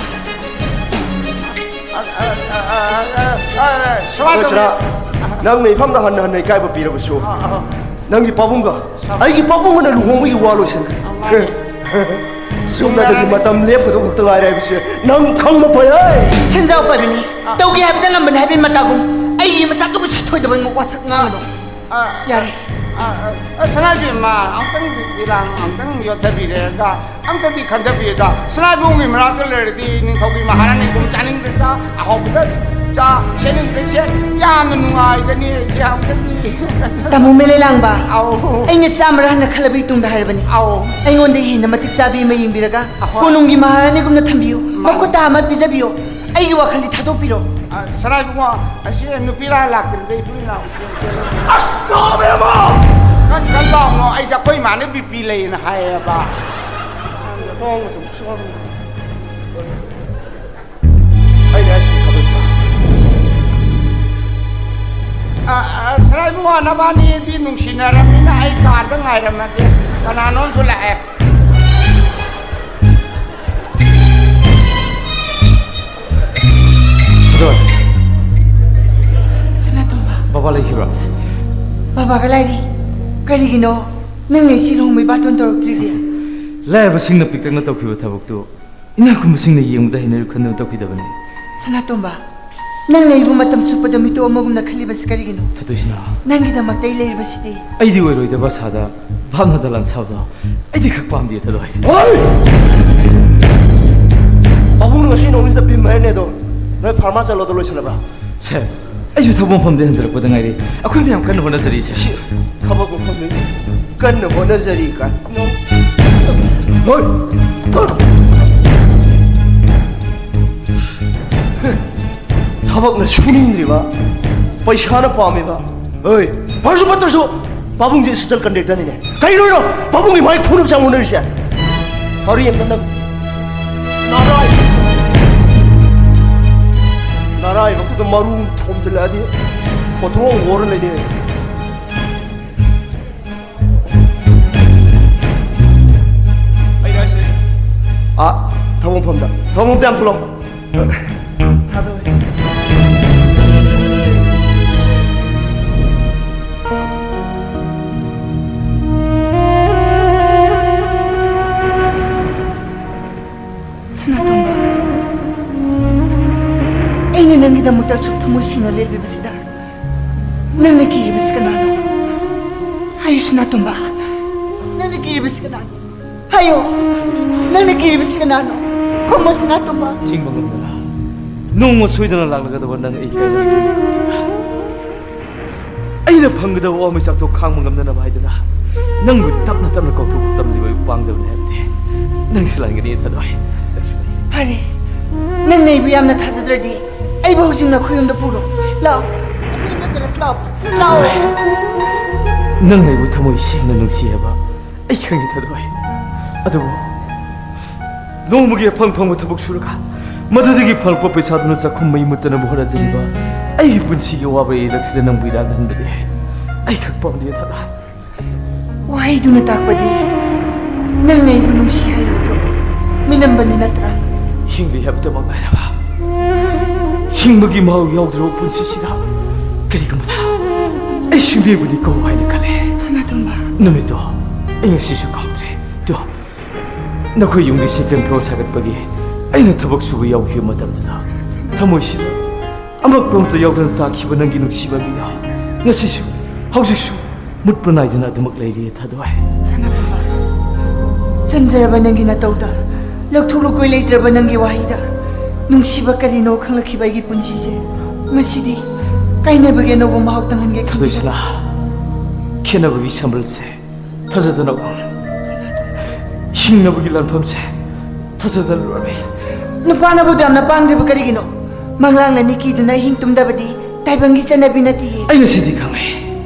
ꯑ, ꯑ, ꯑ, ꯑ, ꯑ, ꯑ, ꯁꯨꯃꯥꯏꯅ ꯇꯧꯁꯤꯔꯥ? ꯇꯧꯕꯤꯌꯨ꯫ ꯅꯪꯅ ꯏꯐꯝꯗ ꯍꯟꯅ ꯍꯟꯅ ꯏꯀꯥꯏꯕ ꯄꯤꯔꯕꯁꯨ, ꯑ, ꯑ꯫ ꯅꯪꯒꯤ ꯄꯥꯕꯨꯡꯒ ꯑ꯫ ꯑꯩꯒꯤ ꯄꯥꯕꯨꯡꯒꯅ ꯂꯨꯍꯣꯡꯕꯒꯤ ꯋꯥ ꯂꯣꯏꯁꯤꯟꯈ꯭ꯔꯦ꯫ ꯑ, ꯃꯥꯅꯤ꯫ ꯁꯨꯝꯅꯗꯒꯤ ꯃꯇꯝ ꯂꯦꯞꯀꯗꯧ ꯈꯛꯇ ꯉꯥꯏꯔꯦ ꯍꯥꯏꯕꯁꯤ ꯅꯪ ꯈꯪꯕ ꯐꯩ꯫ ꯁꯦꯟꯖꯥꯎ ꯄꯥꯏꯕꯅꯤ꯫ ꯑ꯫ ꯇꯧꯒꯦ ꯍꯥꯏꯕꯗ ꯉꯝꯕꯅꯤ ꯍꯥꯏꯕꯒꯤ ꯃꯇꯥꯒꯨꯝ ꯑꯩꯒꯤ ꯃꯆꯥꯗꯨꯕꯨ ꯁꯤꯊꯣꯏꯗꯕ ꯋꯥꯁꯛ ꯉꯥꯡꯒꯅꯨ꯫ ꯑ, ꯌꯥꯔꯦ꯫ ꯑ, ꯑ, ꯑ, ꯁꯅꯥꯏꯕꯦꯝꯃ, ꯑꯃꯨꯛꯇꯪ ꯕꯤ-, ꯕꯤꯔꯥꯡ ꯑꯃꯨꯛꯇꯪ ꯌꯣꯠꯊꯕꯤꯔꯒ ꯑꯝꯇꯗꯤ ꯈꯟꯊꯕꯤꯌꯨꯗ꯫ ꯁꯅꯥꯏꯕꯨꯡꯒꯤ ꯃꯅꯥꯛꯇ ꯂꯩꯔꯗꯤ ꯅꯤꯡꯊꯧꯒꯤ ꯃꯍꯥꯔꯥꯅꯤꯒꯨꯝ ꯆꯥꯅꯤꯡꯗ ꯆꯥ, ꯑꯍꯥꯎꯕꯗ ꯆꯥ, ꯁꯦꯠꯅꯤꯡꯗ ꯁꯦꯠ, ꯌꯥꯝꯅ ꯅꯨꯡꯉꯥꯏꯒꯅꯤ꯫ ꯁꯤ ꯑꯃꯨꯛꯇꯗꯤ꯫ ꯇꯥꯃꯣ ꯃꯦꯂꯩ ꯂꯥꯡꯕ, ꯑꯧ꯫ ꯑꯩꯅ ꯆꯥꯝꯃꯔ ꯍꯟꯅ ꯈꯜꯂꯕꯒꯤ ꯇꯨꯡꯗ ꯍꯥꯏꯔꯕꯅꯤ꯫ ꯑꯧ꯫ ꯑꯩꯉꯣꯟꯗ ꯍꯦꯟꯅ ꯃꯇꯤꯛ ꯆꯥꯕꯤ ꯑꯃ ꯌꯦꯡꯕꯤꯔꯒ ꯑꯍꯣꯏ꯫ ꯀꯣꯅꯨꯡꯒꯤ ꯃꯍꯥꯔꯥꯅꯤꯒꯨꯝꯅ ꯊꯝꯕꯤꯌꯨ꯫ ꯃꯥꯅꯤ꯫ ꯃꯈꯨꯠꯇ ꯑꯃ ꯄꯤꯖꯕꯤꯌꯨ꯫ ꯑꯩꯒꯤ ꯋꯥꯈꯜꯗꯤ ꯊꯥꯗꯣꯛꯄꯤꯔꯣ꯫ ꯑ, ꯁꯅꯥꯏꯕꯨꯡꯉꯣ, ꯑꯁꯤ ꯅꯨꯄꯤꯔꯥ ꯂꯥꯛꯇ꯭ꯔꯤꯗ ꯏꯄꯨ ꯏꯅꯥꯎ꯫ ꯑꯁ, ꯅꯥꯕ ꯏꯃꯥ! ꯀꯟ ꯀꯟ ꯂꯥꯎꯅꯣ, ꯑꯩꯁꯦ ꯑꯩꯈꯣꯏ ꯏꯃꯥꯅ ꯕꯤ ꯄꯤ ꯂꯩꯌꯦꯅ ꯍꯥꯏꯌꯦꯕ꯫ ꯊꯣꯡ ꯑꯗꯨꯝ ꯁꯣꯝ꯫ ꯑꯩꯅ ꯍꯥꯏꯁꯤ ꯈꯕꯔꯁꯤꯗ꯫ ꯑ, ꯑ, ꯁꯅꯥꯏꯕꯨꯡꯉꯣ, ꯅꯕꯥꯅꯤꯗꯤ ꯅꯨꯡꯁꯤꯅꯔꯕꯅꯤꯅ ꯑꯩ ꯀꯥꯔꯗ ꯉꯥꯏꯔꯝꯃꯒꯦ꯫ ꯀꯅꯥꯅꯣꯝꯁꯨ ꯂꯥꯛꯑꯦ꯫ ꯁꯤꯗꯣꯏ꯫ ꯁꯅꯥꯇꯣꯝꯕ꯫ ꯕꯕꯥ ꯂꯩꯈꯤꯕ꯭ꯔꯥ? ꯕꯕꯥꯒ ꯂꯩꯔꯤ꯫ ꯀꯔꯤꯒꯤꯅꯣ ꯅꯪꯅ ꯏꯆꯦ ꯂꯨꯍꯣꯡꯕꯩ ꯕꯥꯔꯇꯣꯟ ꯇꯧꯔꯛꯇ꯭ꯔꯤꯗꯤ? ꯂꯥꯏꯔꯕꯁꯤꯡꯅ ꯄꯤꯛꯇꯛꯅ ꯇꯧꯈꯤꯕ ꯊꯕꯛꯇꯨ ꯏꯅꯥꯛ ꯈꯨꯟꯕꯁꯤꯡꯅ ꯌꯦꯡꯕꯗ ꯍꯩꯅꯔꯣꯏ ꯈꯟꯗꯨꯅ ꯇꯧꯈꯤꯗꯕꯅꯤ꯫ ꯁꯅꯥꯇꯣꯝꯕ, ꯅꯪꯅ ꯑꯩꯕꯨ ꯃꯇꯝ ꯆꯨꯞꯄꯗ ꯃꯤꯇꯣꯞ ꯑꯃꯒꯨꯝꯅ ꯈꯜꯂꯤꯕꯁꯤ ꯀꯔꯤꯒꯤꯅꯣ? ꯊꯥꯗꯣꯏꯁꯤꯅ, ꯅꯪꯒꯤꯗꯃꯛꯇ ꯑꯩ ꯂꯩꯔꯤꯕꯁꯤꯗꯤ꯫ ꯑꯩꯗꯤ ꯑꯣꯏꯔꯣꯏꯗꯕ ꯑꯁꯥꯗ ꯚꯥꯞꯅ ꯗꯂꯥꯟ ꯁꯥꯕꯗꯣ ꯑꯩꯗꯤ ꯈꯛ ꯄꯥꯝꯗꯦ, ꯊꯥꯗꯣꯏ꯫ ꯍꯣꯏ! ꯄꯥꯕꯨꯡꯅ ꯉꯁꯤ ꯅꯣꯡꯃꯁꯤꯗ ꯕꯤꯝ ꯍꯥꯏꯔꯅꯦ ꯑꯗꯣ, ꯅꯣꯏ ꯐꯥꯔꯃꯥ ꯆꯠꯂꯣꯗꯣ ꯂꯣꯏꯁꯤꯜꯂꯕ? ꯁꯦ, ꯑꯩꯁꯨ ꯊꯕꯛ ꯃꯐꯝꯗ ꯍꯟꯖꯤꯜꯂꯛꯄꯗ ꯉꯥꯏꯔꯤ꯫ ꯑꯩꯈꯣꯏ ꯃꯌꯥꯝ ꯀꯟꯅ ꯍꯣꯠꯅꯖꯔꯤꯁꯦ꯫ ꯁꯤ ꯊꯕꯛ ꯃꯐꯝꯗ ꯀꯟꯅ ꯍꯣꯠꯅꯖꯔꯤ ꯀꯥꯏ꯫ ꯍꯣꯏ! ꯊꯕꯛꯅ ꯁꯨꯅꯤꯡꯗ꯭ꯔꯤꯕ, ꯄꯩꯁꯥꯅ ꯄꯥꯝꯃꯤꯕ꯫ ꯍꯣꯏ! ꯐꯔꯁꯨ ꯐꯠꯇ꯭ꯔꯁꯨ ꯄꯥꯕꯨꯡꯁꯦ assistant conductorꯅꯤꯅꯦ꯫ ꯀꯩꯅꯣ ꯄꯥꯕꯨꯡꯒꯤ ꯃꯥꯏ ꯈꯨꯅꯕ ꯆꯪ ꯍꯣꯠꯅꯔꯤꯁꯦ? ꯋꯥꯔꯤ ꯑꯝꯇ ꯅꯪ ꯅꯔꯥꯏ-, ꯅꯔꯥꯏꯕꯛꯇꯨꯗ ꯃꯔꯨ ꯊꯣꯝꯖꯤꯜꯂꯛꯑꯗꯤ ꯍꯣꯇ꯭ꯔꯣꯡ ꯍꯣꯔ ꯂꯩꯅꯤ꯫ ꯑꯩꯅ ꯍꯥꯏꯁꯦ꯫ ꯑꯥ, ꯊꯕꯛ ꯃꯐꯝꯗ, ꯊꯕꯛ ꯃꯐꯝꯗ ꯌꯥꯝ ꯊꯨꯂꯥꯎ꯫ ꯊꯥꯗꯧꯔꯦ꯫ ꯁꯅꯥꯇꯣꯝꯕ, ꯑꯩꯅ ꯅꯪꯒꯤꯗꯃꯛꯇ ꯑꯁꯨꯛ ꯊꯃꯣꯏ ꯁꯦꯡꯅ ꯂꯦꯞꯂꯤꯕꯁꯤꯗ ꯅꯪꯅ ꯀꯤꯔꯤꯕꯁꯤ ꯀꯅꯥꯅꯣ? ꯍꯥꯏꯌꯨ ꯁꯅꯥꯇꯣꯝꯕ, ꯅꯪꯅ ꯀꯤꯔꯤꯕꯁꯤ ꯀꯅꯥꯅꯣ? ꯍꯥꯏꯌꯣ, ꯅꯪꯅ ꯀꯤꯔꯤꯕꯁꯤ ꯀꯅꯥꯅꯣ? ꯈꯨꯝꯃꯣ ꯁꯅꯥꯇꯣꯝꯕ꯫ ꯊꯤꯡꯕ ꯉꯝꯗꯅ ꯅꯣꯡꯃ ꯁꯣꯏꯗꯅ ꯂꯥꯛꯂꯒꯗꯕ ꯅꯪ ꯑꯩ ꯀꯥꯏꯅꯔꯣꯏꯗꯣꯏꯅꯤ꯫ ꯑꯩꯅ ꯐꯪꯒꯗꯕ ꯋꯥꯃꯩꯆꯥꯛꯇꯣ ꯈꯥꯡꯕ ꯉꯝꯅꯅꯕ ꯍꯥꯏꯗꯨꯅ ꯅꯪꯕꯨ ꯇꯞꯅ ꯇꯞꯅ ꯀꯧꯊꯣꯛꯄ ꯇꯝꯂꯤꯕ ꯑꯩꯕꯨ ꯄꯥꯡꯗꯕꯅꯤ ꯍꯥꯏꯕꯗꯤ ꯅꯪꯁꯨ ꯂꯥꯟꯒꯅꯤ, ꯊꯥꯗꯣꯏ꯫ ꯐꯔꯦ, ꯅꯪꯅ ꯑꯩꯕꯨ ꯌꯥꯝꯅ ꯊꯥꯖꯗ꯭ꯔꯗꯤ ꯑꯩꯕꯨ ꯍꯧꯖꯤꯛ ꯅꯈꯣꯏ ꯌꯨꯝꯗ ꯄꯨꯔꯣ꯫ ꯂꯥꯛꯑꯣ, ꯅꯈꯣꯏ ꯌꯨꯝꯗ ꯆꯠꯂꯁꯤ, ꯂꯥꯛꯑꯣ, ꯂꯥꯛꯑꯣ꯫ ꯅꯪꯅ ꯑꯩꯕꯨ ꯊꯃꯣꯏ ꯁꯦꯡꯅ ꯅꯨꯡꯁꯤ ꯍꯥꯏꯕ ꯑꯩ ꯈꯪꯉꯤ, ꯊꯥꯗꯣꯏ꯫ ꯑꯗꯨꯕꯨ ꯅꯣꯡꯃꯒꯤ ꯑꯐꯪ ꯑꯐꯪꯕ ꯊꯕꯛ ꯁꯨꯔꯒ ꯃꯗꯨꯗꯒꯤ ꯐꯪꯂꯛꯄ ꯄꯩꯁꯥꯗꯨꯅ ꯆꯥꯛꯈꯨꯝ ꯃꯩ ꯃꯨꯠꯇꯅꯕ ꯍꯣꯠꯅꯖꯔꯤꯕ ꯑꯩꯒꯤ ꯄꯨꯟꯁꯤꯒꯤ ꯑꯋꯥꯕ ꯏꯔꯛꯁꯤꯗ ꯅꯪꯕꯨ ꯏꯔꯥꯛꯅꯍꯟꯕꯗꯤ ꯑꯩ ꯈꯛ ꯄꯥꯝꯗꯦ, ꯊꯥꯗꯣꯏ꯫ ꯋꯥꯍꯩꯗꯨꯅ ꯇꯥꯛꯄꯗꯤ ꯅꯪꯅ ꯑꯩꯕꯨ ꯅꯨꯡꯁꯤ ꯍꯥꯏꯔꯤꯕꯗꯨ ꯃꯤꯅꯝꯕꯅꯤ ꯅꯠꯇ꯭ꯔꯥ? ꯍꯤꯡꯂꯤ ꯍꯥꯏꯕꯗꯃꯛ ꯉꯥꯏꯔꯕ ꯍꯤꯡꯕꯒꯤ ꯃꯍꯥꯎ ꯌꯥꯎꯗ꯭ꯔꯕ ꯄꯨꯟꯁꯤꯁꯤꯗ ꯀꯔꯤꯒꯨꯝꯕꯗ ꯑꯩ ꯁꯤꯡꯕꯤꯕꯗꯤ ꯀꯧ ꯍꯥꯏꯅ ꯈꯜꯂꯦ꯫ ꯁꯅꯥꯇꯣꯝꯕ꯫ ꯅꯨꯃꯤꯠꯇꯣ ꯑꯩ ꯉꯁꯤꯁꯨ ꯀꯥꯎꯗ꯭ꯔꯦ꯫ ꯇꯣ, ꯅꯈꯣꯏ ꯌꯨꯝꯒꯤ second floor ꯁꯥꯒꯠꯄꯒꯤ ꯑꯩꯅ ꯊꯕꯛ ꯁꯨꯕ ꯌꯥꯎꯈꯤꯕ ꯃꯇꯝꯗꯨꯗ ꯊꯃꯣꯏꯁꯤꯗ ꯑꯉꯛꯄ ꯑꯃꯠꯇ ꯌꯥꯎꯗꯅ ꯇꯥꯈꯤꯕ ꯅꯪꯒꯤ ꯅꯨꯡꯁꯤꯕ ꯃꯤꯗꯣ ꯉꯁꯤꯁꯨ, ꯍꯧꯖꯤꯛꯁꯨ ꯃꯨꯠꯄ ꯅꯥꯏꯗꯅ ꯑꯗꯨꯃꯛ ꯂꯩꯔꯤ ꯊꯥꯗꯣꯏ꯫ ꯁꯅꯥꯇꯣꯝꯕ, ꯆꯝꯖꯔꯕ ꯅꯪꯒꯤ ꯅꯇꯧꯗ, ꯂꯧꯊꯣꯛ ꯂꯨꯀꯣꯏ ꯂꯩꯇ꯭ꯔꯕ ꯅꯪꯒꯤ ꯋꯥꯍꯩꯗ ꯅꯨꯡꯁꯤꯕ ꯀꯔꯤꯅꯣ ꯈꯪꯂꯛꯈꯤꯕ ꯑꯩꯒꯤ ꯄꯨꯟꯁꯤꯁꯦ ꯉꯁꯤꯗꯤ ꯀꯥꯏꯅꯕꯒꯤ ꯑꯅꯧꯕ ꯃꯍꯥꯎ ꯇꯪꯍꯟꯒꯦ ꯊꯥꯗꯣꯏ ꯈꯟꯕꯤꯔꯦ꯫ ꯁꯅꯥ, ꯈꯦꯠꯅꯕꯒꯤ ꯁꯝꯕꯜꯁꯦ ꯊꯥꯖꯗꯅ ꯋꯥꯡꯂꯦ꯫ ꯍꯤꯡꯅꯕꯒꯤ ꯂꯥꯟꯐꯝꯁꯦ ꯊꯥꯖꯗꯅ ꯂꯨꯔꯝꯃꯤ꯫ ꯅꯨꯄꯥꯅꯕꯨ ꯌꯥꯝꯅ ꯄꯥꯡꯗ꯭ꯔꯤꯕ ꯀꯔꯤꯒꯤꯅꯣ? ꯃꯪꯂꯥꯡ ꯑꯅꯤ ꯀꯤꯗꯨꯅ ꯑꯍꯤꯡ ꯇꯨꯝꯗꯕꯗꯤ ꯇꯥꯏꯕꯪꯒꯤ ꯆꯠꯅꯕꯤ ꯅꯠꯇꯤꯌꯦ꯫ ꯑꯩ ꯉꯁꯤꯗꯤ ꯈꯪꯂꯦ,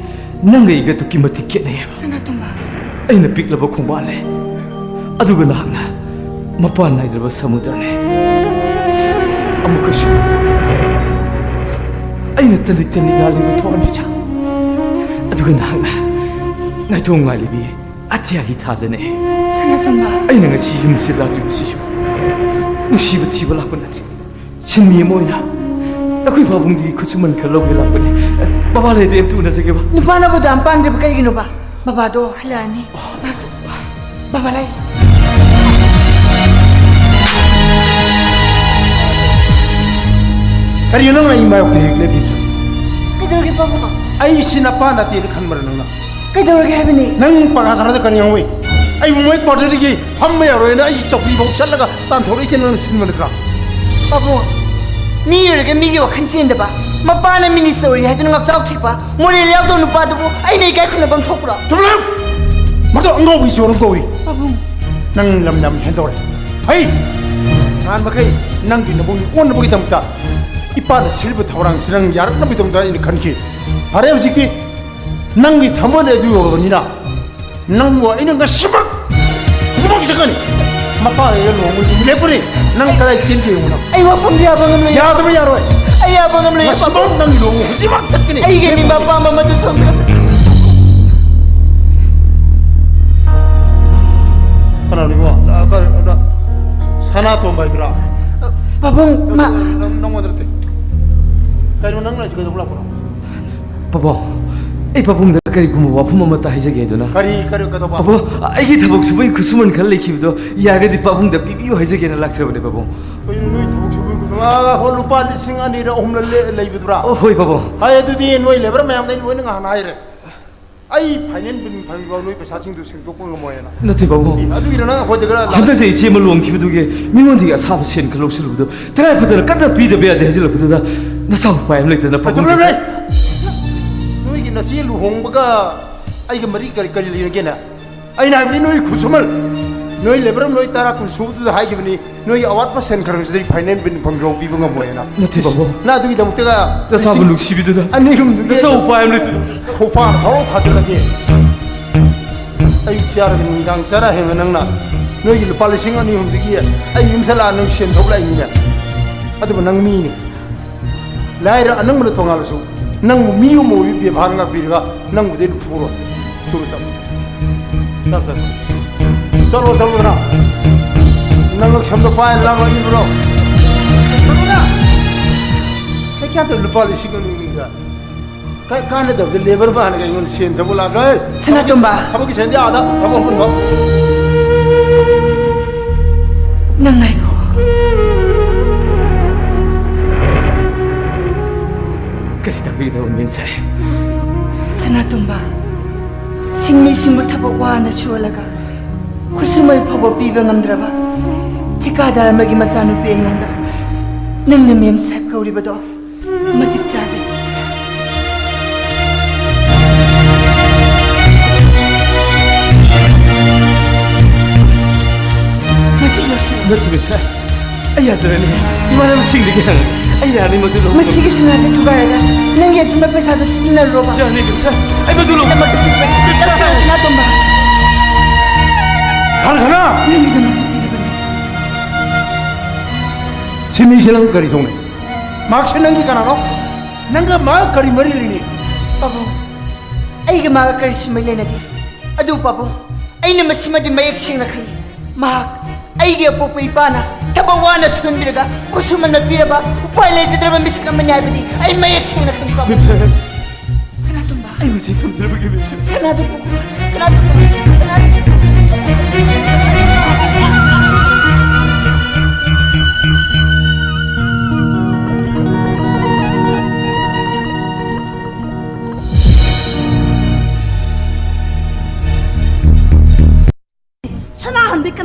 ꯅꯪꯒ ꯑꯩꯒ ꯑꯗꯨꯛꯀꯤ ꯃꯇꯤꯛ ꯈꯦꯠꯅꯩꯌꯦꯕ꯫ ꯁꯅꯥꯇꯣꯝꯕ꯫ ꯑꯩꯅ ꯄꯤꯛꯂꯕ ꯈꯣꯡꯕꯥꯜꯅꯦ, ꯑꯗꯨꯒ ꯅꯍꯥꯛꯅ ꯃꯄꯥꯟ ꯅꯥꯏꯗ꯭ꯔꯕ ꯁꯃꯨꯗ꯭ꯔꯅꯦ꯫ ꯑꯃꯨꯛꯀꯁꯨ ꯑꯩꯅ ꯇꯅꯤꯛ ꯇꯅꯤꯛ ꯉꯥꯜꯂꯤꯕ ꯊꯋꯥꯟꯃꯤꯆꯥꯛ, ꯑꯗꯨꯒ ꯅꯍꯥꯛꯅ ꯅꯥꯏꯇꯣꯝ ꯉꯥꯜꯂꯤꯕꯤ ꯑꯇꯤꯌꯥꯒꯤ ꯊꯥꯖꯅꯦ꯫ ꯁꯅꯥꯇꯣꯝꯕ꯫ ꯑꯩꯅ ꯉꯁꯤ ꯌꯨꯝꯁꯤꯗ ꯂꯥꯛꯂꯤꯕꯁꯤꯁꯨ ꯅꯨꯡꯁꯤꯕ ꯊꯤꯕ ꯂꯥꯛꯄ ꯅꯠꯇꯦ꯫ ꯁꯤꯟꯃꯤ ꯑꯃ ꯑꯣꯏꯅ ꯑꯩꯈꯣꯏ ꯄꯥꯕꯨꯡꯗꯒꯤ ꯈꯨꯠꯁꯨꯃꯟ ꯈꯔ ꯂꯧꯒꯦ ꯂꯥꯛꯄꯅꯦ꯫ ꯕꯕꯥ ꯂꯩꯔꯗꯤ ꯑꯝꯇ ꯎꯅꯖꯒꯦꯕ꯫ ꯅꯨꯄꯥꯅꯕꯨ ꯑꯗꯨꯌꯥꯝ ꯄꯥꯡꯗ꯭ꯔꯤꯕ ꯀꯔꯤꯒꯤꯅꯣꯕ? ꯕꯕꯥꯗꯣ ꯍꯜꯂꯛꯑꯅꯤ꯫ ꯕꯕꯥ ꯂꯩ꯫ ꯀꯔꯤꯅꯣ ꯅꯪꯅ ꯑꯩ ꯃꯥꯌꯣꯛꯇ ꯍꯦꯛ ꯂꯦꯞꯄꯤꯁꯦ? ꯀꯩꯗꯧꯔꯒꯦ ꯄꯥꯕꯨꯡ? ꯑꯩꯁꯤ ꯅꯄꯥ ꯅꯠꯇꯦꯅ ꯈꯟꯕ꯭ꯔꯥ ꯅꯪꯅ? ꯀꯩꯗꯧꯔꯒꯦ ꯍꯥꯏꯕꯅꯤ? ꯅꯪ ꯄꯥꯈꯥ ꯁꯥꯟꯅꯗ ꯀꯔꯤ ꯉꯥꯡꯉꯨꯏ? ꯑꯩꯕꯨ ꯃꯣꯏ ꯀ꯭ꯋꯥꯇꯔꯗꯒꯤ ꯐꯝꯕ ꯌꯥꯔꯣꯏꯅ ꯑꯩꯒꯤ ꯆꯧꯀ꯭ꯔꯤꯐꯥꯎ ꯆꯠꯂꯒ ꯇꯥꯟꯊꯣꯔꯛꯏꯁꯦ ꯅꯪꯅ ꯁꯤꯟꯕ ꯅꯠꯇ꯭ꯔꯥ? ꯄꯥꯕꯨꯡ, ꯃꯤ ꯑꯣꯏꯔꯒ ꯃꯤꯒꯤ ꯋꯥꯈꯜ ꯆꯦꯟꯗꯕ, ꯃꯄꯥꯅ ꯃꯤꯅꯤꯁꯇꯔ ꯑꯣꯏꯔꯤ ꯍꯥꯏꯗꯨꯅ ꯉꯥꯛꯆꯥꯎ ꯊꯤꯕ, ꯃꯣꯔꯦꯜ ꯌꯥꯎꯗꯕ ꯅꯨꯄꯥꯗꯨꯕꯨ ꯑꯩꯅ ꯏꯀꯥꯏ ꯈꯨꯝꯅꯐꯝ ꯊꯣꯛꯄ꯭ꯔꯣ? ꯆꯨꯝꯂꯦ! ꯃꯗꯨ ꯑꯉꯥꯎꯕꯒꯤ ꯆꯣꯔ ꯑꯃ ꯀꯧꯏ꯫ ꯄꯥꯕꯨꯡ꯫ ꯅꯪ ꯂꯝ ꯌꯥꯝ ꯍꯦꯟꯗꯧꯔꯦ꯫ ꯍꯩ! ꯅꯍꯥꯟ ꯃꯈꯩ ꯅꯪꯒꯤ ꯅꯕꯨꯡ ꯑꯣꯟꯅꯕꯒꯤꯗꯃꯛꯇ ꯏꯄꯥꯅ ꯁꯤꯜꯂꯤꯕ ꯊꯧꯔꯥꯡꯁꯤ ꯅꯪ ꯌꯥꯔꯛꯅꯕꯒꯤꯗꯃꯛꯇ ꯑꯩꯅ ꯈꯟꯈꯤ꯫ ꯐꯔꯦ, ꯍꯧꯖꯤꯛꯇꯤ ꯅꯪꯒꯤ ꯊꯃꯣꯏꯗ ꯑꯗꯨ ꯌꯧꯔꯕꯅꯤꯅ, ꯅꯪꯕꯨ ꯑꯩꯅ ꯉꯁꯤꯃꯛ, ꯍꯧꯖꯤꯛꯃꯛ ꯆꯠꯀꯅꯤ꯫ ꯃꯄꯥ ꯑꯩꯒ ꯂꯨꯍꯣꯡꯕꯗꯨ ꯂꯦꯞꯄꯅꯤ꯫ ꯅꯪ ꯀꯗꯥꯏ ꯆꯦꯟꯒꯦ ꯌꯦꯡꯉꯨ ꯅꯪ꯫ ꯑꯩ ꯋꯥꯐꯝꯗꯤ ꯌꯥꯕ ꯉꯝꯂꯣꯏ꯫ ꯌꯥꯗꯕ ꯌꯥꯔꯣꯏ꯫ ꯑꯩ ꯌꯥꯕ ꯉꯝꯂꯣꯏ, ꯉꯁꯤꯃꯛ ꯄꯥꯕꯨꯡ꯫ ꯅꯪꯒꯤ ꯂꯨꯍꯣꯡꯕ ꯍꯧꯖꯤꯛꯃꯛ ꯆꯠꯀꯅꯤ꯫ ꯑꯩꯒꯤ ꯅꯤꯡꯕ ꯑꯄꯥꯝꯕ ꯃꯗꯨ ꯁꯣꯝꯗ꯫ ꯀꯅꯥꯅꯣ ꯏꯕꯨꯡꯉꯣ? ꯑ, ꯀ-, ꯀ-, ꯁꯅꯥꯇꯣꯝꯕ ꯍꯥꯏꯗꯨꯔꯥ? ꯄꯥꯕꯨꯡ, ꯃꯥ ꯅꯪ-, ꯅꯪꯉꯣꯟꯗ ꯅꯠꯇꯦ꯫ ꯀꯩꯅꯣ ꯅꯪꯅ ꯁꯤ ꯀꯩꯗꯧꯕ ꯂꯥꯛꯄꯅꯣ? ꯄꯥꯕꯨꯡ, ꯑꯩ ꯄꯥꯕꯨꯡꯗ ꯀꯔꯤꯒꯨꯝꯕ ꯋꯥꯐꯝ ꯑꯃꯠꯇ ꯍꯥꯏꯖꯒꯦ ꯍꯥꯏꯗꯨꯅ꯫ ꯀꯔꯤ, ꯀꯔꯤ, ꯀꯩꯗꯧꯕ? ꯄꯥꯕꯨꯡ, ꯑꯩꯒꯤ ꯊꯕꯛ ꯁꯨꯕꯒꯤ ꯈꯨꯠꯁꯨꯃꯟ ꯈꯔ ꯂꯩꯈꯤꯕꯗꯣ ꯌꯥꯔꯒꯗꯤ ꯄꯥꯕꯨꯡꯗ ꯄꯤꯕꯤꯌꯨ ꯍꯥꯏꯖꯒꯦꯅ ꯂꯥꯛꯆꯕꯅꯦ, ꯄꯥꯕꯨꯡ꯫ ꯀꯩꯅꯣ ꯅꯣꯏ ꯊꯕꯛ ꯁꯨꯕꯒꯤ ꯈꯨꯠꯁꯨꯃꯟ? ꯑꯥ, ꯍꯣ, ꯂꯨꯄꯥ ꯂꯤꯁꯤꯡ ꯑꯅꯤꯔ ꯑꯍꯨꯝꯂ ꯂꯦ-, ꯂꯩꯕꯗꯨꯔꯥ? ꯑꯣ, ꯍꯣꯏ, ꯄꯥꯕꯨꯡ꯫ ꯍꯥꯏ, ꯑꯗꯨꯗꯤ ꯅꯣꯏ ꯂꯦꯕꯔ ꯃꯌꯥꯝꯗ ꯑꯩ ꯂꯣꯏꯅ ꯉꯍꯥꯟ ꯍꯥꯏꯔꯦ꯫ ꯑꯩ ꯐꯥꯏꯅꯦꯟ ꯕꯤꯜ ꯐꯪꯕ ꯅꯣꯏ ꯄꯩꯁꯥꯁꯤꯡꯗꯨ ꯁꯦꯡꯗꯣꯛꯄ ꯉꯝꯃꯣꯏꯅ꯫ ꯅꯠꯇꯦ, ꯄꯥꯕꯨꯡ꯫ ꯑꯦ, ꯑꯗꯨꯒꯤꯔ ꯅꯪ ꯑꯩꯈꯣꯏꯗꯒ ꯂꯥꯛ- ꯍꯟꯗꯛꯇ ꯏꯆꯦ ꯑꯃ ꯂꯨꯍꯣꯡꯈꯤꯕꯗꯨꯒꯤ ꯃꯤꯉꯣꯟꯗꯒꯤ ꯑꯁꯥꯕ ꯁꯦꯟ ꯈꯔ ꯂꯧꯁꯤꯜꯂꯨꯕꯗꯨ ꯇꯉꯥꯏ ꯐꯗꯅ ꯀꯟꯅ ꯄꯤꯗꯕ ꯌꯥꯗꯦ ꯍꯥꯏꯖꯤꯜꯂꯛꯄꯗꯨꯗ ꯅꯆꯥ ꯎꯄꯥꯏ ꯑꯃ ꯂꯩꯇꯅ ꯄꯥꯕꯨꯡ꯫ ꯑꯗꯨ ꯂꯣꯏꯔꯦ! ꯅꯣꯏꯒꯤ ꯅꯆꯦ ꯂꯨꯍꯣꯡꯕꯒ ꯑꯩꯒ ꯃꯔꯤ ꯀꯔꯤ, ꯀꯔꯤ ꯂꯩꯅꯒꯦꯅꯦ? ꯑꯩꯅ ꯍꯥꯏꯕꯗꯤ ꯅꯣꯏ ꯈꯨꯠꯁꯨꯃꯜ, ꯅꯣꯏ ꯂꯦꯕꯔ ꯅꯣꯏ ꯇꯔꯥ ꯀꯨꯟ ꯁꯨꯕꯗꯨꯗ ꯍꯥꯏꯈꯤꯕꯅꯤ, ꯅꯣꯏꯒꯤ ꯑꯋꯥꯠꯄ ꯁꯦꯟ ꯈꯔ ꯈꯔꯁꯤꯗꯤ ꯐꯥꯏꯅꯦꯟ ꯕꯤꯜ ꯐꯪꯗ꯭ꯔꯣ ꯄꯤꯕ ꯉꯝꯃꯣꯏꯅ꯫ ꯅꯠꯇꯦ, ꯄꯥꯕꯨꯡ꯫ ꯅꯪ ꯑꯗꯨꯒꯤꯗꯃꯛꯇꯒ ꯅꯆꯥꯕꯨ ꯂꯤꯁꯤꯡ ꯅꯨꯡꯁꯤꯕꯤꯗꯨꯅ ꯑꯅꯤ ꯑꯍꯨꯝꯗꯨꯒꯤ ꯅꯆꯥ ꯎꯄꯥꯏ ꯑꯃ ꯂꯩꯇꯦ꯫ ꯈꯣꯡꯐꯥꯟ ꯐꯥꯎ ꯊꯥꯖꯤꯜꯂꯒꯦ꯫ ꯑꯌꯨꯛ ꯆꯥꯔꯒ ꯅꯨꯃꯤꯗꯥꯡ ꯆꯔꯥ ꯍꯦꯟꯕ ꯅꯪꯅ ꯅꯣꯏꯒꯤ ꯂꯨꯄꯥ ꯂꯤꯁꯤꯡ ꯑꯅꯤ ꯑꯍꯨꯝꯗꯒꯤ ꯑꯩ ꯌꯨꯝ ꯁꯂꯥ ꯅꯪ ꯁꯦꯟ ꯊꯣꯛꯂꯛꯏꯅꯤꯅꯦ꯫ ꯑꯗꯨꯕꯨ ꯅꯪ ꯃꯤꯅꯤ꯫ ꯂꯥꯏꯔ ꯑꯅꯪꯕꯅ ꯇꯣꯉꯥꯜꯂꯁꯨ ꯅꯪꯕꯨ ꯃꯤ ꯑꯃ ꯑꯣꯏꯕ ꯕꯦꯕꯥꯔ ꯉꯥꯛꯄꯤꯔꯒ ꯅꯪꯕꯨꯗꯤ ꯑꯩꯅ ꯐꯨꯔꯣꯏ꯫ ꯆꯠꯂꯣ, ꯆꯠꯂꯣ꯫ ꯆꯠꯂꯣ, ꯆꯠꯂꯣꯗꯅ꯫ ꯅꯪ ꯁꯝꯗ ꯄꯥꯏ ꯂꯥꯛꯂꯣ, ꯏꯕ꯭ꯔꯣ? ꯆꯠꯂꯣꯗ꯫ ꯀꯩ ꯀꯌꯥ ꯇꯧ ꯂꯨꯄꯥ ꯂꯤꯁꯤꯡ ꯑꯅꯤ ꯑꯅꯤꯒ? ꯀꯩ ꯀꯥꯟꯅꯗꯕꯗ ꯂꯦꯕꯔ ꯃꯥꯟꯅꯒ ꯑꯩꯉꯣꯟꯗ ꯁꯦꯟ ꯊꯕꯛ ꯂꯥꯛꯂꯣꯏ꯫ ꯁꯅꯥꯇꯣꯝꯕ꯫ ꯊꯕꯛꯀꯤ ꯁꯦꯟꯗꯤ ꯑꯥꯗ ꯊꯕꯛ ꯃꯐꯝꯗ꯫ ꯅꯪ ꯉꯥꯏꯈꯣ꯫ ꯀꯔꯤ ꯇꯥꯛꯄꯤꯒꯗꯕ ꯃꯤꯝꯁꯦ? ꯁꯅꯥꯇꯣꯝꯕ, ꯁꯤꯡꯃꯤꯁꯤꯡꯕꯨ ꯊꯕꯛ ꯋꯥꯅ ꯁꯨꯍꯜꯂꯒ ꯈꯨꯠꯁꯨꯃꯜ ꯐꯥꯎꯕ ꯄꯤꯕ ꯉꯝꯗ꯭ꯔꯕ ꯊꯤꯀꯥꯗꯥꯔ ꯑꯃꯒꯤ ꯃꯆꯥꯅꯨꯄꯤ ꯑꯩꯉꯣꯟꯗ ꯅꯪꯅ ꯃꯦꯝ ꯁꯥꯍꯦꯕ ꯀꯧꯔꯤꯕꯗꯣ ꯃꯇꯤꯛ ꯆꯥꯗꯦ꯫ ꯃꯁꯤ ꯂꯧꯁꯤꯜꯂꯨ꯫ ꯅꯠꯇꯦ, ꯃꯦꯝ ꯁꯥꯍꯦꯕ꯫ ꯑꯩ ꯌꯥꯖꯔꯅꯤ꯫ ꯏꯃꯥꯟꯅꯕꯁꯤꯡꯗꯒꯤ ꯍꯪꯉꯒ ꯑꯩ ꯌꯥꯅꯤ ꯃꯗꯨ ꯂꯧꯕ꯫ ꯃꯁꯤꯒꯤ ꯁꯅꯥꯁꯦ ꯊꯨꯒꯥꯏꯔꯒ ꯅꯪꯒꯤ ꯑꯆꯤꯟꯕ ꯄꯩꯁꯥꯗꯣ ꯁꯤꯖꯤꯟꯅꯔꯨꯔꯣꯕ꯫ ꯌꯥꯅꯤ, ꯃꯦꯝ ꯁꯥꯍꯦꯕ꯫ ꯑꯩ ꯃꯗꯨ ꯂꯧꯕ꯫ ꯅꯪꯒꯤꯗꯃꯛꯇ ꯄꯤꯔꯤꯕꯅꯤ꯫ ꯍꯔꯁꯅꯥ! ꯅꯪꯒꯤꯗꯃꯛꯇ ꯄꯤꯔꯤꯕꯅꯤ꯫ ꯁꯤ ꯃꯤꯁꯦ ꯅꯪ ꯀꯔꯤ ꯊꯣꯛꯅꯩ? ꯃꯍꯥꯛꯁꯦ ꯅꯪꯒꯤ ꯀꯅꯥꯅꯣ? ꯅꯪꯒ ꯃꯥꯒ ꯀꯔꯤ ꯃꯔꯤ ꯂꯩꯅꯩ? ꯄꯥꯕꯨꯡ, ꯑꯩꯒ ꯃꯥꯒ ꯀꯔꯤꯁꯨ ꯃꯔꯤ ꯂꯩꯅꯗꯦ꯫ ꯑꯗꯨ ꯄꯥꯕꯨꯡ, ꯑꯩꯅ ꯃꯁꯤꯃꯗꯤ ꯃꯌꯦꯛ ꯁꯦꯡꯅ ꯈꯪꯏ꯫ ꯃꯍꯥꯛ ꯑꯩꯒꯤ ꯑꯄꯣꯛꯄ ꯏꯄꯥꯅ ꯊꯕꯛ ꯋꯥꯅ ꯁꯨꯍꯟꯕꯤꯔꯒ ꯈꯨꯠꯁꯨꯃꯟ ꯄꯤꯔꯕ ꯎꯄꯥꯏ ꯂꯩꯖꯗ꯭ꯔꯕ ꯃꯤꯁꯛ ꯑꯃꯅꯤ ꯍꯥꯏꯕꯗꯤ ꯑꯩ ꯃꯌꯦꯛ ꯁꯦꯡꯅ ꯈꯪꯏ, ꯄꯥꯕꯨꯡ꯫ ꯁꯅꯥꯇꯣꯝꯕ꯫ ꯑꯩ ꯃꯁꯤ ꯊꯝꯖꯔꯕꯒꯤ ꯃꯤꯁꯛ꯫ ꯁꯅꯥꯇꯣꯝꯕ, ꯁꯅꯥꯇꯣꯝꯕ, ꯁꯅꯥꯇꯣꯝꯕ꯫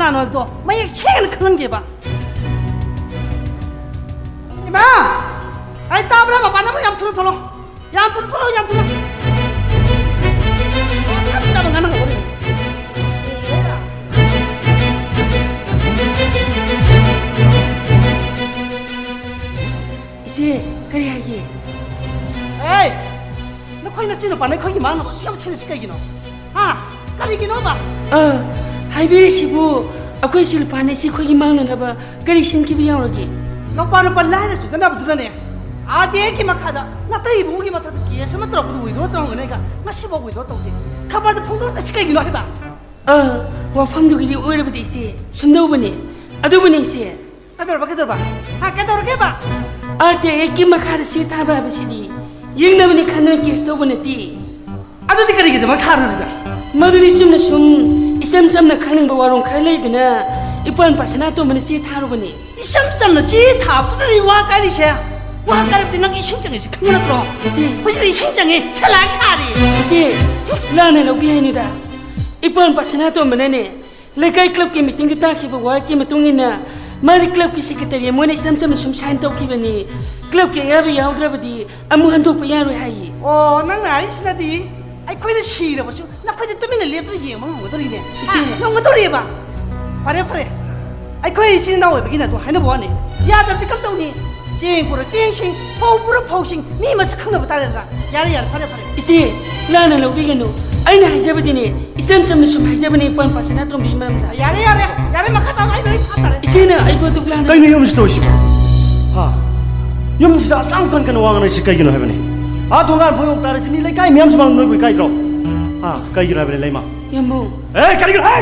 ꯀꯅꯥꯅꯣ ꯍꯥꯏꯕꯗꯣ ꯃꯌꯦꯛ ꯁꯦꯡꯅ ꯈꯪꯍꯟꯒꯦꯕ꯫ ꯏꯃꯥ! ꯑꯩ ꯇꯥꯕ꯭ꯔꯥ? ꯃꯄꯥꯟꯗ ꯑꯃꯨꯛ ꯌꯥꯝ ꯊꯨꯅ ꯊꯣꯛꯂꯛꯑꯣ꯫ ꯌꯥꯝ ꯊꯨꯅ ꯊꯣꯛꯂꯛꯑꯣ, ꯌꯥꯝ ꯊꯨꯅ꯫ ꯌꯥꯝ ꯊꯨꯅ ꯉꯥꯡꯅ ꯍꯧꯔꯦ꯫ ꯏꯆꯦ, ꯀꯔꯤ ꯍꯥꯏꯒꯦ? ꯑꯦ! ꯅꯈꯣꯏ ꯅꯆꯤꯟ ꯅꯨꯄꯥꯅ ꯑꯩꯈꯣꯏꯒꯤ ꯃꯥꯡꯅꯕ ꯑꯁꯨꯛ ꯌꯥꯝ ꯁꯤꯜꯂꯤꯁꯤ ꯀꯩꯒꯤꯅꯣ? ꯍꯥ? ꯀꯔꯤꯒꯤꯅꯣꯕ? ꯑ, ꯍꯥꯏꯕꯤꯔꯤꯁꯤꯕꯨ ꯑꯩꯈꯣꯏ ꯁꯤꯜꯄꯥꯅ ꯏꯆꯦ ꯑꯩꯈꯣꯏꯒꯤ ꯃꯥꯡꯅꯅꯕ ꯀꯔꯤ ꯁꯤꯟꯈꯤꯕ ꯌꯥꯎꯔꯒꯦ? ꯅꯨꯄꯥ ꯅꯨꯄꯥ ꯂꯥꯏꯔ ꯆꯨꯗꯅꯕꯗꯨꯅꯅꯦ, ꯑꯥꯔ ꯇꯤ ꯑꯥꯏꯒꯤ ꯃꯈꯥꯗ ꯅꯥꯇꯩ ꯏꯕꯨꯡꯒꯤ ꯃꯊꯛꯇ ꯀꯦꯁ ꯑꯃ ꯇꯧꯔꯛꯄꯗꯨ withdraw ꯇꯧꯔꯝꯒꯅꯤꯒ ꯉꯁꯤꯐꯥꯎ withdraw ꯇꯧꯗꯦ꯫ ꯈꯕꯔꯗ ꯐꯣꯡꯗꯣꯔꯛꯇ꯭ꯔꯤꯁꯤ ꯀꯩꯒꯤꯅꯣ ꯍꯥꯏꯕ? ꯑ, ꯋꯥꯐꯝꯗꯨꯒꯤꯗꯤ ꯑꯣꯏꯔꯕꯗꯤ ꯏꯆꯦ, ꯁꯨꯝꯗꯧꯕꯅꯤ꯫ ꯑꯗꯨꯕꯨꯅꯤ ꯏꯆꯦ꯫ ꯀꯩꯗꯧꯔꯕ, ꯀꯩꯗꯧꯔꯕ? ꯍꯥ, ꯀꯩꯗꯧꯔꯒꯦꯕ? ꯑꯥꯔ ꯇꯤ ꯑꯥꯏ ꯑꯦꯛꯀꯤ ꯃꯈꯥꯗ ꯆꯦ ꯊꯥꯕ ꯍꯥꯏꯕꯁꯤꯗꯤ ꯌꯦꯡꯅꯕꯅꯤ ꯈꯟꯗꯨꯅ ꯀꯦꯁ ꯇꯧꯕ ꯅꯠꯇꯦ꯫ ꯑꯗꯨꯗꯤ ꯀꯔꯤꯒꯤꯗꯃꯛ ꯊꯥꯔꯨꯔꯤꯕ? ꯃꯗꯨꯗꯤ ꯆꯨꯝꯅ ꯁꯨꯝ ꯏꯆꯝ ꯆꯝꯅ ꯈꯪꯅꯤꯡꯕ ꯋꯥꯔꯣꯜ ꯈꯔ ꯂꯩꯗꯨꯅ ꯏꯄ꯭ꯋꯥ ꯅꯨꯄꯥ ꯁꯅꯥꯇꯣꯝꯕꯅ ꯆꯦ ꯊꯥꯔꯨꯕꯅꯤ꯫ ꯏꯆꯝ ꯆꯝꯅ ꯆꯦ ꯊꯥꯕꯗꯨꯗꯗꯤ ꯋꯥ ꯀꯥꯏꯔꯤꯁꯦ? ꯋꯥ ꯀꯥꯏꯔꯕꯗꯤ ꯅꯪ ꯏꯁꯤꯡ ꯆꯪꯉꯤꯁꯤ ꯈꯪꯕ ꯅꯠꯇ꯭ꯔꯣ? ꯏꯆꯦ꯫ ꯃꯁꯤꯗ ꯏꯁꯤꯡ ꯆꯪꯉꯤ, ꯁꯂꯥꯛ ꯁꯥꯔꯤ꯫ ꯏꯆꯦ, ꯂꯥꯟꯅ ꯂꯧꯕꯤ ꯍꯥꯏꯅꯨꯗ꯫ ꯏꯄ꯭ꯋꯥ ꯅꯨꯄꯥ ꯁꯅꯥꯇꯣꯝꯕꯅꯅꯦ, ꯂꯩꯀꯥꯏ ꯀ꯭ꯂꯕꯀꯤ ꯃꯤꯇꯤꯡꯗ ꯇꯥꯈꯤꯕ ꯋꯥꯔꯛꯀꯤ ꯃꯇꯨꯡ ꯏꯟꯅ ꯃꯥꯗꯤ ꯀ꯭ꯂꯕꯀꯤ ꯁꯦꯀ꯭ꯔꯦꯇꯔꯤ ꯑꯃ ꯑꯣꯏꯅ ꯏꯆꯝ ꯆꯝꯅ ꯁꯨꯝ ꯁꯥꯏꯟ ꯇꯧꯈꯤꯕꯅꯤ꯫ ꯀ꯭ꯂꯕꯀꯤ ꯑꯌꯥꯕ ꯌꯥꯎꯗ꯭ꯔꯕꯗꯤ ꯑꯃꯨꯛ ꯍꯟꯗꯣꯛꯄ ꯌꯥꯔꯣꯏ ꯍꯥꯏꯌꯦ꯫ ꯑꯣ, ꯅꯪꯅ ꯍꯥꯏꯔꯤꯁꯤꯅꯗꯤ ꯑꯩꯈꯣꯏꯅ ꯁꯤꯔꯕꯁꯨ ꯅꯈꯣꯏꯗꯤ ꯇꯨꯃꯤꯟꯅ ꯂꯦꯞꯇꯨꯅ ꯌꯦꯡꯕ ꯉꯝꯒꯗꯧꯔꯤꯅꯦ? ꯏꯆꯦ꯫ ꯍꯥ? ꯉꯝꯒꯗꯧꯔꯤꯑꯕ? ꯐꯔꯦ, ꯐꯔꯦ꯫ ꯑꯩꯈꯣꯏ ꯏꯆꯤꯟ ꯏꯅꯥꯎ ꯑꯣꯏꯕꯒꯤꯅꯦ ꯑꯗꯨ ꯍꯥꯏꯅꯕ ꯋꯥꯅꯤ꯫ ꯌꯥꯗ꯭ꯔꯗꯤ ꯀꯝꯗꯧꯅꯤ? ꯆꯦꯡ ꯄꯨꯔ ꯆꯦꯡꯁꯤꯡ, ꯐꯧ ꯄꯨꯔ ꯐꯧꯁꯤꯡ, ꯃꯤ ꯃꯁꯛ ꯈꯪꯅꯕ ꯇꯥꯔꯦꯗꯅ꯫ ꯌꯥꯔꯦ, ꯌꯥꯔꯦ, ꯐꯔꯦ, ꯐꯔꯦ꯫ ꯏꯆꯦ, ꯂꯥꯟꯅ ꯂꯧꯕꯤꯒꯅꯨ꯫ ꯑꯩꯅ ꯍꯥꯏꯖꯕꯗꯤꯅꯦ, ꯏꯆꯝ ꯆꯝꯅ ꯁꯨꯝ ꯍꯥꯏꯖꯕꯅꯦ, ꯏꯄ꯭ꯋꯥ ꯅꯨꯄꯥ ꯁꯅꯥꯇꯣꯝꯕꯤꯒꯤ ꯃꯔꯝꯗ꯫ ꯌꯥꯔꯦ, ꯌꯥꯔꯦ, ꯌꯥꯔꯦ, ꯃꯈꯥ ꯇꯥꯕ ꯑꯩ ꯂꯣꯏ ꯐꯥ ꯇꯥꯔꯦ꯫ ꯏꯆꯦꯅ ꯑꯩꯕꯨ ꯑꯗꯨꯛ ꯂꯥꯟꯅ ꯀꯩꯅꯣ ꯌꯨꯝꯁꯤ ꯇꯧꯔꯤꯁꯤꯕꯣ? ꯍꯥ? ꯌꯨꯝꯁꯤꯗ ꯑꯁꯨꯛ ꯌꯥꯝ ꯀꯟ ꯀꯟꯅ ꯋꯥ ꯉꯥꯡꯅꯔꯤꯁꯤ ꯀꯩꯒꯤꯅꯣ ꯍꯥꯏꯕꯅꯤ? ꯑꯥ ꯊꯣꯡꯒꯥꯟ ꯐꯥꯎ ꯌꯧ ꯇꯥꯔꯁꯤ ꯃꯤ ꯂꯩꯀꯥꯏ ꯃꯤꯌꯥꯝꯁꯤ ꯃꯥꯡ ꯅꯣꯏꯕꯨ ꯏꯀꯥꯏꯗ꯭ꯔꯣ? ꯍꯥ? ꯀꯩꯒꯤꯅꯣ ꯍꯥꯏꯕꯅꯤ, ꯂꯩꯃ? ꯌꯥꯝꯕꯨꯡ꯫ ꯑꯦ, ꯀꯔꯤꯒꯤꯅꯣ ꯍꯥꯏ?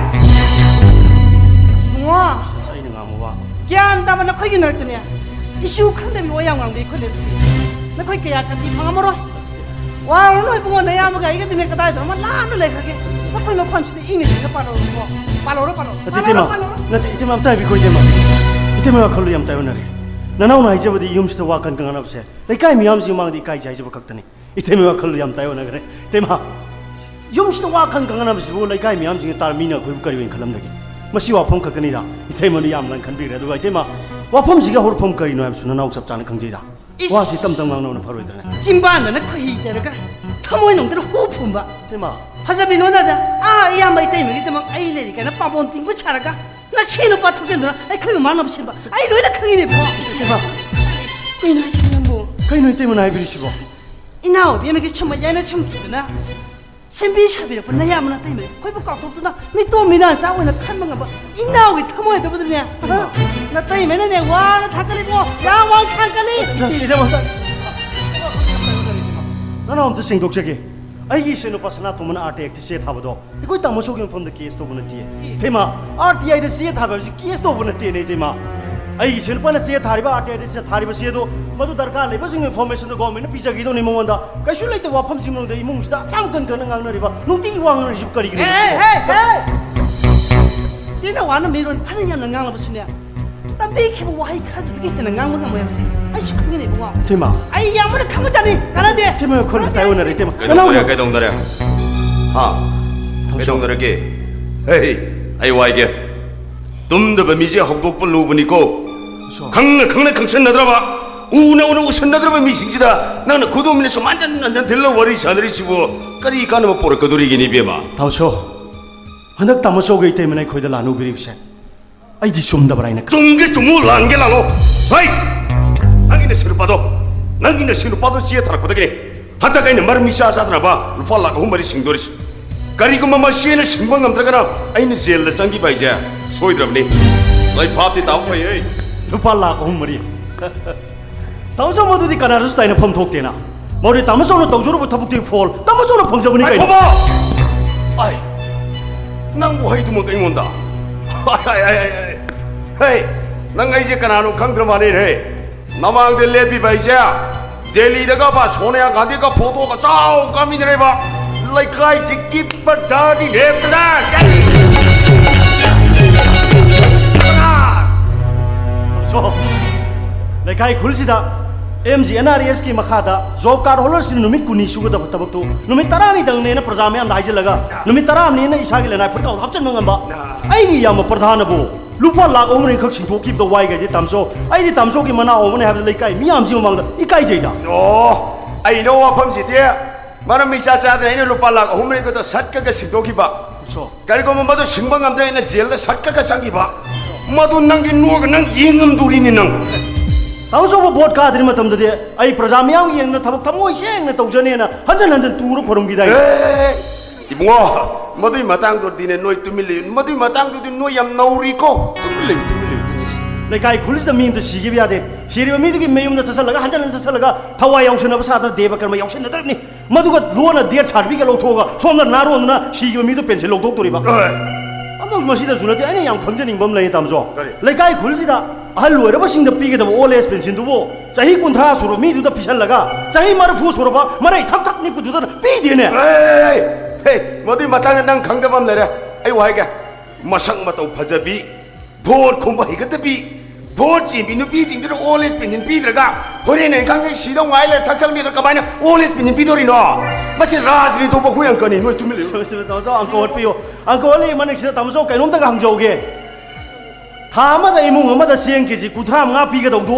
ꯏꯕꯨꯡꯉꯣ꯫ ꯑꯁ, ꯑꯩꯅ ꯉꯥꯡꯕ ꯋꯥ꯫ ꯒ꯭ꯌꯥꯟ ꯇꯥꯕ ꯅꯈꯣꯏꯒꯤ ꯃꯔꯛꯇꯅꯦ ꯏꯁꯨ ꯈꯪꯗꯕꯤ ꯋꯥ ꯌꯥꯝ ꯉꯥꯡꯕꯤ ꯑꯩꯈꯣꯏ ꯂꯩꯕꯁꯤ꯫ ꯅꯈꯣꯏ ꯀꯌꯥ ꯁꯥꯟꯇꯤ ꯐꯪꯉꯝꯃꯔꯣꯏ꯫ ꯋꯥꯔꯨꯅꯨ ꯏꯕꯨꯡꯉꯣ, ꯅꯌꯥꯝꯕꯒ ꯑꯩꯒꯗꯤꯅꯦ ꯀꯗꯥꯏꯗꯅꯣ ꯑꯃ ꯂꯥꯞꯅ ꯂꯩꯈ꯭ꯔꯒꯦ꯫ ꯅꯈꯣꯏ ꯃꯐꯝꯁꯤꯗ ꯏꯪꯅ ꯆꯤꯛꯅ ꯄꯥꯜꯍꯧꯔꯣꯀꯣ꯫ ꯄꯥꯜꯍꯧꯔꯣ, ꯄꯥꯜꯍꯧꯔꯣ꯫ ꯅꯠꯇꯦ, ꯄꯥꯜꯍꯧꯔꯣ, ꯏꯇꯩꯃ꯫ ꯄꯥꯜꯍꯧꯔꯣ꯫ ꯅꯠꯇꯦ, ꯏꯇꯩꯃ, ꯑꯝꯇ ꯍꯥꯏꯕꯤꯈꯣ, ꯏꯇꯩꯃ꯫ ꯏꯇꯩꯃ ꯋꯥꯈꯜꯗꯣ ꯌꯥꯝ ꯇꯥꯏꯑꯣꯟꯅꯔꯦ꯫ ꯅꯅꯥꯎꯅ ꯍꯥꯏꯖꯕꯗꯤ ꯌꯨꯝꯁꯤꯗ ꯋꯥ ꯀꯟ ꯀꯟ ꯉꯥꯡꯅꯕꯁꯦ ꯂꯩꯀꯥꯏ ꯃꯤꯌꯥꯝꯁꯤꯒꯤ ꯃꯥꯡꯗ ꯏꯀꯥꯏꯖꯩ ꯍꯥꯏꯖꯕ ꯈꯛꯇꯅꯤ꯫ ꯏꯇꯩꯃ ꯋꯥꯈꯜ ꯌꯥꯝ ꯇꯥꯏꯑꯣꯟꯅꯈ꯭ꯔꯦ꯫ ꯏꯇꯩꯃ, ꯌꯨꯝꯁꯤꯗ ꯋꯥ ꯈꯟ ꯈꯪꯅꯕꯁꯤꯕꯨ ꯂꯩꯀꯥꯏ ꯃꯤꯌꯥꯝꯁꯤꯡꯅ ꯇꯥꯔ ꯃꯤꯅ ꯑꯩꯈꯣꯏꯕꯨ ꯀꯔꯤ ꯑꯣꯏꯅ ꯈꯜꯂꯝꯗꯒꯦ? ꯃꯁꯤ ꯋꯥꯐꯝ ꯈꯛꯇꯅꯤꯗ꯫ ꯏꯇꯩꯃꯅ ꯌꯥꯝ ꯂꯪ ꯈꯟꯕꯤꯈ꯭ꯔꯦ꯫ ꯑꯗꯨꯒ ꯏꯇꯩꯃ, ꯋꯥꯐꯝꯁꯤꯒꯤ ꯍꯧꯔꯛꯐꯝ ꯀꯔꯤꯅꯣ ꯍꯥꯏꯕꯁꯨ ꯅꯅꯥꯎ ꯆꯞ ꯆꯥꯅ ꯈꯪꯖꯩꯗ꯫ ꯏꯁ! ꯋꯥꯁꯤ ꯇꯝ ꯇꯝ ꯉꯥꯡꯅꯕꯅ ꯐꯔꯣꯏꯗ꯭ꯔꯅꯦ? ꯆꯤꯟꯕꯥꯟꯗꯅ ꯈꯣꯏꯍꯤ ꯇꯩꯔꯒ ꯊꯃꯣꯏꯅꯨꯡꯗꯅ ꯍꯨ ꯐꯨꯝꯕ꯫ ꯏꯇꯩꯃ꯫ ꯐꯖꯕꯤ ꯂꯣꯟꯅꯗ, ꯑꯥ, ꯏꯌꯥꯝꯕ ꯏꯇꯩꯃꯒꯤꯗꯃꯛ ꯑꯩ ꯂꯩꯔꯤ ꯀꯥꯏꯅ ꯄꯥꯝꯕꯣꯝ ꯇꯤꯡꯕ ꯁꯥꯔꯒ ꯅꯁꯤ ꯅꯨꯄꯥ ꯊꯣꯛꯆꯟꯗꯨꯅ ꯑꯩꯈꯣꯏꯕꯨ ꯃꯥꯡꯅꯕ ꯁꯤꯟꯕ ꯑꯩ ꯂꯣꯏꯅ ꯈꯪꯉꯤꯅꯦꯕꯣ꯫ ꯏꯇꯩꯃ꯫ ꯀꯩꯅꯣ ꯍꯥꯏꯁꯤꯕꯣ ꯅꯪꯕꯨ? ꯀꯩꯅꯣ ꯏꯇꯩꯃꯅ ꯍꯥꯏꯕꯤꯔꯤꯁꯤꯕꯣ? ꯏꯅꯥꯎ ꯏꯕꯦꯝꯃꯒꯤ ꯁꯨꯝ ꯃꯌꯥꯏꯅ ꯁꯨꯝꯈꯤꯗꯅ ꯁꯦꯝꯕꯤ ꯁꯥꯕꯤꯔꯛꯄ ꯅꯌꯥꯝꯕ ꯅꯇꯩꯃꯅ ꯑꯩꯈꯣꯏꯕꯨ ꯀꯥꯎꯊꯣꯛꯇꯨꯅ ꯃꯤꯇꯣꯝ ꯃꯤꯅꯥꯆꯥ ꯑꯣꯏꯅ ꯈꯟꯕ ꯉꯝꯕ ꯏꯅꯥꯎꯒꯤ ꯊꯃꯣꯏꯗꯕꯨꯗꯅꯦ, ꯅꯇꯩꯃꯅꯅꯦ ꯋꯥꯅ ꯊꯥꯡꯒꯠꯂꯤꯕꯣ, ꯌꯥꯝ ꯋꯥꯅ ꯊꯥꯡꯒꯠꯂꯤ꯫ ꯏꯆꯦ, ꯏꯆꯦ, ꯅꯅꯥꯎ ꯑꯝꯇ ꯁꯦꯡꯗꯣꯛꯆꯒꯦ꯫ ꯑꯩꯒꯤ ꯏꯆꯦ ꯅꯨꯄꯥ ꯁꯅꯥꯇꯣꯝꯕꯅ ꯑꯥꯔ ꯇꯤ ꯑꯥꯏꯗ ꯆꯦ ꯊꯥꯕꯗꯣ ꯑꯩꯈꯣꯏ ꯇꯥꯃꯣ ꯁꯣꯒꯤ ꯃꯐꯝꯗ ꯀꯦꯁ ꯇꯧꯕ ꯅꯠꯇꯦ꯫ ꯏꯃꯥ, ꯑꯥꯔ ꯇꯤ ꯑꯥꯏꯗ ꯆꯦ ꯊꯥꯕ ꯍꯥꯏꯕꯁꯤ ꯀꯦꯁ ꯇꯧꯕ ꯅꯠꯇꯦꯅꯦ, ꯏꯇꯩꯃ꯫ ꯑꯩꯒꯤ ꯏꯆꯦ ꯅꯨꯄꯥꯅ ꯆꯦ ꯊꯥꯔꯤꯕ, ꯑꯥꯔ ꯇꯤ ꯑꯥꯏꯗ ꯆꯦ ꯊꯥꯔꯤꯕ ꯆꯦꯗꯣ, ꯃꯗꯨ ꯗꯔꯀꯥꯔ ꯂꯩꯕꯁꯤꯡ ꯏꯟꯐꯣꯔꯃꯦꯁꯟꯗꯣ ꯒꯣꯔꯃꯦꯟꯅ ꯄꯤꯖꯈꯤꯗꯧꯅꯤ ꯃꯉꯣꯟꯗ꯫ ꯀꯩꯁꯨ ꯂꯩꯇꯕ ꯋꯥꯐꯝꯁꯤꯡ ꯃꯅꯨꯡꯗ ꯏꯃꯨꯡꯁꯤꯗ ꯑꯁꯥꯝ ꯀꯟ ꯀꯟꯅ ꯉꯥꯡꯅꯔꯤꯕ, ꯅꯨꯡꯇꯤꯒꯤ ꯋꯥ ꯉꯥꯡꯅꯔꯤꯁꯤꯕꯨ ꯀꯔꯤꯒꯤꯅꯣ? ꯍꯦ, ꯍꯦ, ꯍꯦ, ꯍꯦ! ꯇꯤꯅ ꯋꯥꯅ ꯃꯤꯔꯣꯟ ꯐꯅ ꯌꯥꯝꯅ ꯉꯥꯡꯂꯕꯁꯨꯅꯦ, ꯇꯝꯕꯤꯈꯤꯕ ꯋꯥꯍꯩ ꯈꯔꯗꯨꯗꯒꯤ ꯍꯦꯟꯅ ꯉꯥꯡꯕ ꯉꯝꯃꯣꯏ ꯍꯥꯏꯕꯁꯦ ꯑꯩꯁꯨ ꯈꯪꯉꯤꯅꯦ, ꯏꯕꯨꯡꯉꯣ꯫ ꯏꯇꯩꯃ꯫ ꯑꯩ ꯌꯥꯝꯕꯅ ꯈꯪꯕ ꯖꯥꯠꯅꯤ꯫ ꯀꯥꯟꯅꯗꯦ꯫ ꯏꯇꯩꯃ, ꯑꯩꯈꯣꯏ ꯃꯇꯥꯏ ꯑꯣꯟꯅꯔꯦ, ꯏꯇꯩꯃ꯫ ꯀꯩꯗꯧꯅꯔꯦ, ꯀꯩꯗꯧꯅꯔꯦ? ꯍꯥ? ꯊꯝꯁꯣ꯫ ꯀꯩꯗꯧꯅꯔꯒꯦ? ꯍꯦ, ꯑꯩ ꯋꯥꯏꯒꯦ꯫ ꯇꯨꯝꯗꯕ ꯃꯤꯁꯦ ꯍꯧꯗꯣꯛꯄ ꯂꯨꯕꯅꯤꯀꯣ꯫ ꯊꯝꯁꯣ꯫ ꯈꯪꯅ ꯈꯪꯅ ꯈꯪꯁꯟꯅꯗ꯭ꯔꯕ, ꯎꯅ ꯎꯅ ꯎꯁꯟꯅꯗ꯭ꯔꯕ ꯃꯤꯁꯤꯡꯁꯤꯗ ꯅꯪꯅ ꯈꯨꯗꯣꯝꯕꯤꯅ ꯁꯨꯝ ꯍꯟꯖꯟ ꯍꯟꯖꯟ ꯊꯤꯜꯂ ꯋꯥꯔꯤ ꯁꯥꯟꯅꯔꯤꯁꯤꯕꯨ ꯀꯔꯤ ꯀꯥꯟꯅꯕ ꯄꯨꯔꯛꯀꯗꯣꯔꯤꯒꯦꯅꯦ, ꯏꯕꯦꯝꯃ? ꯊꯝꯁꯣ꯫ ꯍꯟꯗꯛ ꯇꯥꯃꯣ ꯆꯧꯒ ꯏꯇꯩꯃꯅ ꯑꯩꯈꯣꯏꯗ ꯂꯥꯟꯅꯨꯕꯤꯔꯤꯕꯁꯦ ꯑꯩꯗꯤ ꯆꯨꯝꯗꯕ꯭ꯔꯥ ꯍꯥꯏꯅ ꯈꯜꯂꯤ꯫ ꯆꯨꯝꯒꯦ ꯆꯨꯝꯃꯨ, ꯂꯥꯟꯒꯦ ꯂꯥꯜꯂꯣ꯫ ꯍꯩ! ꯅꯪꯒꯤ ꯅꯁꯤ ꯅꯨꯄꯥꯗꯣ, ꯅꯪꯒꯤ ꯅꯁꯤ ꯅꯨꯄꯥꯗꯣ ꯆꯦ ꯊꯥꯔꯛꯄꯗꯒꯤꯅꯦ ꯍꯟꯗꯛ ꯑꯩꯅ ꯃꯔꯝ ꯏꯆꯥ ꯆꯥꯗꯅꯕ ꯂꯨꯄꯥ ꯂꯥꯈ ꯑꯍꯨꯝ ꯃꯔꯤ ꯁꯤꯡꯗꯣꯔꯤꯁꯦ꯫ ꯀꯔꯤꯒꯨꯝꯕ ꯃꯁꯤ ꯑꯩꯅ ꯁꯤꯡꯕ ꯉꯝꯗ꯭ꯔꯒꯅ ꯑꯩꯅ ꯖꯦꯜꯗ ꯆꯪꯈꯤꯕ ꯍꯥꯏꯁꯦ ꯁꯣꯏꯗ꯭ꯔꯕꯅꯤ꯫ ꯂꯩꯐꯥꯞꯇꯤ ꯇꯥꯕ ꯐꯩꯌꯦ꯫ ꯂꯨꯄꯥ ꯂꯥꯈ ꯑꯍꯨꯝ ꯃꯔꯤ꯫ ꯇꯥꯃꯣ ꯆꯧ, ꯃꯗꯨꯗꯤ ꯀꯅꯥꯗꯁꯨ ꯇꯥꯏꯅꯐꯝ ꯊꯣꯛꯇꯦꯅ꯫ ꯃꯗꯨꯗꯤ ꯇꯥꯃꯣ ꯆꯧꯅ ꯇꯧꯖꯔꯨꯕ ꯊꯕꯛꯇꯨꯒꯤ ꯐꯣꯜ ꯇꯥꯃꯣ ꯆꯧꯅ ꯐꯪꯖꯕꯅꯤ ꯀꯩꯅꯣ꯫ ꯉꯥꯏꯈꯣꯕ! ꯑꯥꯏ, ꯅꯪ ꯋꯥꯍꯩꯗꯨꯃꯛ ꯑꯩꯉꯣꯟꯗ꯫ ꯑꯥꯏ, ꯑꯥꯏ, ꯑꯥꯏ, ꯑꯥꯏ, ꯑꯥꯏ꯫ ꯍꯦ, ꯅꯪ ꯑꯩꯁꯦ ꯀꯅꯥꯅꯣ ꯈꯪꯗ꯭ꯔ ꯃꯥꯜꯂꯦꯅꯦ꯫ ꯅꯃꯥꯡꯗ ꯂꯦꯞꯄꯤꯕ ꯑꯩꯁꯦ ꯗꯦꯜꯂꯤꯗꯒ ꯕꯥ ꯁꯣꯅꯤꯌꯥ ꯒꯥꯟꯙꯤꯒ ꯐꯣꯇꯣꯒ ꯆꯥꯎ ꯀꯥꯃꯤꯟꯅꯔꯦꯕ ꯂꯩꯀꯥꯏꯁꯤ ꯀꯤꯞꯄ ꯗꯥꯗꯤ ꯂꯦꯞꯄꯗ꯫ ꯁꯣ, ꯂꯩꯀꯥꯏ ꯈꯨꯜꯁꯤꯗ M G N R E ꯑꯦꯁꯀꯤ ꯃꯈꯥꯗ ꯖꯣꯕ ꯀꯥꯔꯗ ꯍꯣꯜꯗꯔꯁꯤꯡꯅ ꯅꯨꯃꯤꯠ ꯀꯨꯟꯅꯤ ꯁꯨꯒꯗꯕ ꯊꯕꯛꯇꯨ ꯅꯨꯃꯤꯠ ꯇꯔꯥꯅꯤꯗꯪꯅꯦꯅ ꯄ꯭ꯔꯖꯥ ꯃꯌꯥꯝꯗ ꯍꯥꯏꯖꯤꯜꯂꯒ, ꯅꯨꯃꯤꯠ ꯇꯔꯥꯅꯤꯅ ꯏꯁꯥꯒꯤ ꯂꯅꯥꯏ ꯐꯨꯔꯤꯠꯀꯥꯎꯗ ꯍꯥꯞꯆꯤꯟꯕ ꯉꯝꯕ ꯑꯩꯒꯤ ꯏꯌꯥꯝꯕ ꯄ꯭ꯔꯙꯥꯟꯕꯨ ꯂꯨꯄꯥ ꯂꯥꯈ ꯑꯍꯨꯝ ꯃꯔꯤꯈꯛ ꯁꯤꯡꯊꯣꯛꯈꯤꯕꯗ ꯋꯥꯏꯒꯥꯏꯁꯦ ꯇꯥꯝꯆꯧ꯫ ꯑꯩꯗꯤ ꯇꯥꯝꯆꯧꯒꯤ ꯃꯅꯥꯎ ꯑꯃꯅꯤ ꯍꯥꯏꯕꯗ ꯂꯩꯀꯥꯏ ꯃꯤꯌꯥꯝꯁꯤ ꯃꯃꯥꯡꯗ ꯏꯀꯥꯏꯖꯩꯗ꯫ ꯑꯣ, ꯑꯩꯅ ꯋꯥꯐꯝꯁꯤꯗꯤ ꯃꯔꯝ ꯏꯆꯥ ꯆꯥꯗꯅ ꯑꯩꯅ ꯂꯨꯄꯥ ꯂꯥꯈ ꯑꯍꯨꯝ ꯃꯔꯤꯈꯛꯇ ꯁꯠꯀꯒ ꯁꯤꯡꯗꯣꯛꯈꯤꯕ꯫ ꯁꯣ꯫ ꯀꯔꯤꯒꯨꯝꯕ ꯃꯗꯨ ꯁꯤꯡꯕ ꯉꯝꯗ꯭ꯔꯦ ꯑꯩꯅ ꯖꯦꯜꯗ ꯁꯠꯀꯒ ꯆꯪꯈꯤꯕ꯫ ꯃꯗꯨ ꯅꯪꯗꯤ ꯅꯣꯛꯑꯒ ꯅꯪ ꯌꯦꯡꯉꯝꯗꯣꯔꯤꯅꯤ ꯅꯪ꯫ ꯇꯥꯃꯣꯆꯧꯕ ꯚꯣꯠ ꯀꯥꯗ꯭ꯔꯤ ꯃꯇꯝꯗꯗꯤ ꯑꯩ ꯄ꯭ꯔꯖꯥ ꯃꯤꯌꯥꯝꯒꯤ ꯌꯦꯡꯗꯅ ꯊꯕꯛ ꯊꯃꯣꯏ ꯁꯦꯡꯅ ꯇꯧꯖꯅꯦꯅ ꯍꯟꯖꯟ ꯍꯟꯖꯟ ꯇꯨꯔ ꯈꯣꯏꯔꯝꯈꯤꯗꯥꯏ? ꯑꯦ, ꯏꯕꯨꯡꯉꯣ, ꯃꯗꯨꯏ ꯃꯇꯥꯡꯗꯨꯗꯤꯅꯦ ꯅꯣꯏ ꯇꯨꯃꯤꯟ ꯂꯩꯌꯨ꯫ ꯃꯗꯨꯏ ꯃꯇꯥꯡꯗꯨꯗꯤ ꯅꯣꯏ ꯌꯥꯝ ꯅꯧꯔꯤꯀꯣ꯫ ꯇꯨꯃꯤꯟ ꯂꯩꯌꯨ, ꯇꯨꯃꯤꯟ ꯂꯩꯌꯨ, ꯇꯨꯃꯤꯟ ꯂꯩꯌꯨ꯫ ꯂꯩꯀꯥꯏ ꯈꯨꯜꯁꯤꯗ ꯃꯤ ꯑꯃꯇ ꯁꯤꯈꯤꯕ ꯌꯥꯗꯦ꯫ ꯁꯤꯔꯤꯕ ꯃꯤꯗꯨꯒꯤ ꯃꯌꯨꯝꯗ ꯆꯠꯁꯜꯂꯒ ꯍꯟꯖꯟ ꯍꯟꯖꯟ ꯆꯠꯁꯜꯂꯒ ꯊꯋꯥꯏ ꯌꯥꯎꯁꯟꯅꯕ ꯁꯥꯗꯅ ꯗꯦꯕ ꯀꯔꯃ ꯌꯥꯎꯁꯟꯅꯗ꯭ꯔꯕꯅꯤ꯫ ꯃꯗꯨꯒ ꯂꯣꯟꯅ ꯗꯦꯠ ꯁꯥꯔꯇꯤꯐꯤꯀꯦꯠ ꯂꯧꯊꯣꯛꯑꯒ ꯁꯣꯝꯗ ꯅꯥꯔꯣꯟꯗꯨꯅ ꯁꯤꯈꯤꯕ ꯃꯤꯗꯨ ꯄꯦꯟꯁꯤꯜ ꯂꯧꯊꯣꯛꯇꯣꯔꯤꯕ꯫ ꯑꯦ꯫ ꯑꯗꯨ ꯃꯁꯤꯗꯁꯨ ꯅꯠꯇꯦ, ꯑꯩꯅ ꯌꯥꯝ ꯈꯪꯖꯅꯤꯡꯕ ꯑꯃ ꯂꯩꯌꯦ, ꯇꯥꯃꯣꯆꯧ꯫ ꯀꯔꯤ? ꯂꯩꯀꯥꯏ ꯈꯨꯜꯁꯤꯗ ꯑꯍꯜ ꯑꯣꯏꯔꯕꯁꯤꯡꯗ ꯄꯤꯒꯗꯕ ꯑꯣꯜ ꯑꯦꯖ ꯄꯦꯟꯁꯤꯜꯗꯨꯕꯨ ꯆꯍꯤ ꯀꯨꯟꯊ꯭ꯔꯥ ꯁꯨꯔꯕ ꯃꯤꯗꯨꯗ ꯄꯤꯁꯜꯂꯒ ꯆꯍꯤ ꯃꯔꯤꯐꯨ ꯁꯨꯔꯕ ꯃꯔꯩ ꯊꯛ ꯊꯛ ꯅꯤꯛꯄꯗꯨꯗ ꯄꯤꯗꯦꯅꯦ꯫ ꯑꯦ, ꯍꯦ, ꯃꯗꯨꯒꯤ ꯃꯇꯥꯡꯗ ꯅꯪ ꯈꯪꯗꯕ ꯑꯃ ꯂꯩꯔꯦ꯫ ꯑꯩ ꯋꯥ ꯍꯥꯏꯒꯦ꯫ ꯃꯁꯛ ꯃꯇꯧ ꯐꯖꯕꯤ, ꯚꯣꯠ ꯈꯣꯝꯕ ꯍꯩꯒꯗꯕꯤ, ꯚꯣꯠ ꯆꯦꯟꯕꯤ ꯅꯨꯄꯤꯁꯤꯡꯗꯨꯗ ꯑꯣꯜ ꯑꯦꯖ ꯄꯦꯟꯁꯤꯜ ꯄꯤꯗ꯭ꯔꯒ ꯍꯣꯔꯦꯟ ꯑꯩꯈꯥꯡꯗ ꯁꯤꯗꯧ ꯉꯥꯏ ꯂꯩꯔ ꯊꯛ ꯊꯛ ꯅꯤꯛꯑꯒ ꯀꯃꯥꯏꯅ ꯑꯣꯜ ꯑꯦꯖ ꯄꯦꯟꯁꯤꯜ ꯄꯤꯗꯣꯔꯤꯅꯣ? ꯃꯁꯤ ꯔꯥꯖꯅꯤꯇꯤ ꯇꯧꯕ ꯑꯩꯈꯣꯏ ꯑꯪꯀꯅꯤ, ꯅꯣꯏ ꯇꯨꯃꯤꯟ ꯂꯩꯌꯨ꯫ ꯁꯣꯏ, ꯁꯣꯏ, ꯇꯥꯃꯣꯆꯧ, ꯑꯪꯀ ꯍꯣꯠꯄꯤꯌꯨ꯫ ꯑꯪꯀ ꯍꯣꯠꯂꯤ ꯃꯅꯤꯡꯁꯤꯗ ꯇꯥꯃꯣꯆꯧ ꯀꯩꯅꯣꯝꯇꯒ ꯍꯪꯖꯍꯧꯒꯦ꯫ ꯊꯥ ꯑꯃꯗ ꯏꯃꯨꯡ ꯑꯃꯗ ꯆꯦꯡ ꯀꯦꯖꯤ ꯀꯨꯟꯊ꯭ꯔꯥ ꯃꯉꯥ ꯄꯤꯒꯗꯧꯗꯨ,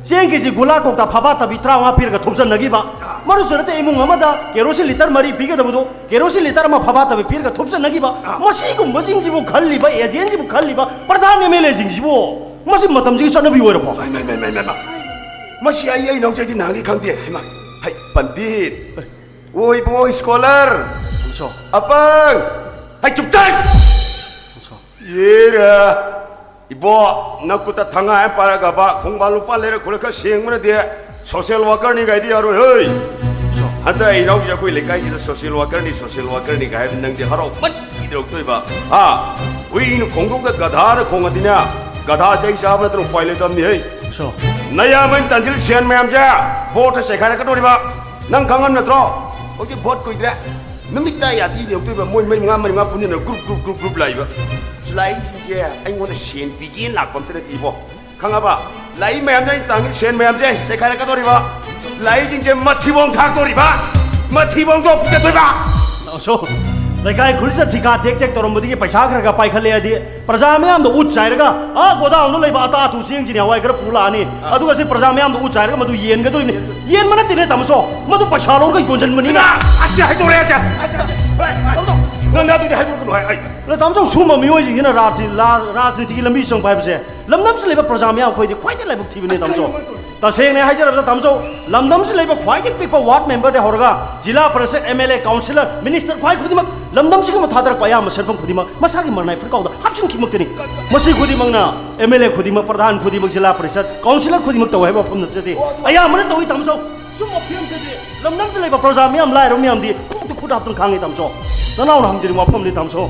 ꯆꯦꯡ ꯀꯦꯖꯤ ꯒꯨꯂꯥ ꯀꯧꯇꯥ ꯐꯕꯥ ꯇꯕꯤ ꯇꯔꯥꯃꯉꯥ ꯄꯤꯔꯒ ꯊꯨꯞꯆꯟꯅꯈꯤꯕ꯫ ꯃꯔꯨꯁꯨ ꯅꯠꯇꯦ, ꯏꯃꯨꯡ ꯑꯃꯗ ꯀꯦꯔꯣꯁꯤꯟ ꯂꯤꯇꯔ ꯃꯔꯤ ꯄꯤꯒꯗꯕꯗꯨ, ꯀꯦꯔꯣꯁꯤꯟ ꯂꯤꯇꯔ ꯑꯃ ꯐꯕꯥ ꯇꯕꯤ ꯄꯤꯔꯒ ꯊꯨꯞꯆꯟꯅꯈꯤꯕ꯫ ꯃꯁꯤꯒꯨꯝꯕꯁꯤꯡꯁꯤꯕꯨ ꯈꯜꯂꯤꯕ, ꯑꯦꯖꯦꯟꯁꯤꯕꯨ ꯈꯜꯂꯤꯕ ꯄ꯭ꯔꯙꯥꯟ ꯑꯦꯝ ꯑꯦꯜ ꯑꯦꯁꯤꯡꯁꯤꯕꯨ ꯃꯁꯤ ꯃꯇꯝꯁꯤꯒꯤ ꯆꯠꯅꯕꯤ ꯑꯣꯏꯔꯕꯣ? ꯃꯥꯏ, ꯃꯥꯏ, ꯃꯥꯏ, ꯃꯥꯏ, ꯃꯥꯏ, ꯃꯥꯏ꯫ ꯃꯁꯤ ꯑꯩ, ꯑꯩ ꯏꯅꯥꯎꯆꯥꯗꯤ ꯅꯍꯥꯟꯒꯤ ꯈꯪꯗꯦ꯫ ꯍꯩꯃꯥ, ꯍꯩ, ꯄꯟꯗꯤꯠ꯫ ꯑꯣ, ꯏꯕꯨꯡꯉꯣ ꯁ꯭ꯀꯣꯂꯔ꯫ ꯁꯣ꯫ ꯑꯄꯪ꯫ ꯍꯩ, ꯆꯨꯞꯆꯠ! ꯁꯣ꯫ ꯌꯦꯔ꯫ ꯏꯕꯣ, ꯅꯈꯨꯠꯇ ꯊꯉꯥꯏ ꯑꯃ ꯄꯥꯏꯔꯒꯕ, ꯈꯣꯡꯕꯥꯟ ꯂꯨꯄꯥ ꯂꯩꯔ ꯈꯨꯠꯂ ꯈꯔ ꯁꯦꯡꯕꯅꯗꯤ ꯁꯣꯁꯤꯌꯦꯜ ꯋꯥꯀꯔꯅꯤ ꯀꯥꯏꯗꯤ ꯌꯥꯔꯣꯏ, ꯍꯣꯏ꯫ ꯁꯣ꯫ ꯍꯟꯗꯛ ꯑꯩ ꯏꯅꯥꯎꯁꯦ ꯑꯩꯈꯣꯏ ꯂꯩꯀꯥꯏꯒꯤꯗ ꯁꯣꯁꯤꯌꯦꯜ ꯋꯥꯀꯔꯅꯤ, ꯁꯣꯁꯤꯌꯦꯜ ꯋꯥꯀꯔꯅꯤ ꯀꯥꯏ ꯍꯥꯏꯕ ꯅꯪꯗꯤ ꯍꯔꯥꯎꯃꯟꯈꯤꯗ꯭ꯔꯣꯛꯇꯣꯏꯕ? ꯍꯥ? ꯍꯨꯏꯅ ꯈꯣꯡꯗꯣꯛꯇ ꯒꯙꯥꯅ ꯈꯣꯡꯉꯗꯤꯅꯦ, ꯒꯙꯥ ꯆꯩ ꯆꯥꯕ ꯅꯠꯇꯅ ꯎꯄꯥꯏ ꯂꯩꯇꯕꯅꯤ, ꯍꯩ꯫ ꯁꯣ꯫ ꯅꯌꯥꯝꯕꯅ ꯇꯥꯟꯁꯤꯜ ꯁꯦꯟ ꯃꯌꯥꯝꯁꯦ ꯚꯣꯠꯇ ꯆꯩꯈꯥꯏꯔꯛꯀꯗꯧꯔꯤꯕ꯫ ꯅꯪ ꯈꯪꯉꯝ ꯅꯠꯇ꯭ꯔꯣ? ꯍꯧꯖꯤꯛ ꯚꯣꯠ ꯀꯨꯏꯗ꯭ꯔꯦ꯫ ꯅꯨꯃꯤꯠ ꯇꯥ ꯌꯥꯇꯤ ꯌꯧꯗꯣꯏꯕ, ꯃꯣꯏ ꯃꯔꯤ ꯃꯉꯥ, ꯃꯔꯤ ꯃꯉꯥ ꯄꯨꯟꯁꯤꯟꯅ ꯒ꯭ꯔꯨꯞ, ꯒ꯭ꯔꯨꯞ, ꯒ꯭ꯔꯨꯞ, ꯒ꯭ꯔꯨꯞ ꯂꯥꯛꯏꯕ꯫ ꯂꯥꯛꯏꯁꯤꯡꯁꯦ ꯑꯩꯉꯣꯟꯗ ꯁꯦꯟ ꯄꯤꯒꯦꯅ ꯂꯥꯛꯄ ꯑꯝꯇ ꯅꯠꯇꯦ ꯏꯕꯣ꯫ ꯈꯪꯉꯕ? ꯂꯥꯛꯏ ꯃꯌꯥꯝꯁꯦ, ꯑꯩꯅ ꯇꯥꯡꯉꯤ ꯁꯦꯟ ꯃꯌꯥꯝꯁꯦ ꯆꯦꯈꯥꯏꯔꯛꯀꯗꯧꯔꯤꯕ, ꯂꯥꯛꯏꯁꯤꯡꯁꯦ ꯃꯊꯤꯕꯣꯡ ꯊꯥꯛꯇꯧꯔꯤꯕ, ꯃꯊꯤꯕꯣꯡꯗꯣ ꯄꯤꯖꯗꯣꯏꯕ꯫ ꯑꯁꯣ, ꯂꯩꯀꯥꯏ ꯈꯨꯜꯁꯤꯗ ꯊꯤꯀꯥ ꯇꯦꯛ ꯇꯦꯛ ꯇꯧꯔꯝꯕꯗꯒꯤ ꯄꯩꯁꯥ ꯈꯔ ꯈꯔ ꯄꯥꯏꯈꯠꯂꯛꯑꯗꯤ, ꯄ꯭ꯔꯖꯥ ꯃꯌꯥꯝꯗꯣ ꯎꯠ ꯆꯥꯏꯔꯒ, ꯑꯥ ꯒꯣꯗꯥꯎꯟꯗ ꯂꯩꯕ ꯑꯇꯥ ꯑꯇꯨ ꯆꯦꯡꯁꯤꯅ ꯍꯋꯥꯏ ꯈꯔ ꯄꯨ ꯂꯥꯛꯑꯅꯤ꯫ ꯑꯗꯨꯒ ꯁꯤ ꯄ꯭ꯔꯖꯥ ꯃꯌꯥꯝꯗꯣ ꯎꯠ ꯆꯥꯏꯔꯒ ꯃꯗꯨ ꯌꯦꯟꯒꯗꯧꯔꯤꯕꯅꯤ꯫ ꯌꯦꯟꯕ ꯅꯠꯇꯦꯅꯦ, ꯇꯥꯃꯣ ꯁꯣ, ꯃꯗꯨ ꯄꯩꯁꯥ ꯂꯧꯔꯒ ꯌꯣꯟꯁꯤꯟꯕꯅꯤꯅ꯫ ꯏꯃꯥ, ꯑꯁꯤ ꯍꯥꯏꯗꯣꯔꯦ, ꯑꯁꯤ꯫ ꯅꯪ ꯑꯗꯨꯗꯤ ꯍꯥꯏꯗꯣꯔꯛꯀꯅꯨ ꯍꯥꯏ, ꯑꯩ꯫ ꯑꯗ ꯇꯥꯃꯣ ꯁꯣ, ꯁꯨꯝꯕ ꯃꯤꯑꯣꯏꯁꯤꯡꯁꯤꯅ ꯔꯥꯖ-, ꯂꯥ-, ꯔꯥꯖꯅꯤꯇꯤꯒꯤ ꯂꯝꯕꯤ ꯆꯪꯕ ꯍꯥꯏꯕꯁꯦ, ꯂꯝꯗꯝꯁꯤꯗ ꯂꯩꯕ ꯄ꯭ꯔꯖꯥ ꯃꯌꯥꯝ ꯑꯩꯈꯣꯏꯗꯤ ꯈ꯭ꯋꯥꯏꯗꯒꯤ ꯂꯥꯏꯕꯛ ꯊꯤꯕꯅꯦ, ꯇꯥꯃꯣ ꯁꯣ꯫ ꯇꯁꯦꯡꯅ ꯍꯥꯏꯖꯔꯕꯗ, ꯇꯥꯃꯣ ꯁꯣ, ꯂꯝꯗꯝꯁꯤꯗ ꯂꯩꯕ ꯈ꯭ꯋꯥꯏꯗꯒꯤ ꯄꯤꯛꯄ ꯋꯥꯔꯗ ꯃꯦꯝꯕꯔꯗꯒꯤ ꯍꯧꯔꯒ zila parishad, M L A, councillor, minister, ꯈ꯭ꯋꯥꯏ ꯈꯨꯗꯤꯡꯃꯛ ꯂꯝꯗꯝꯁꯤꯒꯤ ꯑꯃ ꯊꯥꯗꯔꯛꯄ ꯑꯌꯥꯝꯕ ꯁꯦꯟꯐꯝ ꯈꯨꯗꯤꯡꯃꯛ ꯃꯁꯥꯒꯤ ꯃꯔꯅꯥꯏ ꯐꯨꯔꯤꯠꯀꯥꯎꯗ ꯍꯥꯞꯆꯤꯟꯈꯤꯕꯃꯛꯇꯅꯤ꯫ ꯃꯁꯤ ꯈꯨꯗꯤꯡꯃꯛꯅ ꯑꯦꯝ ꯑꯦꯜ ꯑꯦ ꯈꯨꯗꯤꯡꯃꯛ, ꯄ꯭ꯔꯙꯥꯟ ꯈꯨꯗꯤꯡꯃꯛ, ꯖꯤꯂꯥ ꯄꯔꯤꯁꯠ, ꯀꯥꯎꯟꯁꯤꯂꯔ ꯈꯨꯗꯤꯡꯃꯛ ꯇꯧꯏ ꯍꯥꯏꯕ ꯋꯥꯐꯝ ꯅꯠꯆꯗꯦ꯫ ꯑꯌꯥꯝꯕꯅ ꯇꯧꯏ, ꯇꯥꯃꯣ ꯁꯣ꯫ ꯁꯨꯝꯕ ꯐꯤꯕꯝꯁꯤꯗꯤ ꯂꯝꯗꯝꯁꯤꯗ ꯂꯩꯕ ꯄ꯭ꯔꯖꯥ ꯃꯌꯥꯝ, ꯂꯥꯏꯔꯕ ꯃꯌꯥꯝꯗꯤ ꯀꯣꯛꯇ ꯈꯨꯠ ꯍꯥꯞꯇꯨꯅ ꯈꯥꯡꯉꯤ, ꯇꯥꯃꯣ ꯁꯣ꯫ ꯅꯅꯥꯎꯅ ꯍꯪꯖꯅꯤꯡꯕ ꯋꯥꯐꯝꯗꯤ, ꯇꯥꯃꯣ ꯁꯣ,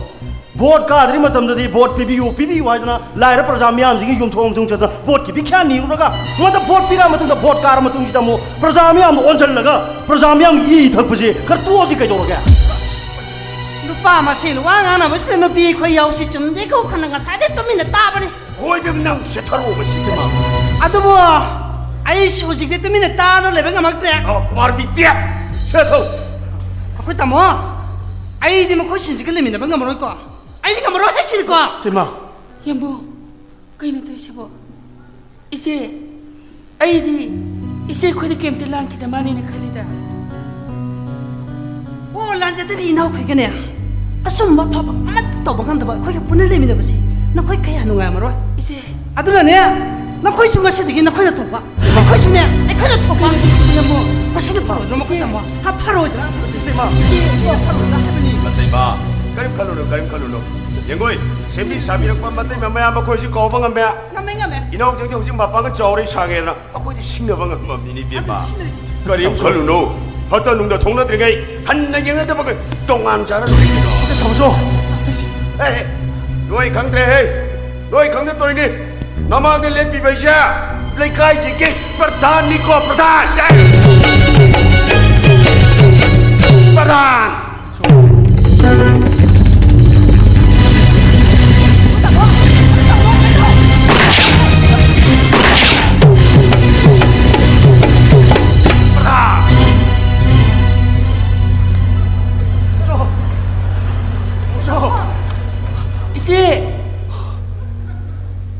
ꯚꯣꯠ ꯀꯥꯗ꯭ꯔꯤ ꯃꯇꯝꯗꯗꯤ ꯚꯣꯠ ꯄꯤꯕꯤꯌꯨ, ꯄꯤꯕꯤꯌꯨ ꯍꯥꯏꯗꯅ ꯂꯥꯏꯔꯕ ꯄ꯭ꯔꯖꯥ ꯃꯌꯥꯝꯁꯤꯒꯤ ꯌꯨꯝꯊꯣꯡ ꯌꯨꯝꯊꯣꯡ ꯆꯠꯇꯅ ꯚꯣꯠꯀꯤ ꯚꯤꯈ꯭ꯌꯥ ꯅꯤꯔꯨꯔꯒ, ꯃꯗ ꯚꯣꯠ ꯄꯤꯔꯛꯑ ꯃꯇꯨꯡꯗ, ꯚꯣꯠ ꯀꯥꯔ ꯃꯇꯨꯡꯁꯤꯗ ꯑꯃꯨꯛ ꯄ꯭ꯔꯖꯥ ꯃꯌꯥꯝꯗ ꯑꯣꯟꯁꯤꯜꯂꯒ ꯄ꯭ꯔꯖꯥ ꯃꯌꯥꯝꯒꯤ ꯏ ꯊꯛꯄꯁꯦ ꯈꯔ ꯇꯣꯛꯑꯁꯤ ꯀꯩꯗꯧꯔꯒꯦ? ꯅꯨꯄꯥ ꯃꯁꯦꯟ ꯋꯥ ꯉꯥꯡꯅꯕꯁꯤꯗ ꯅꯨꯄꯤ ꯑꯩꯈꯣꯏ ꯌꯥꯎꯁꯤ ꯆꯨꯝꯗꯦꯀꯣ, ꯈꯟꯅ ꯉꯁꯥꯏꯗꯩ ꯇꯨꯃꯤꯟꯅ ꯇꯥꯕꯅꯤ꯫ ꯍꯣꯏ, ꯏꯕꯦꯝ, ꯅꯪ ꯁꯦꯠꯊꯔꯛꯑꯣ ꯃꯁꯤ, ꯏꯕꯦꯝꯃ꯫ ꯑꯗꯨꯕꯨ ꯑꯩꯁꯨ ꯍꯧꯖꯤꯛꯇꯤ ꯇꯨꯃꯤꯟꯅ ꯇꯥꯔ ꯂꯩꯕ ꯉꯝꯃꯛꯇ꯭ꯔꯦ꯫ ꯑ, ꯃꯥꯔꯃꯤ ꯇꯦꯠ, ꯁꯦꯠꯊꯧ꯫ ꯑꯩꯈꯣꯏ ꯇꯥꯃꯣ, ꯑꯩꯗꯤ ꯃꯈꯣꯏꯁꯤꯡꯁꯤꯒ ꯂꯩꯃꯤꯟꯅꯕ ꯉꯝꯃꯔꯣꯏꯀꯣ꯫ ꯑꯩꯗꯤ ꯉꯝꯃꯔꯣꯏ ꯍꯥꯏꯁꯤꯅꯤꯀꯣ꯫ ꯏꯕꯦꯝꯃ꯫ ꯌꯦꯡꯕꯨ, ꯀꯩꯅꯣ ꯇꯧꯔꯤꯁꯤꯕꯣ? ꯏꯆꯦ, ꯑꯩꯗꯤ ꯏꯆꯦ ꯑꯩꯈꯣꯏꯗ ꯀꯩꯝꯇ ꯂꯥꯟꯈꯤꯗ ꯃꯥꯅꯤꯅ ꯈꯜꯂꯤꯗ꯫ ꯑꯣ, ꯂꯥꯟꯖꯗꯕꯤ ꯏꯅꯥꯎꯈꯣꯏꯒꯅꯦ, ꯑꯆꯨꯝꯕ ꯑꯐꯕ ꯑꯃꯠꯇ ꯇꯧꯕ ꯉꯝꯗꯕ ꯑꯩꯈꯣꯏꯒ ꯄꯨꯟꯅ ꯂꯩꯃꯤꯟꯅꯕꯁꯤ ꯅꯈꯣꯏ ꯀꯌꯥ ꯅꯨꯡꯉꯥꯏꯔꯝꯃꯔꯣꯏ꯫ ꯏꯆꯦ꯫ ꯑꯗꯨꯅꯅꯦ, ꯅꯈꯣꯏꯁꯨ ꯉꯁꯤꯗꯒꯤ ꯅꯈꯣꯏꯅ ꯊꯣꯛꯄ, ꯃꯈꯣꯏꯁꯨꯅꯦ ꯑꯩꯈꯣꯏꯅ ꯊꯣꯛꯄ꯫ ꯏꯆꯦ꯫ ꯃꯁꯤꯅ ꯐꯔꯣꯏꯗ꯭ꯔꯣ, ꯃꯈꯣꯏ ꯏꯆꯦ꯫ ꯇꯥꯃꯣ? ꯍꯥ, ꯐꯔꯣꯏꯗ꯭ꯔꯥ? ꯏꯆꯦ, ꯐꯔꯣꯏꯗ꯭ꯔꯥ ꯍꯥꯏꯕꯅꯤ꯫ ꯃꯇꯩꯃ, ꯀꯔꯤꯝ ꯈꯜꯂꯨꯅꯨ, ꯀꯔꯤꯝ ꯈꯜꯂꯨꯅꯨ꯫ ꯌꯦꯡꯒꯣꯏ, ꯁꯦꯝꯕꯤ ꯁꯥꯕꯤꯔꯛꯄ ꯃꯇꯩꯃ ꯃꯌꯥꯝ ꯃꯈꯣꯏꯁꯤ ꯀꯧꯕ ꯉꯝꯃꯦ꯫ ꯉꯝꯃꯦ, ꯉꯝꯃꯦ꯫ ꯏꯅꯥꯎꯁꯤꯡꯗꯤ ꯍꯧꯖꯤꯛ ꯃꯄꯥꯡꯒꯜ ꯆꯥꯎꯔꯦ ꯁꯥꯡꯉꯦꯗꯅ ꯑꯩꯈꯣꯏꯗꯤ ꯁꯤꯡꯅꯕ ꯉꯝꯃꯝꯃꯤꯅꯤ, ꯏꯕꯦꯝꯃ꯫ ꯑꯗꯨ ꯁꯤꯡꯅꯔꯤꯁꯤ꯫ ꯀꯔꯤꯝ ꯈꯜꯂꯨꯅꯨ꯫ ꯐꯠꯇ ꯅꯨꯡꯗ ꯊꯣꯛꯅꯗ꯭ꯔꯤꯉꯩ ꯍꯟꯅ ꯌꯦꯡꯅꯗꯕ ꯇꯣꯉꯥꯟ ꯆꯥꯔ ꯂꯣꯏꯔꯦ ꯀꯩꯅꯣ꯫ ꯑꯗ ꯇꯧꯁꯣ꯫ ꯑꯦ, ꯑꯦ, ꯅꯣꯏ ꯈꯪꯗ꯭ꯔꯦꯍꯦ꯫ ꯅꯣꯏ ꯈꯪꯗ ꯇꯧꯔꯤꯅꯤ꯫ ꯃꯃꯥꯡꯗ ꯂꯦꯞꯄꯤꯕ ꯑꯩꯁꯦ ꯂꯩꯀꯥꯏꯁꯤꯒꯤ ꯄ꯭ꯔꯙꯥꯟꯅꯤꯀꯣ, ꯄ꯭ꯔꯙꯥꯟ꯫ ꯄ꯭ꯔꯙꯥꯟ꯫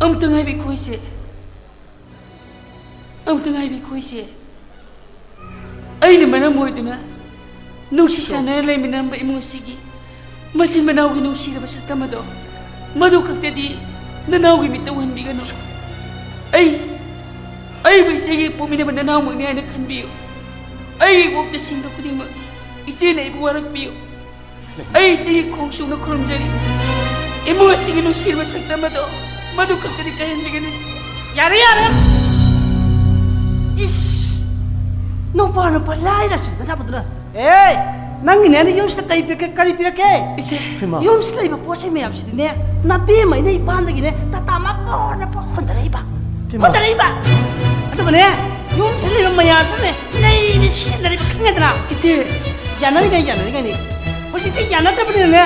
ꯑꯃꯨꯛꯇ ꯉꯥꯏꯕꯤꯈꯣ ꯏꯆꯦ꯫ ꯑꯃꯨꯛꯇ ꯉꯥꯏꯕꯤꯈꯣ ꯏꯆꯦ꯫ ꯑꯩꯅ ꯃꯔꯝ ꯑꯣꯏꯗꯨꯅ ꯅꯨꯡꯁꯤ ꯆꯥꯟꯅꯅ ꯂꯩꯃꯤꯟꯅꯔꯝꯕ ꯏꯃꯨꯡ ꯑꯁꯤꯒꯤ ꯃꯆꯤꯟ ꯃꯅꯥꯎꯒꯤ ꯅꯨꯡꯁꯤꯔꯕ ꯁꯛꯇꯝ ꯑꯗꯣ ꯃꯗꯨ ꯈꯛꯇꯗꯤ ꯅꯅꯥꯎꯒꯤ ꯃꯤꯠꯇ ꯎꯍꯟꯕꯤꯒꯅꯨ꯫ ꯑꯩ, ꯑꯩꯕꯨ ꯏꯆꯦꯒꯤ ꯄꯣꯛꯃꯤꯟꯅꯕ ꯅꯅꯥꯎꯃꯛꯅꯤ ꯍꯥꯏꯅ ꯈꯟꯕꯤꯌꯨ꯫ ꯑꯩꯒꯤ ꯏꯋꯣꯛꯇ ꯁꯤꯡꯗ ꯈꯨꯗꯤꯡꯃꯛ ꯏꯆꯦꯅ ꯑꯩꯕꯨ ꯋꯥꯔꯛꯄꯤꯌꯨ꯫ ꯑꯩ ꯏꯆꯦꯒꯤ ꯈꯣꯡ ꯁꯨꯅ ꯈꯨꯔꯨꯝꯖꯔꯤ꯫ ꯏꯃꯨꯡ ꯑꯁꯤꯒꯤ ꯅꯨꯡꯁꯤꯔꯕ ꯁꯛꯇꯝ ꯑꯗꯣ ꯃꯗꯨ ꯈꯛꯇꯗꯤ ꯀꯥꯏꯍꯟꯕꯤꯒꯅꯨ꯫ ꯌꯥꯔꯦ, ꯌꯥꯔꯦ꯫ ꯏꯁ! ꯅꯨꯄꯥ, ꯅꯨꯄꯥ ꯂꯥꯏꯔ ꯁꯨꯗꯅꯕꯗꯨꯅ꯫ ꯑꯦ! ꯅꯪꯒꯤꯅꯦ, ꯅꯪ ꯌꯨꯝꯁꯤꯗ ꯀꯔꯤ ꯄꯤꯔꯛꯀꯦ, ꯀꯔꯤ ꯄꯤꯔꯛꯀꯦ? ꯏꯆꯦ꯫ ꯏꯃꯥ꯫ ꯌꯨꯝꯁꯤꯗ ꯂꯩꯕ ꯄꯣꯠ ꯆꯩ ꯃꯌꯥꯝꯁꯤꯗꯤꯅꯦ, ꯅꯕꯦꯝꯃ ꯑꯩꯅ ꯏꯄꯥꯟꯗꯒꯤꯅꯦ, ꯇꯥꯇꯥ ꯃꯄꯣꯟ ꯃꯄꯣꯟ ꯍꯣꯟꯗꯔꯛꯏꯕ꯫ ꯏꯃꯥ꯫ ꯍꯣꯟꯗꯔꯛꯏꯕ꯫ ꯑꯗꯨꯒꯅꯦ, ꯌꯨꯝꯁꯤꯗ ꯂꯩꯕ ꯃꯌꯥꯝꯁꯤꯅꯦ, ꯂꯩꯅꯤ ꯁꯤꯖꯤꯟꯅꯔꯤꯕ ꯈꯪꯉꯦꯗꯅ? ꯏꯆꯦ꯫ ꯌꯥꯅꯔꯤꯉꯩ ꯌꯥꯅꯔꯤꯉꯩꯅꯤ꯫ ꯍꯧꯖꯤꯛꯇꯤ ꯌꯥꯅꯗ꯭ꯔꯕꯅꯤꯅꯅꯦ,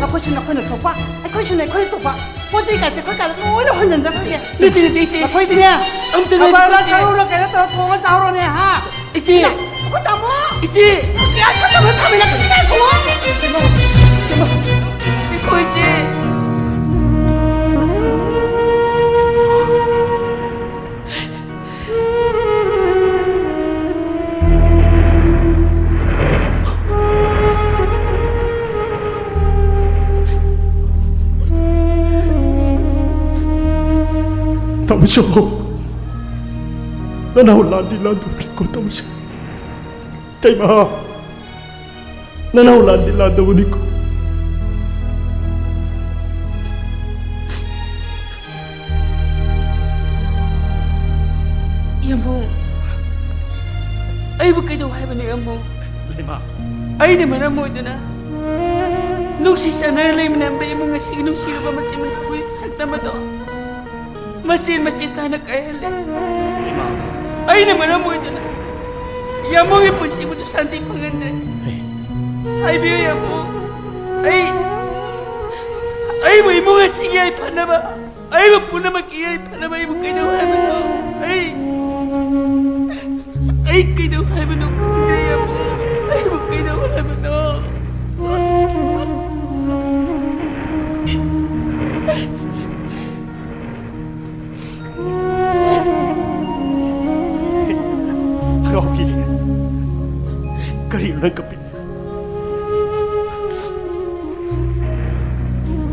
ꯅꯈꯣꯏꯁꯨ ꯅꯈꯣꯏꯅ ꯊꯣꯛꯄ, ꯑꯩꯈꯣꯏꯁꯨ ꯑꯩꯈꯣꯏꯅ ꯊꯣꯛꯄ꯫ ꯄꯣꯠ ꯆꯩ ꯀꯥꯁꯦ ꯑꯩꯈꯣꯏ ꯀꯥꯗ ꯂꯣꯏꯅ ꯍꯣꯟꯖꯟꯖꯈ꯭ꯔꯒꯦ꯫ ꯅꯠꯇꯦ, ꯅꯠꯇꯦ, ꯏꯆꯦ꯫ ꯅꯈꯣꯏꯗꯤꯅꯦ, ꯑꯝꯇ ꯉꯥꯏꯕꯤꯌꯨ, ꯀꯕꯔꯗ ꯏꯆꯦ꯫ ꯆꯔꯨꯔ ꯀꯩꯅꯣ ꯇꯧꯔ ꯊꯣꯡꯉ ꯆꯥꯍꯧꯔꯣꯅꯦ, ꯍꯥ? ꯏꯆꯦ꯫ ꯑꯩꯈꯣꯏ ꯇꯥꯃꯣ! ꯏꯆꯦ꯫ ꯒ꯭ꯌꯥꯁ ꯀ ꯇꯧꯔ ꯊꯝꯃꯤꯟꯅ ꯀꯩꯁꯨ ꯉꯥꯏꯈꯣ꯫ ꯏꯃꯥ, ꯏꯃꯥ, ꯏꯆꯦ꯫ ꯇꯥꯃꯣꯆꯧ, ꯅꯅꯥꯎ ꯂꯥꯟꯗꯤ ꯂꯥꯟꯗꯧꯔꯤꯀꯣ, ꯇꯥꯃꯣꯆꯧ꯫ ꯏꯇꯩꯃ, ꯅꯅꯥꯎ ꯂꯥꯟꯗꯤ ꯂꯥꯟꯗꯧꯕꯅꯤꯀꯣ꯫ ꯌꯥꯝꯕꯨꯡ, ꯑꯩꯕꯨ ꯀꯩꯗꯧ ꯍꯥꯏꯕꯅꯣ, ꯌꯥꯝꯕꯨꯡ? ꯂꯩꯃ꯫ ꯑꯩꯅ ꯃꯔꯝ ꯑꯣꯏꯗꯨꯅ ꯅꯨꯡꯁꯤ ꯆꯥꯟꯅꯅ ꯂꯩꯃꯤꯟꯅꯔꯝꯕ ꯏꯃꯨꯡ ꯑꯁꯤꯒꯤ ꯅꯨꯡꯁꯤꯔꯕ ꯃꯆꯤꯟ ꯃꯅꯥꯎꯒꯤ ꯁꯛꯇꯝ ꯑꯗꯣ ꯃꯆꯦꯠ ꯃꯆꯦꯠ ꯇꯥꯅ ꯀꯥꯏꯍꯜꯂꯦ꯫ ꯏꯃꯥ꯫ ꯑꯩꯅ ꯃꯔꯝ ꯑꯣꯏꯗꯨꯅ ꯌꯥꯝꯕꯨꯡꯒꯤ ꯄꯨꯟꯁꯤꯕꯨꯁꯨ ꯁꯥꯟꯇꯤ ꯐꯪꯍꯟꯗ꯭ꯔꯦ꯫ ꯑꯩ ꯍꯥꯏꯕꯤꯌꯨ, ꯌꯥꯝꯕꯨꯡ꯫ ꯑꯩ, ꯑꯩꯕꯨ ꯏꯃꯨꯡ ꯑꯁꯤꯒꯤ ꯌꯥꯏꯐꯅꯕ, ꯑꯩꯕꯨ ꯄꯨꯝꯅꯃꯛꯀꯤ ꯌꯥꯏꯐꯅꯕ ꯑꯩꯕꯨ ꯀꯩꯗꯧ ꯍꯥꯏꯕꯅꯣ? ꯑꯩ, ꯑꯩ ꯀꯩꯗꯧ ꯍꯥꯏꯕꯅꯣ ꯈꯪꯗ꯭ꯔꯦ, ꯌꯥꯝꯕꯨꯡ꯫ ꯑꯩꯕꯨ ꯀꯩꯗꯧ ꯍꯥꯏꯕꯅꯣ? ꯅꯪ ꯀꯞꯄꯤ꯫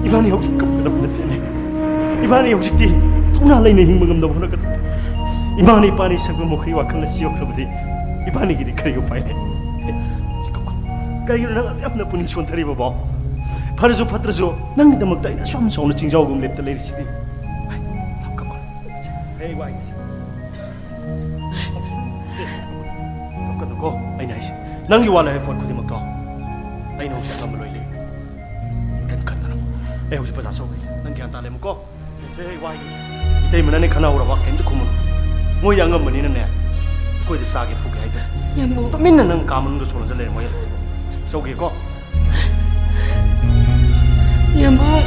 ꯏꯕꯥꯅꯤ ꯍꯧꯖꯤꯛ ꯀꯞꯀꯗꯕ ꯅꯠꯇꯦꯅꯦ꯫ ꯏꯕꯥꯅꯤ ꯍꯧꯖꯤꯛꯇꯤ ꯊꯧꯅꯥ ꯂꯩꯅ ꯍꯤꯡꯕ ꯉꯝꯅꯕ ꯍꯣꯠꯅꯒꯗꯕ꯫ ꯏꯃꯥꯅ ꯏꯄꯥꯅꯤ ꯁꯛꯄ ꯃꯈꯣꯏ ꯋꯥꯈꯜ ꯑꯁꯤ ꯌꯧꯈ꯭ꯔꯕꯗꯤ ꯏꯕꯥꯅꯤꯒꯤꯗꯤ ꯀꯔꯤ ꯎꯄꯥꯏ ꯂꯩ? ꯀꯩꯒꯤꯅꯣ ꯅꯪ ꯑꯗꯨꯛ ꯌꯥꯝꯅ ꯄꯨꯛꯅꯤꯡ ꯁꯣꯟꯊꯔꯤꯕꯕꯣ? ꯐꯔꯁꯨ ꯐꯠꯇ꯭ꯔꯁꯨ ꯅꯪꯒꯤꯗꯃꯛꯇ ꯑꯩꯅ ꯑꯁꯨꯛ ꯌꯥꯝ ꯆꯥꯎꯅ ꯆꯤꯡꯖꯥꯎꯒꯨꯝ ꯂꯦꯞꯇ ꯂꯩꯔꯤꯁꯤꯗꯤ꯫ ꯍꯦ, ꯋꯥꯏꯒꯤꯁꯦ꯫ ꯀꯞꯀꯅꯨꯀꯣ, ꯑꯩꯅ ꯍꯥꯏꯁꯦ꯫ ꯅꯪꯒꯤ ꯋꯥ ꯂꯩ ꯄꯣꯠ ꯈꯨꯗꯤꯡꯃꯛꯇꯣ ꯑꯩꯅ ꯍꯧꯖꯤꯛ ꯑꯉꯝꯕ ꯂꯣꯏ ꯂꯩ꯫ ꯀꯩꯝ ꯈꯟꯒꯅꯨ꯫ ꯑꯩ ꯍꯧꯖꯤꯛ ꯕꯖꯥꯔ ꯆꯠꯂꯨꯒꯦ꯫ ꯅꯪ ꯒ꯭ꯌꯥꯟ ꯇꯥ ꯂꯩꯔꯝꯃꯨꯀꯣ꯫ ꯍꯦ, ꯍꯦ, ꯋꯥꯏꯒꯤ꯫ ꯏꯇꯩꯃ ꯅꯪꯅꯦ ꯈꯟꯅꯍꯧꯔꯕ? ꯀꯩꯝꯇ ꯈꯨꯝꯃꯨꯅꯨ꯫ ꯃꯣꯏꯗꯤ ꯑꯉꯝꯕꯅꯤꯅꯅꯦ, ꯑꯩꯈꯣꯏꯗ ꯆꯥꯒꯦ ꯐꯨꯒꯦ ꯍꯥꯏꯗꯦ꯫ ꯌꯥꯝꯕꯨꯡ꯫ ꯇꯨꯃꯤꯟꯅ ꯅꯪ ꯀꯥ ꯃꯅꯨꯡꯗ ꯁꯣꯜꯂꯁꯨ ꯂꯩꯔꯝꯃꯣ꯫ ꯆꯧꯒꯦꯀꯣ꯫ ꯌꯥꯝꯕꯨꯡ꯫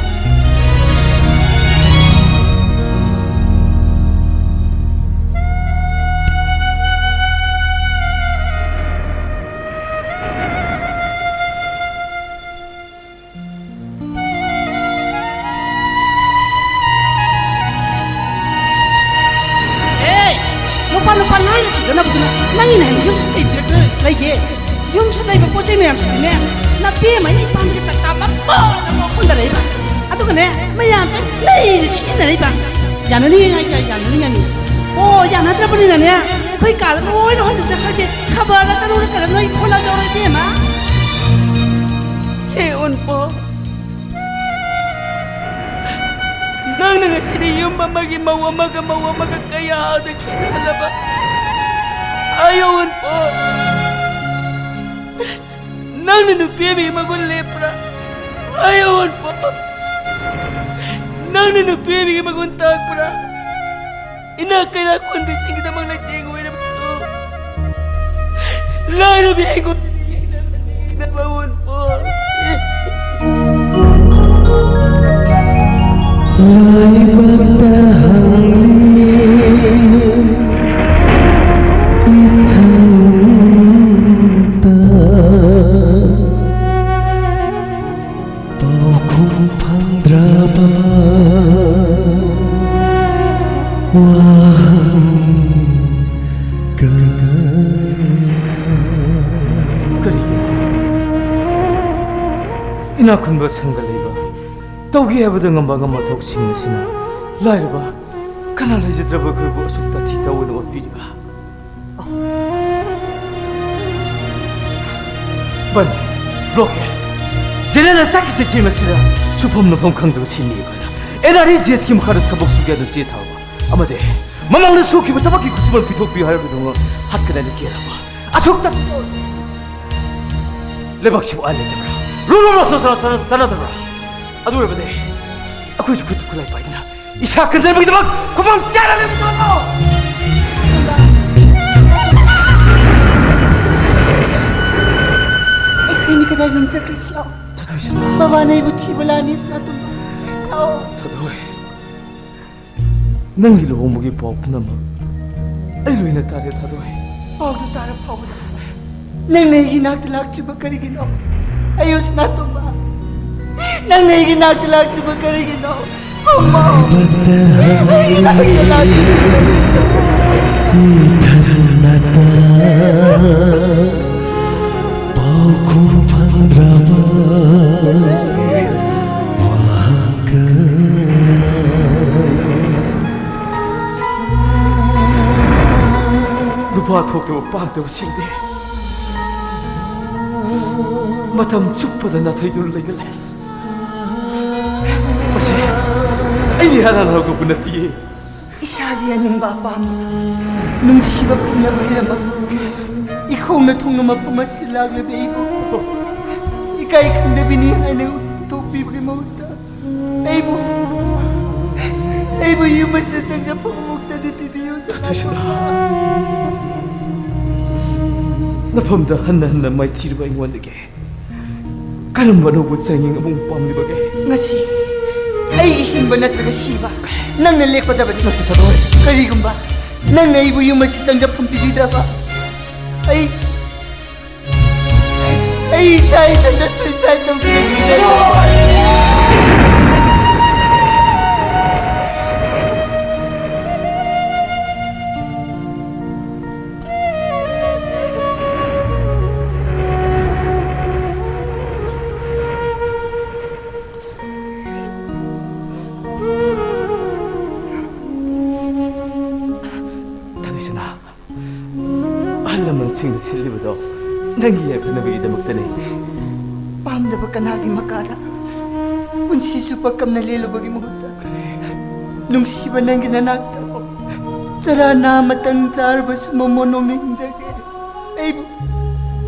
ꯑꯦ, ꯅꯨꯄꯥ, ꯅꯨꯄꯥ ꯂꯣꯏꯅ ꯆꯤꯡꯅꯅꯕꯗꯨꯅ ꯅꯪꯒꯤꯅ ꯍꯦꯟꯅ ꯌꯨꯝꯁꯤ ꯀꯩ ꯕꯤꯠ ꯂꯩꯒꯦ? ꯌꯨꯝꯁꯤ ꯂꯩꯕ ꯄꯣꯠ ꯆꯩ ꯃꯌꯥꯝꯁꯤꯗꯤꯅꯦ, ꯅꯄꯤ ꯑꯃ ꯏꯄꯥꯝꯗꯒꯤ ꯇꯛꯇꯥ ꯃꯄꯣ ꯑꯃ ꯍꯨꯟꯗꯔꯛꯏꯕ꯫ ꯑꯗꯨꯒꯅꯦ, ꯃꯌꯥꯝꯁꯦ ꯂꯩꯅ ꯁꯤꯖꯤꯟꯅꯔꯤꯕ꯫ ꯌꯥꯅꯅꯤ ꯍꯥꯏ ꯌꯥꯏ, ꯌꯥꯅꯅꯤ, ꯌꯥꯅꯤ꯫ ꯑꯣ, ꯌꯥꯅꯗ꯭ꯔꯕꯅꯤꯅꯅꯦ, ꯑꯩꯈꯣꯏ ꯀꯥꯗ ꯂꯣꯏꯅ ꯍꯣꯟꯖꯤꯟꯖꯈ꯭ꯔꯒꯦ꯫ ꯈꯕꯔꯗ ꯆꯠꯂꯨꯔ ꯀꯩꯅꯣ ꯅꯣꯏ ꯈꯣꯠꯂ ꯇꯧꯔꯣ, ꯏꯕꯦꯝꯃ꯫ ꯍꯦ ꯑꯣꯟꯄꯣ, ꯅꯪꯅ ꯉꯁꯤꯗꯤ ꯌꯨꯝ ꯑꯃꯒꯤ ꯃꯧ ꯑꯃꯒ, ꯃꯧ ꯑꯃꯒ ꯀꯌꯥꯗ ꯈꯦꯠꯅꯍꯜꯂꯕ? ꯑꯌꯣ ꯑꯣꯟꯄꯣ, ꯅꯪꯅ ꯅꯨꯄꯤ ꯑꯃꯒꯤ ꯃꯒꯨꯟ ꯂꯦꯞꯄ꯭ꯔꯥ? ꯑꯌꯣ ꯑꯣꯟꯄꯣ, ꯅꯪꯅ ꯅꯨꯄꯤ ꯑꯃꯒꯤ ꯃꯒꯨꯟ ꯇꯥꯛꯄ꯭ꯔꯥ? ꯏꯅꯥꯛ ꯀꯩꯔꯥꯛ ꯈꯨꯟꯕꯁꯤꯡꯒꯤꯗꯃꯛ ꯂꯩꯇꯦꯡ ꯑꯣꯏꯔꯕꯗꯨ ꯂꯥꯏꯔꯕꯤ ꯑꯩꯉꯣꯟꯗ ꯌꯦꯡꯅꯕ ꯑꯣꯟꯄꯣ꯫ ꯂꯥꯏꯕꯛꯇ ꯍꯪꯂꯤ ꯏꯊꯟꯇ꯫ ꯄꯥꯎꯈꯨꯝ ꯐꯪꯗ꯭ꯔꯕ ꯋꯥꯍꯪ ꯀꯌꯥ꯫ ꯀꯔꯤ? ꯏꯅꯥꯛ ꯈꯨꯟꯕ ꯁꯪꯒ ꯂꯩꯕ, ꯇꯧꯒꯦ ꯍꯥꯏꯕꯗ ꯉꯝꯕ ꯉꯝꯕ ꯊꯕꯛꯁꯤꯡ ꯑꯁꯤꯅ ꯂꯥꯏꯔꯕ, ꯀꯅꯥ ꯂꯩꯖꯗ꯭ꯔꯕ ꯑꯩꯈꯣꯏꯕꯨ ꯑꯁꯨꯛ ꯇꯥꯊꯤ ꯇꯥꯑꯣꯏꯅ ꯑꯣꯠꯄꯤꯔꯤꯕ? ꯕꯟ, ꯕ꯭ꯂꯣꯀꯦꯠ, ꯖꯦꯅꯦꯔꯦꯜꯅ ꯆꯥꯛꯀꯤ ꯆꯩꯊꯦꯡ ꯑꯁꯤꯗ ꯁꯨꯐꯝ ꯅꯣꯝꯐꯝ ꯈꯪꯗꯕ ꯁꯤꯟꯃꯤ ꯑꯩꯈꯣꯏꯅ ꯑꯦꯟ ꯑꯥꯔ ꯏ ꯖꯤ ꯑꯦꯁꯀꯤ ꯃꯈꯥꯗ ꯊꯕꯛ ꯁꯨꯒꯦ ꯍꯥꯏꯗꯨꯅ ꯆꯦ ꯊꯥꯔꯨꯕ ꯑꯃꯗꯤ ꯃꯃꯥꯡꯗ ꯁꯨꯈꯤꯕ ꯊꯕꯛꯀꯤ ꯈꯨꯠꯁꯨꯃꯟ ꯄꯤꯊꯣꯛꯄꯤꯌꯨ ꯍꯥꯏꯔꯕꯗꯨꯃꯛ ꯍꯛꯇꯅ ꯀꯦꯔꯛꯄ꯫ ꯑꯁꯨꯛꯇ ꯂꯩꯕꯥꯛꯁꯤꯕꯨ ꯑꯥꯏꯟ ꯂꯩꯇꯕ꯭ꯔꯥ? ꯔꯨꯜ ꯑꯣꯐ ꯂꯣ ꯆꯠꯅ-, ꯆꯠꯅ-, ꯆꯠꯅꯗꯕ꯭ꯔꯥ? ꯑꯗꯨ ꯑꯣꯏꯔꯕꯗꯤ ꯑꯩꯈꯣꯏꯁꯨ ꯈꯨꯠꯇ ꯈꯨꯠꯂꯥꯏ ꯄꯥꯏꯗꯨꯅ ꯏꯁꯥ ꯀꯟꯖꯅꯕꯒꯤꯗꯃꯛ ꯈꯨꯃꯥꯡ ꯆꯥꯅ ꯂꯦꯞꯄ ꯇꯥꯕ꯭ꯔꯣ? ꯑꯩꯈꯣꯏꯅꯤ ꯀꯗꯥꯏ ꯉꯝꯖꯈ꯭ꯔꯁꯤ? ꯂꯥꯛꯑꯣ꯫ ꯊꯥꯗꯣꯏꯁꯅꯥ꯫ ꯕꯕꯥꯅ ꯑꯩꯕꯨ ꯊꯤꯕ ꯂꯥꯛꯑꯅꯤ, ꯁꯅꯥꯇꯣꯝꯕ꯫ ꯂꯥꯛꯑꯣ꯫ ꯊꯥꯗꯣꯏ꯫ ꯅꯪꯒꯤ ꯂꯨꯍꯣꯡꯕꯒꯤ ꯄꯥꯎ ꯄꯨꯝꯅꯃꯛ ꯑꯩ ꯂꯣꯏꯅ ꯇꯥꯔꯦ, ꯊꯥꯗꯣꯏ꯫ ꯄꯥꯎꯗꯨ ꯇꯥꯔ ꯐꯥꯎꯕꯗ ꯅꯪꯅ ꯑꯩꯒꯤ ꯅꯥꯛꯇ ꯂꯥꯛꯇ꯭ꯔꯤꯕ ꯀꯔꯤꯒꯤꯅꯣ? ꯑꯩꯌꯨ ꯁꯅꯥꯇꯣꯝꯕ, ꯅꯪꯅ ꯑꯩꯒꯤ ꯅꯥꯛꯇ ꯂꯥꯛꯇ꯭ꯔꯤꯕ ꯀꯔꯤꯒꯤꯅꯣ? ꯑꯩꯒꯤ ꯅꯥꯛꯇ ꯂꯥꯛꯇ꯭ꯔꯤꯕ ꯀꯔꯤꯒꯤꯅꯣ? ꯄꯥꯎꯈꯨꯝ ꯐꯪꯗ꯭ꯔꯕ ꯋꯥꯍꯪ ꯀꯌꯥ꯫ ꯅꯨꯄꯥ ꯊꯣꯛꯇꯕ ꯄꯥꯡꯗꯕꯁꯤꯡꯗꯤ ꯃꯇꯝ ꯆꯨꯞꯄꯗ ꯅꯥꯊꯩꯗꯨꯅ ꯂꯩꯒꯜꯂꯦ꯫ ꯃꯁꯤ ꯑꯩꯅ ꯏꯍꯥꯟ ꯍꯥꯟꯅ ꯍꯧꯗꯣꯛꯄ ꯅꯠꯇꯤꯌꯦ꯫ ꯏꯁꯥꯒꯤ ꯑꯅꯤꯡꯕ ꯑꯄꯥꯝꯕ ꯅꯨꯡꯁꯤꯕ ꯐꯪꯅꯕꯒꯤꯗꯃꯛ ꯏꯈꯧꯅ ꯊꯨꯡꯅ ꯃꯐꯝ ꯑꯁꯤ ꯂꯥꯛꯂꯕ ꯑꯩꯕꯨ ꯏꯀꯥꯏ ꯈꯪꯗꯕꯤꯅꯤ ꯍꯥꯏꯅ ꯍꯨꯟꯗꯣꯛꯄꯤꯕꯒꯤ ꯃꯍꯨꯠꯇ ꯑꯩꯕꯨ, ꯑꯩꯕꯨ ꯌꯨꯝ ꯑꯁꯤꯗ ꯆꯪꯖꯐꯝ ꯃꯨꯛꯇꯗꯤ ꯄꯤꯕꯤꯌꯨ, ꯁꯅꯥꯇꯣꯝꯕ꯫ ꯅꯐꯝꯗ ꯍꯟꯅ ꯍꯟꯅ ꯃꯥꯏꯊꯤꯔꯕ ꯑꯩꯉꯣꯟꯗꯒꯤ ꯀꯔꯝꯕ ꯑꯅꯧꯕ ꯆꯥꯡꯌꯦꯡ ꯑꯃꯨꯛ ꯄꯥꯝꯂꯤꯕꯒꯦ? ꯉꯁꯤ ꯑꯩ ꯍꯤꯡꯕ ꯅꯠꯇ꯭ꯔꯒ ꯁꯤꯕ ꯅꯪꯅ ꯂꯦꯞꯀꯗꯕꯅꯤ꯫ ꯅꯠꯇꯦ, ꯊꯥꯗꯣꯏ꯫ ꯀꯔꯤꯒꯨꯝꯕ ꯅꯪꯅ ꯑꯩꯕꯨ ꯌꯨꯝ ꯑꯁꯤ ꯆꯪꯖꯐꯝ ꯄꯤꯕꯤꯗ꯭ꯔꯕ ꯑꯩ, ꯑꯩ ꯏꯁꯥ ꯏꯊꯟꯇ suicide ꯇꯧꯗꯨꯅ ꯁꯤꯖꯒꯦ꯫ ꯂꯃꯟꯁꯤꯡꯅ ꯁꯤꯜꯂꯤꯕꯗꯣ ꯅꯪꯒꯤ ꯌꯥꯏꯐꯅꯕꯒꯤꯗꯃꯛꯇꯅꯤ꯫ ꯄꯥꯝꯗꯕ ꯀꯅꯥꯒꯤ ꯃꯀꯥꯗ ꯄꯨꯟꯁꯤ ꯆꯨꯞꯄ ꯀꯝꯅ ꯂꯦꯜꯂꯨꯕꯒꯤ ꯃꯍꯨꯠꯇ, ꯅꯨꯡꯁꯤꯕ ꯅꯪꯒꯤ ꯅꯅꯥꯛꯇ ꯆꯔꯥ ꯅꯥ ꯑꯃꯇꯪ ꯆꯥꯔꯕꯁꯨ ꯃꯃꯣꯟ ꯅꯣꯡꯅ ꯍꯤꯡꯖꯒꯦ꯫ ꯑꯩꯕꯨ,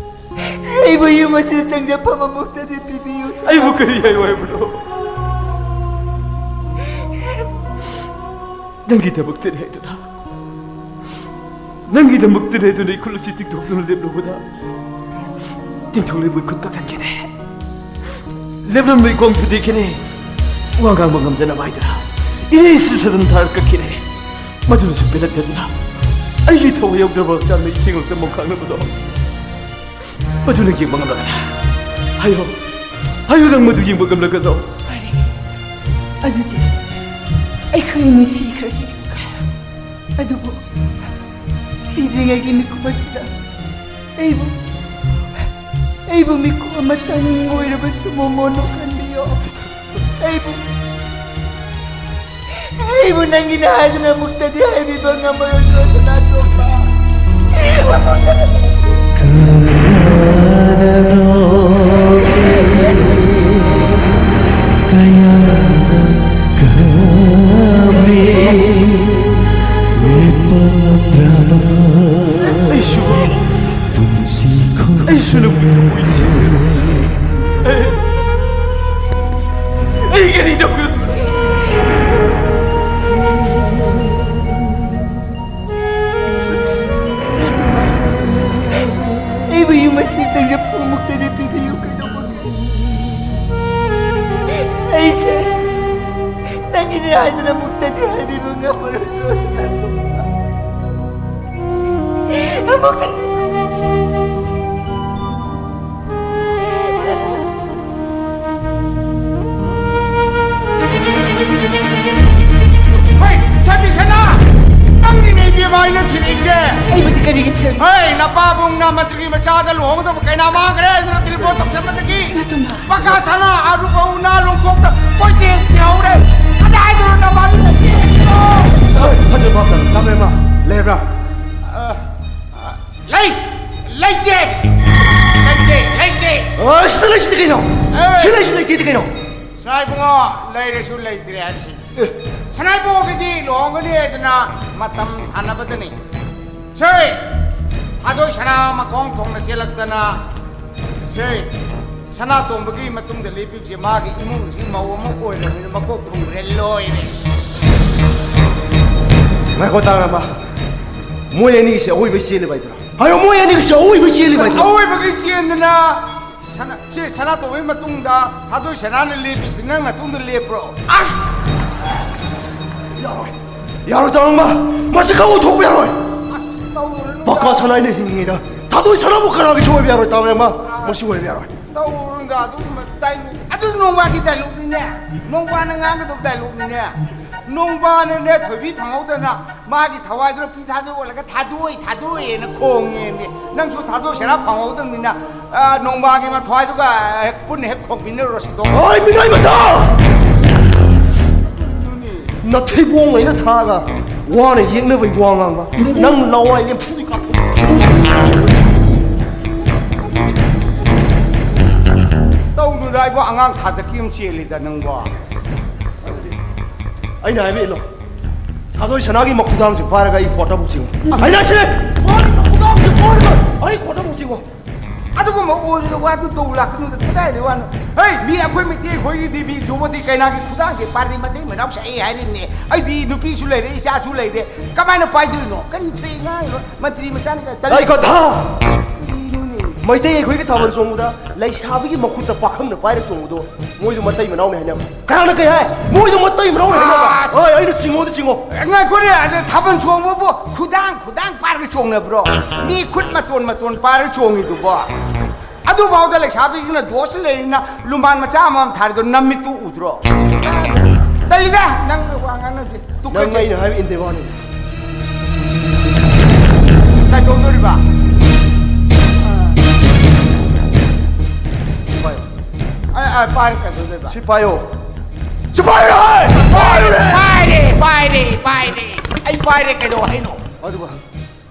ꯑꯩꯕꯨ ꯌꯨꯝ ꯑꯁꯤꯗ ꯆꯪꯖꯐꯝ ꯑꯃꯨꯛꯇꯗꯤ ꯄꯤꯕꯤꯌꯨ꯫ ꯑꯩꯕꯨ ꯀꯔꯤ ꯍꯥꯏꯌꯨ ꯍꯥꯏꯕꯅꯣ? ꯅꯪꯒꯤꯗꯃꯛꯇꯅꯤ ꯍꯥꯏꯗꯨꯅ, ꯅꯪꯒꯤꯗꯃꯛꯇꯅꯤ ꯍꯥꯏꯗꯨꯅ ꯏꯈꯨꯜ ꯑꯁꯤ ꯇꯤꯡꯊꯣꯛꯇꯨꯅ ꯂꯦꯞꯂꯨꯕꯗ, ꯇꯤꯡꯊꯣꯛꯂꯤꯕ ꯏꯈꯨꯠ ꯀꯛꯊꯠꯈꯤꯅꯦ꯫ ꯂꯦꯞꯂꯝꯕ ꯏꯈꯣꯡ ꯊꯨꯗꯦꯛꯈꯤꯅꯦ꯫ ꯋꯥ ꯉꯥꯡꯕ ꯉꯝꯗꯅꯕ ꯍꯥꯏꯗꯨꯅ ꯏꯔꯩꯁꯨ ꯁꯗꯟ ꯊꯥꯔ ꯀꯛꯈꯤꯅꯦ꯫ ꯃꯗꯨꯅꯁꯨ ꯄꯦꯜꯂꯛꯇꯗꯨꯅ ꯑꯩꯒꯤ ꯊꯋꯥꯏ ꯌꯥꯎꯗ꯭ꯔꯕ ꯍꯛꯆꯥꯡꯗ ꯏꯊꯦꯡꯂꯛꯇ ꯃꯣꯡꯈꯥꯡꯅꯕꯗꯣ ꯃꯗꯨꯅ ꯌꯦꯡꯕ ꯉꯝꯂꯒꯅ? ꯍꯥꯏꯌꯣ, ꯍꯥꯏꯌꯣ, ꯅꯪ ꯃꯗꯨ ꯌꯦꯡꯕ ꯉꯝꯂꯒꯗ꯭ꯔꯣ? ꯐꯔꯦ, ꯑꯗꯨꯗꯤ ꯑꯩꯈꯣꯏ ꯑꯅꯤ ꯁꯤꯈ꯭ꯔꯁꯤ꯫ ꯑꯗꯨꯕꯨ ꯁꯤꯗ꯭ꯔꯤꯉꯩꯒꯤ ꯃꯤꯀꯨꯞ ꯑꯁꯤꯗ ꯑꯩꯕꯨ, ꯑꯩꯕꯨ ꯃꯤꯀꯨꯞ ꯑꯃꯇꯪ ꯑꯣꯏꯔꯕꯁꯨ ꯃꯣꯃꯣꯟ ꯅꯣꯛꯍꯟꯕꯤꯌꯣ꯫ ꯑꯩꯕꯨ, ꯑꯩꯕꯨ ꯅꯪꯒꯤꯅ ꯍꯥꯏꯗꯨꯅ ꯑꯃꯨꯛꯇꯗꯤ ꯍꯥꯏꯕꯤꯕ ꯉꯝꯃꯔꯣꯏꯗ꯭ꯔꯣ, ꯁꯅꯥꯇꯣꯝꯕ? ꯀꯅꯥꯅꯅꯣ ꯀꯌꯥꯅ ꯀꯥꯞꯂꯤ ꯂꯦꯞꯄ ꯉꯝꯗ꯭ꯔꯕ ꯑꯩꯁꯨ, ꯄꯨꯟꯁꯤ ꯑꯩꯁꯨ ꯅꯪꯕꯨ ꯈꯣꯡꯆꯠ꯫ ꯊꯃꯣꯏꯁꯦ꯫ ꯑꯩ, ꯑꯩ ꯀꯔꯤ ꯇꯧꯒꯗꯕ? ꯑꯩꯕꯨ ꯌꯨꯝ ꯑꯁꯤ ꯆꯪꯖꯐꯝꯃꯨꯛꯇꯗꯤ ꯄꯤꯕꯤꯌꯨ, ꯀꯩꯗꯧꯕꯒꯤ? ꯑꯩꯁꯦ ꯅꯪꯒꯤꯅꯦ ꯍꯥꯏꯗꯨꯅ ꯑꯃꯨꯛꯇꯗꯤ ꯍꯥꯏꯕꯤꯕ ꯉꯝꯃꯔꯣꯏꯗ꯭ꯔꯣ? ꯑꯃꯨꯛꯇꯗꯤ꯫ ꯍꯣꯏ, ꯊꯣꯏꯕꯤꯁꯅꯥ! ꯅꯪꯅꯤꯅꯦ ꯏꯕꯦꯝꯃ ꯑꯩꯅ ꯊꯤꯔꯛꯏꯁꯦ꯫ ꯑꯩꯕꯨꯗꯤ ꯀꯔꯤꯒꯤ ꯊꯤꯔꯛꯏ? ꯍꯣꯏ, ꯅꯄꯥꯕꯨꯡꯅ ꯃꯟꯇ꯭ꯔꯤꯒꯤ ꯃꯆꯥꯗ ꯂꯨꯍꯣꯡꯒꯗꯕ ꯀꯩꯅꯥ ꯃꯥꯡꯈ꯭ꯔꯦ ꯍꯥꯏꯗꯨꯅ ꯇꯦꯂꯤꯐꯣꯟ ꯇꯧꯁꯟꯕꯗꯒꯤ ꯁꯅꯥꯇꯣꯝꯕ꯫ ꯄꯀꯥ ꯁꯅꯥ ꯑꯔꯨꯕ ꯎꯅꯥ ꯂꯣꯡꯊꯣꯛꯇ ꯀꯣꯏꯊꯤ ꯊꯤꯍꯧꯔꯦ꯫ ꯀꯗꯥꯏꯗꯅꯣ ꯅꯕꯥꯅꯤ ꯂꯩꯔꯤꯗꯣ? ꯍꯣꯏ, ꯐꯖꯕ ꯑꯝꯇ ꯇꯝꯃꯦꯃ ꯂꯩꯕ꯭ꯔꯥ? ꯑ, ꯑ, ꯂꯩ! ꯏꯕꯨꯡꯉꯣ, ꯂꯩꯔꯁꯨ ꯂꯩꯇ꯭ꯔꯦ ꯍꯥꯏꯁꯤ꯫ ꯁꯅꯥꯏꯕꯣꯒꯤꯗꯤ ꯂꯨꯍꯣꯡꯒꯅꯤ ꯍꯥꯏꯗꯅ ꯃꯇꯝ ꯊꯥꯅꯕꯗꯅꯤ꯫ ꯁꯦ, ꯊꯥꯗꯣꯏ ꯁꯅꯥ ꯃꯈꯣꯡ ꯊꯣꯡꯅ ꯆꯦꯜꯂꯛꯇꯅ, ꯁꯦ, ꯁꯅꯥꯇꯣꯝꯕꯒꯤ ꯃꯇꯨꯡꯗ ꯂꯦꯞꯄꯤꯕꯁꯦ ꯃꯥꯒꯤ ꯏꯃꯨꯡꯁꯤ ꯃꯧ ꯑꯃ ꯑꯣꯏꯔꯕꯅꯤꯅ ꯃꯀꯣꯛ ꯊꯣꯡꯈ꯭ꯔꯦ, ꯂꯣꯏꯔꯦ꯫ ꯉꯥꯏꯈꯣ, ꯇꯥꯔꯝꯕ꯫ ꯃꯣꯏ ꯑꯅꯤꯁꯦ ꯑꯋꯣꯏꯕꯩ ꯆꯦꯜꯂꯤꯕ ꯍꯥꯏꯗꯨꯔꯣ? ꯍꯥꯏꯌꯣ, ꯃꯣꯏ ꯑꯅꯤꯁꯦ ꯑꯋꯣꯏꯕꯩ ꯆꯦꯜꯂꯤꯕ ꯍꯥꯏꯗꯨꯔꯣ? ꯑꯋꯣꯏꯕꯒꯤ ꯆꯦꯟꯗꯅ ꯁꯅꯥ-, ꯁꯤ ꯁꯅꯥꯇꯣꯝꯕꯒꯤ ꯃꯇꯨꯡꯗ ꯊꯥꯗꯣꯏ ꯁꯅꯥꯅ ꯂꯦꯞꯄꯤꯁꯤ ꯅꯪ ꯃꯇꯨꯡꯗ ꯂꯦꯞꯄ꯭ꯔꯣ? ꯑꯁ! ꯌꯥꯔꯣꯏ! ꯌꯥꯔꯣꯏ, ꯇꯥꯔꯝꯕ! ꯃꯁꯤ ꯈꯪ ꯎꯊꯣꯛꯄ ꯌꯥꯔꯣꯏ! ꯑꯁ, ꯇꯧꯔꯨꯔꯅꯨ, ꯄꯀꯥ ꯇꯥꯔꯝꯕ꯫ ꯁꯅꯥ ꯑꯩꯅ ꯍꯤꯡꯉꯤꯉꯩꯗ ꯊꯥꯗꯣꯏ ꯁꯅꯥꯕꯨ ꯀꯅꯥꯒꯤꯁꯨ ꯑꯣꯏꯕ ꯌꯥꯔꯣꯏ, ꯇꯥꯔꯝꯕ! ꯃꯁꯤ ꯑꯣꯏꯕ ꯌꯥꯔꯣꯏ꯫ ꯇꯧꯔꯨꯅꯨꯗ, ꯑꯗꯨꯒꯨꯝꯕ ꯗꯥꯏꯂꯣꯛ꯫ ꯑꯗꯨ ꯅꯣꯡꯕꯥꯒꯤ ꯗꯥꯏꯂꯣꯛꯅꯤꯅꯦ꯫ ꯅꯣꯡꯕꯥꯅ ꯉꯥꯡꯒꯗꯧꯕ ꯗꯥꯏꯂꯣꯛꯅꯤꯅꯦ꯫ ꯅꯣꯡꯕꯥꯅꯅꯦ ꯊꯣꯏꯕꯤ ꯐꯪꯍꯧꯗꯅ ꯃꯥꯒꯤ ꯊꯋꯥꯏꯗꯨꯅ ꯄꯤ ꯊꯥꯗꯣꯛꯑꯣꯂꯒ "ꯊꯥꯗꯣꯛꯑꯣꯏ, ꯊꯥꯗꯣꯛꯑꯣꯏꯅ" ꯈꯣꯡꯉꯦꯅꯦ꯫ ꯅꯪꯁꯨ ꯊꯥꯗꯣꯛ ꯁꯦꯔꯥ ꯐꯪꯍꯧꯗꯕꯅꯤꯅ, ꯑ, ꯅꯣꯡꯕꯥꯒꯤ ꯃꯊ꯭ꯋꯥꯏꯗꯨꯒ ꯍꯦꯛ ꯄꯨꯟꯅ ꯍꯦꯛ ꯈꯣꯡꯃꯤꯟꯅꯔꯨꯔꯣ, ꯁꯤꯗꯣꯛ꯫ ꯍꯣꯏ, ꯃꯤꯅꯥꯏ ꯃꯆꯥ! ꯅꯊꯩꯕꯣꯡ ꯂꯩꯅ ꯊꯥꯒ ꯋꯥꯅ ꯌꯦꯛꯅꯕꯒꯤ ꯋꯥ ꯉꯥꯡꯕ꯫ ꯅꯪ ꯂꯋꯥꯏ ꯂꯦꯝꯐꯨꯗꯤ ꯀꯥꯊꯣꯛ꯫ ꯇꯧꯅꯨꯗ, ꯑꯩꯕꯨ ꯑꯉꯥꯡ ꯊꯥꯗꯛꯀꯤ ꯑꯃ ꯆꯦꯜꯂꯤꯗ ꯅꯪꯕꯣ꯫ ꯑꯩꯅ ꯍꯥꯏꯕ ꯏꯜꯂꯣ꯫ ꯊꯥꯗꯣꯏ ꯁꯅꯥꯒꯤ ꯃꯈꯨꯗꯥꯡꯁꯦ ꯄꯥꯏꯔꯒ ꯑꯩ ꯀꯣꯔꯠꯇ ꯑꯃꯨꯛ ꯆꯤꯡꯉꯨ꯫ ꯍꯥꯏꯅꯁꯤꯅꯦ! ꯃꯈꯨꯗꯥꯡꯁꯦ ꯄꯥꯏꯔꯒ ꯑꯩ ꯀꯣꯔꯠꯇ ꯑꯃꯨꯛ ꯆꯤꯡꯉꯨ꯫ ꯑꯗꯨꯒꯨꯝꯕ ꯑꯣꯏꯔꯣꯏꯗ ꯋꯥꯗꯨ ꯇꯧ ꯂꯥꯛꯀꯅꯨꯗ, ꯀꯗꯥꯏꯗꯩ ꯋꯥꯅꯣ? ꯍꯩ, ꯃꯤ ꯑꯩꯈꯣꯏ ꯃꯩꯇꯩ ꯑꯩꯈꯣꯏꯒꯤꯗꯤ ꯃꯤ ꯖꯨꯒꯣꯗꯤ ꯀꯩꯅꯥꯒꯤ ꯈꯨꯗꯥꯡꯁꯦ ꯄꯥꯏꯔꯗꯤ ꯃꯇꯩ ꯃꯅꯥꯎ ꯁꯛꯑꯦ ꯍꯥꯏꯔꯤꯕꯅꯦ꯫ ꯑꯩꯗꯤ ꯅꯨꯄꯤꯁꯨ ꯂꯩꯔꯦ, ꯏꯆꯥꯁꯨ ꯂꯩꯔꯦ, ꯀꯃꯥꯏꯅ ꯄꯥꯏꯗꯣꯏꯅꯣ? ꯀꯔꯤ ꯊꯣꯛꯑꯦ ꯉꯥꯡꯉꯤꯅꯣ? ꯃꯟꯇ꯭ꯔꯤ ꯃꯆꯥꯅ ꯀ-, ꯇꯜꯂꯤ꯫ ꯑꯩ ꯀꯊꯥ! ꯀꯔꯤꯅꯣꯅꯦ? ꯃꯩꯇꯩ ꯑꯩꯈꯣꯏꯒꯤ ꯊꯥꯕꯜ ꯆꯣꯡꯕꯗ ꯂꯩꯁꯥꯕꯤꯒꯤ ꯃꯈꯨꯠꯇ ꯄꯥꯈꯪꯅ ꯄꯥꯏꯔ ꯆꯣꯡꯕꯗꯣ ꯃꯣꯏꯗꯣ ꯃꯇꯩ ꯃꯅꯥꯎꯅꯦ ꯍꯥꯏꯅꯕ꯫ ꯀꯅꯥꯅ ꯀꯩ ꯍꯥꯏ? ꯃꯣꯏꯗꯣ ꯃꯇꯩ ꯃꯅꯥꯎꯅꯦ ꯍꯥꯏꯅꯕ꯫ ꯑꯁ! ꯍꯣꯏ, ꯑꯩꯅ ꯆꯤꯡꯉꯣꯗꯤ ꯆꯤꯡꯉꯣ꯫ ꯉꯥꯏꯈꯣꯅꯦ, ꯑꯗ ꯊꯥꯕꯜ ꯆꯣꯡꯕꯕꯨ ꯈꯨꯗꯥꯡ, ꯈꯨꯗꯥꯡ ꯄꯥꯏꯔꯒ ꯆꯣꯡꯅꯕ꯭ꯔꯣ? ꯃꯤ ꯈꯨꯠ ꯃꯇꯣꯟ, ꯃꯇꯣꯟ ꯄꯥꯏꯔꯒ ꯆꯣꯡꯉꯤꯗꯨꯕꯣ? ꯑꯗꯨꯐꯥꯎꯗ ꯂꯩꯁꯥꯕꯤꯁꯤꯡꯅ ꯗꯣꯁ ꯂꯩꯔꯤꯅ ꯂꯨꯝꯕꯥꯟ ꯃꯆꯥ ꯑꯃꯃꯝ ꯊꯥꯔꯤꯗꯣ ꯅꯃꯤꯠꯇꯨ ꯎꯗ꯭ꯔꯣ? ꯇꯜꯂꯤꯗ, ꯅꯪ ꯋꯥ ꯉꯥꯡꯅꯕꯁꯦ꯫ ꯅꯪ ꯇꯨꯀꯠꯆꯩ꯫ ꯑꯩꯅ ꯍꯥꯏꯕ ꯏꯟꯗꯦ ꯋꯥꯅꯤ꯫ ꯀꯩꯗꯧꯗꯣꯔꯤꯕ? ꯑ, ꯑ, ꯄꯥꯏꯔꯦ, ꯀꯩꯗꯧꯗꯣꯏꯕ? ꯁꯤ ꯄꯥꯏꯌꯣ꯫ ꯁꯤ ꯄꯥꯏꯔꯦ, ꯍꯥꯏ! ꯄꯥꯏꯔꯦ! ꯄꯥꯏꯔꯦ, ꯄꯥꯏꯔꯦ, ꯄꯥꯏꯔꯦ꯫ ꯑꯩ ꯄꯥꯏꯔꯦ, ꯀꯩꯗꯧ ꯍꯥꯏꯅꯣ? ꯑꯗꯨꯒ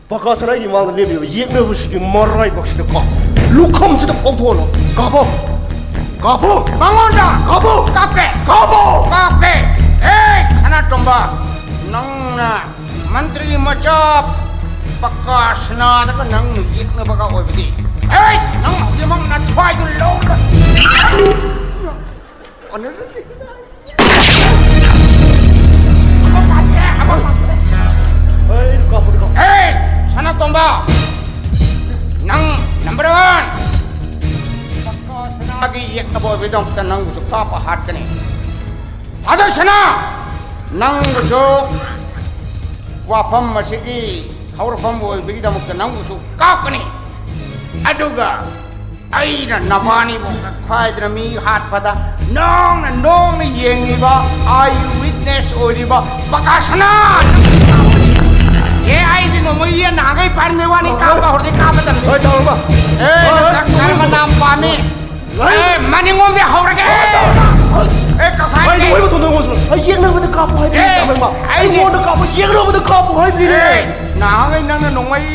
ꯄꯀꯥ ꯁꯅꯥꯒꯤ ꯃꯥꯡꯗ ꯂꯦꯞꯂꯤꯕ ꯌꯦꯛꯅꯕꯁꯤꯒꯤ ꯃꯔꯥꯏꯕꯛꯁꯤꯗꯀꯣ, ꯂꯨꯈꯝꯁꯤꯗ ꯐꯥꯎꯊꯣꯛꯍꯜꯂꯣ꯫ ꯀꯥꯞꯄꯣ꯫ ꯀꯥꯞꯄꯨ! ꯃꯉꯣꯟꯗ! ꯀꯥꯞꯄꯨ! ꯀꯥꯞꯀꯦ! ꯀꯥꯞꯄꯨ! ꯀꯥꯞꯀꯦ! ꯑꯦ, ꯁꯅꯥꯇꯣꯝꯕ, ꯅꯪꯅ ꯃꯟꯇ꯭ꯔꯤ ꯃꯆꯥ ꯄꯀꯥ ꯁꯅꯥꯗꯒ ꯅꯪꯅ ꯌꯦꯛꯅꯕꯒ ꯑꯣꯏꯕꯗꯤ, ꯑꯦ, ꯅꯪ ꯍꯧꯖꯤꯛꯃꯛ ꯅꯊ꯭ꯋꯥꯏꯗꯨ ꯂꯧꯔꯒ ꯑꯦ, ꯁꯅꯥꯇꯣꯝꯕ, ꯅꯪ number one꯫ ꯄꯀꯥ ꯁꯅꯥꯒꯤ ꯌꯦꯛꯅꯕ ꯑꯣꯏꯕꯒꯤꯗꯃꯛꯇ ꯅꯪꯕꯨꯁꯨ ꯀꯥꯞꯄ ꯍꯥꯠꯀꯅꯤ꯫ ꯑꯗꯣ ꯁꯅꯥ, ꯅꯪꯕꯨꯁꯨ ꯋꯥꯐꯝ ꯑꯁꯤꯒꯤ ꯍꯧꯔꯛꯐꯝ ꯑꯣꯏꯕꯒꯤꯗꯃꯛꯇ ꯅꯪꯕꯨꯁꯨ ꯀꯥꯞꯀꯅꯤ꯫ ꯑꯗꯨꯒ ꯑꯩꯅ ꯅꯕꯥꯅꯤꯕꯨ ꯀꯛꯈꯥꯏꯗꯅ ꯃꯤ ꯍꯥꯠꯄꯗ ꯅꯣꯡꯅ ꯅꯣꯡꯅ ꯌꯦꯡꯉꯤꯕ, eye witness ꯑꯣꯏꯔꯤꯕ ꯄꯀꯥꯁꯅꯥ! ꯑꯦ, ꯑꯩꯗꯤ ꯅꯣꯡꯃꯩ ꯌꯦꯟ ꯅꯍꯥꯟꯈꯩ ꯄꯥꯏꯔꯝꯗꯦ ꯋꯥꯅꯤ, ꯀꯥꯞꯄ ꯍꯧꯔꯗꯤ ꯀꯥꯞꯄ ꯇꯝꯃꯤ꯫ ꯍꯣꯏ, ꯇꯧꯔꯕ? ꯑꯦ, ꯍꯣꯏ, ꯍꯣꯏ, ꯅꯪ ꯀꯔꯝꯕ ꯅꯥꯝ ꯄꯥꯝꯃꯤ? ꯍꯣꯏ꯫ ꯑꯦ, ꯃꯅꯤꯡꯂꯣꯝꯗꯤ ꯍꯧꯔꯒꯦ꯫ ꯑꯦ, ꯀꯛꯈꯥꯏꯔꯒꯦ꯫ ꯍꯣꯏ, ꯅꯣꯡꯃꯩ ꯃꯇꯣꯟꯗ ꯑꯩꯉꯣꯟꯗ ꯌꯦꯛꯅꯕꯗ ꯀꯥꯞꯄꯨ ꯍꯥꯏꯕꯅꯤ, ꯑꯦ, ꯆꯥꯃꯦꯡꯃ꯫ ꯑꯩꯗꯤ ꯑꯩꯉꯣꯟꯗ ꯀꯥꯞꯄꯨ, ꯌꯦꯛꯅꯕꯗ ꯀꯥꯞꯄꯨ ꯍꯥꯏꯕꯅꯤꯅꯦ꯫ ꯑꯦ, ꯅꯍꯥꯟꯈꯩ ꯅꯪꯅ ꯅꯣꯡꯃꯩ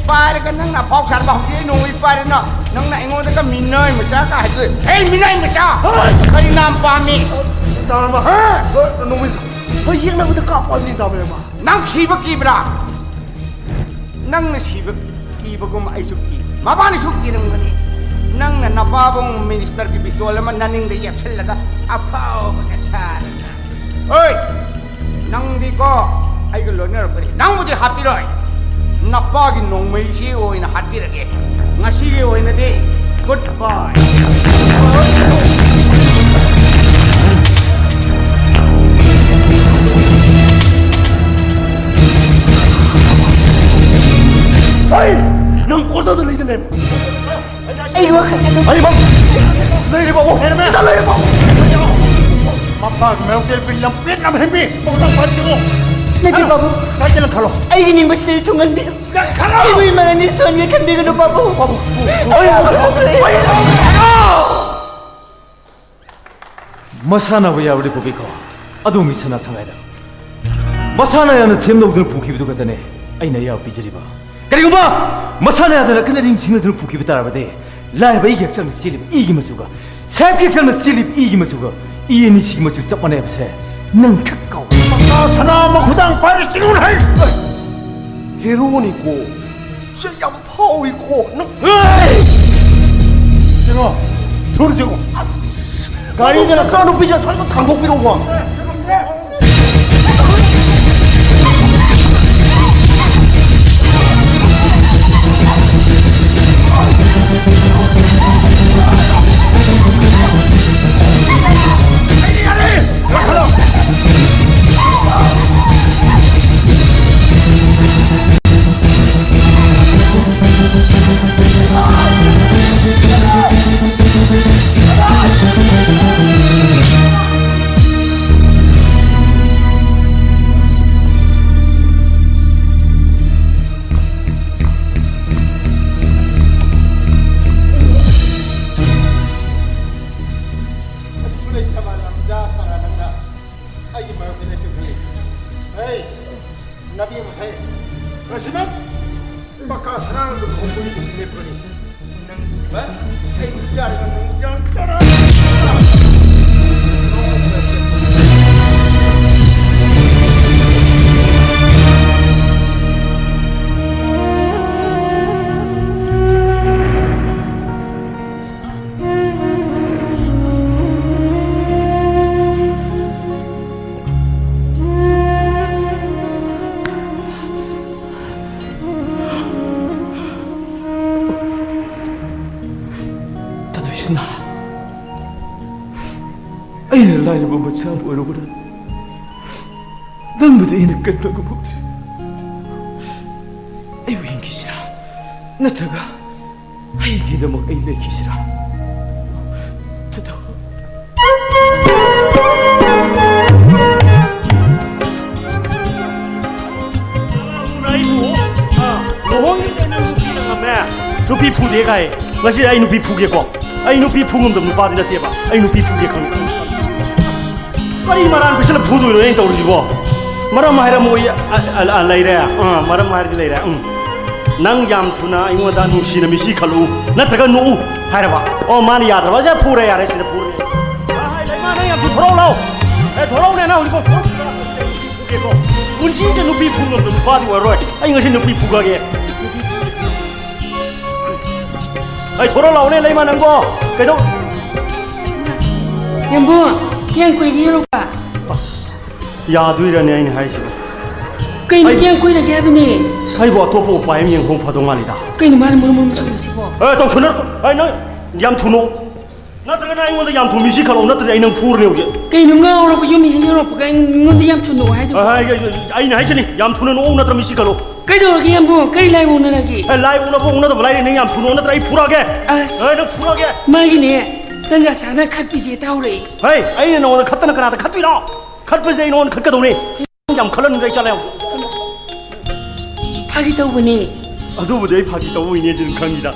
ꯄꯥꯏꯔꯒ ꯅꯪꯅ ꯑꯐꯥꯎ ꯁꯥꯔꯕ, ꯍꯧꯖꯤꯛ ꯑꯩ ꯅꯣꯡꯃꯩ ꯄꯥꯏꯔꯦꯅ ꯅꯪꯅ ꯑꯩꯉꯣꯟꯗꯒ ꯃꯤꯅꯥꯏ ꯃꯆꯥ ꯀ ꯍꯥꯏꯗꯣꯏ꯫ ꯍꯦ, ꯃꯤꯅꯥꯏ ꯃꯆꯥ! ꯍꯣꯏ꯫ ꯀꯔꯤ ꯅꯥꯝ ꯄꯥꯝꯃꯤ? ꯇꯥꯔꯝꯕ꯫ ꯍꯥ? ꯍꯣꯏ, ꯅꯣꯡꯃꯩ꯫ ꯍꯣꯏ, ꯌꯦꯛꯅꯕꯗ ꯀꯥꯞꯄꯣ ꯍꯥꯏꯕꯅꯤ, ꯇꯥꯃꯣ꯫ ꯅꯪ ꯁꯤꯕ ꯀꯤꯕ꯭ꯔꯥ? ꯅꯪꯅ ꯁꯤꯕ ꯀꯤꯕꯒꯨꯝ ꯑꯩꯁꯨ ꯀꯤ꯫ ꯃꯕꯥꯅꯤꯁꯨ ꯀꯤꯔꯝꯒꯅꯤ꯫ ꯅꯪꯅ ꯅꯄꯥꯕꯨꯡ ꯃꯤꯅꯤꯁꯇꯔꯒꯤ ꯄꯤꯁꯇꯣꯜ ꯑꯃ ꯅꯅꯤꯡꯗ ꯌꯦꯞꯁꯤꯜꯂꯒ ꯑꯐꯥꯎꯕꯒ ꯁꯥꯔꯒ꯫ ꯍꯣꯏ! ꯅꯪꯗꯤꯀꯣ, ꯑꯩꯒ ꯂꯣꯏꯅꯔꯛꯄꯅꯤ꯫ ꯅꯪꯕꯨꯗꯤ ꯍꯥꯠꯄꯤꯔꯣꯏ꯫ ꯅꯄꯥꯒꯤ ꯅꯣꯡꯃꯩꯁꯤ ꯑꯣꯏꯅ ꯍꯥꯠꯄꯤꯔꯒꯦ꯫ ꯉꯁꯤꯒꯤ ꯑꯣꯏꯅꯗꯤ good bye꯫ ꯍꯩ! ꯅꯪ ꯀꯣꯜꯗꯗ ꯂꯩꯗ ꯂꯩꯔꯝꯃꯤ꯫ ꯑꯩ ꯋꯥꯈꯜ ꯑꯗꯨꯝ ꯑꯩ ꯃꯝ-, ꯂꯩꯔꯤꯕ ꯑꯃꯨꯛ ꯍꯦꯟꯅ ꯁꯤꯗ ꯂꯩꯔꯤꯕ ꯑꯃꯨꯛ꯫ ꯃꯄꯥꯒꯤ ꯃꯥꯌꯣꯛꯇ ꯑꯩꯈꯣꯏ ꯂꯝꯄꯦꯠꯅꯕ ꯍꯦꯟꯕꯤ ꯃꯈꯣꯏꯗ ꯄꯥꯟꯁꯤꯔꯣ? ꯅꯠꯇꯦ, ꯕꯥꯕꯨ꯫ ꯀꯥꯏꯗꯅ ꯈꯜꯂꯣ꯫ ꯑꯩꯒꯤ ꯅꯤꯡꯕꯁꯤꯗꯤ ꯊꯨꯡꯍꯟꯕꯤꯌꯨ꯫ ꯈꯜꯂꯣ꯫ ꯑꯩꯕꯨ ꯏꯃꯥꯅ ꯅꯤꯡꯁꯣꯟꯒꯦ ꯈꯟꯕꯤꯒꯅꯨ, ꯕꯥꯕꯨ꯫ ꯕꯥꯕꯨ꯫ ꯑꯩ ꯋꯥꯈꯜ ꯊꯣꯛꯇ꯭ꯔꯦ꯫ ꯃꯁꯥꯟꯅꯕ ꯌꯥꯎꯔꯗꯤ ꯄꯨꯕꯤꯈꯣ꯫ ꯑꯗꯣꯝꯒꯤ ꯁꯅꯥ ꯁꯉꯥꯏꯗ꯫ ꯃꯁꯥꯅ ꯌꯥꯝꯅ ꯊꯦꯝꯅꯧꯗꯨꯅ ꯄꯨꯈꯤꯕꯗꯨ ꯈꯛꯇꯅꯦ ꯑꯩꯅ ꯑꯌꯥꯕ ꯄꯤꯖꯔꯤꯕ꯫ ꯀꯔꯤꯒꯨꯝꯕ ꯃꯁꯥꯅ ꯌꯥꯗꯅ ꯀꯟꯅ ꯅꯤꯡꯁꯤꯡꯅꯗꯨꯅ ꯄꯨꯈꯤꯕ ꯇꯥꯔꯕꯗꯤ, ꯂꯥꯏꯔꯕ ꯑꯩꯒꯤ ꯍꯛꯆꯥꯡꯗ ꯆꯦꯜꯂꯤꯕ ꯏꯒꯤ ꯃꯆꯨꯒ ꯁꯦꯞ ꯀꯤꯛꯁꯟꯅ ꯁꯤꯂꯤꯞ ꯏꯒꯤ ꯃꯆꯨꯒ ꯏ ꯑꯅꯤꯁꯤꯒꯤ ꯃꯆꯨ ꯆꯞ ꯃꯥꯟꯅꯩ ꯍꯥꯏꯕꯁꯦ ꯅꯪ ꯈꯛ ꯀꯥꯎ꯫ ꯄꯀꯥ ꯁꯅꯥ ꯃꯈꯨꯗꯥꯡ ꯄꯥꯏꯔ ꯆꯤꯡꯉꯨꯅ ꯍꯩ! ꯍꯦꯔꯣꯅꯤꯀꯣ꯫ ꯁꯤ ꯌꯥꯝ ꯐꯥꯎꯏꯀꯣ꯫ ꯅꯪ ꯍꯦꯔꯣ, ꯊꯨꯅ ꯆꯤꯡꯉꯨ꯫ ꯒꯥꯔꯤꯗ ꯅꯆꯥꯅꯨꯄꯤꯁꯦ ꯑꯁ꯭ꯋꯥꯏꯗ ꯊꯥꯡꯗꯣꯛꯄꯤꯔꯛꯎꯀꯣ꯫ ꯑꯩꯒꯤ ꯃꯔꯛꯇ ꯂꯦꯞꯀꯦ ꯈꯜꯂꯤ꯫ ꯍꯩ, ꯅꯥꯄꯤ ꯃꯈꯩ, ꯉꯁꯤꯃꯛ ꯄꯀꯥ ꯁꯅꯥꯅ ꯂꯨꯍꯣꯡꯕꯒꯤ ꯅꯨꯃꯤꯠ ꯂꯦꯞꯄꯅꯤ꯫ ꯅꯪ ꯏꯕ, ꯑꯩ ꯆꯥꯔꯒ ꯅꯪ ꯌꯥꯝ ꯆꯥꯔ ꯇꯗꯣꯏꯁꯤꯅ ꯑꯩꯅ ꯂꯥꯏꯔꯕ ꯃꯆꯥ ꯑꯃ ꯑꯣꯏꯔꯨꯕꯅ ꯅꯪꯕꯨꯗꯤ ꯑꯩꯅ ꯀꯟꯕ ꯉꯝꯍꯧꯗ꯭ꯔꯤ꯫ ꯑꯩꯕꯨ ꯍꯤꯡꯈꯤꯁꯤꯔꯥ? ꯅꯠꯇ꯭ꯔꯒ ꯑꯩꯒꯤꯗꯃꯛ ꯑꯩ ꯂꯩꯈꯤꯁꯤꯔꯥ? ꯊꯥꯗꯣꯛ꯫ ꯑꯩꯕꯨ, ꯑ, ꯂꯨꯍꯣꯡꯉꯤꯕꯗ ꯅꯪ ꯅꯨꯄꯤꯅ ꯉꯝꯃꯦ꯫ ꯅꯨꯄꯤ ꯐꯨꯗꯦ ꯀꯥꯏ꯫ ꯉꯁꯤꯗꯤ ꯑꯩ ꯅꯨꯄꯤ ꯐꯨꯒꯦꯀꯣ꯫ ꯑꯩ ꯅꯨꯄꯤ ꯐꯨ ꯉꯝꯗꯕ ꯅꯨꯄꯥꯗꯤ ꯅꯠꯇꯦꯕ꯫ ꯑꯩ ꯅꯨꯄꯤ ꯐꯨꯒꯦ ꯈꯪꯉꯦ꯫ ꯀꯔꯤ ꯃꯔꯥꯟ ꯄꯤꯁꯜꯂ ꯐꯨꯗꯣꯏꯅꯣ ꯑꯩꯅ ꯇꯧꯔꯤꯁꯤꯕꯣ? ꯃꯔꯝ ꯍꯥꯏꯔꯝꯃꯣ꯫ ꯑꯩ, ꯑ, ꯑ, ꯑ, ꯂꯩꯔꯦ꯫ ꯑ, ꯃꯔꯝ ꯍꯥꯏꯔꯗꯤ ꯂꯩꯔꯦ꯫ ꯎꯝ꯫ ꯅꯪ ꯌꯥꯝ ꯊꯨꯅ ꯑꯩꯉꯣꯟꯗ ꯅꯨꯡꯁꯤꯅ ꯃꯤꯁꯤ ꯈꯜꯂꯨ, ꯅꯠꯇ꯭ꯔꯒ ꯅꯣꯛꯎ ꯍꯥꯏꯔꯕ? ꯑꯣ, ꯃꯥꯅ ꯌꯥꯗ꯭ꯔꯕ? ꯁꯦ, ꯐꯨꯔꯦ, ꯌꯥꯔꯦ, ꯁꯤꯗ ꯐꯨꯔꯦ꯫ ꯑ, ꯍꯥꯏ, ꯂꯩꯃ, ꯅꯪ ꯌꯥꯝ ꯊꯨ ꯊꯣꯔꯛꯎ ꯂꯥꯎ꯫ ꯑꯦ, ꯊꯣꯔꯛꯎꯅꯦ, ꯅꯪ ꯍꯧꯖꯤꯛꯐꯥꯎ ꯊꯣꯔꯛꯇ꯭ꯔꯤꯕ? ꯐꯨꯒꯦꯀꯣ꯫ ꯄꯨꯟꯁꯤꯁꯤꯗ ꯅꯨꯄꯤ ꯐꯨ ꯉꯝꯗꯕ ꯅꯨꯄꯥꯗꯤ ꯑꯣꯏꯔꯔꯣꯏ꯫ ꯑꯩ ꯉꯁꯤ ꯅꯨꯄꯤ ꯐꯨꯈ꯭ꯔꯒꯦ꯫ ꯑꯩ ꯊꯣꯔꯛ ꯂꯥꯎꯅꯦ, ꯂꯩꯃ, ꯅꯪꯕꯣ꯫ ꯀꯩꯗꯧ? ꯌꯥꯝꯕꯨꯡ, ꯀꯌꯥꯝ ꯀꯨꯏꯔꯒꯦ ꯌꯧꯔꯛꯄ? ꯑꯁ, ꯌꯥꯗꯣꯏꯔꯅꯦ ꯑꯩꯅ ꯍꯥꯏꯁꯤꯕꯣ? ꯀꯩꯅꯣ, ꯑꯩ ꯀꯌꯥꯝ ꯀꯨꯏꯔꯒꯦ ꯍꯥꯏꯕꯅꯤ? ꯑꯁ, ꯑꯩꯕꯨ ꯑꯇꯣꯞꯄ ꯎꯄꯥꯏ ꯑꯃ ꯌꯦꯡꯍꯧ ꯐꯗꯧ ꯃꯥꯜꯂꯤꯗ꯫ ꯀꯩꯅꯣ ꯃꯥꯅ ꯃꯔꯨꯝ ꯃꯔꯨꯝ ꯁꯧꯔꯤꯁꯤꯕꯣ? ꯑꯦ, ꯇꯧꯁꯟꯅꯔꯣ꯫ ꯑꯩ ꯅꯪ ꯌꯥꯝ ꯊꯨꯅꯣ꯫ ꯅꯠꯇ꯭ꯔꯒꯅ ꯑꯩꯉꯣꯟꯗ ꯌꯥꯝ ꯊꯨ ꯃꯤꯁꯤ ꯈꯜꯂꯣ, ꯅꯠꯇ꯭ꯔꯗꯤ ꯑꯩ ꯅꯪ ꯐꯨꯔꯅꯤ ꯍꯧꯖꯤꯛ꯫ ꯀꯩꯅꯣ ꯉꯥꯎꯔꯕ? ꯌꯨꯝ ꯍꯦꯛ ꯌꯧꯔꯛꯄꯒ ꯑꯩꯉꯣꯟꯗ ꯌꯥꯝ ꯊꯨꯅꯣ ꯍꯥꯏꯗꯣ? ꯑ, ꯑꯩ, ꯑꯩ, ꯑꯩꯅ ꯍꯥꯏꯁꯤꯅꯤ, ꯌꯥꯝ ꯊꯨꯅ ꯅꯣꯛꯎ, ꯅꯠꯇ꯭ꯔ ꯃꯤꯁꯤ ꯈꯜꯂꯣ꯫ ꯀꯩꯗꯧꯔꯒꯦ ꯌꯥꯝꯕꯨꯡ? ꯀꯩ ꯂꯥꯏ ꯑꯣꯛꯅꯔꯒꯦ? ꯑꯦ, ꯂꯥꯏ ꯑꯣꯛꯅꯕ ꯑꯣꯛꯅꯗꯕ ꯂꯥꯏꯔꯤ, ꯅꯪ ꯌꯥꯝ ꯊꯨꯅꯣ, ꯅꯠꯇ꯭ꯔ ꯑꯩ ꯐꯨꯔꯛꯑꯒꯦ꯫ ꯑꯁ꯫ ꯑꯦ, ꯅꯪ ꯐꯨꯔꯛꯑꯒꯦ꯫ ꯃꯥꯒꯤꯅꯦ, ꯇꯟꯖꯥ ꯆꯥꯅ ꯈꯠꯄꯤꯁꯦ ꯇꯥꯍꯧꯔꯛꯑꯦ꯫ ꯍꯦ, ꯑꯩꯅ ꯅꯉꯣꯟꯗ ꯈꯠꯇꯅ ꯀꯅꯥꯗ ꯈꯠꯇꯣꯏꯅꯣ? ꯈꯠꯄꯁꯦ ꯑꯩ ꯅꯉꯣꯟꯗ ꯈꯠꯀꯗꯧꯅꯦ꯫ ꯌꯥꯝ ꯈꯜꯂꯅꯨꯗ, ꯑꯩ ꯆꯠꯂꯦ꯫ ꯐꯥꯒꯤ ꯇꯧꯕꯅꯦ꯫ ꯑꯗꯨꯕꯨꯗꯤ ꯑꯩ ꯐꯥꯒꯤ ꯇꯧꯕꯩꯅꯦ, ꯑꯗꯨꯝ ꯈꯪꯉꯤꯗ꯫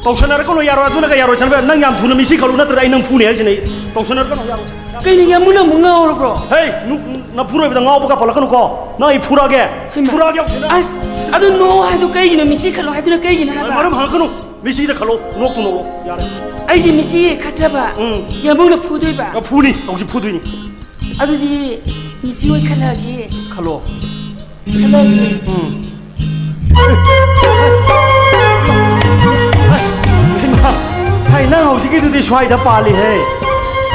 ꯇꯧꯁꯟꯅꯔꯛꯀꯅꯨ, ꯌꯥꯔꯣꯏ, ꯑꯗꯨꯅꯒ ꯌꯥꯔꯣꯏ, ꯆꯠꯂꯣ꯫ ꯅꯪ ꯌꯥꯝ ꯊꯨꯅ ꯃꯤꯁꯤ ꯈꯜꯂꯨ, ꯅꯠꯇ꯭ꯔꯗꯤ ꯑꯩ ꯅꯪ ꯐꯨꯅꯤ ꯍꯥꯏꯁꯤꯅꯦ ꯑꯩ꯫ ꯇꯧꯁꯟꯅꯔꯛꯀꯅꯨ, ꯌꯥꯔꯣꯏ꯫ ꯀꯩꯅꯣ, ꯌꯥꯝꯕꯨꯡ ꯅꯪꯕꯨ ꯉꯥꯎꯔꯕ꯭ꯔꯣ? ꯍꯦ, ꯅꯨ-, ꯅꯐꯨꯔꯣꯏꯕꯗ ꯉꯥꯎꯕꯒ ꯄꯜꯂꯛꯀꯅꯨꯀꯣ꯫ ꯅꯪ ꯑꯩ ꯐꯨꯔꯛꯑꯒꯦ꯫ ꯍꯩꯃꯥ꯫ ꯐꯨꯔꯛꯑꯒꯦ ꯍꯧꯖꯤꯛ ꯅꯪ꯫ ꯑꯁ, ꯑꯗꯨ ꯅꯣꯛꯑꯣ ꯍꯥꯏꯗꯣ ꯀꯩꯒꯤꯅꯣ? ꯃꯤꯁꯤ ꯈꯜꯂꯣ ꯍꯥꯏꯗꯨꯅ ꯀꯩꯒꯤꯅꯣ ꯍꯥꯏꯕ? ꯃꯔꯝ ꯍꯪꯉꯛꯀꯅꯨ꯫ ꯃꯤꯁꯤꯗ ꯈꯜꯂꯣ, ꯅꯣꯛꯇꯨ ꯅꯣꯛꯑꯣ, ꯌꯥꯔꯦ꯫ ꯑꯩꯁꯦ ꯃꯤꯁꯤ ꯈꯠꯇ꯭ꯔꯕ? ꯎꯝ꯫ ꯌꯥꯝꯕꯨꯡꯅ ꯐꯨꯗꯣꯏꯕ? ꯑ, ꯐꯨꯅꯤ, ꯍꯧꯖꯤꯛ ꯐꯨꯗꯣꯏꯅꯤ꯫ ꯑꯗꯨꯗꯤ ꯃꯤꯁꯤ ꯑꯣꯏ ꯈꯜꯂꯛꯑꯒꯦ꯫ ꯈꯜꯂꯣ꯫ ꯈꯜꯂꯛꯑꯒꯦ꯫ ꯎꯝ꯫ ꯍꯩꯃꯥ, ꯍꯩ, ꯅꯪ ꯍꯧꯖꯤꯛꯀꯤꯗꯨꯗꯤ ꯁ꯭ꯋꯥꯏꯗ ꯄꯥꯜꯂꯤꯍꯦ꯫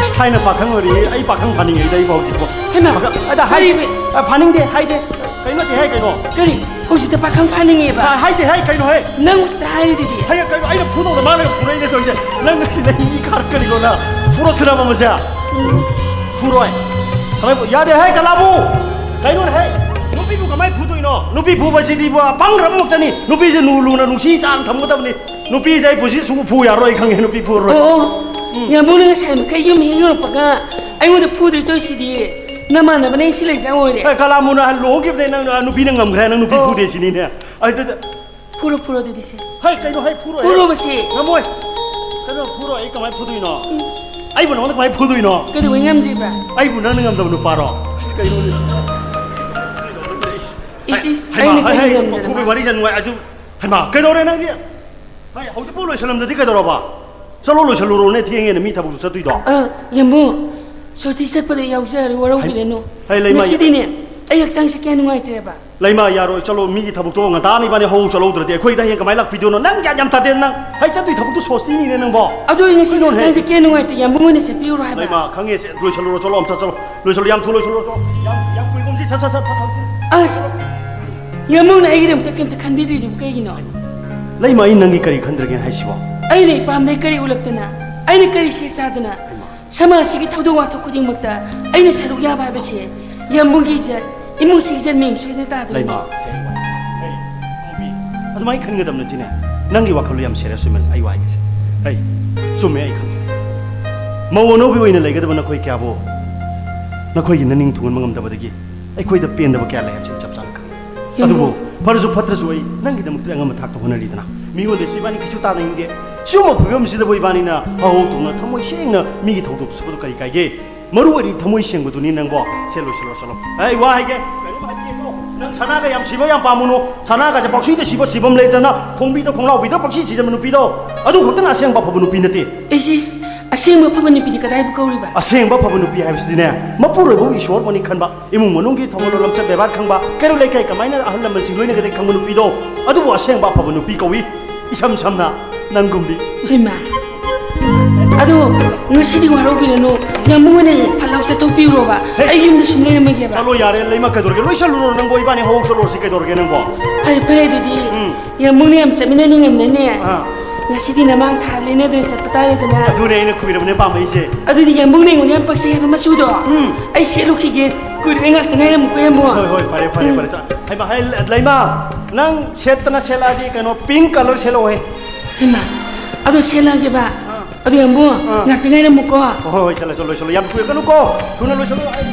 ꯑꯁ, ꯊꯥꯏꯅ ꯄꯥꯈꯪ ꯑꯣꯏꯔꯤꯉꯩ, ꯑꯩ ꯄꯥꯈꯪ ꯐꯥꯅꯤꯡꯉꯩꯗ ꯑꯩꯕꯨ ꯍꯧꯖꯤꯛꯄꯨ꯫ ꯍꯩꯃꯥ, ꯄꯥꯈꯪ-, ꯑꯗ ꯍꯥꯏ-, ꯀꯔꯤ? ꯑ, ꯐꯥꯅꯤꯡꯗꯦ, ꯍꯥꯏꯗꯦ꯫ ꯀꯩꯅꯣ ꯅꯠꯇꯦ, ꯍꯥꯏ ꯀꯩꯅꯣ? ꯀꯔꯤ? ꯍꯧꯖꯤꯛꯇ ꯄꯥꯈꯪ ꯐꯥꯅꯤꯡꯉꯦꯕ? ꯍꯥ-, ꯍꯥꯏꯗꯦ, ꯍꯥꯏ ꯀꯩꯅꯣ, ꯍꯦ? ꯅꯪ ꯍꯧꯖꯤꯛꯇ ꯍꯥꯏꯔꯤꯗꯨꯗꯤ꯫ ꯍꯌꯦꯡ ꯀꯩꯅꯣ, ꯑꯩꯅ ꯐꯨꯗꯧꯗ ꯃꯥꯅ ꯐꯨꯔꯛꯏꯅꯦ ꯇꯧꯔꯤꯁꯦ꯫ ꯅꯪ ꯉꯁꯤ ꯅꯪ ꯏ ꯀꯥꯔꯛꯀꯅꯤꯀꯣ ꯅꯪ꯫ ꯐꯨꯔꯛꯇꯅꯕ ꯃꯁꯦ꯫ ꯎꯝ꯫ ꯐꯨꯔꯣꯏ꯫ ꯀꯃꯥꯏ ꯐꯨ-, ꯌꯥꯗꯦ, ꯍꯦ, ꯀꯂꯥꯕꯨ! ꯀꯩꯅꯣꯅꯦ, ꯍꯦ? ꯅꯨꯄꯤꯕꯨ ꯀꯃꯥꯏ ꯐꯨꯗꯣꯏꯅꯣ? ꯅꯨꯄꯤ ꯐꯨꯕꯁꯤꯗꯤ ꯏꯕꯣ, ꯄꯪꯈ꯭ꯔꯕ ꯉꯥꯛꯇꯅꯤ꯫ ꯅꯨꯄꯤꯁꯦ ꯂꯨ ꯂꯨꯅ ꯅꯨꯡꯁꯤ ꯆꯥꯟꯅ ꯊꯝꯒꯗꯕꯅꯤ꯫ ꯅꯨꯄꯤꯁꯦ ꯑꯩ ꯄꯨꯟꯁꯤ ꯁꯨꯡꯐꯨ ꯐꯨ ꯌꯥꯔꯣꯏ, ꯑꯩ ꯈꯪꯉꯦ, ꯅꯨꯄꯤ ꯐꯨꯔꯔꯣꯏ꯫ ꯑꯣ, ꯑꯣ꯫ ꯎꯝ꯫ ꯌꯥꯝꯕꯨꯡꯅ ꯉꯁꯥꯏ ꯃꯈꯩ ꯌꯨꯝ ꯍꯦꯛ ꯌꯧꯔꯛꯄꯒ ꯑꯩꯉꯣꯟꯗ ꯐꯨꯗꯣꯏ ꯇꯧꯔꯤꯁꯤꯗꯤ ꯅꯃꯥꯟꯅꯕꯅ ꯑꯩ ꯁꯤ ꯂꯩꯖ ꯑꯣꯏꯔꯦ꯫ ꯑꯦ, ꯀꯂꯥꯃꯨꯅ ꯂꯨꯍꯣꯡꯈꯤꯕꯗꯩ ꯅꯪ, ꯑ, ꯅꯨꯄꯤꯅ ꯉꯝꯈ꯭ꯔꯦ, ꯅꯪ ꯅꯨꯄꯤ ꯑꯣ꯫ ꯐꯨꯗꯦ ꯁꯤꯅꯤꯅꯦ꯫ ꯑꯗꯨꯗ ꯐꯨꯔꯣ, ꯐꯨꯔꯣ ꯑꯗꯨꯗꯤ ꯁꯦ꯫ ꯍꯩ, ꯀꯩꯅꯣ, ꯍꯩ, ꯐꯨꯔꯣ, ꯍꯩ꯫ ꯐꯨꯔꯣꯕ ꯁꯦ꯫ ꯉꯝꯃꯣꯏ꯫ ꯀꯩꯅꯣ, ꯐꯨꯔꯣ, ꯑꯩ ꯀꯃꯥꯏ ꯐꯨꯗꯣꯏꯅꯣ? ꯏꯁ꯫ ꯑꯩꯕꯨ ꯅꯉꯣꯟꯗ ꯀꯃꯥꯏ ꯐꯨꯗꯣꯏꯅꯣ? ꯀꯩꯗꯧꯕꯩ ꯉꯝꯗ꯭ꯔꯤꯕ? ꯑꯩꯕꯨ ꯅꯪꯅ ꯉꯝꯗꯕ ꯅꯨꯄꯥꯔꯣ? ꯑꯁ, ꯀꯩꯅꯣꯅꯦ? ꯏꯁ, ꯏꯁ, ꯍꯩꯃꯥ, ꯑꯩꯅ ꯍꯩ, ꯍꯩ, ꯀꯔꯤ ꯉꯝꯗꯅ? ꯐꯨꯕꯩ ꯋꯥꯔꯤꯁꯦ ꯅꯨꯡꯉꯥꯏ, ꯑꯩꯁꯨ ꯍꯩꯃꯥ, ꯀꯩꯗꯧꯔꯦ ꯅꯪꯗꯤ? ꯍꯩ, ꯍꯧꯖꯤꯛꯄꯨ ꯂꯣꯏꯁꯜꯂꯝꯗꯗꯤ ꯀꯩꯗꯧꯔꯕ? ꯆꯠꯂꯣ, ꯂꯣꯏꯁꯜꯂꯨꯔꯣꯅꯦ, ꯊꯦꯡꯉꯦꯅꯦ, ꯃꯤ ꯊꯕꯛꯇꯨ ꯆꯠꯇꯣꯏꯗꯣ꯫ ꯑ, ꯌꯥꯝꯕꯨꯡ, ꯁꯣꯁꯇꯤ ꯆꯠꯄꯗ ꯌꯥꯎꯖꯔꯔꯣꯏ, ꯋꯥꯔꯧꯕꯤꯔꯅꯨ꯫ ꯍꯩ, ꯂꯩꯃ, ꯉꯁꯤꯗꯤꯅꯦ, ꯑꯩ ꯍꯛꯆꯥꯡꯁꯦ ꯀꯌꯥ ꯅꯨꯡꯉꯥꯏꯇ꯭ꯔꯦꯕ꯫ ꯂꯩꯃ, ꯌꯥꯔꯣꯏ, ꯆꯠꯂꯣ, ꯃꯤꯒꯤ ꯊꯕꯛꯇꯣ ꯉꯟꯇꯥꯅ ꯏꯕꯥꯅꯤ ꯍꯧ ꯆꯠꯍꯧꯗ꯭ꯔꯗꯤ ꯑꯩꯈꯣꯏꯗ ꯍꯌꯦꯡ ꯀꯃꯥꯏꯅ ꯂꯥꯛꯄꯤꯗꯣꯏꯅꯣ? ꯅꯪ ꯒ꯭ꯌꯥꯟ ꯌꯥꯝ ꯇꯥꯗꯦ ꯅꯪ꯫ ꯍꯩ, ꯆꯠꯇꯣꯏ ꯊꯕꯛꯇꯨ ꯁꯣꯁꯇꯤꯅꯤꯅꯦ ꯅꯪꯕꯣ꯫ ꯑꯗꯨ ꯑꯩ ꯉꯁꯤꯗꯤ ꯀꯩꯅꯣꯅꯦ? ꯍꯛꯆꯥꯡꯁꯦ ꯀꯌꯥ ꯅꯨꯡꯉꯥꯏꯇ꯭ꯔꯦ, ꯌꯥꯝꯕꯨꯡ ꯑꯣꯏꯅ ꯆꯠꯄꯤꯔꯨꯔꯣ ꯍꯥꯏꯕ꯫ ꯂꯩꯃ, ꯈꯪꯉꯦ, ꯁꯦ, ꯂꯣꯏꯁꯜꯂꯨꯔꯣ, ꯆꯠꯂꯣ, ꯑꯝꯇ ꯆꯠꯂꯣ꯫ ꯂꯣꯏꯁꯜꯂꯣ, ꯌꯥꯝ ꯊꯨ ꯂꯣꯏꯁꯜꯂꯣ, ꯆꯣ꯫ ꯌꯥꯝ, ꯌꯥꯝ ꯀꯨꯏꯒꯨꯝꯁꯤ, ꯁꯠ, ꯁꯠ, ꯁꯠ, ꯐꯠ, ꯐꯠ, ꯐꯠ꯫ ꯑꯁ, ꯌꯥꯝꯕꯨꯡꯅ ꯑꯩꯒꯤꯗꯃꯛꯇ ꯀꯩꯝꯇ ꯈꯟꯕꯤꯗ꯭ꯔꯤꯗꯨꯕꯨ ꯀꯩꯒꯤꯅꯣ? ꯂꯩꯃ, ꯑꯩ ꯅꯪꯒꯤ ꯀꯔꯤ ꯈꯟꯗ꯭ꯔꯒꯦꯅ ꯍꯥꯏꯁꯤꯕꯣ? ꯑꯩꯅ ꯏꯄꯥꯝꯗꯩ ꯀꯔꯤ ꯎꯠꯂꯛꯇꯅ, ꯑꯩꯅ ꯀꯔꯤ ꯁꯦꯠ ꯆꯥꯗꯅ, ꯍꯩꯃꯥ꯫ ꯁꯃꯥꯖꯁꯤꯒꯤ ꯊꯧꯗꯣꯛ ꯋꯥꯊꯣꯛ ꯈꯨꯗꯤꯡꯃꯛꯇ ꯑꯩꯅ ꯁꯔꯨꯛ ꯌꯥꯕ ꯍꯥꯏꯕꯁꯦ ꯌꯥꯝꯕꯨꯡꯒꯤ ꯏꯖꯠ, ꯏꯃꯨꯡꯁꯤꯒꯤ ꯏꯖꯠ ꯃꯤꯡ ꯁꯣꯏꯗꯅ ꯇꯥꯗꯣꯏꯅꯤ꯫ ꯂꯩꯃ, ꯁꯦ, ꯍꯩ, ꯇꯣꯝꯕꯤ, ꯑꯗꯨꯃꯥꯏꯅ ꯈꯟꯒꯗꯕ ꯅꯠꯇꯦꯅꯦ꯫ ꯅꯪꯒꯤ ꯋꯥꯈꯜꯗꯣ ꯌꯥꯝ serious ꯑꯣꯏꯃꯜꯂꯦ꯫ ꯑꯩ ꯋꯥ ꯍꯥꯏꯒꯦꯁꯦ꯫ ꯍꯩ, ꯆꯨꯝꯃꯦ, ꯑꯩ ꯈꯪꯉꯦ꯫ ꯃꯧ ꯑꯅꯧꯕꯤ ꯑꯣꯏꯅ ꯂꯩꯒꯗꯕ ꯅꯈꯣꯏ ꯀꯌꯥꯕꯨ ꯅꯈꯣꯏꯒꯤ ꯅꯅꯤꯡ ꯊꯨꯡꯍꯟꯕ ꯉꯝꯗꯕꯗꯒꯤ ꯑꯩꯈꯣꯏꯗ ꯄꯦꯟꯗꯕ ꯀꯌꯥ ꯂꯩ ꯍꯥꯏꯕꯁꯤ ꯑꯩ ꯆꯞ ꯆꯥꯅ ꯈꯪꯉꯤ꯫ ꯌꯥꯝꯕꯨꯡ꯫ ꯑꯗꯨꯕꯨ ꯐꯔꯁꯨ ꯐꯠꯇ꯭ꯔꯁꯨ ꯑꯩ ꯅꯪꯒꯤꯗꯃꯛꯇ ꯑꯉꯝꯕ ꯊꯥꯛꯇ ꯍꯣꯠꯅꯔꯤꯗꯅ꯫ ꯃꯤꯉꯣꯟꯗ ꯏꯕꯥꯅꯤ ꯀꯩꯁꯨ ꯇꯥꯅ ꯍꯤꯡꯗꯦ꯫ ꯁꯤꯒꯨꯝꯕ ꯐꯤꯕꯝꯁꯤꯗꯕꯨ ꯏꯕꯥꯅꯤꯅ ꯍꯧꯍꯧ ꯇꯧꯅ ꯊꯃꯣꯏ ꯁꯦꯡꯅ ꯃꯤꯒꯤ ꯊꯧꯗꯣꯛ ꯆꯠꯄꯗꯨ ꯀꯔꯤ ꯀꯥꯏꯒꯦ? ꯃꯔꯨ ꯑꯣꯏꯔꯤ ꯊꯃꯣꯏ ꯁꯦꯡꯕꯗꯨꯅꯤ ꯅꯪꯕꯣ꯫ ꯁꯦ, ꯂꯣꯏꯁꯤꯜꯂꯣ, ꯂꯣꯏꯁꯤꯜꯂꯣ꯫ ꯑꯩ ꯋꯥ ꯍꯥꯏꯒꯦ, ꯀꯩꯅꯣꯝ ꯍꯥꯏꯕꯤꯒꯦꯀꯣ꯫ ꯅꯪ ꯁꯅꯥꯒ ꯌꯥꯝ ꯁꯤꯕ ꯌꯥꯝ ꯄꯥꯝꯃꯨꯅꯨ꯫ ꯁꯅꯥꯒꯁꯦ ꯄꯥꯛꯁꯤꯗ ꯁꯤꯕ ꯁꯤꯕꯝ ꯂꯩꯗꯅ, ꯈꯣꯡꯕꯤꯗ ꯈꯣꯡꯂꯥꯎꯕꯤꯗ ꯄꯥꯛꯁꯤ ꯁꯤꯖꯟꯕ ꯅꯨꯄꯤꯗꯣ, ꯑꯗꯨ ꯈꯛꯇꯅ ꯑꯁꯦꯡꯕ ꯑꯐꯕ ꯅꯨꯄꯤ ꯅꯠꯇꯦ꯫ ꯏꯁ, ꯏꯁ, ꯑꯁꯦꯡꯕ ꯑꯐꯕ ꯅꯨꯄꯤꯗꯤ ꯀꯗꯥꯏꯕꯨ ꯀꯧꯔꯤꯕ? ꯑꯁꯦꯡꯕ ꯑꯐꯕ ꯅꯨꯄꯤ ꯍꯥꯏꯕꯁꯤꯗꯤꯅꯦ, ꯃꯄꯨꯔꯣꯏꯕꯕꯨ ꯏꯁꯣꯔꯕꯨꯅꯤ ꯈꯟꯕ, ꯏꯃꯨꯡ ꯃꯅꯨꯡꯒꯤ ꯊꯧꯒꯜ ꯂꯣꯟꯆꯠ ꯕꯦꯕꯥꯔ ꯈꯪꯕ, ꯀꯩꯔꯣꯜ ꯂꯩꯀꯥꯏ ꯀꯃꯥꯏꯅ ꯑꯍꯜ ꯂꯃꯟꯁꯤꯡ ꯂꯣꯏꯅꯒꯗꯒꯦ ꯈꯪꯕ ꯅꯨꯄꯤꯗꯣ, ꯑꯗꯨꯕꯨ ꯑꯁꯦꯡꯕ ꯑꯐꯕ ꯅꯨꯄꯤ ꯀꯧꯏ꯫ ꯏꯁꯝ ꯁꯝꯅ ꯅꯪꯒꯨꯝꯕꯤ꯫ ꯍꯩꯃꯥ꯫ ꯑꯗꯣ ꯉꯁꯤꯗꯤ ꯋꯥꯔꯧꯕꯤꯔꯅꯨ, ꯌꯥꯝꯕꯨꯡ ꯑꯣꯏꯅ ꯐꯠ ꯂꯥꯎ ꯆꯠꯊꯣꯛꯄꯤꯔꯨꯔꯣꯕ꯫ ꯍꯦ꯫ ꯑꯩ ꯌꯨꯝꯗ ꯁꯨꯝ ꯂꯩꯔꯝꯃꯒꯦꯕ꯫ ꯆꯠꯂꯣ ꯌꯥꯔꯦ, ꯂꯩꯃ, ꯀꯩꯗꯧꯔꯒꯦ? ꯂꯣꯏꯁꯜꯂꯨꯔꯣ ꯅꯪꯕꯣ, ꯏꯕꯥꯅꯤ ꯍꯧꯍꯧ ꯆꯠꯂꯨꯔꯁꯤ, ꯀꯩꯗꯧꯔꯒꯦ ꯅꯪꯕꯣ? ꯐꯔꯦ, ꯐꯔꯦ ꯑꯗꯨꯗꯤ꯫ ꯎꯝ꯫ ꯌꯥꯝꯕꯨꯡꯅ ꯌꯥꯝ ꯆꯠꯃꯤꯟꯅꯅꯤꯡꯉꯝꯅꯅꯦ꯫ ꯑꯥ꯫ ꯉꯁꯤꯗꯤ ꯅꯃꯥꯡ ꯊꯥ ꯂꯦꯟꯅꯗꯅ ꯆꯠꯄ ꯇꯥꯔꯦꯗꯅ꯫ ꯑꯗꯨꯅꯦ ꯑꯩꯅ ꯀꯨꯏꯔꯕꯅꯦ ꯄꯥꯝꯃꯛꯏꯁꯦ꯫ ꯑꯗꯨꯗꯤ ꯌꯥꯝꯕꯨꯡꯅ ꯑꯩꯉꯣꯟꯗ ꯌꯥꯝ ꯄꯛꯆꯩ ꯍꯥꯏꯕ ꯃꯆꯨꯗꯣ꯫ ꯎꯝ꯫ ꯑꯩ ꯁꯦꯠꯂꯨꯈꯤꯒꯦ, ꯀꯨꯏꯔꯦ ꯉꯥꯛꯇ ꯉꯥꯏꯔꯝꯃꯨꯀꯣ ꯌꯥꯝꯕꯨꯡ꯫ ꯍꯣꯏ, ꯍꯣꯏ, ꯐꯔꯦ, ꯐꯔꯦ, ꯎꯝ꯫ ꯐꯔꯦ, ꯆꯠ-, ꯍꯩꯃꯥ, ꯍꯩ, ꯂꯩꯃ, ꯅꯪ ꯁꯦꯠꯇꯅ ꯁꯦꯠꯂꯛꯑꯗꯤ ꯀꯩꯅꯣ pink colour ꯁꯦꯠꯂꯛꯑꯣꯍꯦ꯫ ꯍꯩꯃꯥ, ꯑꯗꯣ ꯁꯦꯠꯂꯛꯑꯒꯦꯕ꯫ ꯑꯥ꯫ ꯑꯗꯣ ꯌꯥꯝꯕꯨꯡ, ꯑꯥ꯫ ꯉꯥꯛꯇ ꯉꯥꯏꯔꯝꯃꯨꯀꯣ꯫ ꯍꯣꯏ, ꯍꯣꯏ, ꯆꯠꯂꯣ, ꯆꯠꯂꯣ, ꯆꯠꯂꯣ, ꯌꯥꯝ ꯀꯨꯏꯔꯛꯀꯅꯨꯀꯣ, ꯊꯨꯅ ꯂꯣꯏꯁꯜꯂꯣ꯫ ꯑꯩ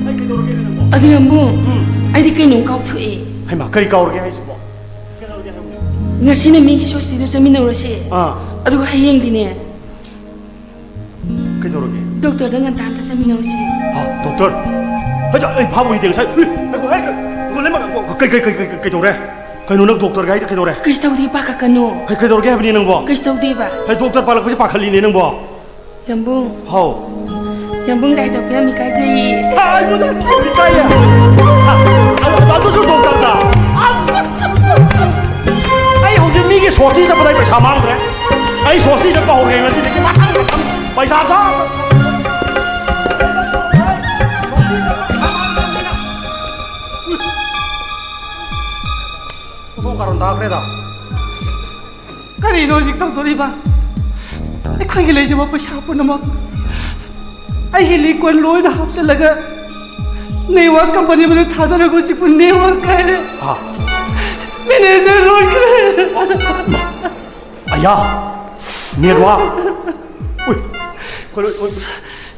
ꯑꯩ ꯀꯩꯗꯧꯔꯒꯦꯅꯦ ꯅꯪꯕꯣ? ꯑꯗꯨ ꯌꯥꯝꯕꯨꯡ, ꯎꯝ꯫ ꯑꯩꯗꯤ ꯀꯩꯅꯣꯝ ꯀꯥꯎꯊꯣꯛꯑꯦ꯫ ꯍꯩꯃꯥ, ꯀꯔꯤ ꯀꯥꯎꯔꯒꯦ ꯍꯥꯏꯁꯤꯕꯣ? ꯀꯩꯗꯧꯔꯒꯦ ꯍꯥꯏꯕꯅꯦ? ꯉꯁꯤꯅ ꯃꯤꯒꯤ ꯁꯣꯁꯇꯤꯗ ꯆꯠꯃꯤꯟꯅꯧꯔꯁꯦ꯫ ꯑꯥ꯫ ꯑꯗꯨꯒ ꯍꯌꯦꯡꯗꯤꯅꯦ, ꯀꯩꯗꯧꯔꯒꯦ? ꯗꯣꯛꯇꯔꯗ ꯉꯟꯇꯥ ꯑꯝꯇ ꯆꯠꯃꯤꯟꯅꯧꯁꯦ꯫ ꯍꯥ, ꯗꯣꯛꯇꯔ? ꯍꯩꯖꯥ, ꯑꯩ ꯐꯥꯕ ꯍꯩꯇꯦ ꯉꯁꯥꯏ꯫ ꯍꯨꯏ, ꯉꯥꯏꯈꯣ, ꯍꯦ, ꯉꯥꯏꯈꯣ, ꯂꯩꯃ, ꯉꯥꯏꯈꯣ, ꯉꯥꯏꯈꯣ, ꯀꯩ ꯀꯩ ꯀꯩ ꯀꯩ ꯀꯩꯗꯧꯔꯦ? ꯀꯩꯅꯣ, ꯅꯪ ꯗꯣꯛꯇꯔꯒ ꯍꯥꯏꯗ ꯀꯩꯗꯧꯔꯦ? ꯀꯩꯁꯨ ꯇꯧꯗꯦ, ꯄꯥꯈꯠꯀꯅꯨ꯫ ꯍꯩ, ꯀꯩꯗꯧꯔꯒꯦ ꯍꯥꯏꯕꯅꯤ ꯅꯪꯕꯣ? ꯀꯩꯁꯨ ꯇꯧꯗꯦꯕ꯫ ꯍꯩ, ꯗꯣꯛꯇꯔ ꯄꯥꯜꯂꯛꯄꯁꯦ ꯄꯥꯈꯠꯂꯤꯅꯦ ꯅꯪꯕꯣ꯫ ꯌꯥꯝꯕꯨꯡ꯫ ꯍꯥꯎ꯫ ꯌꯥꯝꯕꯨꯡ ꯗꯥꯏꯗꯣ ꯄꯤꯌꯥꯃꯤ ꯀꯥꯏꯖꯩꯌꯦ꯫ ꯑ, ꯑꯩꯉꯣꯟꯗ ꯄꯤꯌꯥꯃꯤ ꯀꯥꯏꯌꯦ? ꯑ, ꯑ, ꯑꯗꯨꯁꯨ ꯗꯣꯛꯇꯔꯗ? ꯑꯁ! ꯑꯩ ꯍꯧꯖꯤꯛ ꯃꯤꯒꯤ ꯁꯣꯁꯇꯤ ꯆꯠꯄꯗ ꯑꯩ ꯄꯩꯁꯥ ꯃꯥꯡꯗ꯭ꯔꯦ꯫ ꯑꯩ ꯁꯣꯁꯇꯤ ꯆꯠꯄ ꯍꯧꯔꯦ ꯉꯁꯤꯗꯒꯤ꯫ ꯃꯊꯪ ꯃꯊꯪ ꯄꯩꯁꯥ ꯆꯥ-, ꯑꯣꯟꯊꯣꯛ ꯀꯥꯔꯟ ꯇꯥꯈ꯭ꯔꯦꯗ꯫ ꯀꯔꯤꯅꯣ ꯍꯧꯖꯤꯛ ꯇꯧꯗꯣꯔꯤꯕ? ꯑꯩꯈꯣꯏꯒꯤ ꯂꯩꯖꯕ ꯄꯩꯁꯥ ꯄꯨꯝꯅꯃꯛ ꯑꯩꯒꯤ ꯂꯤꯛꯀꯣꯟ ꯂꯣꯏꯅ ꯍꯥꯞꯆꯤꯜꯂꯒ ꯅꯦꯠꯋꯥꯛ ꯀꯝꯄꯅꯤ ꯑꯃꯗ ꯊꯥꯗꯔꯒ ꯍꯧꯖꯤꯛꯄꯨ ꯅꯦꯠꯋꯥꯛ ꯀꯥꯏꯔꯦ꯫ ꯍꯥ? ꯃꯦꯅꯦꯖꯔ ꯂꯣꯏꯈ꯭ꯔꯦ꯫ ꯑꯌꯥ! ꯅꯦꯠꯋꯥꯛ! ꯎꯏ! ꯀꯩꯅꯣ, ꯎꯏ,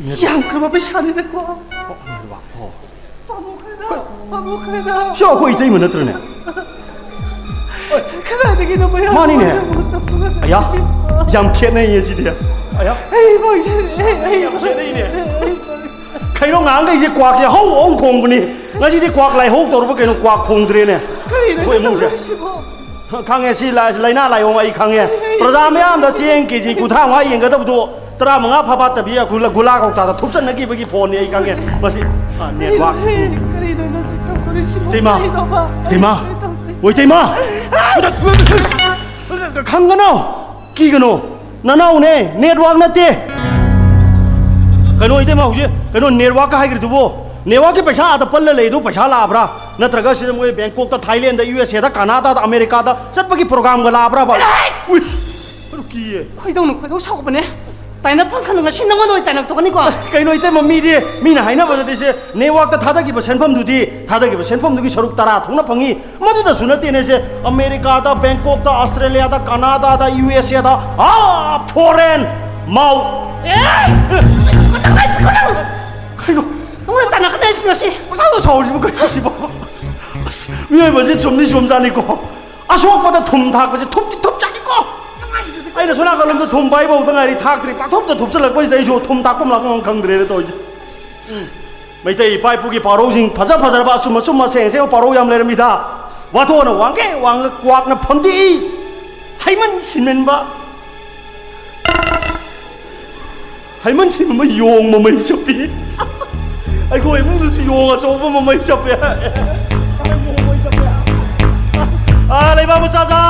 ꯅꯦꯠꯋꯥꯛ꯫ ꯌꯥꯝꯈ꯭ꯔꯕ ꯄꯩꯁꯥꯅꯤꯗꯀꯣ꯫ ꯑꯣ, ꯅꯦꯠꯋꯥꯛ, ꯑꯣ꯫ ꯄꯥꯝꯃꯨꯈ꯭ꯔꯦꯗ, ꯄꯥꯝꯃꯨꯈ꯭ꯔꯦꯗ꯫ ꯁꯤ ꯑꯩꯈꯣꯏ ꯏꯇꯩꯃ ꯅꯠꯇ꯭ꯔꯅꯦ? ꯀꯗꯥꯏꯗꯒꯤꯅꯣ ꯃꯌꯥꯝ ꯃꯥꯅꯤꯅꯦ꯫ ꯑꯃꯨꯛ ꯇꯞꯄꯒ ꯑꯌꯥ, ꯂꯩꯔꯤꯁꯤ? ꯌꯥꯝ ꯈꯦꯠꯅꯩꯌꯦ ꯁꯤꯗꯤ꯫ ꯑꯌꯥ꯫ ꯑꯩ ꯃꯥꯡꯖꯔꯦ, ꯑꯩ ꯌꯥꯝ ꯈꯦꯠꯅꯩꯅꯦ꯫ ꯃꯥꯡꯖꯔꯦ꯫ ꯀꯩꯅꯣ ꯉꯍꯥꯟꯈꯩꯁꯦ ꯀ꯭ꯋꯥꯛꯁꯦ ꯍꯧ ꯍꯧ ꯈꯣꯡꯕꯅꯤ, ꯉꯁꯤꯗꯤ ꯀ꯭ꯋꯥꯛ ꯂꯥꯏꯍꯧ ꯇꯧꯔꯕ ꯀꯩꯅꯣ ꯀ꯭ꯋꯥꯛ ꯈꯣꯡꯗ꯭ꯔꯦꯅꯦ꯫ ꯀꯔꯤꯅꯣ ꯑꯩꯈꯣꯏ ꯏꯃꯨꯡꯁꯦ꯫ ꯇꯧꯔꯤꯁꯤꯕꯣ? ꯈꯪꯉꯦ, ꯁꯤ ꯂꯥ-, ꯂꯥꯏꯅꯥ ꯂꯥꯏꯑꯣꯡ ꯑꯩ ꯈꯪꯉꯦ꯫ ꯑꯩ ꯄ꯭ꯔꯖꯥ ꯃꯌꯥꯝꯗ ꯆꯦꯡ ꯀꯦ ꯖꯤ ꯀꯨꯟꯊ꯭ꯔꯥ ꯃꯉꯥ ꯌꯦꯟꯒꯗꯕꯗꯣ ꯇꯔꯥ ꯃꯉꯥ ꯐꯥꯐꯥꯠꯇꯕꯤ ꯒꯨꯂꯥ, ꯒꯨꯂꯥ ꯀꯧꯇꯥꯗ ꯊꯨꯞꯆꯟꯅꯈꯤꯕꯒꯤ ꯐꯣꯟꯅꯤ ꯑꯩ ꯈꯪꯉꯦ꯫ ꯃꯁꯤ, ꯑ, ꯅꯦꯠꯋꯥꯛ꯫ ꯀꯔꯤꯅꯣ ꯅꯪꯁꯨ ꯇꯧꯗꯣꯔꯤꯁꯤꯕꯣ? ꯏꯇꯩꯃ, ꯀꯔꯤꯅꯣꯕ? ꯏꯇꯩꯃ, ꯀꯔꯤ ꯇꯧꯗꯣꯔꯤ-, ꯑꯣ, ꯏꯇꯩꯃ! ꯈꯪꯒꯅꯣ! ꯀꯤꯒꯅꯣ! ꯅꯅꯥꯎꯅꯦ, ꯅꯦꯠꯋꯥꯛ ꯅꯠꯇꯦ꯫ ꯀꯩꯅꯣ, ꯏꯇꯩꯃ, ꯍꯧꯖꯤꯛ ꯀꯩꯅꯣ ꯅꯦꯠꯋꯥꯛꯀ ꯍꯥꯏꯈ꯭ꯔꯤꯗꯨꯕꯣ? ꯅꯦꯠꯋꯥꯛꯀꯤ ꯄꯩꯁꯥ ꯑꯥꯗ ꯄꯜꯂ ꯂꯩꯗꯨ ꯄꯩꯁꯥ ꯂꯥꯛꯑꯕ꯭ꯔꯥ? ꯅꯠꯇ꯭ꯔꯒ ꯁꯤꯗ ꯃꯣꯏ ꯕꯦꯡꯀꯣꯛꯇ, ꯊꯥꯏꯂꯦꯟꯗ, ꯌꯨ ꯑꯦꯁ ꯑꯦꯗ, ꯀꯅꯥꯗꯥꯗ, ꯑꯃꯦꯔꯤꯀꯥꯗ ꯆꯠꯄꯒꯤ ꯄ꯭ꯔꯣꯒꯥꯝꯒ ꯂꯥꯛꯑꯕ꯭ꯔꯕ? ꯆꯠꯂꯣꯍꯦ! ꯎꯏ! ꯑꯗꯨ ꯀꯤꯌꯦ꯫ ꯈꯣꯏꯗꯧꯅ ꯈꯣꯏꯗꯧ ꯁꯥꯎꯒꯠꯄꯅꯦ꯫ ꯇꯥꯏꯅꯐꯝ ꯈꯪꯗ ꯉꯁꯤ ꯅꯪꯉꯣꯟꯗ ꯑꯣꯏꯅ ꯇꯥꯏꯅꯕ ꯇꯣꯛꯀꯅꯤꯀꯣ꯫ ꯑꯁ, ꯀꯩꯅꯣ ꯏꯇꯩꯃ, ꯃꯤꯗꯤ ꯃꯤꯅ ꯍꯥꯏꯅꯕꯗꯗꯤ ꯁꯦ ꯅꯦꯠꯋꯥꯛꯇ ꯊꯥꯗꯈꯤꯕ ꯁꯦꯟꯐꯝꯗꯨꯗꯤ, ꯊꯥꯗꯈꯤꯕ ꯁꯦꯟꯐꯝꯗꯨꯒꯤ ꯁꯔꯨꯛ ꯇꯔꯥ ꯊꯨꯡꯅ ꯐꯪꯉꯤ꯫ ꯃꯗꯨꯗꯁꯨ ꯅꯠꯇꯦꯅꯦ ꯁꯦ, ꯑꯃꯦꯔꯤꯀꯥꯗ, ꯕꯦꯡꯀꯣꯛꯇ, ꯑꯣꯁꯇ꯭ꯔꯦꯂꯤꯌꯥꯗ, ꯀꯅꯥꯗꯥꯗ, ꯌꯨ ꯑꯦꯁ ꯑꯦꯗ, ꯑꯥ, ꯐꯣꯔꯦꯟ, ꯃꯥꯎ-, ꯑꯦ! ꯃꯇꯝ ꯍꯥꯏꯁꯤꯗꯤ ꯀꯩꯅꯣ? ꯀꯩꯅꯣ? ꯅꯉꯣꯟꯗ ꯇꯥꯟꯅꯀꯅꯤ ꯍꯥꯏꯁꯤ ꯉꯁꯤ꯫ ꯄꯪꯁꯥꯎꯗ ꯁꯥꯎꯔꯤꯁꯤꯕꯨ ꯀꯩꯅꯣ ꯁꯤꯕꯣ? ꯑꯁ, ꯃꯤꯑꯣꯏꯕꯁꯦ ꯆꯨꯝꯗꯤ ꯆꯨꯝꯖꯥꯠꯅꯤꯀꯣ꯫ ꯑꯁꯣꯛꯄꯗ ꯊꯨꯝ ꯊꯥꯛꯄꯁꯦ ꯊꯨꯝꯗꯤ ꯊꯨꯝꯖꯥꯠꯅꯤꯀꯣ꯫ ꯑꯩꯅ ꯁꯣꯝ ꯅꯥꯀꯜꯂꯣꯝꯗ ꯊꯨꯝ ꯄꯥꯏꯕ ꯍꯧꯗ ꯉꯥꯏꯔꯤ, ꯊꯥꯛꯇ꯭ꯔꯤ, ꯄꯥꯛꯊꯨꯝꯗ ꯊꯨꯝꯆꯜꯂꯛꯄꯁꯤꯗ ꯑꯩꯁꯨ ꯊꯨꯝ ꯊꯥꯛꯐꯝ ꯂꯥꯛꯐꯝ ꯑꯃ ꯈꯪꯗ꯭ꯔꯦꯅ ꯇꯧꯔꯤꯁꯦ꯫ ꯎꯝ꯫ ꯃꯩꯇꯩ ꯏꯄꯥ ꯏꯄꯨꯒꯤ ꯄꯥꯎꯔꯧꯁꯤꯡ ꯐꯖ ꯐꯖꯔꯕ, ꯑꯆꯨꯝ ꯑꯆꯨꯝꯕ, ꯑꯁꯦꯡ ꯑꯁꯦꯡꯕ ꯄꯥꯎꯔꯧ ꯌꯥꯝ ꯂꯩꯔꯝꯃꯤꯗ꯫ ꯋꯥꯊꯣꯛꯅ ꯋꯥꯡꯒꯦ ꯋꯥꯡꯒ ꯀ꯭ꯋꯥꯛꯅ ꯐꯝꯗꯦꯛꯏ꯫ ꯍꯩꯃꯟ ꯁꯤꯟꯃꯟꯕ꯫ ꯍꯩꯃꯟ ꯁꯤꯟꯃꯟꯕ ꯌꯣꯡ ꯃꯃꯩ ꯆꯞꯄꯤ꯫ ꯑꯩꯈꯣꯏ ꯏꯃꯨꯡꯗꯁꯨ ꯌꯣꯡ ꯑꯆꯧꯕ ꯃꯃꯩ ꯆꯞꯄꯦ꯫ ꯑꯥ, ꯂꯩꯕꯥꯛ ꯃꯆꯥ ꯆꯥ,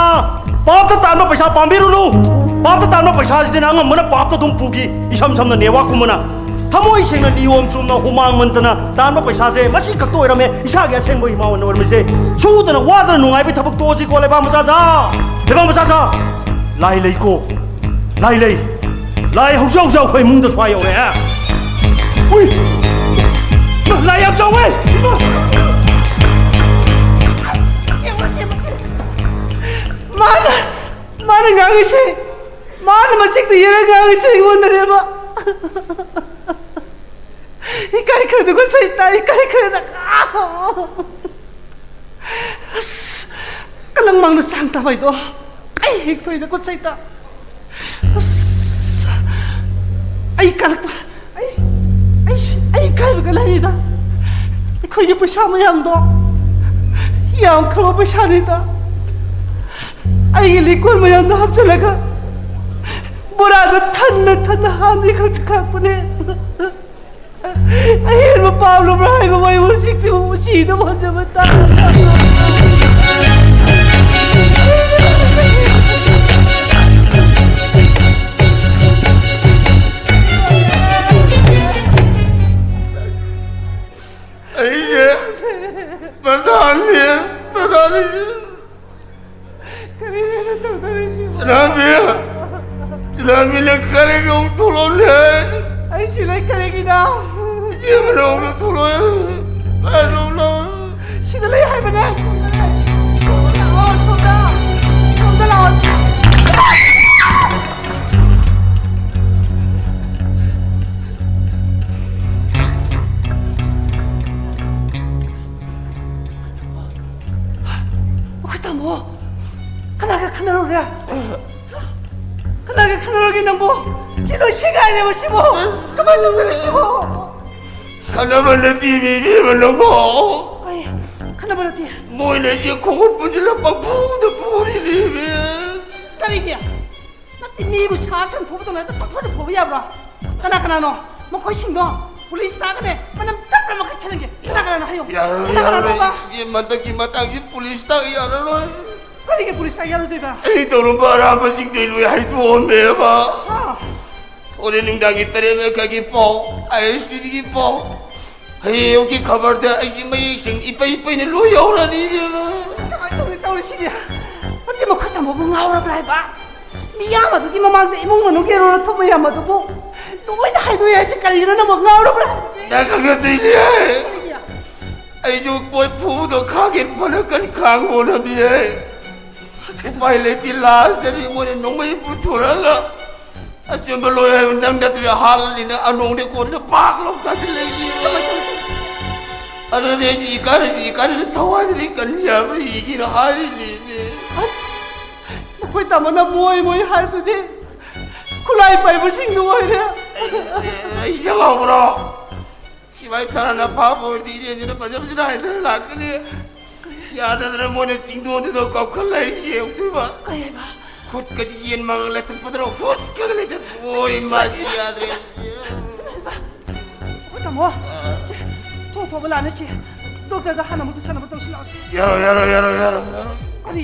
ꯄꯥꯞꯇ ꯇꯥꯟꯕ ꯄꯩꯁꯥ ꯄꯥꯝꯕꯤꯔꯨꯅꯨ꯫ ꯄꯥꯞꯇ ꯇꯥꯟꯕ ꯄꯩꯁꯥꯁꯤꯗꯤꯅꯦ ꯑꯉꯝꯕꯅ ꯄꯥꯞꯇ ꯑꯗꯨꯝ ꯄꯨꯈꯤ, ꯏꯁꯝ ꯁꯝꯅ ꯅꯦꯋꯥꯛꯀꯨꯝꯕꯅ꯫ ꯊꯃꯣꯏ ꯁꯦꯡꯅ ꯅꯤꯌꯣꯝ ꯆꯨꯝꯅ ꯍꯨꯃꯥꯡ ꯃꯟꯇꯅ ꯇꯥꯟꯕ ꯄꯩꯁꯥꯁꯦ ꯃꯁꯤ ꯈꯛꯇ ꯑꯣꯏꯔꯝꯃꯦ ꯏꯁꯥꯒꯤ ꯑꯁꯦꯡꯕ ꯏꯃꯥ ꯑꯣꯏꯅ ꯑꯣꯏꯔꯝꯃꯤꯁꯦ꯫ ꯁꯨꯗꯅ ꯋꯥꯗꯅ ꯅꯨꯡꯉꯥꯏꯕꯩ ꯊꯕꯛ ꯇꯣꯛꯑꯁꯤꯀꯣ, ꯂꯩꯕꯥꯛ ꯃꯆꯥ ꯆꯥ, ꯂꯩꯕꯥꯛ ꯃꯆꯥ ꯆꯥ꯫ ꯂꯥꯏ ꯂꯩꯀꯣ, ꯂꯥꯏ ꯂꯩ꯫ ꯂꯥꯏ ꯍꯧꯖꯤꯛ ꯍꯧꯖꯤꯛ ꯑꯩꯈꯣꯏ ꯏꯃꯨꯡꯗ ꯁ꯭ꯋꯥꯏ ꯌꯧꯔꯛꯑꯦ꯫ ꯎꯏ! ꯂꯥꯏ ꯌꯥꯝ ꯆꯥꯎꯋꯦ! ꯏꯃꯥ! ꯑꯁ, ꯌꯦꯡꯉꯨꯁꯦ, ꯃꯁꯤ꯫ ꯃꯥꯅ, ꯃꯥꯅ ꯉꯥꯡꯉꯤꯁꯦ, ꯃꯥꯅ ꯃꯆꯤꯛꯇ ꯌꯦꯔ ꯉꯥꯡꯉꯤꯁꯦ ꯑꯩꯉꯣꯟꯗꯅꯦꯕ꯫ ꯏꯀꯥꯏꯈ꯭ꯔꯦꯗꯀꯣ ꯁꯩꯇ, ꯏꯀꯥꯏꯈ꯭ꯔꯦꯗ꯫ ꯑꯁ, ꯀꯂꯪ ꯃꯥꯡꯗ ꯁꯥꯡ ꯇꯥꯕꯩꯗꯣ꯫ ꯑꯩ ꯍꯦꯛ ꯊꯣꯏꯗꯀꯣ ꯁꯩꯇ꯫ ꯑꯁ, ꯑꯩ ꯀꯜꯂꯛꯄ, ꯑꯩ, ꯑꯩ, ꯑꯩ ꯏꯀꯥꯏꯕꯒ ꯂꯩꯔꯤꯗ꯫ ꯑꯩꯈꯣꯏꯒꯤ ꯄꯩꯁꯥ ꯃꯌꯥꯝꯗꯣ ꯌꯥꯝꯈ꯭ꯔꯕ ꯄꯩꯁꯥꯅꯤꯗ꯫ ꯑꯩꯒꯤ ꯂꯤꯛꯀꯣꯟ ꯃꯌꯥꯝꯗꯣ ꯍꯥꯞꯆꯤꯜꯂꯒ ꯕꯣꯔꯥꯗ ꯊꯟꯅ ꯊꯟꯅ ꯍꯥꯟꯅꯤ ꯈꯛ ꯈꯥꯛꯄꯅꯦ꯫ ꯑꯍꯦꯟꯕ ꯄꯥꯎ ꯂꯧꯕ꯭ꯔꯥ ꯍꯥꯏꯕ ꯋꯥꯍꯩ ꯍꯧꯖꯤꯛꯇꯤ ꯁꯤꯗ ꯍꯣꯠꯅꯕ ꯇꯥꯔꯦ꯫ ꯑꯩꯁꯦ ꯄ꯭ꯔꯙꯥꯟꯅꯤ, ꯄ꯭ꯔꯙꯥꯟꯅꯤ꯫ ꯀꯔꯤꯅꯣ ꯇꯧꯗꯣꯔꯤꯁꯤꯕꯣ? ꯆꯤꯅꯥꯕꯤ! ꯆꯤꯅꯥꯕꯤ, ꯅꯪ ꯀꯔꯤꯒꯤ ꯑꯃꯨꯛ ꯊꯣꯛꯂꯛꯂꯦ? ꯑꯩ ꯁꯤ ꯂꯩ ꯀꯔꯤꯒꯤꯅꯣ? ꯏꯆꯦ ꯃꯅꯥꯎꯗ ꯊꯣꯛꯂꯛꯑꯦ꯫ ꯀꯥꯏꯗꯅꯣ? ꯁꯤꯗ ꯂꯩ ꯍꯥꯏꯕꯅꯦ꯫ ꯁꯣꯝꯗ ꯂꯩ꯫ ꯁꯣꯝꯗ ꯂꯥꯛꯑꯣ, ꯁꯣꯝꯗ꯫ ꯁꯣꯝꯗ ꯂꯥꯛꯑꯣ꯫ ꯑꯩꯈꯣꯏ ꯇꯥꯃꯣ, ꯀꯅꯥꯒ ꯈꯟꯅꯔꯨꯔꯦ? ꯀꯅꯥꯒ ꯈꯟꯅꯔꯨꯔꯒꯦ ꯅꯪꯕꯣ? ꯁꯤ ꯂꯣꯏ ꯁꯦꯒꯥꯏꯔꯦꯕ ꯁꯤꯕꯣ꯫ ꯀꯃꯥꯏꯅ ꯇꯧꯗꯣꯏꯅꯣ ꯁꯤꯕꯣ? ꯑꯅꯝꯕꯅ ꯇꯤꯚꯤꯅꯦꯕ ꯅꯪꯕꯣ꯫ ꯀꯔꯤ? ꯈꯠꯅꯕ ꯅꯠꯇꯦ꯫ ꯃꯣꯏꯅ ꯑꯩꯁꯦ ꯈꯣꯡꯎꯞ ꯄꯨꯟꯁꯤꯜꯂ ꯄꯪꯐꯨꯗ ꯐꯨꯔꯤꯅꯦꯃꯤ꯫ ꯀꯔꯤꯒꯤ? ꯅꯠꯇꯦ, ꯃꯤꯕꯨ ꯁꯥ ꯁꯟ ꯐꯨꯕꯗꯧꯅ ꯍꯦꯛꯇ ꯄꯪꯐꯨꯗ ꯐꯨꯕ ꯌꯥꯕ꯭ꯔꯣ? ꯀꯅꯥ ꯀꯅꯥꯅꯣ? ꯃꯈꯣꯏꯁꯤꯡꯗꯣ ꯄꯨꯂꯤꯁ ꯇꯥꯛꯀꯅꯤ꯫ ꯃꯅꯝ ꯇꯞꯅ ꯃꯈꯩ ꯊꯜꯂꯒꯦ꯫ ꯀꯅꯥ ꯀꯅꯥꯅꯣ ꯍꯥꯏꯌꯣ꯫ ꯌꯥꯔꯔꯣꯏ, ꯀꯅꯥ ꯌꯥꯔꯔꯣꯏ꯫ ꯀꯅꯥꯅꯣꯕ? ꯏꯕꯦꯝꯃ, ꯍꯟꯗꯛꯀꯤ ꯃꯇꯥꯡꯁꯤ ꯄꯨꯂꯤꯁ ꯇꯥꯛ ꯌꯥꯔꯔꯣꯏ꯫ ꯀꯔꯤꯒꯤ ꯄꯨꯂꯤꯁ ꯇꯥꯛ ꯌꯥꯔꯣꯏꯗꯣꯏꯕ? ꯑꯩ ꯇꯧꯔꯝꯕ ꯑꯔꯥꯟꯕꯁꯤꯡꯗꯣ ꯑꯩ ꯂꯣꯏ ꯍꯥꯏꯗꯣꯛꯑꯝꯃꯦꯕ꯫ ꯍꯥ? ꯍꯣꯔꯦꯟ ꯅꯨꯡꯗꯥꯡꯒꯤ ꯇꯔꯦꯠ ꯃꯈꯥꯏꯒꯤ ꯄꯥꯎ, ꯑꯥꯏ ꯑꯦꯁ ꯇꯤ ꯚꯤꯒꯤ ꯄꯥꯎ, ꯍꯌꯦꯡ ꯑꯌꯨꯛꯀꯤ ꯈꯕꯔꯗ ꯑꯩꯁꯤ ꯃꯌꯦꯛ ꯁꯦꯡꯅ ꯏꯄꯩ ꯏꯄꯩꯅ ꯂꯣꯏ ꯌꯥꯎꯔꯅꯤ, ꯏꯕꯦꯝꯃ꯫ ꯀꯃꯥꯏꯅ ꯇꯧꯅꯤ ꯇꯧꯔꯤꯁꯤꯗꯤ? ꯅꯠꯇꯦ, ꯃꯈꯣꯏ ꯇꯥꯃꯣꯕꯨ ꯉꯥꯎꯔꯕ꯭ꯔꯥ ꯍꯥꯏꯕ? ꯃꯤꯌꯥꯝ ꯑꯗꯨꯒꯤ ꯃꯃꯥꯡꯗ ꯏꯃꯨꯡ ꯃꯅꯨꯡꯒꯤ ꯑꯔꯣꯜ ꯑꯊꯨꯞ ꯃꯌꯥꯝ ꯑꯗꯨꯕꯨ ꯂꯣꯏꯅ ꯍꯥꯏꯗꯣꯛꯑꯦ ꯍꯥꯏꯁꯦ ꯀꯔꯤꯒꯤꯅꯣ? ꯅꯪꯕꯨ ꯉꯥꯎꯔꯕ꯭ꯔꯥ? ꯅꯪ ꯈꯪꯖꯗ꯭ꯔꯤꯅꯦ꯫ ꯀꯔꯤꯒꯤ? ꯑꯩꯁꯨ ꯃꯣꯏ ꯐꯨꯕꯗꯣ ꯈꯥꯡꯒꯦꯅ ꯐꯅ ꯀꯟ ꯈꯥꯡꯕ ꯍꯣꯠꯅꯕꯅꯤꯍꯦ꯫ ꯎꯄꯥꯏ ꯂꯩꯇꯦ, ꯂꯥꯁꯇꯗꯤ ꯃꯣꯏꯅ ꯅꯣꯡꯃꯩ ꯄꯨꯊꯣꯔꯛꯑꯒ ꯑꯆꯨꯝꯕ ꯂꯣꯏ ꯍꯥꯏꯕ ꯅꯪ ꯅꯠꯇ꯭ꯔꯦ, ꯍꯥꯜꯂꯅꯤꯅ ꯑꯅꯣꯡꯅꯦ ꯀꯣꯟꯅ ꯄꯥꯛ ꯂꯧ ꯇꯥꯁꯤꯜꯂꯛꯏ꯫ ꯀꯃꯥꯏ ꯇꯧꯅꯤ? ꯑꯗꯨꯗꯤ ꯑꯩꯁꯨ ꯏꯀꯥꯏꯔꯁꯨ ꯏꯀꯥꯏꯔꯁꯨ ꯊꯋꯥꯏꯗꯗꯤ ꯀꯟ ꯌꯥꯕ꯭ꯔꯥ ꯌꯦꯡꯒꯦꯅ ꯍꯥꯏꯔꯤꯅꯤꯅꯦ꯫ ꯑꯁ, ꯅꯈꯣꯏ ꯇꯥꯃꯣꯅ ꯃꯣꯏ ꯃꯣꯏ ꯍꯥꯏꯗꯨꯗꯤ ꯈꯨꯠꯂꯥꯏ ꯄꯥꯏꯕꯁꯤꯡꯗꯨ ꯑꯣꯏꯔꯦ꯫ ꯑꯩ ꯆꯪꯍꯧꯕ꯭ꯔꯣ? ꯁꯤꯐꯥꯏ ꯇꯔꯥꯅ ꯐꯥꯕ ꯑꯣꯏꯔꯗꯤ ꯏꯔꯦꯟꯁꯤꯅ ꯐꯖ ꯐꯖꯅ ꯍꯥꯏꯗꯅ ꯂꯥꯛꯀꯅꯤ꯫ ꯌꯥꯗꯗꯅ ꯃꯣꯏꯅ ꯆꯤꯡꯗꯣꯟꯗꯨꯗ ꯀꯥꯎꯈꯠꯂ ꯌꯦꯡꯗꯣꯏꯕ꯫ ꯀꯩ ꯍꯥꯏꯕ? ꯈꯨꯠꯀꯁꯤ ꯌꯦꯟ ꯃꯥꯡ ꯂꯩꯊꯠꯄꯗꯧꯅ ꯍꯨꯠꯀꯒ ꯂꯩꯊꯠꯄ꯫ ꯑꯣꯏ, ꯃꯥꯁꯤ ꯌꯥꯗ꯭ꯔꯦ꯫ ꯑꯩꯈꯣꯏ ꯇꯥꯃꯣ, ꯁꯦ, ꯊꯣꯛ ꯊꯣꯛꯄ ꯂꯥꯟꯅꯁꯤ꯫ ꯗꯣꯛꯇꯔꯗ ꯍꯥꯟꯅ ꯑꯃꯨꯛꯇ ꯆꯠꯅꯕ ꯇꯧꯁꯤ ꯂꯥꯛꯑꯣꯁꯦ꯫ ꯌꯥꯔꯣꯏ, ꯌꯥꯔꯣꯏ, ꯌꯥꯔꯣꯏ, ꯌꯥꯔꯣꯏ, ꯌꯥꯔꯣꯏ꯫ ꯀꯔꯤ?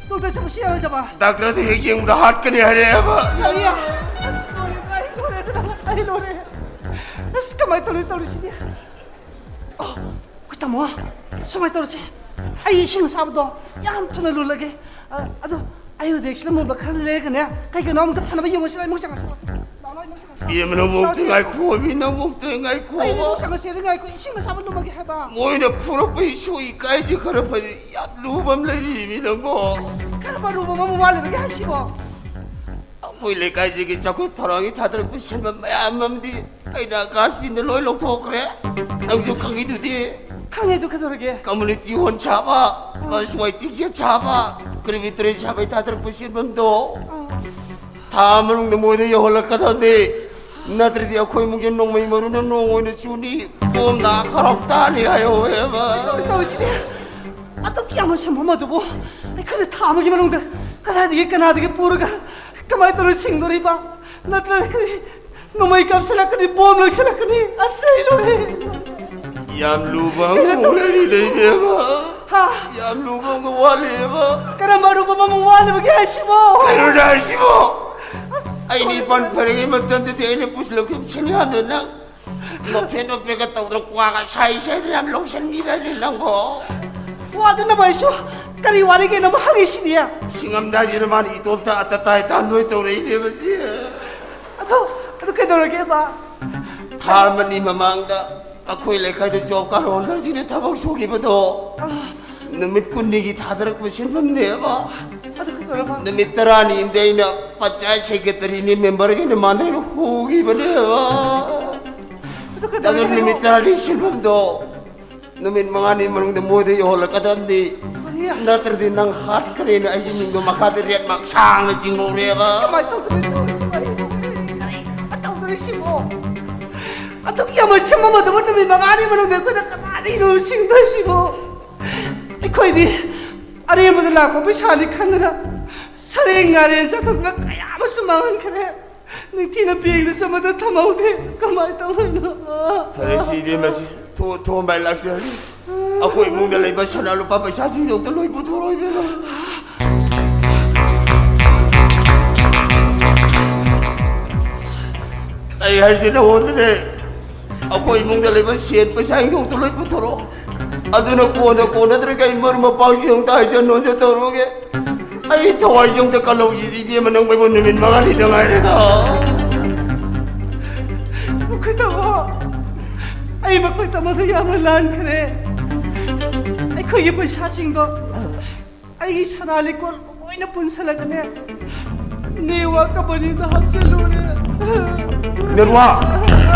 ꯗꯣꯛꯇꯔ ꯆꯠꯄꯁꯨ ꯌꯥꯔꯣꯏꯗꯕ? ꯗꯥꯛꯇꯔꯗ ꯍꯦꯛ ꯌꯦꯡꯕꯗ ꯍꯥꯠꯀꯅꯤ ꯍꯥꯏꯔꯛꯑꯦꯕ꯫ ꯀꯔꯤ? ꯑꯁ, ꯂꯣꯏꯔꯦ, ꯑꯩ ꯂꯣꯏꯔꯦꯗꯅ, ꯑꯩ ꯂꯣꯏꯔꯦ꯫ ꯑꯁ, ꯀꯃꯥꯏꯅ ꯇꯧꯅꯤ ꯇꯧꯔꯤꯁꯤꯗꯤ? ꯑꯣ, ꯑꯩꯈꯣꯏ ꯇꯥꯃꯣ, ꯁꯨꯃꯥꯏꯅ ꯇꯧꯔꯁꯦ꯫ ꯑꯩ ꯏꯁꯤꯡ ꯑꯁꯥꯕꯗꯣ ꯌꯥꯝ ꯊꯨꯅ ꯂꯨꯜꯂꯒꯦ꯫ ꯑ, ꯑꯗꯣ ꯑꯌꯨꯔꯚꯦꯗꯤꯛꯁꯤꯗ ꯃꯨꯟꯕ ꯈꯔ ꯂꯩꯔꯒꯅꯦ, ꯀꯩ ꯀꯩꯅꯣ ꯑꯝꯇ ꯐꯅꯕ ꯌꯦꯡꯉꯨꯁꯤ꯫ ꯂꯥꯛꯑꯣ, ꯏꯃꯨꯡ ꯆꯪꯉꯁꯤ, ꯂꯥꯛꯑꯣꯁꯦ꯫ ꯂꯥꯛꯑꯣ, ꯂꯥꯛꯑꯣ, ꯏꯃꯨꯡ ꯆꯪꯉꯁꯤ, ꯂꯥꯛꯑꯣꯁꯦ꯫ ꯏꯃꯨꯡ ꯆꯪꯉꯁꯤ꯫ ꯏꯃꯨꯡ ꯉꯥꯏꯈꯣ, ꯃꯤ ꯅꯪꯕꯨ ꯑꯝꯇ ꯉꯥꯏꯈꯣ꯫ ꯀꯩꯅꯣ, ꯏꯃꯨꯡ ꯆꯪꯉꯁꯤ, ꯉꯥꯏꯈꯣ, ꯏꯁꯤꯡ ꯑꯁꯥꯕ ꯂꯨꯝꯃꯒꯦ ꯍꯥꯏꯕ꯫ ꯃꯣꯏꯅ ꯐꯨꯔꯛꯄ ꯏꯁꯣꯏ ꯏꯀꯥꯏꯁꯦ ꯈꯔ ꯐꯔꯤ, ꯌꯥꯝ ꯂꯨꯕ ꯑꯃ ꯂꯩꯔꯤ, ꯃꯤ ꯅꯪꯕꯣ꯫ ꯑꯁ, ꯈꯔ ꯐꯔꯨꯕ ꯑꯃ ꯋꯥꯠꯂꯤꯕꯒꯦ ꯍꯥꯏꯁꯤꯕꯣ? ꯑꯩꯈꯣꯏ ꯂꯩꯀꯥꯏꯁꯤꯒꯤ ꯆꯥꯎꯈꯠ ꯊꯧꯔꯥꯡꯒꯤ ꯊꯥꯗꯔꯛꯄ ꯁꯦꯟꯐꯝ ꯃꯌꯥꯝ ꯑꯃꯗꯤ ꯑꯩꯅ ꯀꯥꯁꯕꯤꯟꯗ ꯂꯣꯏ ꯂꯧꯊꯣꯛꯈ꯭ꯔꯦ꯫ ꯅꯪꯁꯨ ꯈꯪꯉꯤꯗꯨꯗꯤ꯫ ꯈꯪꯉꯦ, ꯑꯗꯨ ꯀꯩꯗꯧꯔꯒꯦ? ꯀꯝꯃꯨꯅꯤꯇꯤ ꯍꯣꯜ ꯁꯥꯕ, ꯑꯥ꯫ ꯕꯁ ꯋꯦꯇꯤꯡ ꯁꯦꯗ ꯁꯥꯕ, ꯀ꯭ꯔꯤꯃꯤꯇꯣꯔꯤ ꯁꯥꯕꯩ ꯊꯥꯗꯔꯛꯄ ꯁꯦꯟꯐꯝꯗꯣ ꯑꯥ꯫ ꯊꯥ ꯃꯅꯨꯡꯗ ꯃꯣꯏꯗ ꯌꯧꯍꯜꯂꯛꯀꯗꯕꯅꯤ꯫ ꯅꯠꯇ꯭ꯔꯗꯤ ꯑꯩꯈꯣꯏ ꯏꯃꯨꯡꯁꯦ ꯅꯣꯡꯃꯩ ꯃꯔꯨꯅ ꯅꯣꯡ ꯑꯣꯏꯅ ꯆꯨꯅꯤ, ꯕꯣꯝꯅ ꯈꯔꯥꯎ ꯇꯥꯅꯤ ꯍꯥꯏꯍꯧꯋꯦꯕ꯫ ꯀꯃꯥꯏ ꯇꯧꯁꯤꯅꯦ? ꯑꯗꯨꯛ ꯌꯥꯝꯅ ꯁꯦꯝꯐꯝ ꯑꯗꯨꯕꯨ ꯑꯩꯈꯣꯏꯅ ꯊꯥ ꯑꯃꯒꯤ ꯃꯅꯨꯡꯗ ꯀꯗꯥꯏꯗꯒꯤ ꯀꯅꯥꯗꯒꯤ ꯄꯨꯔꯒ ꯀꯃꯥꯏꯅ ꯇꯧꯔ ꯁꯤꯡꯗꯣꯔꯤꯕ? ꯅꯠꯇ꯭ꯔꯒꯗꯤ ꯅꯣꯡꯃꯩ ꯀꯥꯞꯁꯤꯜꯂꯛꯀꯅꯤ, ꯕꯣꯝ ꯂꯪꯁꯤꯜꯂꯛꯀꯅꯤ꯫ ꯑꯁ, ꯑꯩ ꯂꯣꯏꯔꯦ꯫ ꯌꯥꯝ ꯂꯨꯕ ꯑꯃ ꯀꯩꯅꯣ ꯇꯧ- ꯂꯩꯔꯤꯗ, ꯏꯕꯦꯝꯃ꯫ ꯍꯥ? ꯌꯥꯝ ꯂꯨꯕ ꯑꯃ ꯋꯥꯠꯂꯤꯑꯕ꯫ ꯀꯔꯝꯕ ꯑꯔꯨꯕ ꯑꯃ ꯋꯥꯠꯂꯤꯕꯒꯦ ꯍꯥꯏꯁꯤꯕꯣ? ꯀꯩꯅꯣꯅꯦ ꯍꯥꯏꯁꯤꯕꯣ? ꯑꯁ, ꯑꯩꯅ ꯏꯄꯥꯟ ꯐꯔꯤꯉꯩ ꯃꯇꯝꯗꯗꯤ ꯑꯩꯅ ꯄꯨꯁꯤꯜꯂꯛꯈꯤꯕ ꯁꯦꯟꯌꯥꯝꯗꯣ ꯅꯪ ꯅꯣꯛꯐꯦꯠ ꯅꯣꯛꯐꯦꯠꯀ ꯇꯧꯗꯅ ꯀ꯭ꯋꯥꯒ ꯁꯥꯏ ꯁꯥꯏꯗꯅ ꯌꯥꯝ ꯂꯧꯁꯟꯈꯤꯗꯥꯏꯅꯦ ꯅꯪꯕꯣ? ꯋꯥꯗꯨꯅꯕ ꯑꯩꯁꯨ ꯀꯔꯤ ꯋꯥꯠꯂꯤꯒꯦꯅ ꯑꯃꯨꯛ ꯍꯪꯉꯤꯁꯤꯗꯤ? ꯁꯤꯡꯉꯝꯗꯥꯏꯁꯤꯗ ꯃꯥꯅ ꯏꯇꯣꯝꯇ ꯑꯇ ꯇꯥꯏ ꯇꯥꯟꯗꯣꯏ ꯇꯧꯔꯛꯏꯅꯦꯕ ꯁꯤ꯫ ꯑꯗꯣ, ꯑꯗꯨ ꯀꯩꯗꯧꯔꯒꯦꯕ? ꯊꯥ ꯑꯃꯅꯤ ꯃꯃꯥꯡꯗ ꯑꯩꯈꯣꯏ ꯂꯩꯀꯥꯏꯗ ꯖꯣꯕ ꯀꯥꯔꯗ ꯍꯣꯜꯗꯔꯁꯤꯡꯅ ꯊꯕꯛ ꯁꯨꯈꯤꯕꯗꯣ, ꯑꯥ꯫ ꯅꯨꯃꯤꯠ ꯀꯨꯟꯅꯤꯒꯤ ꯊꯥꯗꯔꯛꯄ ꯁꯦꯟꯐꯝꯅꯦꯕ꯫ ꯑꯗꯨ ꯀꯩꯗꯧꯔꯕ? ꯅꯨꯃꯤꯠ ꯇꯔꯥꯅꯤ ꯑꯃꯗꯤ ꯑꯩꯅ ꯄꯟꯆꯥꯌꯠ ꯁꯦꯀ꯭ꯔꯦꯇꯔꯤꯅꯤ, ꯃꯦꯝꯕꯔꯒꯤꯅꯤ ꯃꯥꯟꯗ ꯑꯩꯅ ꯍꯨꯈꯤꯕꯅꯦꯕ꯫ ꯑꯗꯨ ꯑꯗꯨ ꯀꯩꯗꯧꯔꯒꯦ ꯍꯥꯏꯔꯣ? ꯅꯨꯃꯤꯠ ꯇꯔꯥꯅꯤ ꯁꯦꯟꯐꯝꯗꯣ ꯅꯨꯃꯤꯠ ꯃꯉꯥꯅꯤ ꯃꯅꯨꯡꯗ ꯃꯣꯏꯗ ꯌꯧꯍꯜꯂꯛꯀꯗꯕꯅꯤ꯫ ꯀꯔꯤ? ꯅꯠꯇ꯭ꯔꯗꯤ ꯅꯪ ꯍꯥꯠꯈ꯭ꯔꯦꯅ ꯑꯩꯒꯤ ꯃꯤꯡꯗꯣ ꯃꯈꯥꯗ ꯔꯦꯠ ꯃꯥꯔꯛ ꯁꯥꯡꯅ ꯆꯤꯡꯍꯧꯔꯦꯕ꯫ ꯀꯃꯥꯏꯅ ꯇꯧꯗꯣꯏꯅꯣ ꯇꯧꯔꯤꯁꯤꯕꯣ? ꯑꯩ ꯀꯔꯤ ꯇꯧꯗꯣꯏꯅꯣ ꯁꯤꯕꯣ? ꯑꯗꯨꯛ ꯌꯥꯝꯅ ꯁꯦꯝꯃꯝꯕꯗꯨꯕꯨ ꯅꯨꯃꯤꯠ ꯃꯉꯥꯅꯤ ꯃꯅꯨꯡꯗ ꯑꯩꯈꯣꯏꯅ ꯀꯃꯥꯏꯅ ꯁꯤꯡꯗꯣꯏꯁꯤꯕꯣ? ꯑꯩꯈꯣꯏꯗꯤ ꯑꯔꯦꯝꯕꯗ ꯂꯥꯛꯄ ꯄꯩꯁꯥꯅꯤ ꯈꯟꯗꯅ ꯁꯔꯦꯡ ꯉꯥꯔꯦꯟ ꯆꯠꯊꯣꯛꯇꯅ ꯀꯌꯥ ꯑꯃꯁꯨ ꯃꯥꯡꯍꯟꯈ꯭ꯔꯦ꯫ ꯅꯤꯡꯊꯤꯅ ꯕꯦꯡꯗꯁꯨ ꯑꯃꯠꯇ ꯊꯝꯍꯧꯗꯦ꯫ ꯀꯃꯥꯏꯅ ꯇꯧꯗꯣꯏꯅꯣ? ꯐꯔꯦ, ꯁꯤ ꯏꯕꯦꯝꯃ, ꯁꯤ ꯊꯣ-, ꯊꯣꯝꯕ ꯑꯩ ꯂꯥꯛꯆꯔꯅꯤ꯫ ꯑꯩꯈꯣꯏ ꯏꯃꯨꯡꯗ ꯂꯩꯕ ꯁꯅꯥ ꯂꯨꯄꯥ ꯄꯩꯁꯥꯁꯤꯡꯗꯣ ꯑꯝꯇ ꯂꯣꯏ ꯄꯨꯊꯣꯔꯛꯑꯣ, ꯏꯕꯦꯝꯃ꯫ ꯑꯩ ꯍꯥꯏꯁꯦ ꯅꯉꯣꯟꯗꯅꯦ, ꯑꯩꯈꯣꯏ ꯏꯃꯨꯡꯗ ꯂꯩꯕ ꯁꯦꯟ ꯄꯩꯁꯥꯁꯤꯡꯗꯣ ꯑꯝꯇ ꯂꯣꯏ ꯄꯨꯊꯣꯔꯛꯑꯣ꯫ ꯑꯗꯨꯅ ꯀꯣꯟꯅ ꯀꯣꯟꯅꯗ꯭ꯔꯒ ꯑꯩ ꯃꯔꯨꯞ ꯃꯄꯥꯡꯁꯤꯡ ꯑꯝꯇ ꯍꯥꯏꯖ ꯅꯣꯟꯖ ꯇꯧꯔꯨꯒꯦ꯫ ꯑꯩ ꯊꯋꯥꯏꯁꯦ ꯑꯝꯇ ꯀꯜꯍꯧꯁꯤꯗꯤ, ꯏꯕꯦꯝꯃ, ꯅꯪꯕꯨ ꯑꯩꯕꯨ ꯅꯨꯃꯤꯠ ꯃꯉꯥꯅꯤꯗ ꯉꯥꯏꯔꯦꯗ꯫ ꯃꯈꯣꯏ ꯇꯥꯃꯣ, ꯑꯩ ꯃꯈꯣꯏ ꯇꯥꯃꯣꯗ ꯌꯥꯝꯅ ꯂꯥꯟꯈ꯭ꯔꯦ꯫ ꯑꯩꯈꯣꯏꯒꯤ ꯄꯩꯁꯥꯁꯤꯡꯗꯣ ꯑꯩꯒꯤ ꯁꯅꯥ ꯂꯤꯛꯀꯣꯟ ꯂꯣꯏꯅ ꯄꯨꯟꯁꯤꯜꯂꯒꯅꯦ, ꯅꯦꯋꯥ ꯀꯝꯄꯅꯤꯗ ꯍꯥꯞꯆꯤꯜꯂꯨꯔꯦ꯫ ꯅꯦꯋꯥ?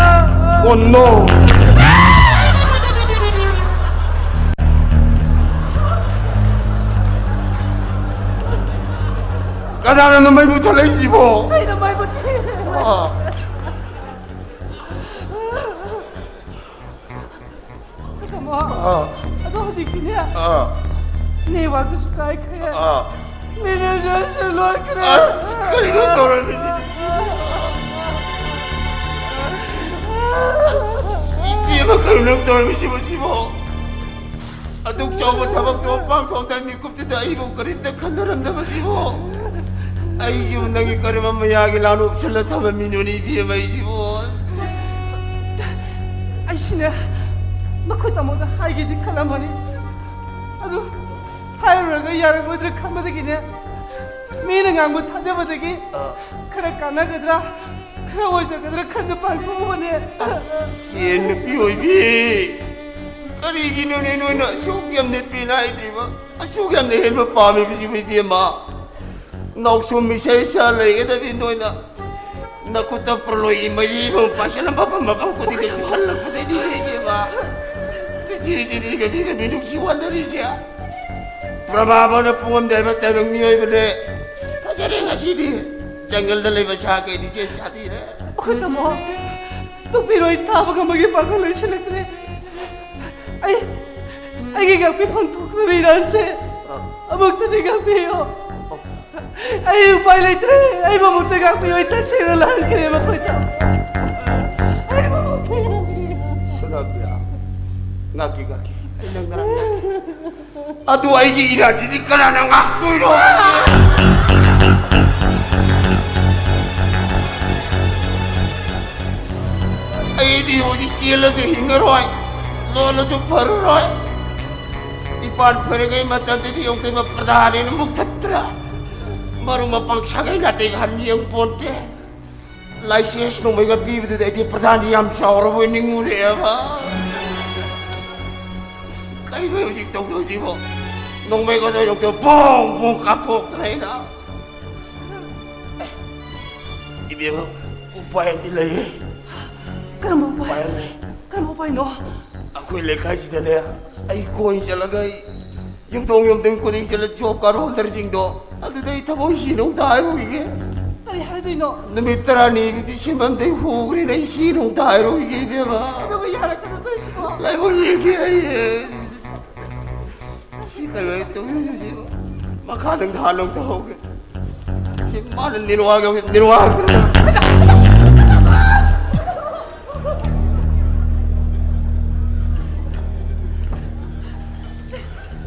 Oh no! ꯀꯅꯥꯅꯅꯣ ꯃꯩ ꯃꯨꯊꯠꯂꯛꯏꯁꯤꯕꯣ? ꯑꯩꯅ ꯃꯩ ꯃꯨꯊꯠꯂꯤꯅꯦ꯫ ꯑꯥ꯫ ꯑꯥ꯫ ꯑꯗꯣ ꯍꯧꯖꯤꯛꯇꯤꯅꯦ, ꯑꯥ꯫ ꯅꯦꯠꯋꯥꯛꯇꯨꯁꯨ ꯀꯥꯏꯈ꯭ꯔꯦ꯫ ꯑꯥ꯫ ꯃꯦꯅꯦꯖꯔꯁꯨ ꯂꯣꯏꯈ꯭ꯔꯦ꯫ ꯑꯁ, ꯀꯔꯤꯅꯣ ꯇꯧꯔꯝꯃꯤꯁꯤꯗꯤ? ꯑꯁ, ꯏꯕꯦꯝꯃ, ꯀꯔꯤꯅꯣ ꯇꯧꯔꯝꯃꯤꯁꯤꯕꯨ, ꯁꯤꯕꯣ? ꯑꯗꯨꯛ ꯆꯥꯎꯕ ꯊꯕꯛꯇꯣ ꯄꯥꯡꯊꯣꯛꯇ ꯃꯤꯀꯨꯞꯇꯨꯗ ꯑꯩꯕꯨ ꯀꯔꯤꯝꯇ ꯈꯟꯅꯔꯝꯗꯕꯁꯤꯕꯨ? ꯑꯩꯁꯤꯕꯨ ꯅꯪꯒꯤ ꯀꯔꯝꯕ ꯃꯌꯥꯒꯤ ꯂꯥꯟ ꯎꯞꯁꯜꯂ ꯊꯝꯕ ꯃꯤꯅꯣꯅꯦ, ꯏꯕꯦꯝꯃ, ꯑꯩꯁꯤꯕꯨ? ꯑꯩꯁꯨꯅꯦ, ꯅꯈꯣꯏ ꯇꯥꯃꯣꯗ ꯍꯥꯏꯒꯦꯗꯤ ꯈꯜꯂꯝꯕꯅꯤ꯫ ꯑꯗꯨ ꯍꯥꯏꯔꯨꯔꯒ ꯌꯥꯔꯝꯃꯣꯏꯗ꯭ꯔꯥ ꯈꯟꯕꯗꯒꯤꯅꯦ, ꯃꯤꯅ ꯉꯥꯡꯕ ꯊꯥꯖꯕꯗꯒꯤ ꯑ꯫ ꯈꯔ ꯀꯥꯟꯅꯒꯗ꯭ꯔꯥ, ꯈꯔ ꯑꯣꯏꯖꯒꯗ꯭ꯔꯥ ꯈꯟꯗ ꯄꯥꯡꯊꯣꯛꯎꯕꯅꯦ꯫ ꯑꯁ, ꯁꯦ ꯅꯨꯄꯤ ꯑꯣꯏꯕꯤ, ꯀꯔꯤꯒꯤꯅꯣꯅꯦ ꯅꯣꯏꯅ ꯑꯁꯨꯛ ꯌꯥꯝꯅ ꯄꯦꯟꯅ ꯍꯥꯏꯗ꯭ꯔꯤꯕ? ꯑꯁꯨꯛ ꯌꯥꯝꯅ ꯍꯦꯟꯕ ꯄꯥꯝꯃꯤꯕꯁꯤꯕꯨ, ꯏꯕꯦꯝꯃ? ꯅꯥꯎꯁꯨꯝ ꯏꯁꯩ ꯁꯥ ꯂꯩꯒꯗꯕꯤ ꯅꯣꯏꯅ ꯅꯈꯨꯠꯇ ꯄ꯭ꯔꯂꯣꯏꯒꯤ ꯃꯩꯔꯤ ꯑꯃ ꯄꯥꯏꯁꯤꯜꯂ ꯃꯐꯝ ꯃꯐꯝ ꯈꯨꯗꯤꯡꯗ ꯆꯨꯁꯜꯂꯛꯄꯗꯩꯗꯤ, ꯏꯕꯦꯝꯃ, ꯄ꯭ꯔꯤꯊꯤꯕꯤꯁꯤ ꯃꯤꯒ ꯃꯤꯒ ꯃꯤꯅꯨꯡꯁꯤ ꯋꯥꯅꯔꯤꯁꯦ꯫ ꯄ꯭ꯔꯃꯥꯕꯅ ꯄꯣꯝꯗꯦ ꯍꯥꯏꯕ ꯇꯥꯏꯕꯪ ꯃꯤꯑꯣꯏꯕꯅꯦ꯫ ꯐꯖꯔꯦ ꯉꯁꯤꯗꯤ꯫ ꯖꯪꯒꯜꯗ ꯂꯩꯕ ꯁꯥ ꯀꯩꯗꯤ ꯆꯦꯟ ꯁꯥꯊꯤꯔꯦ꯫ ꯑꯩꯈꯣꯏ ꯇꯥꯃꯣ, ꯇꯨꯞꯄꯤꯔꯣꯏ ꯇꯥꯕ ꯉꯝꯕꯒꯤ ꯄꯥꯡꯒꯜ ꯂꯩꯁꯤꯜꯂꯛꯇ꯭ꯔꯦ꯫ ꯑꯩ, ꯑꯩꯒꯤ ꯉꯥꯛꯄꯤꯐꯝ ꯊꯣꯛꯇꯕ ꯏꯔꯥꯟꯁꯦ ꯑ꯫ ꯑꯃꯨꯛꯇꯗꯤ ꯉꯥꯛꯄꯤꯌꯨ꯫ ꯑꯩ ꯎꯄꯥꯏ ꯂꯩꯇ꯭ꯔꯦ꯫ ꯑꯩꯕꯨ ꯑꯃꯨꯛꯇ ꯉꯥꯛꯄꯤꯌꯨ꯫ ꯑꯩ ꯇꯁꯦꯡꯅ ꯂꯥꯟꯈ꯭ꯔꯦ ꯃꯈꯣꯏꯗ꯫ ꯑꯩꯕꯨ ꯑꯃꯨꯛꯇ ꯉꯥꯛꯄꯤꯌꯨ꯫ ꯁꯣꯅꯥꯕꯤꯌꯥ, ꯉꯥꯛꯀꯦ, ꯉꯥꯛꯀꯦ꯫ ꯑꯩ ꯅꯪ ꯉꯔꯥꯡ ꯉꯥꯛꯀꯦ꯫ ꯑꯗꯨ ꯑꯩꯒꯤ ꯏꯔꯥꯟꯁꯤꯗꯤ ꯀꯅꯥꯅ ꯉꯥꯛꯇꯣꯏꯅꯣ? ꯑꯩꯗꯤ ꯍꯧꯖꯤꯛ ꯆꯦꯜꯂꯁꯨ ꯍꯤꯡꯉꯔꯣꯏ, ꯂꯣꯜꯂꯁꯨ ꯐꯔꯔꯣꯏ꯫ ꯏꯄꯥꯟ ꯐꯔꯤꯉꯩ ꯃꯇꯝꯗꯗꯤ ꯌꯧꯗꯣꯏꯕ ꯄ꯭ꯔꯙꯥꯅꯤꯅ ꯃꯨꯛꯊꯠꯇ꯭ꯔꯥ? ꯃꯔꯨꯞ ꯃꯄꯥꯡ ꯁꯥꯒꯩ ꯅꯥꯇꯩ ꯍꯟ ꯌꯦꯡ ꯄꯣꯟꯇꯦ꯫ ꯂꯥꯏꯁꯦꯟꯁ ꯅꯣꯡꯃꯩꯒ ꯄꯤꯕꯗꯨꯗ ꯑꯩꯗꯤ ꯄ꯭ꯔꯙꯥꯟꯁꯤ ꯌꯥꯝ ꯆꯥꯎꯔꯕꯣꯏ ꯅꯤꯡꯉꯨꯔꯦꯕ꯫ ꯀꯩꯅꯣ ꯍꯧꯖꯤꯛ ꯇꯧꯗꯣꯏꯁꯤꯕꯣ? ꯅꯣꯡꯃꯩꯒꯗꯣ ꯌꯧꯗꯣꯏ ꯕꯣꯡ ꯕꯣꯡ ꯀꯥꯞꯊꯣꯛꯇ꯭ꯔꯦꯅ꯫ ꯏꯕꯦꯝꯃ, ꯎꯄꯥꯏ ꯑꯃꯗꯤ ꯂꯩꯌꯦ꯫ ꯀꯔꯝꯕ ꯎꯄꯥꯏ? ꯎꯄꯥꯏ ꯑꯃ ꯂꯩ꯫ ꯀꯔꯝꯕ ꯎꯄꯥꯏꯅꯣ? ꯑꯩꯈꯣꯏ ꯂꯩꯀꯥꯏꯁꯤꯗꯅꯦ, ꯑꯩ ꯀꯣꯏ ꯆꯠꯂꯒ ꯑꯩ ꯌꯨꯝꯊꯣꯡ ꯌꯨꯝꯊꯣꯡ ꯈꯨꯗꯤꯡ ꯆꯠꯂ ꯖꯣꯕ ꯀꯥꯔꯗ ꯍꯣꯜꯗꯔꯁꯤꯡꯗꯣ ꯑꯗꯨꯗ ꯑꯩ ꯊꯕꯛ ꯁꯤꯅꯧꯗ ꯍꯥꯏꯔꯨꯈꯤꯒꯦ꯫ ꯀꯔꯤ ꯍꯥꯏꯗꯣꯏꯅꯣ? ꯅꯨꯃꯤꯠ ꯇꯔꯥꯅꯤꯗꯨꯗꯤ ꯁꯤꯟꯐꯝꯗꯩ ꯍꯨꯈ꯭ꯔꯦꯅ ꯑꯩ ꯁꯤꯅꯧꯗ ꯍꯥꯏꯔꯨꯈꯤꯒꯦ, ꯏꯕꯦꯝꯃ꯫ ꯑꯗꯨꯒ ꯌꯥꯔꯛꯀꯗꯕ ꯂꯥꯏꯕꯛ ꯌꯦꯡꯒꯦ ꯑꯩ꯫ ꯁꯤ ꯀꯩꯅꯣ ꯇꯧꯔꯤꯁꯤ? ꯃꯈꯥꯗꯪ ꯊꯥ ꯂꯧꯊꯍꯧꯒꯦ꯫ ꯁꯤ ꯃꯥꯅ ꯅꯤꯔꯋꯥꯒ ꯅꯤꯔꯋꯥꯒ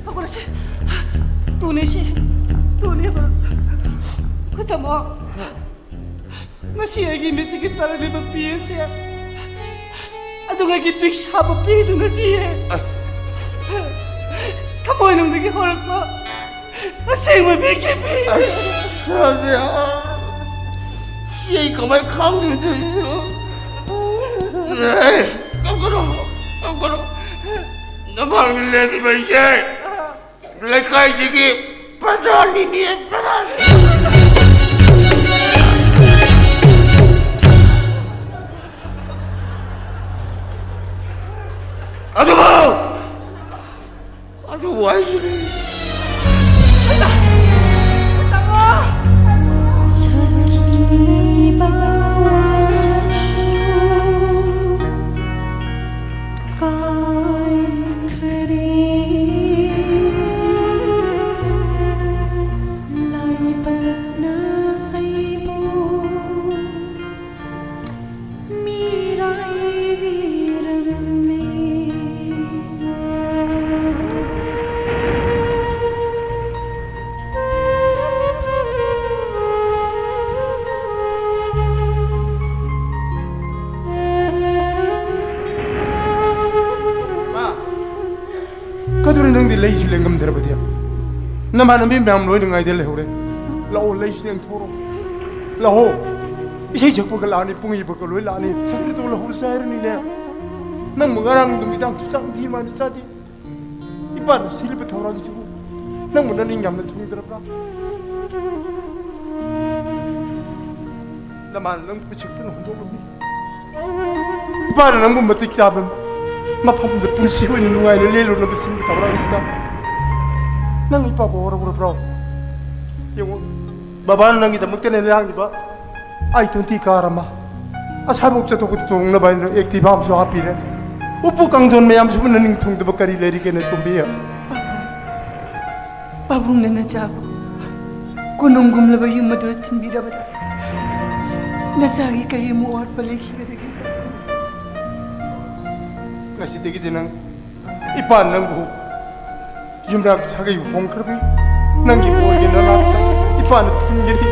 ꯍꯧꯒꯠꯂꯁꯦ꯫ ꯇꯨꯅꯦꯁꯦ꯫ ꯇꯨꯅꯦꯕ꯫ ꯑꯩꯈꯣꯏ ꯇꯥꯃꯣ꯫ ꯉꯁꯤ ꯑꯩꯒꯤ ꯃꯤꯠꯇꯒꯤ ꯇꯥꯔꯛꯂꯤꯕ ꯄꯤ ꯑꯁꯦ ꯑꯗꯨꯒ ꯑꯩꯒꯤ ꯄꯤꯛ ꯁꯥꯕ ꯄꯤꯗꯨ ꯅꯠꯇꯤꯌꯦ꯫ ꯊꯃꯣꯏꯅꯨꯡꯗꯒꯤ ꯍꯧꯔꯛꯄ ꯑꯁꯦꯡꯕ ꯃꯤꯒꯤ ꯄꯤ꯫ ꯑꯁ, ꯁꯣꯅꯤꯌꯥ, ꯁꯤ ꯑꯩ ꯀꯃꯥꯏ ꯈꯪꯗꯣꯏꯅꯣ? ꯑꯦ, ꯀꯞꯀꯅꯨ, ꯀꯞꯀꯅꯨ꯫ ꯅꯃꯥꯡꯗ ꯂꯦꯞꯄꯤꯕ ꯑꯩꯁꯦ ꯂꯩꯀꯥꯏꯁꯤꯒꯤ ꯄ꯭ꯔꯙꯥꯟꯅꯤꯅꯦ, ꯄ꯭ꯔꯙꯥꯟ꯫ ꯑꯗꯨꯕꯨ, ꯑꯗꯨꯕꯨ ꯑꯩꯒꯤꯗꯤ꯫ ꯀꯥꯏꯈꯔꯦ꯫ ꯂꯥꯏꯕꯛꯅ ꯑꯩꯕꯨ ꯃꯤꯔꯥꯏꯕꯤꯔꯝꯃꯦ꯫ ꯃꯥ, ꯀꯗꯨꯅ ꯅꯪꯗꯤ ꯂꯩꯁꯨ ꯂꯦꯡꯉꯝꯗ꯭ꯔꯕꯗꯤ? ꯅꯃꯥꯟꯅꯕꯤ ꯃꯌꯥꯝ ꯂꯣꯏꯅ ꯉꯥꯏꯗ ꯂꯩꯍꯧꯔꯦ꯫ ꯂꯥꯛꯑꯣ, ꯂꯩꯁꯨ ꯂꯦꯡꯊꯣꯛꯑꯣ꯫ ꯂꯥꯛꯑꯣ꯫ ꯏꯁꯩ ꯁꯛꯄꯒ ꯂꯥꯛꯑꯅꯤ, ꯄꯨꯡ ꯏꯕꯒ ꯂꯣꯏ ꯂꯥꯛꯑꯅꯤ꯫ ꯁꯛꯇ꯭ꯔꯤꯗꯨ ꯂꯧꯍꯧꯔꯁꯦ ꯍꯥꯏꯔꯅꯤꯅꯦ꯫ ꯅꯪꯕꯨ ꯉꯔꯥꯡ ꯅꯨꯃꯤꯗꯥꯡ ꯆꯥꯛ ꯊꯤ ꯃꯥꯅꯤ ꯆꯥꯗꯦ꯫ ꯏꯄꯥꯅ ꯁꯤꯜꯂꯤꯕ ꯊꯧꯔꯥꯡꯁꯤꯕꯨ ꯅꯪꯕꯨ ꯅꯅꯤꯡ ꯌꯥꯝꯅ ꯊꯨꯡꯗ꯭ꯔꯕ꯭ꯔꯥ? ꯅꯃꯥꯅ ꯅꯪꯕꯨ ꯄꯤꯁꯛꯇꯨꯅ ꯍꯨꯟꯗꯣꯛꯂꯝꯃꯤ꯫ ꯏꯄꯥꯅ ꯅꯪꯕꯨ ꯃꯇꯤꯛ ꯆꯥꯕ ꯃꯐꯝꯗ ꯄꯨꯟꯁꯤ ꯑꯣꯏꯅ ꯅꯨꯡꯉꯥꯏꯅ ꯂꯦꯜꯂꯨꯅꯕ ꯁꯤꯟꯕ ꯊꯧꯔꯥꯡꯁꯤꯗ ꯅꯪ ꯏꯄꯥꯕꯨ ꯍꯧꯔꯛꯂꯕ꯭ꯔꯣ? ꯌꯦꯡꯉꯣ, ꯕꯕꯥꯅ ꯅꯪꯒꯤꯗꯃꯛꯇꯅꯦ ꯂꯥꯡꯂꯤꯕ ꯑꯥꯏ ꯇ꯭ꯋꯦꯟꯇꯤ ꯀꯥꯔ ꯑꯃ, ꯑꯁꯥꯏꯕꯧ ꯆꯠꯊꯣꯛꯄꯗ ꯇꯣꯡꯅꯕ ꯍꯥꯏꯅ ꯑꯦꯛꯇꯤꯚꯥ ꯑꯃꯁꯨ ꯍꯥꯞꯄꯤꯔꯦ꯫ ꯎꯄꯨ ꯀꯥꯡꯊꯣꯟ ꯃꯌꯥꯝꯁꯤꯕꯨ ꯅꯅꯤꯡ ꯊꯨꯡꯗꯕ ꯀꯔꯤ ꯂꯩꯔꯤꯒꯦ, ꯅꯇꯣꯝꯕꯤ? ꯄꯥꯕꯨꯡꯅ ꯅꯆꯥꯕꯨ ꯀꯣꯅꯨꯡꯒꯨꯝꯂꯕ ꯌꯨꯝ ꯑꯗꯨꯗ ꯊꯤꯟꯕꯤꯔꯕꯗ ꯅꯆꯥꯒꯤ ꯀꯔꯤ ꯑꯃꯨꯛ ꯑꯋꯥꯠꯄ ꯂꯩꯈꯤꯒꯗꯒꯦ? ꯉꯁꯤꯗꯒꯤꯗꯤ ꯅꯪ, ꯏꯄꯥ ꯅꯪꯕꯨ ꯌꯨꯝꯅꯥꯛ ꯁꯥꯒꯩꯕꯨ ꯐꯣꯡꯈ꯭ꯔꯕꯤ ꯅꯪꯒꯤ ꯃꯣꯏꯒꯤ ꯅꯅꯥꯛꯇ ꯏꯄꯥꯅ ꯊꯤꯟꯒꯅꯤ꯫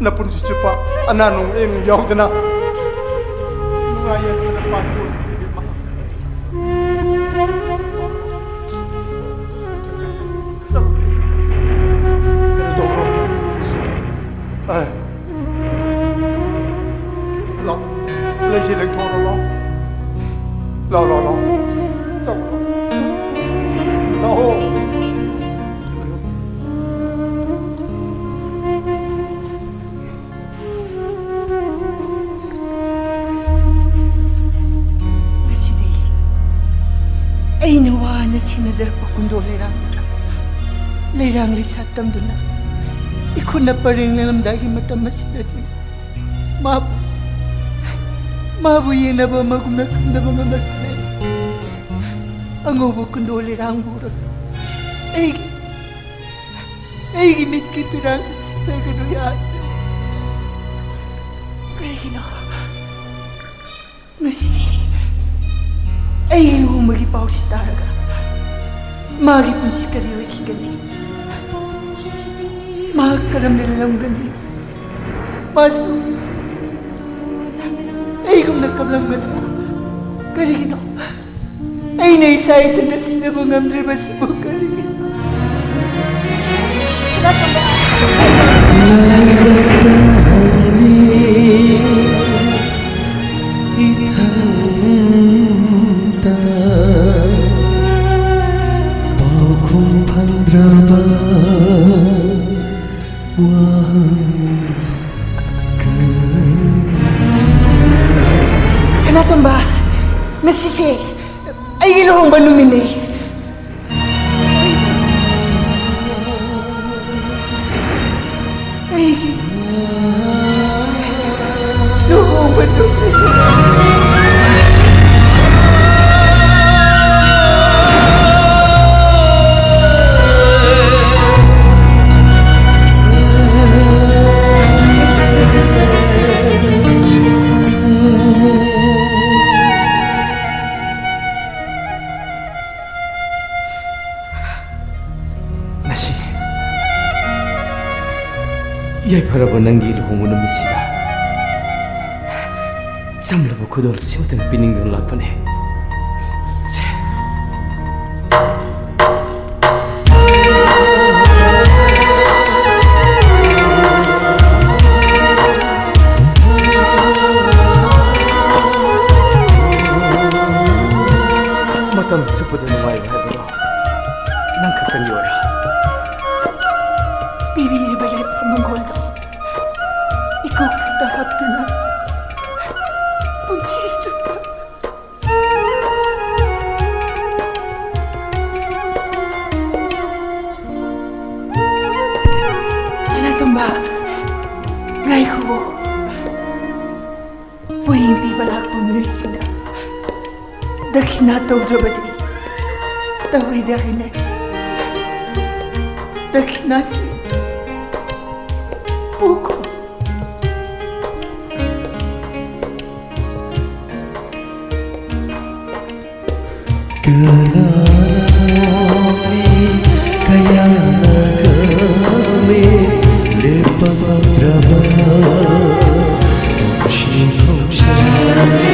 ꯅꯄꯨꯟꯁꯤ ꯆꯨꯞꯄ ꯑꯅꯥ ꯅꯣꯡ ꯑꯌꯦꯛ ꯌꯥꯎꯗꯅ ꯅꯨꯡꯉꯥꯏ ꯌꯥꯏꯐꯅ ꯄꯥꯟꯕ ꯑꯣꯏꯕꯤꯔꯣ ꯏꯕꯦꯝꯃ꯫ ꯀꯩꯅꯣ ꯇꯧꯔꯣ꯫ ꯑꯦ꯫ ꯂꯥꯎ꯫ ꯂꯩꯁꯤ ꯂꯦꯡꯊꯣꯛꯑꯣ, ꯂꯥꯎ꯫ ꯂꯥꯎ, ꯂꯥꯎ, ꯂꯥꯎ꯫ ꯆꯪꯉꯣ, ꯂꯥꯎ꯫ ꯂꯥꯛꯑꯣ꯫ ꯉꯁꯤꯗꯤ ꯑꯩꯅ ꯋꯥꯅ ꯁꯦꯟꯅꯖꯔꯛꯄ ꯀꯨꯟꯗꯣ ꯂꯩꯔꯥꯡ, ꯂꯩꯔꯥꯡ ꯂꯩꯁꯥ ꯇꯝꯗꯨꯅ ꯏꯈꯨꯠꯅ ꯄꯔꯦꯡ ꯂꯦꯡꯂꯝꯗꯥꯏꯒꯤ ꯃꯇꯝ ꯑꯁꯤꯗꯗꯤ ꯃꯥꯕꯨ, ꯃꯥꯕꯨ ꯌꯦꯡꯅꯕ ꯑꯃꯒꯨꯝꯅ ꯈꯟꯗꯕ ꯉꯝꯂꯛꯇ꯭ꯔꯦ꯫ ꯑꯉꯧꯕ ꯀꯨꯟꯗꯣ ꯂꯩꯔꯥꯡꯕꯨ ꯎꯔꯒ ꯑꯩꯒꯤ, ꯑꯩꯒꯤ ꯃꯤꯠꯀꯤ ꯄꯤꯔꯥꯡꯁꯤ ꯁꯤꯊꯒꯅꯨ ꯌꯥꯗ꯭ꯔꯦ꯫ ꯀꯔꯤꯒꯤꯅꯣ ꯉꯁꯤ ꯑꯩꯒꯤ ꯂꯨꯍꯣꯡꯕꯒꯤ ꯄꯥꯎꯁꯤ ꯇꯥꯔꯒ ꯃꯥꯒꯤ ꯄꯨꯟꯁꯤ ꯀꯔꯤ ꯑꯣꯏꯈꯤꯒꯅꯤ? ꯃꯍꯥꯛ ꯀꯔꯝꯅ ꯂꯦꯜꯂꯝꯒꯅꯤ? ꯃꯥꯁꯨ ꯑꯩꯒꯨꯝꯅ ꯀꯞꯂꯝꯒꯗ꯭ꯔꯥ? ꯀꯔꯤꯒꯤꯅꯣ ꯑꯩꯅ ꯏꯁꯥ ꯏꯊꯟꯇ ꯁꯤꯖꯕ ꯉꯝꯗ꯭ꯔꯤꯕꯁꯤꯕꯨ ꯀꯔꯤꯒꯤꯅꯣ? ꯁꯅꯥꯇꯣꯝꯕ꯫ ꯏꯊꯟꯇ ꯄꯥꯎꯈꯨꯝ ꯐꯪꯗ꯭ꯔꯕ ꯋꯥꯍꯪ ꯀꯌꯥ꯫ ꯁꯅꯥꯇꯣꯝꯕ, ꯉꯁꯤꯁꯦ ꯑꯩꯒꯤ ꯂꯨꯍꯣꯡꯕ ꯅꯨꯃꯤꯠꯅꯦ꯫ ꯑꯩꯒꯤ ꯂꯨꯍꯣꯡꯕ ꯅꯨꯃꯤꯠꯅꯦ꯫ ꯌꯥꯏꯐꯔꯕ ꯅꯪꯒꯤ ꯂꯨꯍꯣꯡꯕ ꯅꯨꯃꯤꯠꯁꯤꯗ ꯆꯝꯂꯕ ꯈꯨꯗꯣꯜ ꯁꯤꯃꯇꯪ ꯄꯤꯅꯤꯡꯗꯨꯅ ꯂꯥꯛꯄꯅꯦ꯫ ꯁꯦ꯫ ꯃꯇꯝ ꯆꯨꯞꯄꯗ ꯅꯨꯡꯉꯥꯏꯕ ꯍꯥꯏꯕꯗꯣ ꯅꯪ ꯈꯛꯇꯪꯒꯤ ꯑꯣꯏꯔꯦ꯫ ꯄꯤꯕꯤꯔꯤꯕ ꯌꯥꯏꯐ ꯃꯪꯒꯣꯜꯗꯣ ꯏꯀꯣꯛꯇ ꯍꯥꯞꯇꯨꯅ ꯄꯨꯟꯁꯤ ꯆꯨꯞꯄ꯫ ꯁꯅꯥꯇꯣꯝꯕ, ꯉꯥꯏꯈꯨꯑꯣ꯫ ꯄꯣꯌꯦꯡ ꯄꯤꯕ ꯂꯥꯛꯄ ꯃꯤꯑꯣꯏꯁꯤꯡꯅ ꯗꯈꯤꯅꯥ ꯇꯧꯗ꯭ꯔꯕꯗꯤ ꯇꯧꯔꯣꯏꯗꯦ ꯍꯥꯏꯅꯩ꯫ ꯗꯈꯤꯅꯥꯁꯤ ꯄꯨꯈꯣ꯫ ꯀꯅꯥꯅꯣ ꯃꯤ ꯀꯌꯥꯅ ꯀꯜꯂꯤ ꯂꯦꯞꯄ ꯉꯝꯗ꯭ꯔꯕ ꯄꯨꯟꯁꯤ ꯈꯣꯡꯆꯠꯅꯤ꯫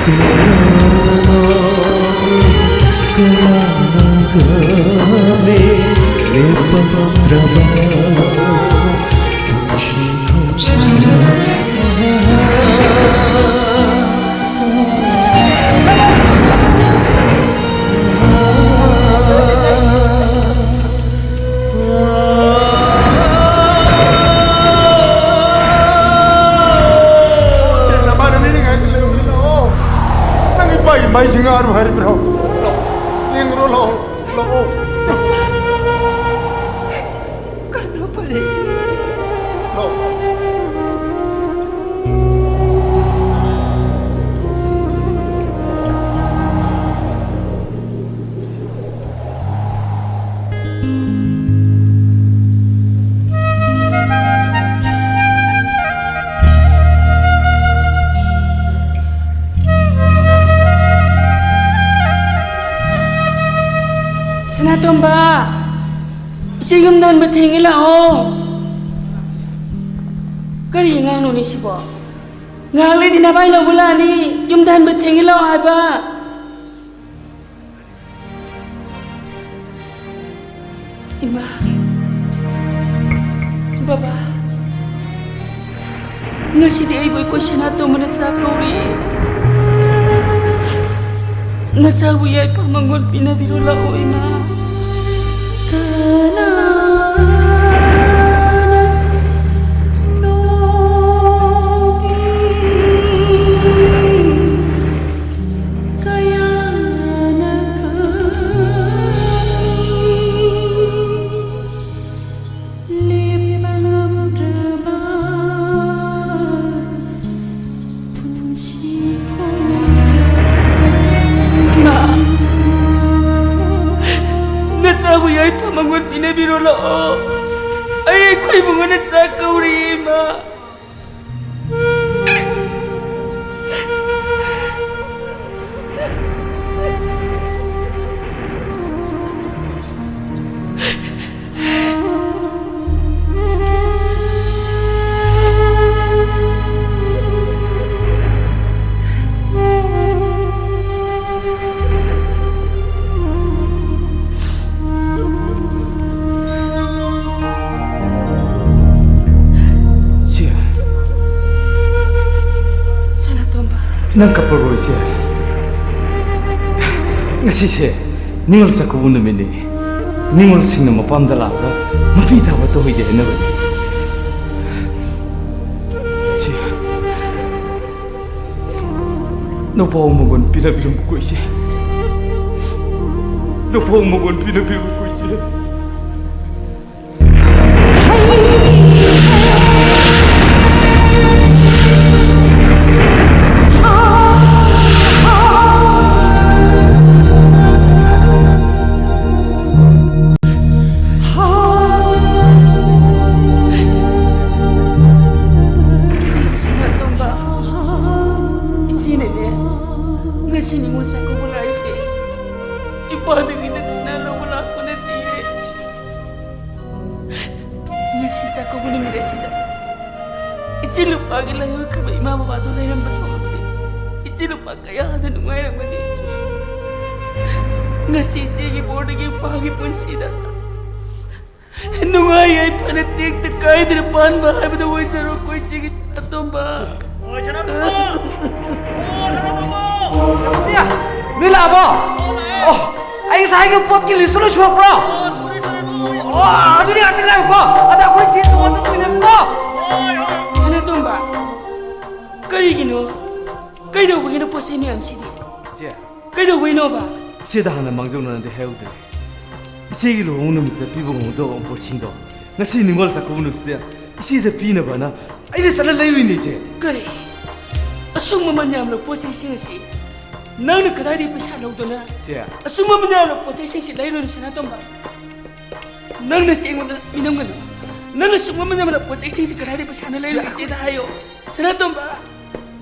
ꯀꯅꯥꯅꯣ ꯃꯤ ꯀꯌꯥꯅ ꯀꯜꯂꯤ ꯂꯦꯞꯄ ꯉꯝꯗ꯭ꯔꯕ ꯄꯨꯟꯁꯤ ꯈꯣꯡꯆꯠꯅꯤ꯫ ꯁꯦꯡꯅ ꯃꯥꯅ ꯃꯤꯅ ꯉꯥꯏꯗ ꯂꯩꯕꯅꯤ, ꯂꯥꯛꯑꯣ꯫ ꯅꯪ ꯏꯄꯥꯒꯤ ꯃꯩꯁꯤ ꯉꯥꯔꯨ ꯍꯥꯏꯔꯤꯕ꯭ꯔꯣ? ꯂꯥꯛꯑꯣ, ꯌꯦꯡꯉꯨꯔꯣ, ꯂꯥꯛꯑꯣ, ꯂꯥꯛꯑꯣ꯫ ꯀꯟꯅ ꯐꯔꯦ꯫ ꯂꯥꯛꯑꯣ꯫ ꯁꯅꯥꯇꯣꯝꯕ, ꯏꯆꯦ ꯌꯨꯝ ꯍꯟꯕ ꯊꯦꯡꯉꯦ, ꯂꯥꯛꯑꯣ꯫ ꯀꯔꯤ ꯑꯉꯥꯡꯅꯣꯅꯦ ꯁꯤꯕꯣ? ꯉꯥꯏꯍꯥꯛ ꯂꯩꯗꯤ ꯅꯚꯥꯏ ꯂꯧꯕ ꯂꯥꯛꯑꯅꯤ, ꯌꯨꯝꯗ ꯍꯟꯕ ꯊꯦꯡꯉꯦ, ꯂꯥꯛꯑꯣ ꯍꯥꯏꯕ꯫ ꯏꯃꯥ, ꯕꯕꯥ, ꯉꯁꯤꯗꯤ ꯑꯩꯕꯨ ꯑꯩꯈꯣꯏ ꯁꯅꯥꯇꯣꯝꯕꯅ ꯆꯥꯛ ꯀꯧꯔꯤ꯫ ꯅꯆꯥꯕꯨ ꯌꯥꯏꯐ ꯃꯉꯣꯟ ꯄꯤꯅꯕꯤꯔꯣ ꯂꯥꯛꯑꯣ, ꯏꯃꯥ꯫ ꯏꯃꯥ, ꯅꯆꯥꯕꯨ ꯌꯥꯏꯐ ꯃꯉꯣꯟ ꯄꯤꯅꯕꯤꯔꯣ ꯂꯥꯛꯑꯣ꯫ ꯑꯩ ꯑꯩꯈꯣꯏ ꯏꯕꯨꯡꯉꯣꯅ ꯆꯥꯛ ꯀꯧꯔꯤ, ꯏꯃꯥ꯫ ꯁꯦ꯫ ꯁꯅꯥꯇꯣꯝꯕ꯫ ꯅꯪ ꯀꯞꯄꯔꯣꯏꯁꯦ꯫ ꯉꯁꯤꯁꯦ ꯅꯤꯉꯣꯜ ꯆꯥꯛꯀꯧꯕ ꯅꯨꯃꯤꯠꯅꯤ꯫ ꯅꯤꯉꯣꯜꯁꯤꯡꯅ ꯃꯄꯥꯝꯗ ꯂꯥꯛꯑꯒ ꯃꯄꯤ ꯊꯥꯕ ꯇꯧꯍꯩꯗꯦ ꯍꯥꯏꯅꯕꯅꯤ꯫ ꯁꯦ꯫ ꯅꯨꯄꯥ ꯃꯉꯣꯟ ꯄꯤꯅꯕꯤꯔꯝꯃꯨꯀꯣ ꯏꯆꯦ꯫ ꯅꯨꯄꯥ ꯃꯉꯣꯟ ꯄꯤꯅꯕꯤꯔꯝꯃꯨꯀꯣ ꯏꯆꯦ꯫ ꯏꯆꯦ, ꯏꯆꯦ ꯁꯅꯥꯇꯣꯝꯕ, ꯏꯆꯦꯅꯅꯦ ꯉꯁꯤ ꯅꯤꯉꯣꯜ ꯆꯥꯛꯀꯧꯕ ꯂꯥꯛꯏꯁꯦ ꯏꯄꯥꯗꯒꯤ ꯗꯈꯤꯅꯥ ꯂꯧꯕ ꯂꯥꯛꯄ ꯅꯠꯇꯤꯌꯦ꯫ ꯉꯁꯤ ꯆꯥꯛꯀꯧꯕ ꯅꯨꯃꯤꯠ ꯑꯁꯤꯗ ꯏꯆꯤꯜ ꯅꯨꯄꯥꯒꯤ ꯂꯥꯏꯑꯣꯏꯈ꯭ꯔꯕ ꯏꯃꯥ ꯕꯕꯥꯗꯨ ꯂꯩꯔꯝꯕ ꯊꯣꯛꯂꯕꯗꯤ ꯏꯆꯤꯜ ꯅꯨꯄꯥ ꯀꯌꯥꯗ ꯅꯨꯡꯉꯥꯏꯔꯝꯒꯅꯤ꯫ ꯉꯁꯤ ꯏꯆꯦꯒꯤ ꯕꯣꯔꯗꯒꯤ ꯏꯄꯥꯒꯤ ꯄꯨꯟꯁꯤꯗ ꯅꯨꯡꯉꯥꯏ ꯌꯥꯏꯐꯅ ꯇꯦꯛꯇ ꯀꯥꯏꯗꯅ ꯄꯥꯟꯕ ꯍꯥꯏꯕꯗꯨ ꯑꯣꯏꯖꯔꯣ ꯑꯩꯈꯣꯏ ꯏꯆꯦꯒꯤ ꯑꯇꯣꯝꯕ꯫ ꯑꯣ, ꯁꯅꯥꯇꯣꯝꯕ! ꯑꯣ, ꯁꯅꯥꯇꯣꯝꯕ! ꯃꯤ ꯂꯥꯛꯑꯕꯣ? ꯑꯣ, ꯂꯥꯛꯑꯦ꯫ ꯑꯣ, ꯑꯩ ꯉꯁꯥꯏꯒꯤ ꯄꯣꯠꯀꯤ ꯂꯤꯁꯇꯨ ꯂꯣꯏ ꯁꯨꯔꯛꯄ꯭ꯔꯣ? ꯑꯣ, ꯁꯨꯔꯦ, ꯁꯨꯔꯦ, ꯂꯣꯏꯔꯦ꯫ ꯑꯣ, ꯑꯗꯨꯗꯤ ꯉꯥꯛꯇ ꯉꯥꯏꯌꯨꯀꯣ꯫ ꯑꯗ ꯑꯩꯈꯣꯏ ꯆꯦ ꯇꯣꯉꯥꯟ ꯆꯠꯇꯣꯏꯅꯦꯕꯀꯣ꯫ ꯍꯣꯏ, ꯍꯣꯏ꯫ ꯁꯅꯥꯇꯣꯝꯕ, ꯀꯔꯤꯒꯤꯅꯣ? ꯀꯩꯗꯧꯕꯒꯤꯅꯣ ꯄꯣꯠ ꯆꯩ ꯃꯌꯥꯝꯁꯤꯗꯤ? ꯆꯦ꯫ ꯀꯩꯗꯧꯕꯩꯅꯣꯕ? ꯏꯆꯦꯗ ꯍꯥꯟꯅ ꯃꯥꯡꯖꯧꯅꯅꯗꯤ ꯍꯥꯏꯍꯧꯗ꯭ꯔꯦ꯫ ꯏꯆꯦꯒꯤ ꯂꯨꯍꯣꯡꯕ ꯅꯨꯃꯤꯠꯇ ꯄꯤꯕ ꯉꯝꯍꯧꯗꯕ ꯄꯣꯠꯁꯤꯡꯗꯣ ꯉꯁꯤ ꯅꯤꯉꯣꯜ ꯆꯥꯛꯀꯧꯕ ꯅꯨꯃꯤꯠꯁꯤꯗ ꯏꯆꯦꯗ ꯄꯤꯅꯕꯅ ꯑꯩꯅ ꯆꯠꯂ ꯂꯩꯔꯨꯏꯅꯦ, ꯏꯆꯦ꯫ ꯀꯔꯤ? ꯑꯁꯨꯛ ꯃꯃꯜ ꯌꯥꯝꯂꯕ ꯄꯣꯠ ꯆꯩꯁꯤꯡ ꯑꯁꯤ ꯅꯪꯅ ꯀꯗꯥꯏꯗꯒꯤ ꯄꯩꯁꯥ ꯂꯧꯗꯨꯅ ꯆꯦ꯫ ꯑꯁꯨꯛ ꯃꯃꯜ ꯌꯥꯝꯂꯕ ꯄꯣꯠ ꯆꯩꯁꯤꯡꯁꯤ ꯂꯩꯔꯨꯏꯅꯣ, ꯁꯅꯥꯇꯣꯝꯕ? ꯅꯪꯅ ꯆꯦ ꯑꯩꯉꯣꯟꯗ ꯃꯤꯅꯝꯒꯅꯨ꯫ ꯅꯪꯅ ꯑꯁꯨꯛ ꯃꯃꯜ ꯌꯥꯝꯂꯕ ꯄꯣꯠ ꯆꯩꯁꯤꯡꯁꯤ ꯀꯗꯥꯏꯗꯒꯤ ꯄꯩꯁꯥꯅ ꯂꯩꯔꯨꯏ, ꯆꯦ꯫ ꯏꯆꯦꯗ ꯍꯥꯏꯌꯣ꯫ ꯁꯅꯥꯇꯣꯝꯕ,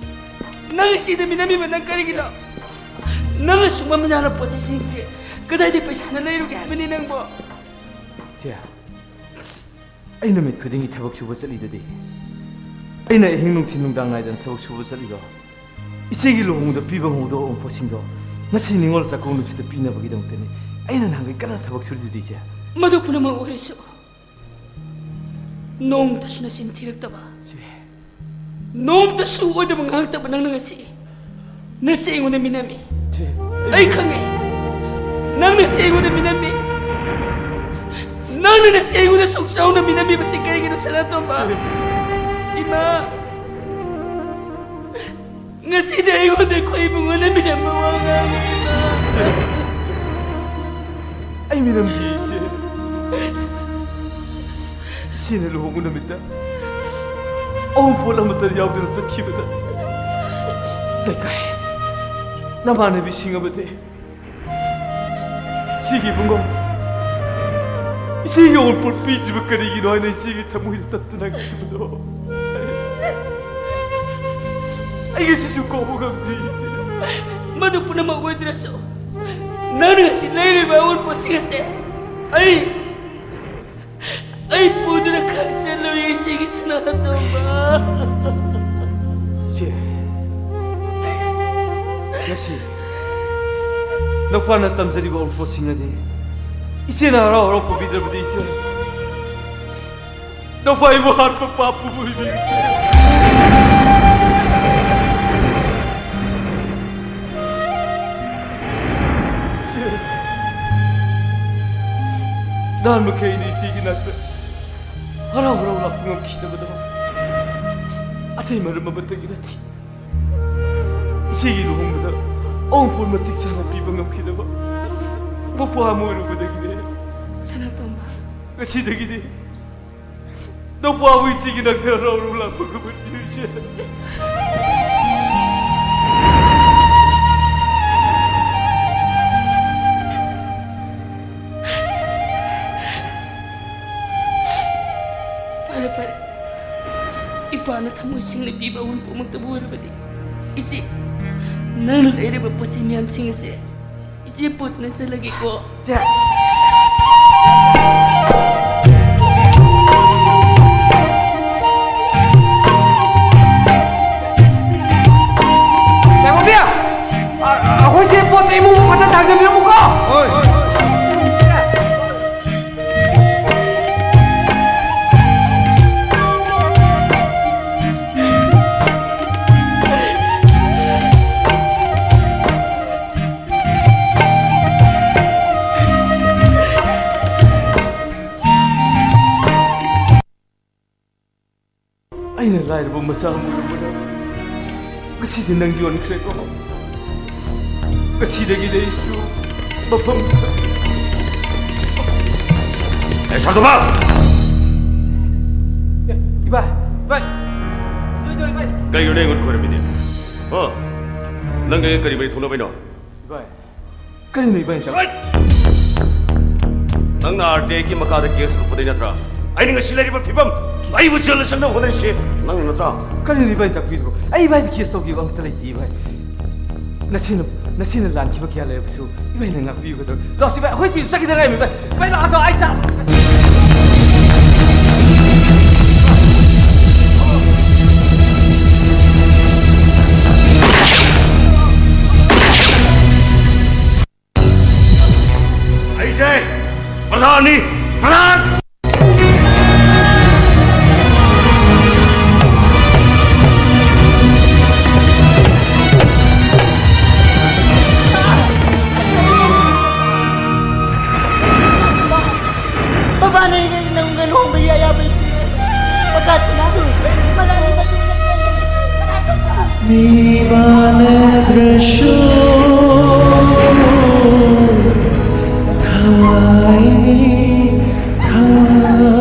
ꯅꯪ ꯁꯤꯗ ꯃꯤꯅꯝꯃꯤꯕ ꯅꯪ ꯀꯔꯤꯒꯤꯅꯣ? ꯅꯪ ꯑꯁꯨꯛ ꯃꯃꯜ ꯌꯥꯝꯂꯕ ꯄꯣꯠ ꯆꯩꯁꯤꯡꯁꯦ ꯀꯗꯥꯏꯗꯒꯤ ꯄꯩꯁꯥꯅ ꯂꯩꯔꯨꯒꯦ ꯍꯥꯏꯕꯅꯤ ꯅꯪꯕꯣ? ꯆꯦ, ꯑꯩ ꯅꯨꯃꯤꯠ ꯈꯨꯗꯤꯡꯒꯤ ꯊꯕꯛ ꯁꯨꯕ ꯆꯠꯂꯤꯗꯨꯗꯤ꯫ ꯑꯩꯅ ꯑꯍꯤꯡ ꯅꯨꯡꯊꯤꯜ ꯅꯨꯡꯗꯥꯡ ꯅꯥꯏꯗꯅ ꯊꯕꯛ ꯁꯨꯕ ꯆꯠꯂꯤꯗꯣ, ꯏꯆꯦꯒꯤ ꯂꯨꯍꯣꯡꯕꯗ ꯄꯤꯕ ꯉꯝꯍꯧꯗꯕ ꯑꯋꯨꯟꯄꯣꯠꯁꯤꯡꯗꯣ ꯉꯁꯤ ꯅꯤꯉꯣꯜ ꯆꯥꯛꯀꯧ ꯅꯨꯃꯤꯠꯁꯤꯗ ꯄꯤꯅꯕꯒꯤꯗꯃꯛꯇꯅꯤ ꯑꯩꯅ ꯅꯍꯥꯟꯈꯩ ꯀꯟꯅ ꯊꯕꯛ ꯁꯨꯔꯤꯗꯨꯗꯤ, ꯏꯆꯦ꯫ ꯃꯗꯨ ꯄꯨꯝꯅꯃꯛ ꯑꯣꯏꯔꯁꯨ, ꯅꯣꯡꯃꯇꯁꯨ ꯅꯆꯤꯟ ꯊꯤꯔꯛꯇꯕ, ꯆꯦ꯫ ꯅꯣꯡꯃꯇꯁꯨ ꯑꯣꯏꯗꯕ ꯉꯥꯡꯉꯛꯇꯕ ꯅꯪꯅ ꯉꯁꯤ ꯅꯆꯦ ꯑꯩꯉꯣꯟꯗ ꯃꯤꯅꯝꯃꯤ꯫ ꯆꯦ, ꯑꯩ ꯑꯩ ꯈꯪꯉꯦ꯫ ꯅꯪ ꯅꯆꯦ ꯑꯩꯉꯣꯟꯗ ꯃꯤꯅꯝꯃꯤ꯫ ꯅꯪꯅ ꯅꯆꯦ ꯑꯩꯉꯣꯟꯗ ꯁꯨꯛ ꯆꯥꯎꯅ ꯃꯤꯅꯝꯃꯤꯕꯁꯤ ꯀꯔꯤꯒꯤꯅꯣ, ꯁꯅꯥꯇꯣꯝꯕ? ꯆꯦ꯫ ꯏꯃꯥ, ꯉꯁꯤꯗꯤ ꯑꯩꯉꯣꯟꯗ ꯑꯩꯈꯣꯏ ꯏꯕꯨꯡꯉꯣꯅ ꯃꯤꯅꯝꯕ ꯋꯥ ꯉꯥꯡꯉꯤ, ꯏꯃꯥ꯫ ꯆꯦ, ꯑꯩ ꯃꯤꯅꯝꯗꯤ, ꯏꯆꯦ꯫ ꯏꯆꯦꯅ ꯂꯨꯍꯣꯡꯕ ꯅꯨꯃꯤꯠꯇ ꯑꯋꯨꯟꯄꯣꯠ ꯑꯃꯠꯇ ꯌꯥꯎꯗꯅ ꯆꯠꯈꯤꯕꯗ, ꯂꯩꯀꯥꯏ ꯅꯃꯥꯟꯅꯕꯤꯁꯤꯡ ꯑꯃꯗꯤ ꯏꯆꯦꯒꯤ ꯏꯕꯨꯡꯉꯣ, ꯏꯆꯦꯒꯤ ꯑꯋꯨꯟꯄꯣꯠ ꯄꯤꯗ꯭ꯔꯤꯕ ꯀꯔꯤꯒꯤꯅꯣ ꯍꯥꯏꯅ ꯏꯆꯦꯒꯤ ꯊꯃꯣꯏꯗ ꯇꯠꯇꯨꯅ ꯉꯥꯏꯕꯗꯣ ꯑꯩ ꯉꯁꯤꯁꯨ ꯀꯥꯎꯕ ꯉꯝꯗ꯭ꯔꯤ, ꯏꯆꯦ꯫ ꯃꯗꯨ ꯄꯨꯝꯅꯃꯛ ꯑꯣꯏꯗ꯭ꯔꯁꯨ, ꯅꯪꯅ ꯉꯁꯤ ꯂꯩꯔꯤꯕ ꯑꯋꯨꯟꯄꯣꯠꯁꯤꯡ ꯑꯁꯦ ꯑꯩ ꯑꯩ ꯄꯨꯗꯨꯅ ꯈꯟꯖꯜꯂꯨꯏ, ꯏꯆꯦꯒꯤ ꯁꯅꯥꯇꯣꯝꯕ꯫ ꯏꯆꯦ, ꯉꯁꯤ ꯅꯧꯄꯥꯅ ꯇꯝꯖꯔꯤꯕ ꯑꯎꯟꯄꯣꯠꯁꯤꯡ ꯑꯗꯤ ꯏꯆꯦꯅ ꯍꯔꯥꯎ ꯍꯔꯥꯎ ꯄꯨꯕꯤꯗ꯭ꯔꯕꯗꯤ, ꯏꯆꯦ, ꯅꯧꯄꯥ ꯑꯩꯕꯨ ꯍꯥꯠꯄ ꯄꯥꯞ ꯄꯨꯕ ꯑꯣꯏꯕꯤꯔꯣ, ꯏꯆꯦ꯫ ꯏꯆꯦ, ꯅꯍꯥꯟ ꯃꯈꯩ ꯑꯩꯅ ꯏꯆꯦꯒꯤ ꯅꯥꯛꯇ ꯍꯔꯥꯎ ꯍꯔꯥꯎ ꯂꯥꯛꯄ ꯉꯝꯈꯤꯗꯕꯗꯣ ꯑꯇꯩ ꯃꯔꯝ ꯑꯃꯠꯇꯒꯤ ꯅꯠꯇꯦ꯫ ꯏꯆꯦꯒꯤ ꯂꯨꯍꯣꯡꯕꯗ ꯑꯎꯟꯄꯣꯠ ꯃꯇꯤꯛ ꯆꯥꯅ ꯄꯤꯕ ꯉꯝꯈꯤꯗꯕ ꯃꯄꯨ ꯑꯃ ꯑꯣꯏꯔꯨꯕꯗꯒꯤꯅꯦ꯫ ꯁꯅꯥꯇꯣꯝꯕ꯫ ꯉꯁꯤꯗꯒꯤꯗꯤ ꯅꯧꯄꯥꯕꯨ ꯏꯆꯦꯒꯤ ꯅꯥꯛꯇ ꯍꯔꯥꯎ ꯍꯔꯥꯎ ꯂꯥꯛꯄ ꯉꯝꯍꯟꯕꯤꯌꯨ, ꯏꯆꯦ꯫ ꯐꯔꯦ, ꯐꯔꯦ꯫ ꯏꯄꯥꯅ ꯊꯃꯣꯏ ꯁꯦꯡꯅ ꯄꯤꯕ ꯑꯎꯟꯄꯣꯠꯃꯛꯇꯕꯨ ꯑꯣꯏꯔꯕꯗꯤ, ꯏꯆꯦ, ꯅꯪꯅ ꯂꯩꯔꯤꯕ ꯄꯣꯠ ꯆꯩ ꯃꯌꯥꯝꯁꯤꯡ ꯑꯁꯦ ꯏꯆꯦ ꯄꯨꯗꯨꯅ ꯆꯠꯂꯒꯦꯀꯣ꯫ ꯆꯦ꯫ ꯇꯥꯃꯣꯕꯤ! ꯑ-, ꯑ-, ꯑꯩꯈꯣꯏ ꯆꯦ ꯄꯣꯠꯇꯣ ꯏꯃꯨꯡ ꯐꯖꯅ ꯊꯥꯡꯖꯟꯕꯤꯔꯝꯃꯨꯀꯣ꯫ ꯍꯣꯏ꯫ ꯑꯩꯅ ꯂꯥꯏꯔꯕ ꯃꯆꯥ ꯑꯃ ꯑꯣꯏꯔꯝꯕꯅ ꯉꯁꯤꯗꯤ ꯅꯪ ꯌꯣꯟꯈ꯭ꯔꯦꯀꯣ꯫ ꯉꯁꯤꯗꯒꯤꯗꯤ ꯑꯩꯁꯨ ꯃꯐꯝ ꯑꯦ, ꯁꯥꯔꯗꯨꯃ! ꯑꯦ, ꯏꯕꯥꯏ, ꯏꯕꯥꯏ! ꯖꯣꯏ, ꯖꯣꯏ, ꯏꯕꯥꯏ! ꯀꯩꯅꯣ ꯅꯪ ꯑꯩꯉꯣꯟꯗ ꯈꯣꯏꯔꯝꯃꯤꯗꯤ? ꯍꯥ? ꯅꯪꯒ ꯑꯩꯒ ꯀꯔꯤ ꯃꯔꯤ ꯊꯣꯛꯅꯕꯩꯅꯣ? ꯏꯕꯥꯏ, ꯀꯔꯤꯅꯣ ꯏꯕꯥꯏꯅ ꯇꯧ- ꯁꯣꯏ! ꯅꯪꯅ ꯑꯥꯔ ꯇꯤ ꯑꯥꯏꯒꯤ ꯃꯈꯥꯗ ꯀꯦꯁ ꯂꯨꯞꯄꯗꯩ ꯅꯠꯇ꯭ꯔꯥ ꯑꯩꯅ ꯉꯁꯤ ꯂꯩꯔꯤꯕ ꯐꯤꯕꯝ, ꯑꯩꯕꯨ ꯖꯦꯜꯗ ꯆꯪꯅꯕ ꯍꯣꯠꯅꯔꯤꯁꯤ ꯅꯪꯅ ꯅꯠꯇ꯭ꯔꯥ? ꯀꯔꯤꯅꯣ ꯏꯕꯥꯏꯅ ꯇꯥꯛꯄꯤꯔꯤꯕꯣ? ꯑꯩ ꯏꯕꯥꯏꯗ ꯀꯦꯁ ꯇꯧꯈꯤꯕ ꯑꯝꯇ ꯂꯩꯇꯦ ꯏꯕꯥꯏ꯫ ꯅꯁꯤꯅ, ꯅꯁꯤꯅ ꯂꯥꯟꯈꯤꯕ ꯀꯌꯥ ꯂꯩꯔꯕꯁꯨ ꯏꯕꯥꯏꯅ ꯉꯥꯛꯄꯤꯒꯗꯧꯔꯦ꯫ ꯂꯥꯛꯑꯣ ꯏꯕꯥꯏ, ꯑꯩꯈꯣꯏ ꯆꯦꯁꯨ ꯆꯠꯈꯤꯗ ꯉꯥꯏꯔꯤꯃꯤ ꯏꯕꯥꯏ꯫ ꯏꯕꯥꯏ ꯂꯥꯛꯑꯣ, ꯑꯩ ꯆꯥ- ꯄ꯭ꯔꯙꯥꯟꯅꯤ, ꯄ꯭ꯔꯙꯥꯟ! ꯃꯕꯥꯅꯤ ꯅꯪꯒ ꯂꯨꯍꯣꯡꯕꯒꯤ ꯑꯌꯥꯕ ꯄꯤꯔꯦ꯫ ꯃꯈꯥ ꯁꯅꯥꯗꯨ ꯃꯂꯥꯡꯒꯤ ꯃꯇꯨꯡ ꯏꯟꯅ ꯆꯠꯂꯦ꯫ ꯃꯤ ꯃꯥꯟꯅꯗ꯭ꯔꯁꯨ ꯊꯋꯥꯏꯅꯤ ꯊꯋꯥꯏ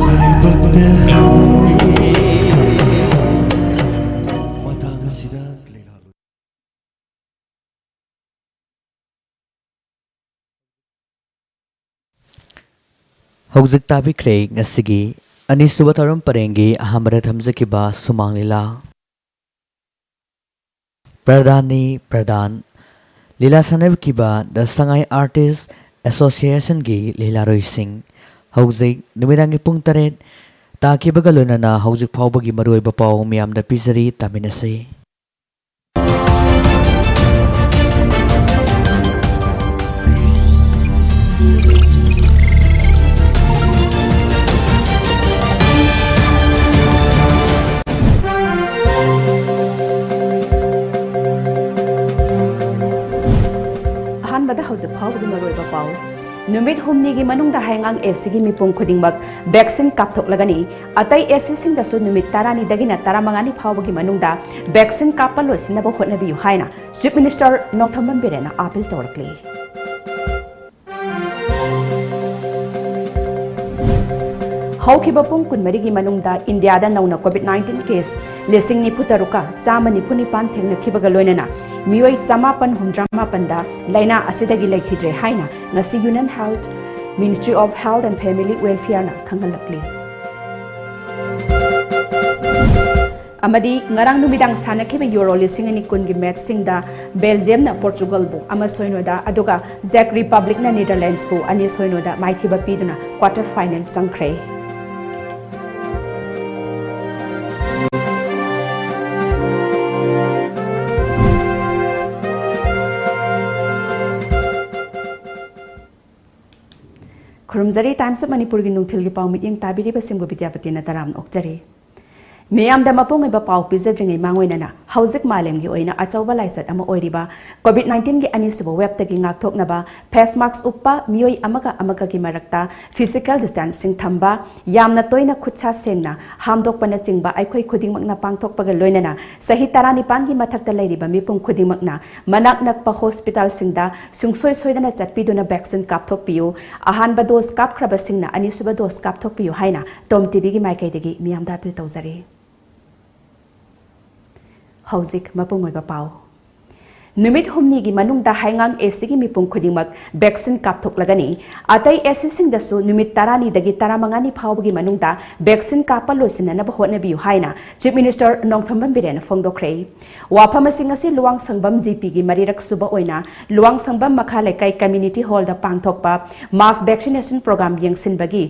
ꯂꯥꯏꯕꯛꯇ ꯍꯧꯏ꯫ ꯃꯇꯥꯡ ꯑꯁꯤꯗ ꯂꯩꯔꯥꯛꯂꯣꯏ꯫ ꯍꯧꯖꯤꯛ ꯇꯥꯕꯤꯈ꯭ꯔꯦ ꯉꯁꯤꯒꯤ ꯑꯅꯤꯁꯨꯕ ꯊꯧꯔꯝ ꯄꯔꯦꯡꯒꯤ ꯑꯍꯥꯟꯕꯗ ꯊꯝꯖꯈꯤꯕ ꯁꯨꯃꯥꯡ ꯂꯤꯂꯥ꯫ ꯄ꯭ꯔꯙꯥꯟꯅꯤ ꯄ꯭ꯔꯙꯥꯟ꯫ ꯂꯤꯂꯥ ꯁꯥꯟꯅꯕꯤꯈꯤꯕ ꯗ ꯁꯉꯥꯏ ꯑꯥꯔꯇꯤꯁ ꯑꯦꯁꯣꯁꯤꯌꯦꯁꯟꯒꯤ ꯂꯤꯂꯥꯔꯣꯏꯁꯤꯡ꯫ ꯍꯧꯖꯤꯛ ꯅꯨꯃꯤꯗꯥꯡꯒꯤ ꯄꯨꯡ ꯇꯔꯦꯠ ꯇꯥꯈꯤꯕꯒ ꯂꯣꯏꯅꯅ ꯍꯧꯖꯤꯛ ꯐꯥꯎꯕꯒꯤ ꯃꯔꯨꯑꯣꯏꯕ ꯄꯥꯎ ꯃꯤꯌꯥꯝꯗ ꯄꯤꯖꯔꯤ, ꯇꯥꯃꯤꯟꯅꯁꯤ꯫ ꯑꯍꯥꯟꯕꯗ ꯍꯧꯖꯤꯛ ꯐꯥꯎꯕꯒꯤ ꯃꯔꯨꯑꯣꯏꯕ ꯄꯥꯎ꯫ ꯅꯨꯃꯤꯠ ꯍꯨꯝꯅꯤꯒꯤ ꯃꯅꯨꯡꯗ ꯍꯌꯦꯡ ꯑꯦꯁꯤꯒꯤ ꯃꯤꯄꯨꯝ ꯈꯨꯗꯤꯡꯃꯛ ꯚꯦꯛꯁꯤꯟ ꯀꯥꯞꯊꯣꯛꯂꯒꯅꯤ꯫ ꯑꯇꯩ ꯑꯦꯁꯤꯁꯤꯡꯗꯁꯨ ꯅꯨꯃꯤꯠ ꯇꯔꯥꯅꯤꯗꯒꯤꯅ ꯇꯔꯥꯃꯉꯥꯅꯤ ꯐꯥꯎꯕꯒꯤ ꯃꯅꯨꯡꯗ ꯚꯦꯛꯁꯤꯟ ꯀꯥꯞꯄ ꯂꯣꯏꯁꯤꯟꯅꯕ ꯍꯣꯠꯅꯕꯤꯌꯨ ꯍꯥꯏꯅ ꯆꯤꯐ ꯃꯤꯅꯤꯁꯇꯔ ꯅꯣꯡꯊꯣꯝꯕꯝ ꯕꯤꯔꯦꯟꯅ ꯑꯥꯄꯤꯜ ꯇꯧꯔꯛꯂꯤ꯫ ꯍꯧꯈꯤꯕ ꯄꯨꯡ ꯀꯨꯟꯃꯔꯤꯒꯤ ꯃꯅꯨꯡꯗ ꯏꯟꯗꯤꯌꯥꯗ ꯅꯧꯅ ꯀꯣꯚꯤꯗ ꯅꯥꯏꯟꯇꯤꯟ ꯀꯦꯁ ꯂꯤꯁꯤꯡ ꯅꯤꯐꯨ ꯇꯔꯨꯛꯀ ꯆꯥꯝꯃ ꯅꯤꯐꯨ ꯅꯤꯄꯥꯟ ꯊꯦꯡꯅꯈꯤꯕꯒ ꯂꯣꯏꯅꯅ ꯃꯤꯑꯣꯏ ꯆꯃꯥꯄꯟ ꯍꯨꯝꯗ꯭ꯔꯥ ꯃꯥꯄꯟꯗ ꯂꯥꯏꯅꯥ ꯑꯁꯤꯗꯒꯤ ꯂꯩꯈꯤꯗ꯭ꯔꯦ ꯍꯥꯏꯅ ꯉꯁꯤ Union Health, Ministry of Health and Family Welfareꯅ ꯈꯪꯍꯜꯂꯛꯂꯤ꯫ ꯑꯃꯗꯤ ꯉꯔꯥꯡ ꯅꯨꯃꯤꯗꯥꯡ ꯁꯥꯟꯅꯈꯤꯕ ꯌꯨꯔꯣ ꯂꯤꯁꯤꯡ ꯑꯅꯤ ꯀꯨꯟꯒꯤ ꯃꯦꯆꯁꯤꯡꯗ ꯕꯦꯜꯖꯤꯌꯝꯅ ꯄꯣꯔꯆꯨꯒꯜꯕꯨ ꯑꯃ ꯁꯣꯏꯅꯣꯗ, ꯑꯗꯨꯒ ꯖꯦꯛ ꯔꯤꯄꯕ꯭ꯂꯤꯛꯅ ꯅꯦꯗꯔꯂꯦꯟꯗꯁꯄꯨ ꯑꯅꯤ ꯁꯣꯏꯅꯣꯗ ꯃꯥꯏꯊꯤꯕ ꯄꯤꯗꯨꯅ ꯀ꯭ꯋꯥꯇꯔ ꯐꯥꯏꯅꯦꯜ ꯆꯪꯈ꯭ꯔꯦ꯫ ꯈꯨꯔꯨꯝꯖꯔꯤ꯫ Times of ꯃꯅꯤꯄꯨꯔꯒꯤ ꯅꯨꯡꯊꯤꯜꯒꯤ ꯄꯥꯎ ꯃꯤꯠꯌꯦꯡ ꯇꯥꯕꯤꯔꯤꯕꯁꯤꯡꯕꯨ ꯕꯤꯗ꯭ꯌꯥꯄꯇꯤꯅ ꯇꯔꯥꯝꯅ ꯑꯣꯛꯆꯔꯤ꯫ ꯃꯤꯌꯥꯝꯗ ꯃꯄꯨꯡ ꯑꯣꯏꯕ ꯄꯥꯎ ꯄꯤꯖꯗ꯭ꯔꯤꯉꯩ ꯃꯥꯡꯑꯣꯏꯅꯅ ꯍꯧꯖꯤꯛ ꯃꯥꯂꯦꯝꯒꯤ ꯑꯣꯏꯅ ꯑꯆꯧꯕ ꯂꯥꯏꯆꯠ ꯑꯃ ꯑꯣꯏꯔꯤꯕ COVID nineteenꯒꯤ ꯑꯅꯤꯁꯨꯕ ꯋꯦꯕꯇꯒꯤ ꯉꯥꯛꯊꯣꯛꯅꯕ face mask ꯎꯞꯄ, ꯃꯤꯑꯣꯏ ꯑꯃꯒ ꯑꯃꯒꯒꯤ ꯃꯔꯛꯇ physical distancing ꯊꯝꯕ, ꯌꯥꯝꯅ ꯇꯣꯏꯅ ꯈꯨꯠꯁꯥ ꯁꯦꯡꯅ ꯍꯥꯝꯗꯣꯛꯄꯅꯆꯤꯡꯕ ꯑꯩꯈꯣꯏ ꯈꯨꯗꯤꯡꯃꯛꯅ ꯄꯥꯡꯊꯣꯛꯄꯒ ꯂꯣꯏꯅꯅ ꯆꯍꯤ ꯇꯔꯥꯅꯤꯄꯥꯟꯒꯤ ꯃꯊꯛꯇ ꯂꯩꯔꯤꯕ ꯃꯤꯄꯨꯝ ꯈꯨꯗꯤꯡꯃꯛꯅ ꯃꯅꯥꯛ ꯅꯛꯄ ꯍꯣꯁꯄꯤꯇꯥꯜꯁꯤꯡꯗ ꯁꯨꯡꯁꯣꯏ ꯁꯣꯏꯗꯅ ꯆꯠꯄꯤꯗꯨꯅ vaccine ꯀꯥꯞꯊꯣꯛꯄꯤꯌꯨ꯫ ꯑꯍꯥꯟꯕ dose ꯀꯥꯞꯈ꯭ꯔꯕꯁꯤꯡꯅ ꯑꯅꯤꯁꯨꯕ dose ꯀꯥꯞꯊꯣꯛꯄꯤꯌꯨ ꯍꯥꯏꯅ ꯇꯣꯝ ꯇꯤꯚꯤꯒꯤ ꯃꯥꯏꯀꯩꯗꯒꯤ ꯃꯤꯌꯥꯝꯗ appeal ꯇꯧꯖꯔꯤ꯫ ꯍꯧꯖꯤꯛ ꯃꯄꯨꯡ ꯑꯣꯏꯕ ꯄꯥꯎ꯫ ꯅꯨꯃꯤꯠ ꯍꯨꯝꯅꯤꯒꯤ ꯃꯅꯨꯡꯗ ꯍꯩꯉꯥꯡ ACꯒꯤ ꯃꯤꯄꯨꯝ ꯈꯨꯗꯤꯡꯃꯛ vaccine ꯀꯥꯞꯊꯣꯛꯂꯒꯅꯤ꯫ ꯑꯇꯩ ACꯁꯤꯡꯗꯁꯨ ꯅꯨꯃꯤꯠ ꯇꯔꯥꯅꯤꯗꯒꯤ ꯇꯔꯥꯃꯉꯥꯅꯤ ꯐꯥꯎꯕꯒꯤ ꯃꯅꯨꯡꯗ vaccine ꯀꯥꯞꯄ ꯂꯣꯏꯁꯤꯟꯅꯅꯕ ꯍꯣꯠꯅꯕꯤꯌꯨ ꯍꯥꯏꯅ Chief Minister ꯅꯣꯡꯊꯣꯝꯕꯝ ꯕꯤꯔꯦꯟꯅ ꯐꯣꯡꯗꯣꯛꯈ꯭ꯔꯦ꯫ ꯋꯥꯐꯝ ꯑꯁꯤ ꯉꯁꯤ ꯂꯨꯋꯥꯡꯁꯪꯕꯝ GPꯒꯤ ꯃꯔꯤꯔꯛ ꯁꯨꯕ ꯑꯣꯏꯅ ꯂꯨꯋꯥꯡꯁꯪꯕꯝ ꯃꯈꯥ ꯂꯩꯀꯥꯏ community hallꯗ ꯄꯥꯡꯊꯣꯛꯄ mass vaccination program ꯌꯦꯡꯁꯤꯟꯕꯒꯤ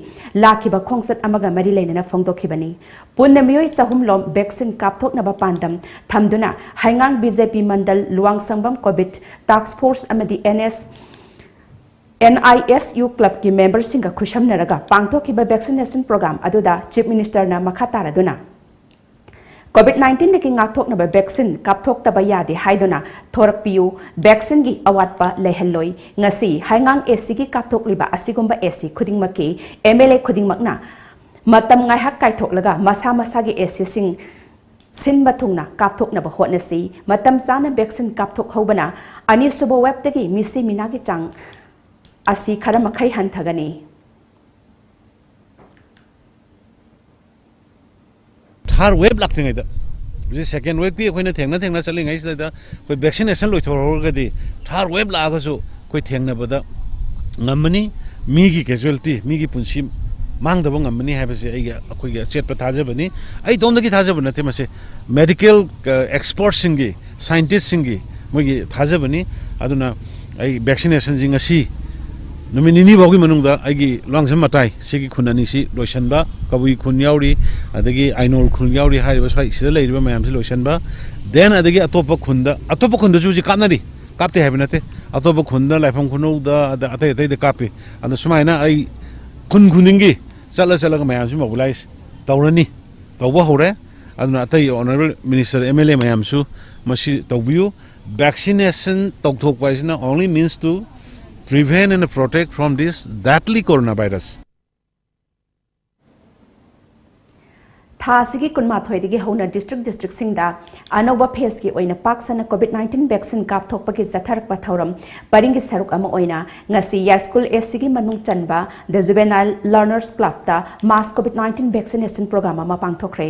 ꯂꯥꯛꯈꯤꯕ ꯈꯣꯡꯆꯠ ꯑꯃꯒ ꯃꯔꯤ ꯂꯩꯅꯅ ꯐꯣꯡꯗꯣꯛꯈꯤꯕꯅꯤ꯫ ꯄꯨꯟꯅ ꯃꯤꯑꯣꯏ ꯆꯍꯨꯝ ꯂꯣꯝ vaccine ꯀꯥꯞꯊꯣꯛꯅꯕ ꯄꯥꯟꯗꯝ ꯊꯝꯗꯨꯅ ꯍꯩꯉꯥꯡ BJP ꯃꯟꯗꯜ ꯂꯨꯋꯥꯡꯁꯪꯕꯝ COVID task force ꯑꯃꯗꯤ NS, NISU clubꯀꯤ memberꯁꯤꯡꯒ ꯈꯨꯠꯁꯝꯅꯔꯒ ꯄꯥꯡꯊꯣꯛꯈꯤꯕ vaccination program ꯑꯗꯨꯗ Chief Ministerꯅ ꯃꯈꯥ ꯇꯥꯔꯗꯨꯅ COVID nineteenꯗꯒꯤ ꯉꯥꯛꯊꯣꯛꯅꯕ vaccine ꯀꯥꯞꯊꯣꯛꯇꯕ ꯌꯥꯗꯦ ꯍꯥꯏꯗꯨꯅ ꯊꯣꯔꯛꯄꯤꯌꯨ꯫ Vaccineꯒꯤ ꯑꯋꯥꯠꯄ ꯂꯩꯍꯜꯂꯣꯏ꯫ ꯉꯁꯤ ꯍꯩꯉꯥꯡ ACꯒꯤ ꯀꯥꯞꯊꯣꯛꯂꯤꯕ ꯑꯁꯤꯒꯨꯝꯕ AC ꯈꯨꯗꯤꯡꯃꯛꯀꯤ MLA ꯈꯨꯗꯤꯡꯃꯛꯅ ꯃꯇꯝ ꯉꯥꯏꯍꯥꯛ ꯀꯥꯏꯊꯣꯛꯂꯒ ꯃꯁꯥ ꯃꯁꯥꯒꯤ ACꯁꯤꯡ ꯁꯤꯟꯕ ꯊꯨꯡꯅ ꯀꯥꯞꯊꯣꯛꯅꯕ ꯍꯣꯠꯅꯁꯤ꯫ ꯃꯇꯝ ꯆꯥꯅ vaccine ꯀꯥꯞꯊꯣꯛꯍꯧꯕꯅ ꯑꯅꯤꯁꯨꯕ waveꯇꯒꯤ ꯃꯤꯁꯤ ꯃꯤꯅꯥꯒꯤ ꯆꯥꯡ ꯑꯁꯤ ꯈꯔ ꯃꯈꯩ ꯍꯟꯊꯒꯅꯤ꯫ Third wave ꯂꯥꯛꯇ꯭ꯔꯤꯉꯩꯗ, ꯍꯧꯖꯤꯛ second waveꯀꯤ ꯑꯩꯈꯣꯏꯅ ꯊꯦꯡꯅ ꯊꯦꯡꯅ ꯆꯠꯂꯤꯉꯩꯁꯤꯗ ꯑꯩꯈꯣꯏ vaccination ꯂꯣꯏꯊꯣꯛꯍꯧꯔꯒꯗꯤ third wave ꯂꯥꯛꯑꯒꯁꯨ ꯑꯩꯈꯣꯏ ꯊꯦꯡꯅꯕꯗ ꯉꯝꯃꯅꯤ꯫ ꯃꯤꯒꯤ casualty, ꯃꯤꯒꯤ ꯄꯨꯟꯁꯤ ꯃꯥꯡꯗꯕ ꯉꯝꯃꯅꯤ ꯍꯥꯏꯕꯁꯦ ꯑꯩꯒꯤ, ꯑꯩꯈꯣꯏꯒꯤ ꯑꯆꯦꯠꯄ ꯊꯥꯖꯕꯅꯤ꯫ ꯑꯩ ꯏꯇꯣꯝꯗꯒꯤ ꯊꯥꯖꯕ ꯅꯠꯇꯦ ꯃꯁꯤ, medical, ꯑ, expertꯁꯤꯡꯒꯤ, scientistꯁꯤꯡꯒꯤ ꯃꯣꯏꯒꯤ ꯊꯥꯖꯕꯅꯤ꯫ ꯑꯗꯨꯅ ꯑꯩ vaccinationꯁꯤ ꯉꯁꯤ ꯅꯨꯃꯤꯠ ꯅꯤꯅꯤ ꯐꯥꯎꯒꯤ ꯃꯅꯨꯡꯗ ꯑꯩꯒꯤ ꯂꯨꯋꯥꯡꯁꯪꯕꯝ ꯃꯇꯥꯏ ꯁꯤꯒꯤ ꯈꯨꯟ ꯑꯅꯤꯁꯤ ꯂꯣꯏꯁꯤꯟꯕ, ꯀꯕꯨꯏ ꯈꯨꯟ ꯌꯥꯎꯔꯤ, ꯑꯗꯒꯤ ꯑꯥꯏꯅꯣꯜ ꯈꯨꯟ ꯌꯥꯎꯔꯤ, ꯍꯥꯏꯔꯤꯕ ꯁ꯭ꯋꯥꯏ ꯁꯤꯗ ꯂꯩꯔꯤꯕ ꯃꯌꯥꯝꯁꯤ ꯂꯣꯏꯁꯤꯟꯕ, then ꯑꯗꯒꯤ ꯑꯇꯣꯞꯄ ꯈꯨꯟꯗ, ꯑꯇꯣꯞꯄ ꯈꯨꯟꯗꯁꯨ ꯍꯧꯖꯤꯛ ꯀꯥꯞꯅꯔꯤ꯫ ꯀꯥꯞꯇꯦ ꯍꯥꯏꯕ ꯅꯠꯇꯦ, ꯑꯇꯣꯞꯄ ꯈꯨꯟꯗ, ꯂꯥꯏꯐꯝ ꯈꯨꯅꯧꯗ, ꯑꯗ ꯑꯇꯩ ꯑꯇꯩꯗ ꯀꯥꯞꯄꯤ꯫ ꯑꯗꯣ ꯁꯨꯃꯥꯏꯅ ꯑꯩ ꯈꯨꯟ ꯈꯨꯗꯤꯡꯒꯤ ꯆꯠꯂ ꯆꯠꯂꯒ ꯃꯌꯥꯝꯁꯤ mobilize ꯇꯧꯔꯅꯤ, ꯇꯧꯕ ꯍꯧꯔꯦ꯫ ꯑꯗꯨꯅ ꯑꯇꯩ honourable minister, M L A ꯃꯌꯥꯝꯁꯨ ꯃꯁꯤ ꯇꯧꯕꯤꯌꯨ꯫ Vaccination ꯇꯧꯊꯣꯛꯄ ꯍꯥꯏꯁꯤꯅ only means to prevent and protect from this deadly coronavirus꯫ ꯊꯥ ꯑꯁꯤꯒꯤ ꯀꯨꯟꯃꯥꯊꯣꯏꯗꯒꯤ ꯍꯧꯅ district districtꯁꯤꯡꯗ ꯑꯅꯧꯕ phaseꯀꯤ ꯑꯣꯏꯅ ꯄꯥꯛ ꯁꯟꯅ COVID nineteen vaccine ꯀꯥꯞꯊꯣꯛꯄꯒꯤ ꯆꯠꯊꯔꯛꯄ ꯊꯧꯔꯝ ꯄꯔꯤꯡꯒꯤ ꯁꯔꯨꯛ ꯑꯃ ꯑꯣꯏꯅ ꯉꯁꯤ ꯌꯥꯏꯁ꯭ꯀꯨꯜ ACꯒꯤ ꯃꯅꯨꯡ ꯆꯟꯕ The Juvenile Learners Clubꯇ mass COVID nineteen vaccination program ꯑꯃ ꯄꯥꯡꯊꯣꯛꯈ꯭ꯔꯦ꯫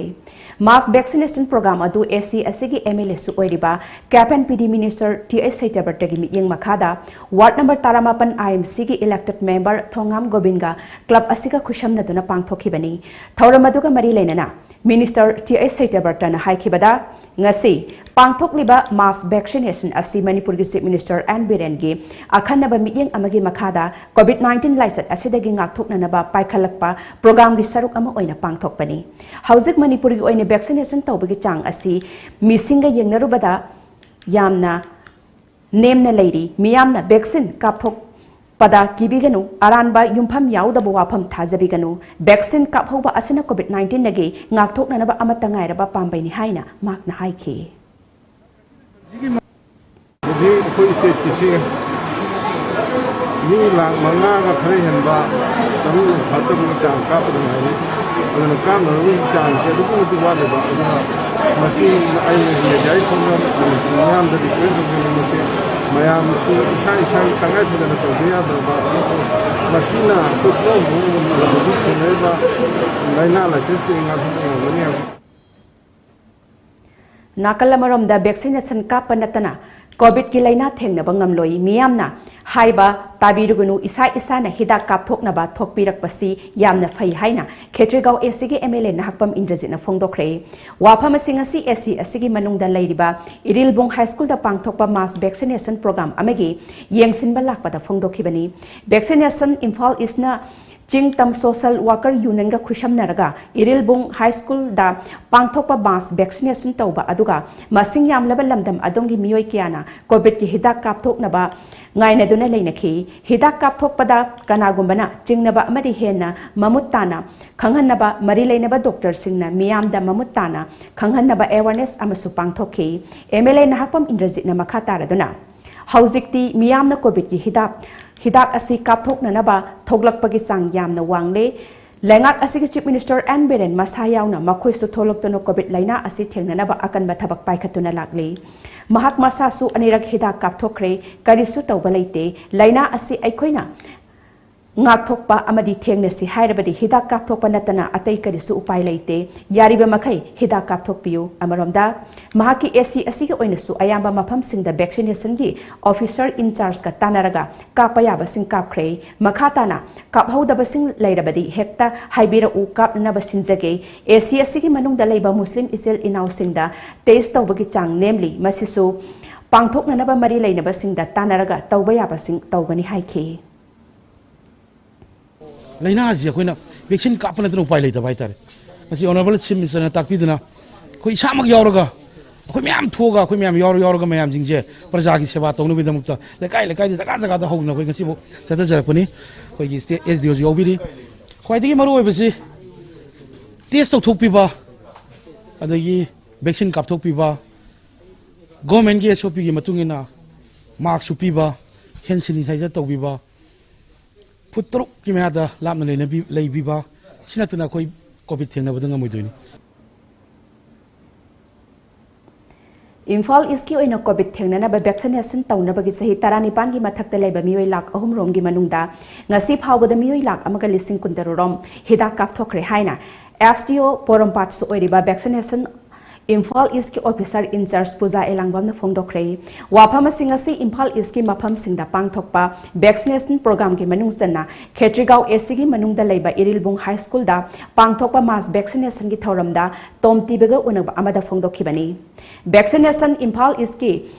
Mass vaccination program ꯑꯗꯨ AC ꯑꯁꯤꯒꯤ MLAꯁꯨ ꯑꯣꯏꯔꯤꯕ Cap and PD minister Th ꯁꯩꯇꯕ꯭ꯔꯇꯒꯤ ꯃꯤꯠꯌꯦꯡ ꯃꯈꯥꯗ ward number ꯇꯔꯥꯃꯥꯄꯟ IMCꯒꯤ elected member ꯊꯣꯡꯉꯥꯝ ꯒꯣꯕꯤꯟꯒ club ꯑꯁꯤꯒ ꯈꯨꯠꯁꯝꯅꯗꯨꯅ ꯄꯥꯡꯊꯣꯛꯈꯤꯕꯅꯤ꯫ ꯊꯧꯔꯝ ꯑꯗꯨꯒ ꯃꯔꯤ ꯂꯩꯅꯅ minister Th ꯁꯩꯇꯕ꯭ꯔꯇꯅ ꯍꯥꯏꯈꯤꯕꯗ, ꯉꯁꯤ ꯄꯥꯡꯊꯣꯛꯂꯤꯕ mass vaccination ꯑꯁꯤ ꯃꯅꯤꯄꯨꯔꯒꯤ Chief Minister N ꯕꯤꯔꯦꯟꯒꯤ ꯑꯈꯟꯅꯕ ꯃꯤꯠꯌꯦꯡ ꯑꯃꯒꯤ ꯃꯈꯥꯗ COVID nineteen ꯂꯥꯏꯆꯠ ꯑꯁꯤꯗꯒꯤ ꯉꯥꯛꯊꯣꯛꯅꯅꯕ ꯄꯥꯏꯈꯠꯂꯛꯄ programꯒꯤ ꯁꯔꯨꯛ ꯑꯃ ꯑꯣꯏꯅ ꯄꯥꯡꯊꯣꯛꯄꯅꯤ꯫ ꯍꯧꯖꯤꯛ ꯃꯅꯤꯄꯨꯔꯒꯤ ꯑꯣꯏꯅ vaccination ꯇꯧꯕꯒꯤ ꯆꯥꯡ ꯑꯁꯤ ꯃꯤꯁꯤꯡꯒ ꯌꯦꯡꯅꯔꯨꯕꯗ ꯌꯥꯝꯅ ꯅꯦꯝꯅ ꯂꯩꯔꯤ꯫ ꯃꯤꯌꯥꯝꯅ vaccine ꯀꯥꯞꯊꯣꯛꯄꯗ ꯀꯤꯕꯤꯒꯅꯨ, ꯑꯔꯥꯟꯕ ꯌꯨꯝꯐꯝ ꯌꯥꯎꯗꯕ ꯋꯥꯐꯝ ꯊꯥꯖꯕꯤꯒꯅꯨ꯫ Vaccine ꯀꯥꯞꯍꯧꯕ ꯑꯁꯤꯅ COVID nineteenꯗꯒꯤ ꯉꯥꯛꯊꯣꯛꯅꯅꯕ ꯑꯃꯠꯇ ꯉꯥꯏꯔꯕ ꯄꯥꯝꯕꯩꯅꯤ ꯍꯥꯏꯅ ꯃꯍꯥꯛꯅ ꯍꯥꯏꯈꯤ꯫ ꯍꯧꯖꯤꯛ ꯑꯩꯈꯣꯏ stateꯀꯤꯁꯤ ꯃꯤ ꯂꯥꯈ ꯃꯉꯥꯒ ꯈꯔ ꯍꯦꯟꯕ ꯇꯔꯨꯛ ꯐꯠꯇꯕꯒꯤ ꯆꯥꯡ ꯀꯥꯞꯄꯗ ꯉꯥꯏꯔꯤ꯫ ꯑꯗꯨꯅ ꯀꯥꯞꯅꯕꯒꯤ ꯆꯥꯡꯁꯦ ꯑꯗꯨꯛꯀꯤ ꯃꯇꯤꯛ ꯋꯥꯠꯂꯤꯕ꯫ ꯑꯗꯨꯅ ꯃꯁꯤ ꯑꯩꯅ mediaꯒꯤ ꯈꯣꯡꯖꯪ ꯃꯌꯥꯝꯗ request ꯇꯧꯖꯅꯤꯡꯕꯁꯦ, ꯃꯌꯥꯝꯁꯤ ꯏꯁꯥ ꯏꯁꯥꯒꯤ ꯇꯉꯥꯏ ꯐꯗꯅ ꯇꯧꯕ ꯌꯥꯗ꯭ꯔꯕ ꯑꯃꯁꯨꯡ ꯃꯁꯤꯅ ꯑꯩꯈꯣꯏ ꯄꯨꯝꯅꯃꯛ ꯍꯧꯖꯤꯛ ꯊꯦꯡꯅꯔꯤꯕ ꯂꯥꯏꯅꯥ ꯂꯥꯏꯆꯠꯁꯤꯗꯒꯤ ꯉꯥꯛꯊꯣꯛꯄ ꯉꯝꯒꯅꯤ ꯍꯥꯏꯕ꯫ ꯅꯥꯀꯜ ꯑꯃꯔꯣꯝꯗ vaccination ꯀꯥꯞꯄ ꯅꯠꯇꯅ COVIDꯀꯤ ꯂꯥꯏꯅꯥ ꯊꯦꯡꯅꯕ ꯉꯝꯂꯣꯏ꯫ ꯃꯤꯌꯥꯝꯅ ꯍꯥꯏꯕ ꯇꯥꯕꯤꯔꯨꯒꯅꯨ, ꯏꯁꯥ ꯏꯁꯥꯅ ꯍꯤꯗꯥꯛ ꯀꯥꯞꯊꯣꯛꯅꯕ ꯊꯣꯛꯄꯤꯔꯛꯄꯁꯤ ꯌꯥꯝꯅ ꯐꯩ ꯍꯥꯏꯅ ꯈꯦꯇ꯭ꯔꯤꯒꯥꯎ ACꯒꯤ MLA ꯅꯍꯥꯛꯄꯝ ꯏꯟꯗ꯭ꯔꯖꯤꯠꯅ ꯐꯣꯡꯗꯣꯛꯈ꯭ꯔꯦ꯫ ꯋꯥꯐꯝ ꯑꯁꯤ ꯉꯁꯤ AC ꯑꯁꯤꯒꯤ ꯃꯅꯨꯡꯗ ꯂꯩꯔꯤꯕ ꯏꯔꯤꯜꯕꯨꯡ High Schoolꯗ ꯄꯥꯡꯊꯣꯛꯄ mass vaccination program ꯑꯃꯒꯤ ꯌꯦꯡꯁꯤꯟꯕ ꯂꯥꯛꯄꯗ ꯐꯣꯡꯗꯣꯛꯈꯤꯕꯅꯤ꯫ Vaccination ꯏꯝꯐꯥꯜ Eastꯅ ꯆꯤꯡ ꯇꯝ ꯁꯣꯁꯦꯜ ꯋꯥꯀꯔ ꯌꯨꯅꯤꯌꯟꯒ ꯈꯨꯠꯁꯝꯅꯔꯒ ꯏꯔꯤꯜꯕꯨꯡ ꯍꯥꯏ ꯁ꯭ꯀꯨꯜꯗ ꯄꯥꯡꯊꯣꯛꯄ ꯃꯥꯁ ꯚꯦꯛꯁꯤꯅꯦꯁꯟ ꯇꯧꯕ ꯑꯗꯨꯒ ꯃꯁꯤꯡ ꯌꯥꯝꯂꯕ ꯂꯝꯗꯝ ꯑꯗꯣꯝꯒꯤ ꯃꯤꯑꯣꯏ ꯀꯌꯥꯅ ꯀꯣꯚꯤꯗꯀꯤ ꯍꯤꯗꯥꯛ ꯀꯥꯞꯊꯣꯛꯅꯕ ꯉꯥꯏꯅꯗꯨꯅ ꯂꯩꯅꯈꯤ꯫ ꯍꯤꯗꯥꯛ ꯀꯥꯞꯊꯣꯛꯄꯗ ꯀꯅꯥꯒꯨꯝꯕꯅ ꯆꯤꯡꯅꯕ ꯑꯃꯗꯤ ꯍꯦꯟꯅ ꯃꯃꯨꯠ ꯇꯥꯅ ꯈꯪꯍꯟꯅꯕ ꯃꯔꯤ ꯂꯩꯅꯕ ꯗꯣꯛꯇꯔꯁꯤꯡꯅ ꯃꯤꯌꯥꯝꯗ ꯃꯃꯨꯠ ꯇꯥꯅ ꯈꯪꯍꯟꯅꯕ ꯑꯦꯋꯥꯔꯅꯦꯁ ꯑꯃꯁꯨ ꯄꯥꯡꯊꯣꯛꯈꯤ꯫ ꯑꯦꯝ ꯑꯦꯜ ꯑꯦ ꯅꯍꯥꯛꯄꯝ ꯏꯟꯗ꯭ꯔꯖꯤꯠꯅ ꯃꯈꯥ ꯇꯥꯔꯗꯨꯅ, ꯍꯧꯖꯤꯛꯇꯤ ꯃꯤꯌꯥꯝꯅ ꯀꯣꯚꯤꯗꯀꯤ ꯍꯤꯗꯥꯛ ꯍꯤꯗꯥꯛ ꯑꯁꯤ ꯀꯥꯞꯊꯣꯛꯅꯅꯕ ꯊꯣꯛꯂꯛꯄꯒꯤ ꯆꯥꯡ ꯌꯥꯝꯅ ꯋꯥꯡꯂꯦ꯫ ꯂꯩꯉꯥꯛ ꯑꯁꯤꯒꯤ ꯆꯤꯐ ꯃꯤꯅꯤꯁꯇꯔ ꯑꯦꯟ ꯕꯤꯔꯦꯟ ꯃꯁꯥ ꯌꯥꯎꯅ ꯃꯈꯣꯏꯁꯨ ꯊꯣꯛꯂꯛꯇꯨꯅ ꯀꯣꯚꯤꯗ ꯂꯥꯏꯅꯥ ꯑꯁꯤ ꯊꯦꯡꯅꯅꯕ ꯑꯀꯟꯕ ꯊꯕꯛ ꯄꯥꯏꯈꯠꯇꯨꯅ ꯂꯥꯛꯂꯤ꯫ ꯃꯍꯥꯛ ꯃꯁꯥꯁꯨ ꯑꯅꯤꯔꯛ ꯍꯤꯗꯥꯛ ꯀꯥꯞꯊꯣꯛꯈ꯭ꯔꯦ, ꯀꯔꯤꯁꯨ ꯇꯧꯕ ꯂꯩꯇꯦ꯫ ꯂꯥꯏꯅꯥ ꯑꯁꯤ ꯑꯩꯈꯣꯏꯅ ꯉꯥꯛꯊꯣꯛꯄ ꯑꯃꯗꯤ ꯊꯦꯡꯅꯁꯤ ꯍꯥꯏꯔꯕꯗꯤ ꯍꯤꯗꯥꯛ ꯀꯥꯞꯊꯣꯛꯄ ꯅꯠꯇꯅ ꯑꯇꯩ ꯀꯔꯤꯁꯨ ꯎꯄꯥꯏ ꯂꯩꯇꯦ꯫ ꯌꯥꯔꯤꯕ ꯃꯈꯩ ꯍꯤꯗꯥꯛ ꯀꯥꯞꯊꯣꯛꯄꯤꯌꯨ꯫ ꯑꯃꯔꯣꯝꯗ, ꯃꯍꯥꯛꯀꯤ ꯑꯦ ꯁꯤ ꯑꯁꯤꯒꯤ ꯑꯣꯏꯅꯁꯨ ꯑꯌꯥꯝꯕ ꯃꯐꯝꯁꯤꯡꯗ ꯚꯦꯛꯁꯤꯅꯦꯁꯟꯒꯤ ꯑꯣꯐꯤꯁꯔ ꯏꯟꯆꯥꯔꯖꯀ ꯇꯥꯟꯅꯔꯒ ꯀꯥꯞꯄ ꯌꯥꯕꯁꯤꯡ ꯀꯥꯞꯈ꯭ꯔꯦ꯫ ꯃꯈꯥ ꯇꯥꯅ ꯀꯥꯞꯍꯧꯗꯕꯁꯤꯡ ꯂꯩꯔꯕꯗꯤ ꯍꯦꯛꯇ ꯍꯥꯏꯕꯤꯔꯛꯎ, ꯀꯥꯞꯅꯅꯕ ꯁꯤꯟꯖꯒꯦ꯫ ꯑꯦ ꯁꯤ ꯑꯁꯤꯒꯤ ꯃꯅꯨꯡꯗ ꯂꯩꯕ ꯃꯨꯁꯂꯤꯝ ꯏꯆꯤꯜ ꯏꯅꯥꯎꯁꯤꯡꯗ ꯇꯦꯁ ꯇꯧꯕꯒꯤ ꯆꯥꯡ ꯅꯦꯝꯂꯤ꯫ ꯃꯁꯤꯁꯨ ꯄꯥꯡꯊꯣꯛꯅꯅꯕ ꯃꯔꯤ ꯂꯩꯅꯕꯁꯤꯡꯗ ꯇꯥꯟꯅꯔꯒ ꯇꯧꯕ ꯌꯥꯕꯁꯤꯡ ꯇꯧꯒꯅꯤ ꯍꯥꯏꯈꯤ꯫ ꯂꯥꯏꯅꯥꯁꯤ ꯑꯩꯈꯣꯏꯅ ꯚꯦꯛꯁꯤꯟ ꯀꯥꯞꯄ ꯅꯠꯇꯅ ꯎꯄꯥꯏ ꯂꯩꯇꯕ ꯍꯥꯏꯇꯥꯔꯦ꯫ ꯉꯁꯤ ꯑꯣꯅꯔꯦꯕꯜ ꯆꯤꯐ ꯃꯤꯅꯤꯁꯇꯔꯅ ꯇꯥꯛꯄꯤꯗꯨꯅ ꯑꯩꯈꯣꯏ ꯏꯁꯥꯃꯛ ꯌꯥꯎꯔꯒ ꯑꯩꯈꯣꯏ ꯃꯌꯥꯝ ꯊꯣꯛꯑꯒ ꯑꯩꯈꯣꯏ ꯃꯌꯥꯝ ꯌꯥꯎꯔ ꯌꯥꯎꯔꯒ ꯃꯌꯥꯝꯁꯤꯡꯁꯦ ꯄ꯭ꯔꯖꯥꯒꯤ ꯁꯦꯕꯥ ꯇꯧꯅꯕꯒꯤꯗꯃꯛꯇ ꯂꯩꯀꯥꯏ ꯂꯩꯀꯥꯏꯗ ꯖꯒꯥ ꯖꯒꯥꯗ ꯍꯧꯗꯅ ꯑꯩꯈꯣꯏ ꯉꯁꯤꯐꯥꯎ ꯆꯠꯊꯖꯔꯛꯄꯅꯤ꯫ ꯑꯩꯈꯣꯏꯒꯤ ꯁ꯭ꯇꯦꯠ ꯑꯦꯁ ꯗꯤ ꯑꯣꯁꯨ ꯌꯥꯎꯕꯤꯔꯤ꯫ ꯈ꯭ꯋꯥꯏꯗꯒꯤ ꯃꯔꯨ ꯑꯣꯏꯕꯁꯤ ꯇꯦꯁ ꯇꯧꯊꯣꯛꯄꯤꯕ, ꯑꯗꯒꯤ ꯚꯦꯛꯁꯤꯟ ꯀꯥꯞꯊꯣꯛꯄꯤꯕ, ꯒꯣꯔꯃꯦꯟꯒꯤ ꯑꯦꯁ ꯑꯣ ꯄꯤꯒꯤ ꯃꯇꯨꯡ ꯏꯟꯅ ꯃꯥꯛꯁ ꯎꯞꯄꯤꯕ, ꯍꯦꯟ ꯁꯦꯅꯤꯇꯥꯏꯖꯔ ꯇꯧꯕꯤꯕ, ꯐꯨꯠ ꯇꯔꯨꯛꯀꯤ ꯃꯌꯥꯗ ꯂꯥꯞꯅ ꯂꯩꯅꯕꯤ- ꯂꯩꯕꯤꯕ, ꯁꯤ ꯅꯠꯇꯅ ꯑꯩꯈꯣꯏ ꯀꯣꯚꯤꯗ ꯊꯦꯡꯅꯕꯗ ꯉꯝꯃꯣꯏꯗꯣꯏꯅꯤ꯫ ꯏꯝꯐꯥꯜ ꯏꯁꯀꯤ ꯑꯣꯏꯅ ꯀꯣꯚꯤꯗ ꯊꯦꯡꯅꯅꯕ ꯚꯦꯛꯁꯤꯅꯦꯁꯟ ꯇꯧꯅꯕꯒꯤ ꯆꯍꯤ ꯇꯔꯥꯅꯤꯄꯥꯟꯒꯤ ꯃꯊꯛꯇ ꯂꯩꯕ ꯃꯤꯑꯣꯏ ꯂꯥꯈ ꯑꯍꯨꯝ ꯔꯣꯝꯒꯤ ꯃꯅꯨꯡꯗ ꯉꯁꯤ ꯐꯥꯎꯕꯗ ꯃꯤꯑꯣꯏ ꯂꯥꯈ ꯑꯃꯒ ꯂꯤꯁꯤꯡ ꯀꯨꯟꯇꯔꯨꯛ ꯔꯣꯝ ꯍꯤꯗꯥꯛ ꯀꯥꯞꯊꯣꯛꯈ꯭ꯔꯦ ꯍꯥꯏꯅ ꯑꯦꯁ ꯗꯤ ꯑꯣ ꯄꯣꯔꯣꯝꯄꯥꯠꯁꯨ ꯑꯣꯏꯔꯤꯕ ꯚꯦꯛꯁꯤꯅꯦꯁꯟ ꯏꯝꯐꯥꯜ ꯏꯁꯀꯤ ꯑꯣꯐꯤꯁꯥꯔ ꯏꯟꯆꯥꯔꯖ ꯄꯨꯖꯥ ꯑꯦꯂꯥꯡꯕꯝꯅ ꯐꯣꯡꯗꯣꯛꯈ꯭ꯔꯦ꯫ ꯋꯥꯐꯝ ꯑꯁꯤ ꯉꯁꯤ ꯏꯝꯐꯥꯜ ꯏꯁꯀꯤ ꯃꯐꯝꯁꯤꯡꯗ ꯄꯥꯡꯊꯣꯛꯄ ꯚꯦꯛꯁꯤꯅꯦꯁꯟ ꯄ꯭ꯔꯣꯒ꯭ꯔꯥꯝꯒꯤ ꯃꯅꯨꯡ ꯆꯟꯅ ꯈꯦꯇ꯭ꯔꯤꯒꯥꯎ ꯑꯦ ꯁꯤꯒꯤ ꯃꯅꯨꯡꯗ ꯂꯩꯕ ꯏꯔꯤꯜꯕꯨꯡ ꯍꯥꯏ ꯁ꯭ꯀꯨꯜꯗ ꯄꯥꯡꯊꯣꯛꯄ ꯃꯥꯁ ꯚꯦꯛꯁꯤꯅꯦꯁꯟꯒꯤ ꯊꯧꯔꯝꯗ ꯇꯣꯝ ꯇꯤꯚꯤꯒ ꯎꯅꯕ ꯑꯃꯗ ꯐꯣꯡꯗꯣꯛꯈꯤꯕꯅꯤ꯫ ꯚꯦꯛꯁꯤꯅꯦꯁꯟ ꯏꯝꯐꯥꯜ ꯏꯁꯀꯤ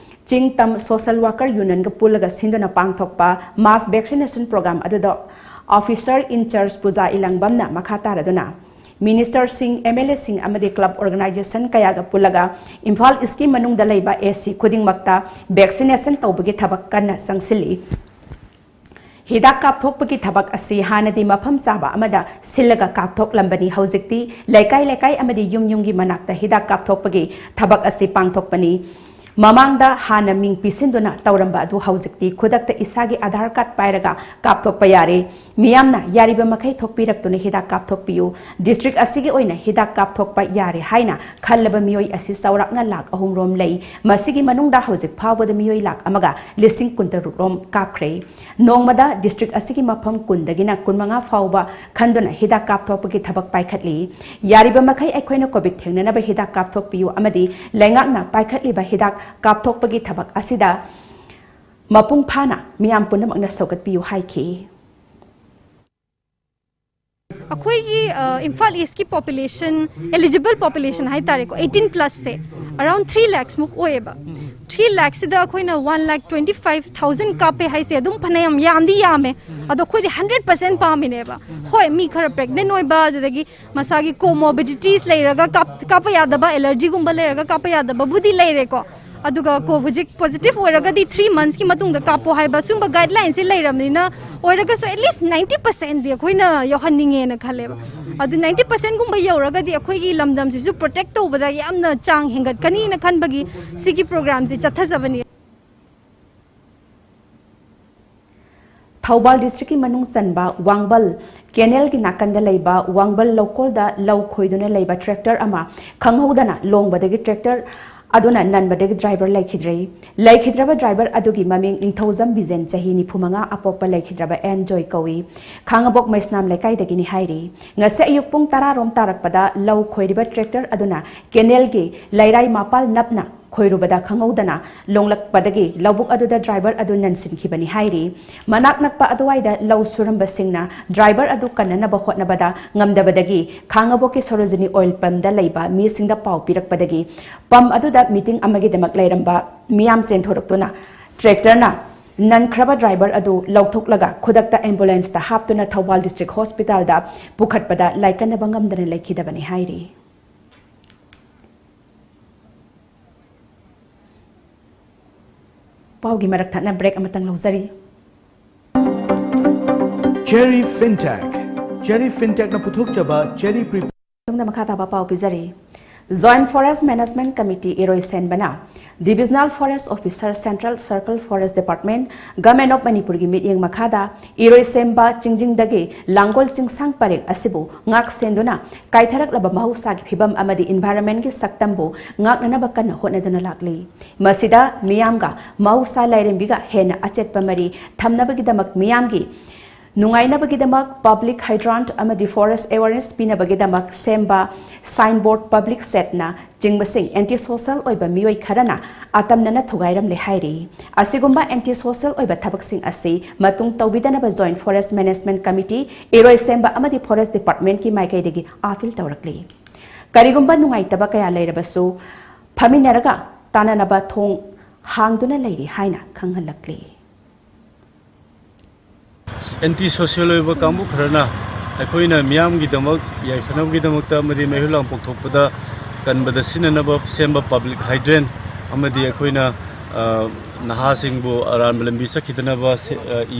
ꯆꯤꯡ ꯇꯝ ꯁꯣꯁꯦꯜ ꯋꯥꯀꯔ ꯌꯨꯅꯤꯌꯟꯒ ꯄꯨꯜꯂꯒ ꯁꯤꯟꯗꯨꯅ ꯄꯥꯡꯊꯣꯛꯄ ꯃꯥꯁ ꯚꯦꯛꯁꯤꯅꯦꯁꯟ ꯄ꯭ꯔꯣꯒ꯭ꯔꯥꯝ ꯑꯗꯨꯗ Officer in charge ꯄꯨꯖꯥ ꯏꯂꯪꯕꯝꯅ ꯃꯈꯥ ꯇꯥꯔꯗꯨꯅ, ꯃꯤꯅꯤꯁꯇꯔꯁꯤꯡ, ꯑꯦꯝ ꯑꯦꯜ ꯑꯦꯁꯤꯡ ꯑꯃꯗꯤ ꯀ꯭ꯂꯕ ꯑꯣꯔꯒꯅꯥꯏꯖꯦꯁꯟ ꯀꯌꯥꯒ ꯄꯨꯜꯂꯒ ꯏꯝꯐꯥꯜ ꯏꯁꯀꯤ ꯃꯅꯨꯡꯗ ꯂꯩꯕ ꯑꯦ ꯁꯤ ꯈꯨꯗꯤꯡꯃꯛꯇ ꯚꯦꯛꯁꯤꯅꯦꯁꯟ ꯇꯧꯕꯒꯤ ꯊꯕꯛ ꯀꯟꯅ ꯆꯪꯁꯤꯜꯂꯤ꯫ ꯍꯤꯗꯥꯛ ꯀꯥꯞꯊꯣꯛꯄꯒꯤ ꯊꯕꯛ ꯑꯁꯤ ꯍꯥꯟꯅꯗꯤ ꯃꯐꯝ ꯆꯥꯕ ꯑꯃꯗ ꯁꯤꯜꯂꯒ ꯀꯥꯞꯊꯣꯛꯂꯝꯕꯅꯤ꯫ ꯍꯧꯖꯤꯛꯇꯤ ꯂꯩꯀꯥꯏ ꯂꯩꯀꯥꯏ ꯑꯃꯗꯤ ꯌꯨꯝ ꯌꯨꯝꯒꯤ ꯃꯅꯥꯛꯇ ꯍꯤꯗꯥꯛ ꯀꯥꯞꯊꯣꯛꯄꯒꯤ ꯊꯕꯛ ꯑꯁꯤ ꯄꯥꯡꯊꯣꯛꯄꯅꯤ꯫ ꯃꯃꯥꯡꯗ ꯍꯥꯟꯅ ꯃꯤꯡ ꯄꯤꯁꯤꯟꯗꯨꯅ ꯇꯧꯔꯝꯕ ꯑꯗꯨ ꯍꯧꯖꯤꯛꯇꯤ ꯈꯨꯗꯛꯇ ꯏꯁꯥꯒꯤ ꯑꯙꯥꯔ ꯀꯥꯔꯗ ꯄꯥꯏꯔꯒ ꯀꯥꯞꯊꯣꯛꯄ ꯌꯥꯔꯦ꯫ ꯃꯤꯌꯥꯝꯅ ꯌꯥꯔꯤꯕ ꯃꯈꯩ ꯊꯣꯛꯄꯤꯔꯛꯇꯨꯅ ꯍꯤꯗꯥꯛ ꯀꯥꯞꯊꯣꯛꯄꯤꯌꯨ꯫ ꯗꯤꯁꯇ꯭ꯔꯤꯛ ꯑꯁꯤꯒꯤ ꯑꯣꯏꯅ ꯍꯤꯗꯥꯛ ꯀꯥꯞꯊꯣꯛꯄ ꯌꯥꯔꯦ ꯍꯥꯏꯅ ꯈꯜꯂꯕ ꯃꯤꯑꯣꯏ ꯑꯁꯤ ꯆꯥꯎꯔꯥꯛꯅ ꯂꯥꯈ ꯑꯍꯨꯝ ꯔꯣꯝ ꯂꯩ꯫ ꯃꯁꯤꯒꯤ ꯃꯅꯨꯡꯗ ꯍꯧꯖꯤꯛ ꯐꯥꯎꯕꯗ ꯃꯤꯑꯣꯏ ꯂꯥꯈ ꯑꯃꯒ ꯂꯤꯁꯤꯡ ꯀꯨꯟꯇꯔꯨꯛ ꯔꯣꯝ ꯀꯥꯞꯈ꯭ꯔꯦ꯫ ꯅꯣꯡꯃꯗ ꯗꯤꯁꯇ꯭ꯔꯤꯛ ꯑꯁꯤꯒꯤ ꯃꯐꯝ ꯀꯨꯟꯗꯒꯤꯅ ꯀꯨꯟꯃꯉꯥ ꯐꯥꯎꯕ ꯈꯟꯗꯨꯅ ꯍꯤꯗꯥꯛ ꯀꯥꯞꯊꯣꯛꯄꯒꯤ ꯊꯕꯛ ꯄꯥꯏꯈꯠꯂꯤ꯫ ꯌꯥꯔꯤꯕ ꯃꯈꯩ ꯑꯩꯈꯣꯏꯅ ꯀꯣꯚꯤꯗ ꯊꯦꯡꯅꯅꯕ ꯍꯤꯗꯥꯛ ꯀꯥꯞꯊꯣꯛꯄꯤꯌꯨ ꯑꯃꯗꯤ ꯂꯩꯉꯥꯛꯅ ꯄꯥꯏꯈꯠꯂꯤꯕ ꯍꯤꯗꯥꯛ ꯀꯥꯞꯊꯣꯛꯄꯒꯤ ꯊꯕꯛ ꯑꯁꯤꯗ ꯃꯄꯨꯡ ꯐꯥꯅ ꯃꯤꯌꯥꯝ ꯄꯨꯝꯅꯃꯛꯅ ꯁꯧꯒꯠꯄꯤꯌꯨ ꯍꯥꯏꯈꯤ꯫ ꯑꯩꯈꯣꯏꯒꯤ, ꯑ, ꯏꯝꯐꯥꯜ ꯏꯁꯀꯤ ꯄꯣꯄꯨꯂꯦꯁꯟ, ꯑꯦꯂꯤꯖꯤꯕꯜ ꯄꯣꯄꯨꯂꯦꯁꯟ ꯍꯥꯏ ꯇꯥꯔꯦꯀꯣ, ꯑꯩꯠꯇꯤꯟ ꯄ꯭ꯂꯁꯁꯦ ꯑꯔꯥꯎꯟ ꯊ꯭ꯔꯤ ꯂꯥꯛꯁꯃꯨꯛ ꯑꯣꯏꯌꯦꯕ꯫ ꯊ꯭ꯔꯤ ꯂꯥꯛꯁꯤꯗ ꯑꯩꯈꯣꯏꯅ ꯋꯥꯟ ꯂꯥꯛ ꯇ꯭ꯋꯦꯟꯇꯤ ꯐꯥꯏꯚ ꯊꯥꯎꯖꯟ ꯀꯥꯞꯄꯦ ꯍꯥꯏꯁꯦ ꯑꯗꯨꯝ ꯐꯅꯌꯥꯝ ꯌꯥꯝꯗꯤ ꯌꯥꯝꯃꯦ꯫ ꯑꯗꯣ ꯑꯩꯈꯣꯏꯗꯤ ꯍꯟꯗ꯭ꯔꯦꯠ ꯄꯥꯝꯃꯤꯅꯦꯕ꯫ ꯍꯣꯏ, ꯃꯤ ꯈꯔ ꯄ꯭ꯔꯦꯒꯅꯦꯟ ꯑꯣꯏꯕ, ꯑꯗꯨꯗꯒꯤ ꯃꯁꯥꯒꯤ ꯀꯣꯃꯣꯕꯤꯗꯤꯇꯤꯁ ꯂꯩꯔꯒ ꯀꯥꯞ-, ꯀꯥꯞꯄ ꯌꯥꯗꯕ, ꯑꯦꯂꯔꯖꯤꯒꯨꯝꯕ ꯂꯩꯔꯒ ꯀꯥꯞꯄ ꯌꯥꯗꯕꯕꯨꯗꯤ ꯂꯩꯔꯦꯀꯣ꯫ ꯑꯗꯨꯒ ꯀꯣ-, ꯍꯧꯖꯤꯛ ꯄꯣꯖꯤꯇꯤꯚ ꯑꯣꯏꯔꯒꯗꯤ ꯊ꯭ꯔꯤ ꯃꯟꯁꯀꯤ ꯃꯇꯨꯡꯗ ꯀꯥꯞꯄꯣ ꯍꯥꯏꯕ ꯁꯨꯝꯕ ꯒꯥꯏꯗꯂꯥꯏꯟꯁꯦ ꯂꯩꯔꯕꯅꯤꯅ, ꯑꯣꯏꯔꯒꯁꯨ at least ninety percentꯗꯤ ꯑꯩꯈꯣꯏꯅ ꯌꯧꯍꯟꯅꯤꯡꯉꯦꯅ ꯈꯜꯂꯦꯕ꯫ ꯑꯗꯨ ninety percentꯒꯨꯝꯕ ꯌꯧꯔꯒꯗꯤ ꯑꯩꯈꯣꯏꯒꯤ ꯂꯝꯗꯝꯁꯤꯁꯨ ꯄ꯭ꯔꯣꯇꯦꯛ ꯇꯧꯕꯗ ꯌꯥꯝꯅ ꯆꯥꯡ ꯍꯦꯟꯒꯠꯀꯅꯤꯅ ꯈꯟꯕꯒꯤ ꯁꯤꯒꯤ ꯄ꯭ꯔꯣꯒ꯭ꯔꯥꯝꯁꯦ ꯆꯠꯊꯖꯕꯅꯤ꯫ ꯊꯧꯕꯥꯜ ꯗꯤꯁꯇ꯭ꯔꯤꯛꯀꯤ ꯃꯅꯨꯡ ꯆꯟꯕ ꯋꯥꯡꯕꯜ ꯀꯦꯅꯦꯜꯒꯤ ꯅꯥꯀꯟꯗ ꯂꯩꯕ ꯋꯥꯡꯕꯜ ꯂꯧꯀꯣꯜꯗ ꯂꯧ ꯈꯣꯏꯗꯨꯅ ꯂꯩꯕ ꯇ꯭ꯔꯦꯛꯇꯔ ꯑꯃ ꯈꯪꯍꯧꯗꯅ ꯂꯣꯡꯕꯗꯒꯤ ꯇ꯭ꯔꯦꯛꯇꯔ ꯑꯗꯨꯅ ꯅꯟꯕꯗꯒꯤ ꯗ꯭ꯔꯥꯏꯚꯔ ꯂꯩꯈꯤꯗ꯭ꯔꯦ꯫ ꯂꯩꯈꯤꯗ꯭ꯔꯕ ꯗ꯭ꯔꯥꯏꯚꯔ ꯑꯗꯨꯒꯤ ꯃꯃꯤꯡ ꯅꯤꯡꯊꯧꯖꯝ ꯕꯤꯖꯦꯟ, ꯆꯍꯤ ꯅꯤꯐꯨ ꯃꯉꯥ, ꯑꯄꯣꯛꯄ ꯂꯩꯈꯤꯗ꯭ꯔꯕ ꯑꯦꯟ ꯖꯣꯏ ꯀꯧꯏ꯫ ꯈꯥꯡꯉꯕꯣꯛ ꯃꯩꯁꯅꯥꯝ ꯂꯩꯀꯥꯏꯗꯒꯤꯅꯤ ꯍꯥꯏꯔꯤ꯫ ꯉꯁꯤ ꯑꯌꯨꯛ ꯄꯨꯡ ꯇꯔꯥ ꯔꯣꯝ ꯇꯥꯔꯛꯄꯗ ꯂꯧ ꯈꯣꯏꯔꯤꯕ ꯇ꯭ꯔꯦꯛꯇꯔ ꯑꯗꯨꯅ ꯀꯦꯅꯦꯜꯒꯤ ꯂꯩꯔꯥꯏ ꯃꯄꯥꯜ ꯅꯞꯅ ꯈꯣꯏꯔꯨꯕꯗ ꯈꯪꯍꯧꯗꯅ ꯂꯣꯡꯂꯛꯄꯗꯒꯤ ꯂꯧꯕꯨꯛ ꯑꯗꯨꯗ ꯗ꯭ꯔꯥꯏꯚꯔ ꯑꯗꯨ ꯅꯟꯁꯤꯟꯈꯤꯕꯅꯤ ꯍꯥꯏꯔꯤ꯫ ꯃꯅꯥꯛ ꯅꯛꯄ ꯑꯗꯨꯋꯥꯏꯗ ꯂꯧ ꯁꯨꯔꯝꯕꯁꯤꯡꯅ ꯗ꯭ꯔꯥꯏꯚꯔ ꯑꯗꯨ ꯀꯟꯅꯅꯕ ꯍꯣꯠꯅꯕꯗ ꯉꯝꯗꯕꯗꯒꯤ ꯈꯥꯡꯉꯕꯣꯛꯀꯤ ꯁꯣꯔꯣꯖꯤꯅꯤ ꯑꯣꯏꯜ ꯄꯝꯗ ꯂꯩꯕ ꯃꯤꯁꯤꯡꯗ ꯄꯥꯎ ꯄꯤꯔꯛꯄꯗꯒꯤ ꯄꯝ ꯑꯗꯨꯗ ꯃꯤꯇꯤꯡ ꯑꯃꯒꯤꯗꯃꯛ ꯂꯩꯔꯝꯕ ꯃꯤꯌꯥꯝ ꯆꯦꯟꯊꯣꯔꯛꯇꯨꯅ ꯇ꯭ꯔꯦꯛꯇꯔꯅ ꯅꯟꯈ꯭ꯔꯕ ꯗ꯭ꯔꯥꯏꯚꯔ ꯑꯗꯨ ꯂꯧꯊꯣꯛꯂꯒ ꯈꯨꯗꯛꯇ ꯑꯦꯝꯕꯨꯂꯦꯟꯁꯇ ꯍꯥꯞꯇꯨꯅ ꯊꯧꯕꯥꯜ ꯗꯤꯁꯇ꯭ꯔꯤꯛ ꯍꯣꯁꯄꯤꯇꯥꯜꯗ ꯄꯨꯈꯠꯄꯗ ꯂꯥꯏꯀꯠꯅꯕ ꯉꯝꯗꯅ ꯂꯩꯈꯤꯗꯕꯅꯤ ꯍꯥꯏꯔꯤ꯫ ꯄꯥꯎꯒꯤ ꯃꯔꯛ ꯊꯠꯅ ꯕ꯭ꯔꯦꯛ ꯑꯃꯇꯪ ꯂꯧꯖꯔꯤ꯫ Cherry Fintech. Cherry Fintechꯅ ꯄꯨꯊꯣꯛꯆꯕ Cherry Pre ꯃꯇꯨꯡꯗ ꯃꯈꯥ ꯇꯥꯕ ꯄꯥꯎ ꯄꯤꯖꯔꯤ꯫ Joint Forest Management Committee ꯏꯔꯣꯏꯁꯦꯝꯕꯅ Divisional Forest Officer, Central Circle Forest Department, Government of ꯃꯅꯤꯄꯨꯔꯒꯤ ꯃꯤꯠꯌꯦꯡ ꯃꯈꯥꯗ ꯏꯔꯣꯏꯁꯦꯝꯕ ꯆꯤꯡꯖꯤꯡꯗꯒꯤ ꯂꯥꯡꯒꯣꯜ ꯆꯤꯡꯁꯥꯡ ꯄꯔꯦꯡ ꯑꯁꯤꯕꯨ ꯉꯥꯛ ꯁꯦꯟꯗꯨꯅ ꯀꯥꯏꯊꯔꯛꯂꯕ ꯃꯍꯧꯁꯥꯒꯤ ꯐꯤꯕꯝ ꯑꯃꯗꯤ environmentꯀꯤ ꯁꯛꯇꯝꯕꯨ ꯉꯥꯛꯅꯅꯕ ꯀꯟꯅ ꯍꯣꯠꯅꯗꯨꯅ ꯂꯥꯛꯂꯤ꯫ ꯃꯁꯤꯗ ꯃꯤꯌꯥꯝꯒ ꯃꯍꯧꯁꯥ ꯂꯥꯏꯔꯦꯝꯕꯤꯒ ꯍꯦꯟꯅ ꯑꯆꯦꯠꯄ ꯃꯔꯤ ꯊꯝꯅꯕꯒꯤꯗꯃꯛ ꯃꯤꯌꯥꯝꯒꯤ ꯅꯨꯡꯉꯥꯏꯅꯕꯒꯤꯗꯃꯛ public hydrant ꯑꯃꯗꯤ forest awareness ꯄꯤꯅꯕꯒꯤꯗꯃꯛ ꯁꯦꯝꯕ signboard, public setꯅ ꯆꯤꯡꯕꯁꯤꯡ anti social ꯑꯣꯏꯕ ꯃꯤꯑꯣꯏ ꯈꯔꯅ ꯑꯇꯝꯅꯅ ꯊꯨꯒꯥꯏꯔꯝꯂꯦ ꯍꯥꯏꯔꯤ꯫ ꯑꯁꯤꯒꯨꯝꯕ anti social ꯑꯣꯏꯕ ꯊꯕꯛꯁꯤꯡ ꯑꯁꯤ ꯃꯇꯨꯡ ꯇꯧꯕꯤꯗꯅꯕ Joint Forest Management Committee, ꯏꯔꯣꯏꯁꯦꯝꯕ ꯑꯃꯗꯤ Forest Departmentꯀꯤ ꯃꯥꯏꯀꯩꯗꯒꯤ appeal ꯇꯧꯔꯛꯂꯤ꯫ ꯀꯔꯤꯒꯨꯝꯕ ꯅꯨꯡꯉꯥꯏꯇꯕ ꯀꯌꯥ ꯂꯩꯔꯕꯁꯨ ꯐꯝꯃꯤꯟꯅꯔꯒ ꯇꯥꯅꯅꯕ ꯊꯣꯡ ꯍꯥꯡꯗꯨꯅ ꯂꯩꯔꯤ ꯍꯥꯏꯅ ꯈꯪꯍꯜꯂꯛꯂꯤ꯫ ꯑꯦꯟꯇꯤ ꯁꯣꯁꯤꯌꯦꯜ ꯑꯣꯏꯕ ꯀꯥꯡꯕꯨ ꯈꯔꯅ ꯑꯩꯈꯣꯏꯅ ꯃꯤꯌꯥꯝꯒꯤꯗꯃꯛ ꯌꯥꯏꯐꯅꯕꯒꯤꯗꯃꯛꯇ ꯑꯃꯗꯤ ꯃꯩꯍꯧ ꯂꯥꯡꯄꯣꯛ ꯊꯣꯛꯄꯗ ꯀꯟꯕꯗ ꯁꯤꯖꯤꯟꯅꯅꯕ ꯁꯦꯝꯕ ꯄꯕ꯭ꯂꯤꯛ ꯍꯥꯏꯗ꯭ꯔꯦꯟ ꯑꯃꯗꯤ ꯑꯩꯈꯣꯏꯅ ꯅꯍꯥꯁꯤꯡꯕꯨ ꯑꯔꯥꯟꯕ ꯂꯝꯕꯤ ꯆꯠꯈꯤꯗꯅꯕ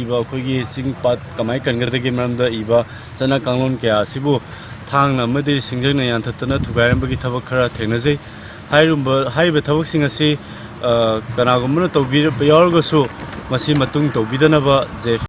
ꯏꯕ ꯑꯩꯈꯣꯏꯒꯤ ꯆꯤꯡ ꯄꯥꯠ ꯀꯃꯥꯏꯅ ꯀꯟꯒꯗꯒꯦ ꯃꯔꯝꯗ ꯏꯕ ꯆꯠꯅ ꯀꯥꯡꯂꯣꯟ ꯀꯌꯥ ꯑꯁꯤꯕꯨ ꯊꯥꯡꯅ ꯑꯃꯗꯤ ꯁꯤꯡꯖꯪꯅ ꯌꯥꯟꯊꯠꯇꯅ ꯊꯨꯒꯥꯏꯔꯝꯕꯒꯤ ꯊꯕꯛ ꯈꯔ ꯊꯦꯡꯅꯖꯩ꯫ ꯍꯥꯏꯔꯤꯕ ꯊꯕꯛꯁꯤꯡ ꯑꯁꯤ ꯀꯅꯥꯒꯨꯝꯕꯅ ꯇꯧꯕꯤꯔꯕ ꯌꯥꯎꯔꯒꯁꯨ ꯃꯁꯤ ꯃꯇꯨꯡ ꯇꯧꯕꯤꯗꯅꯕ ꯖꯦ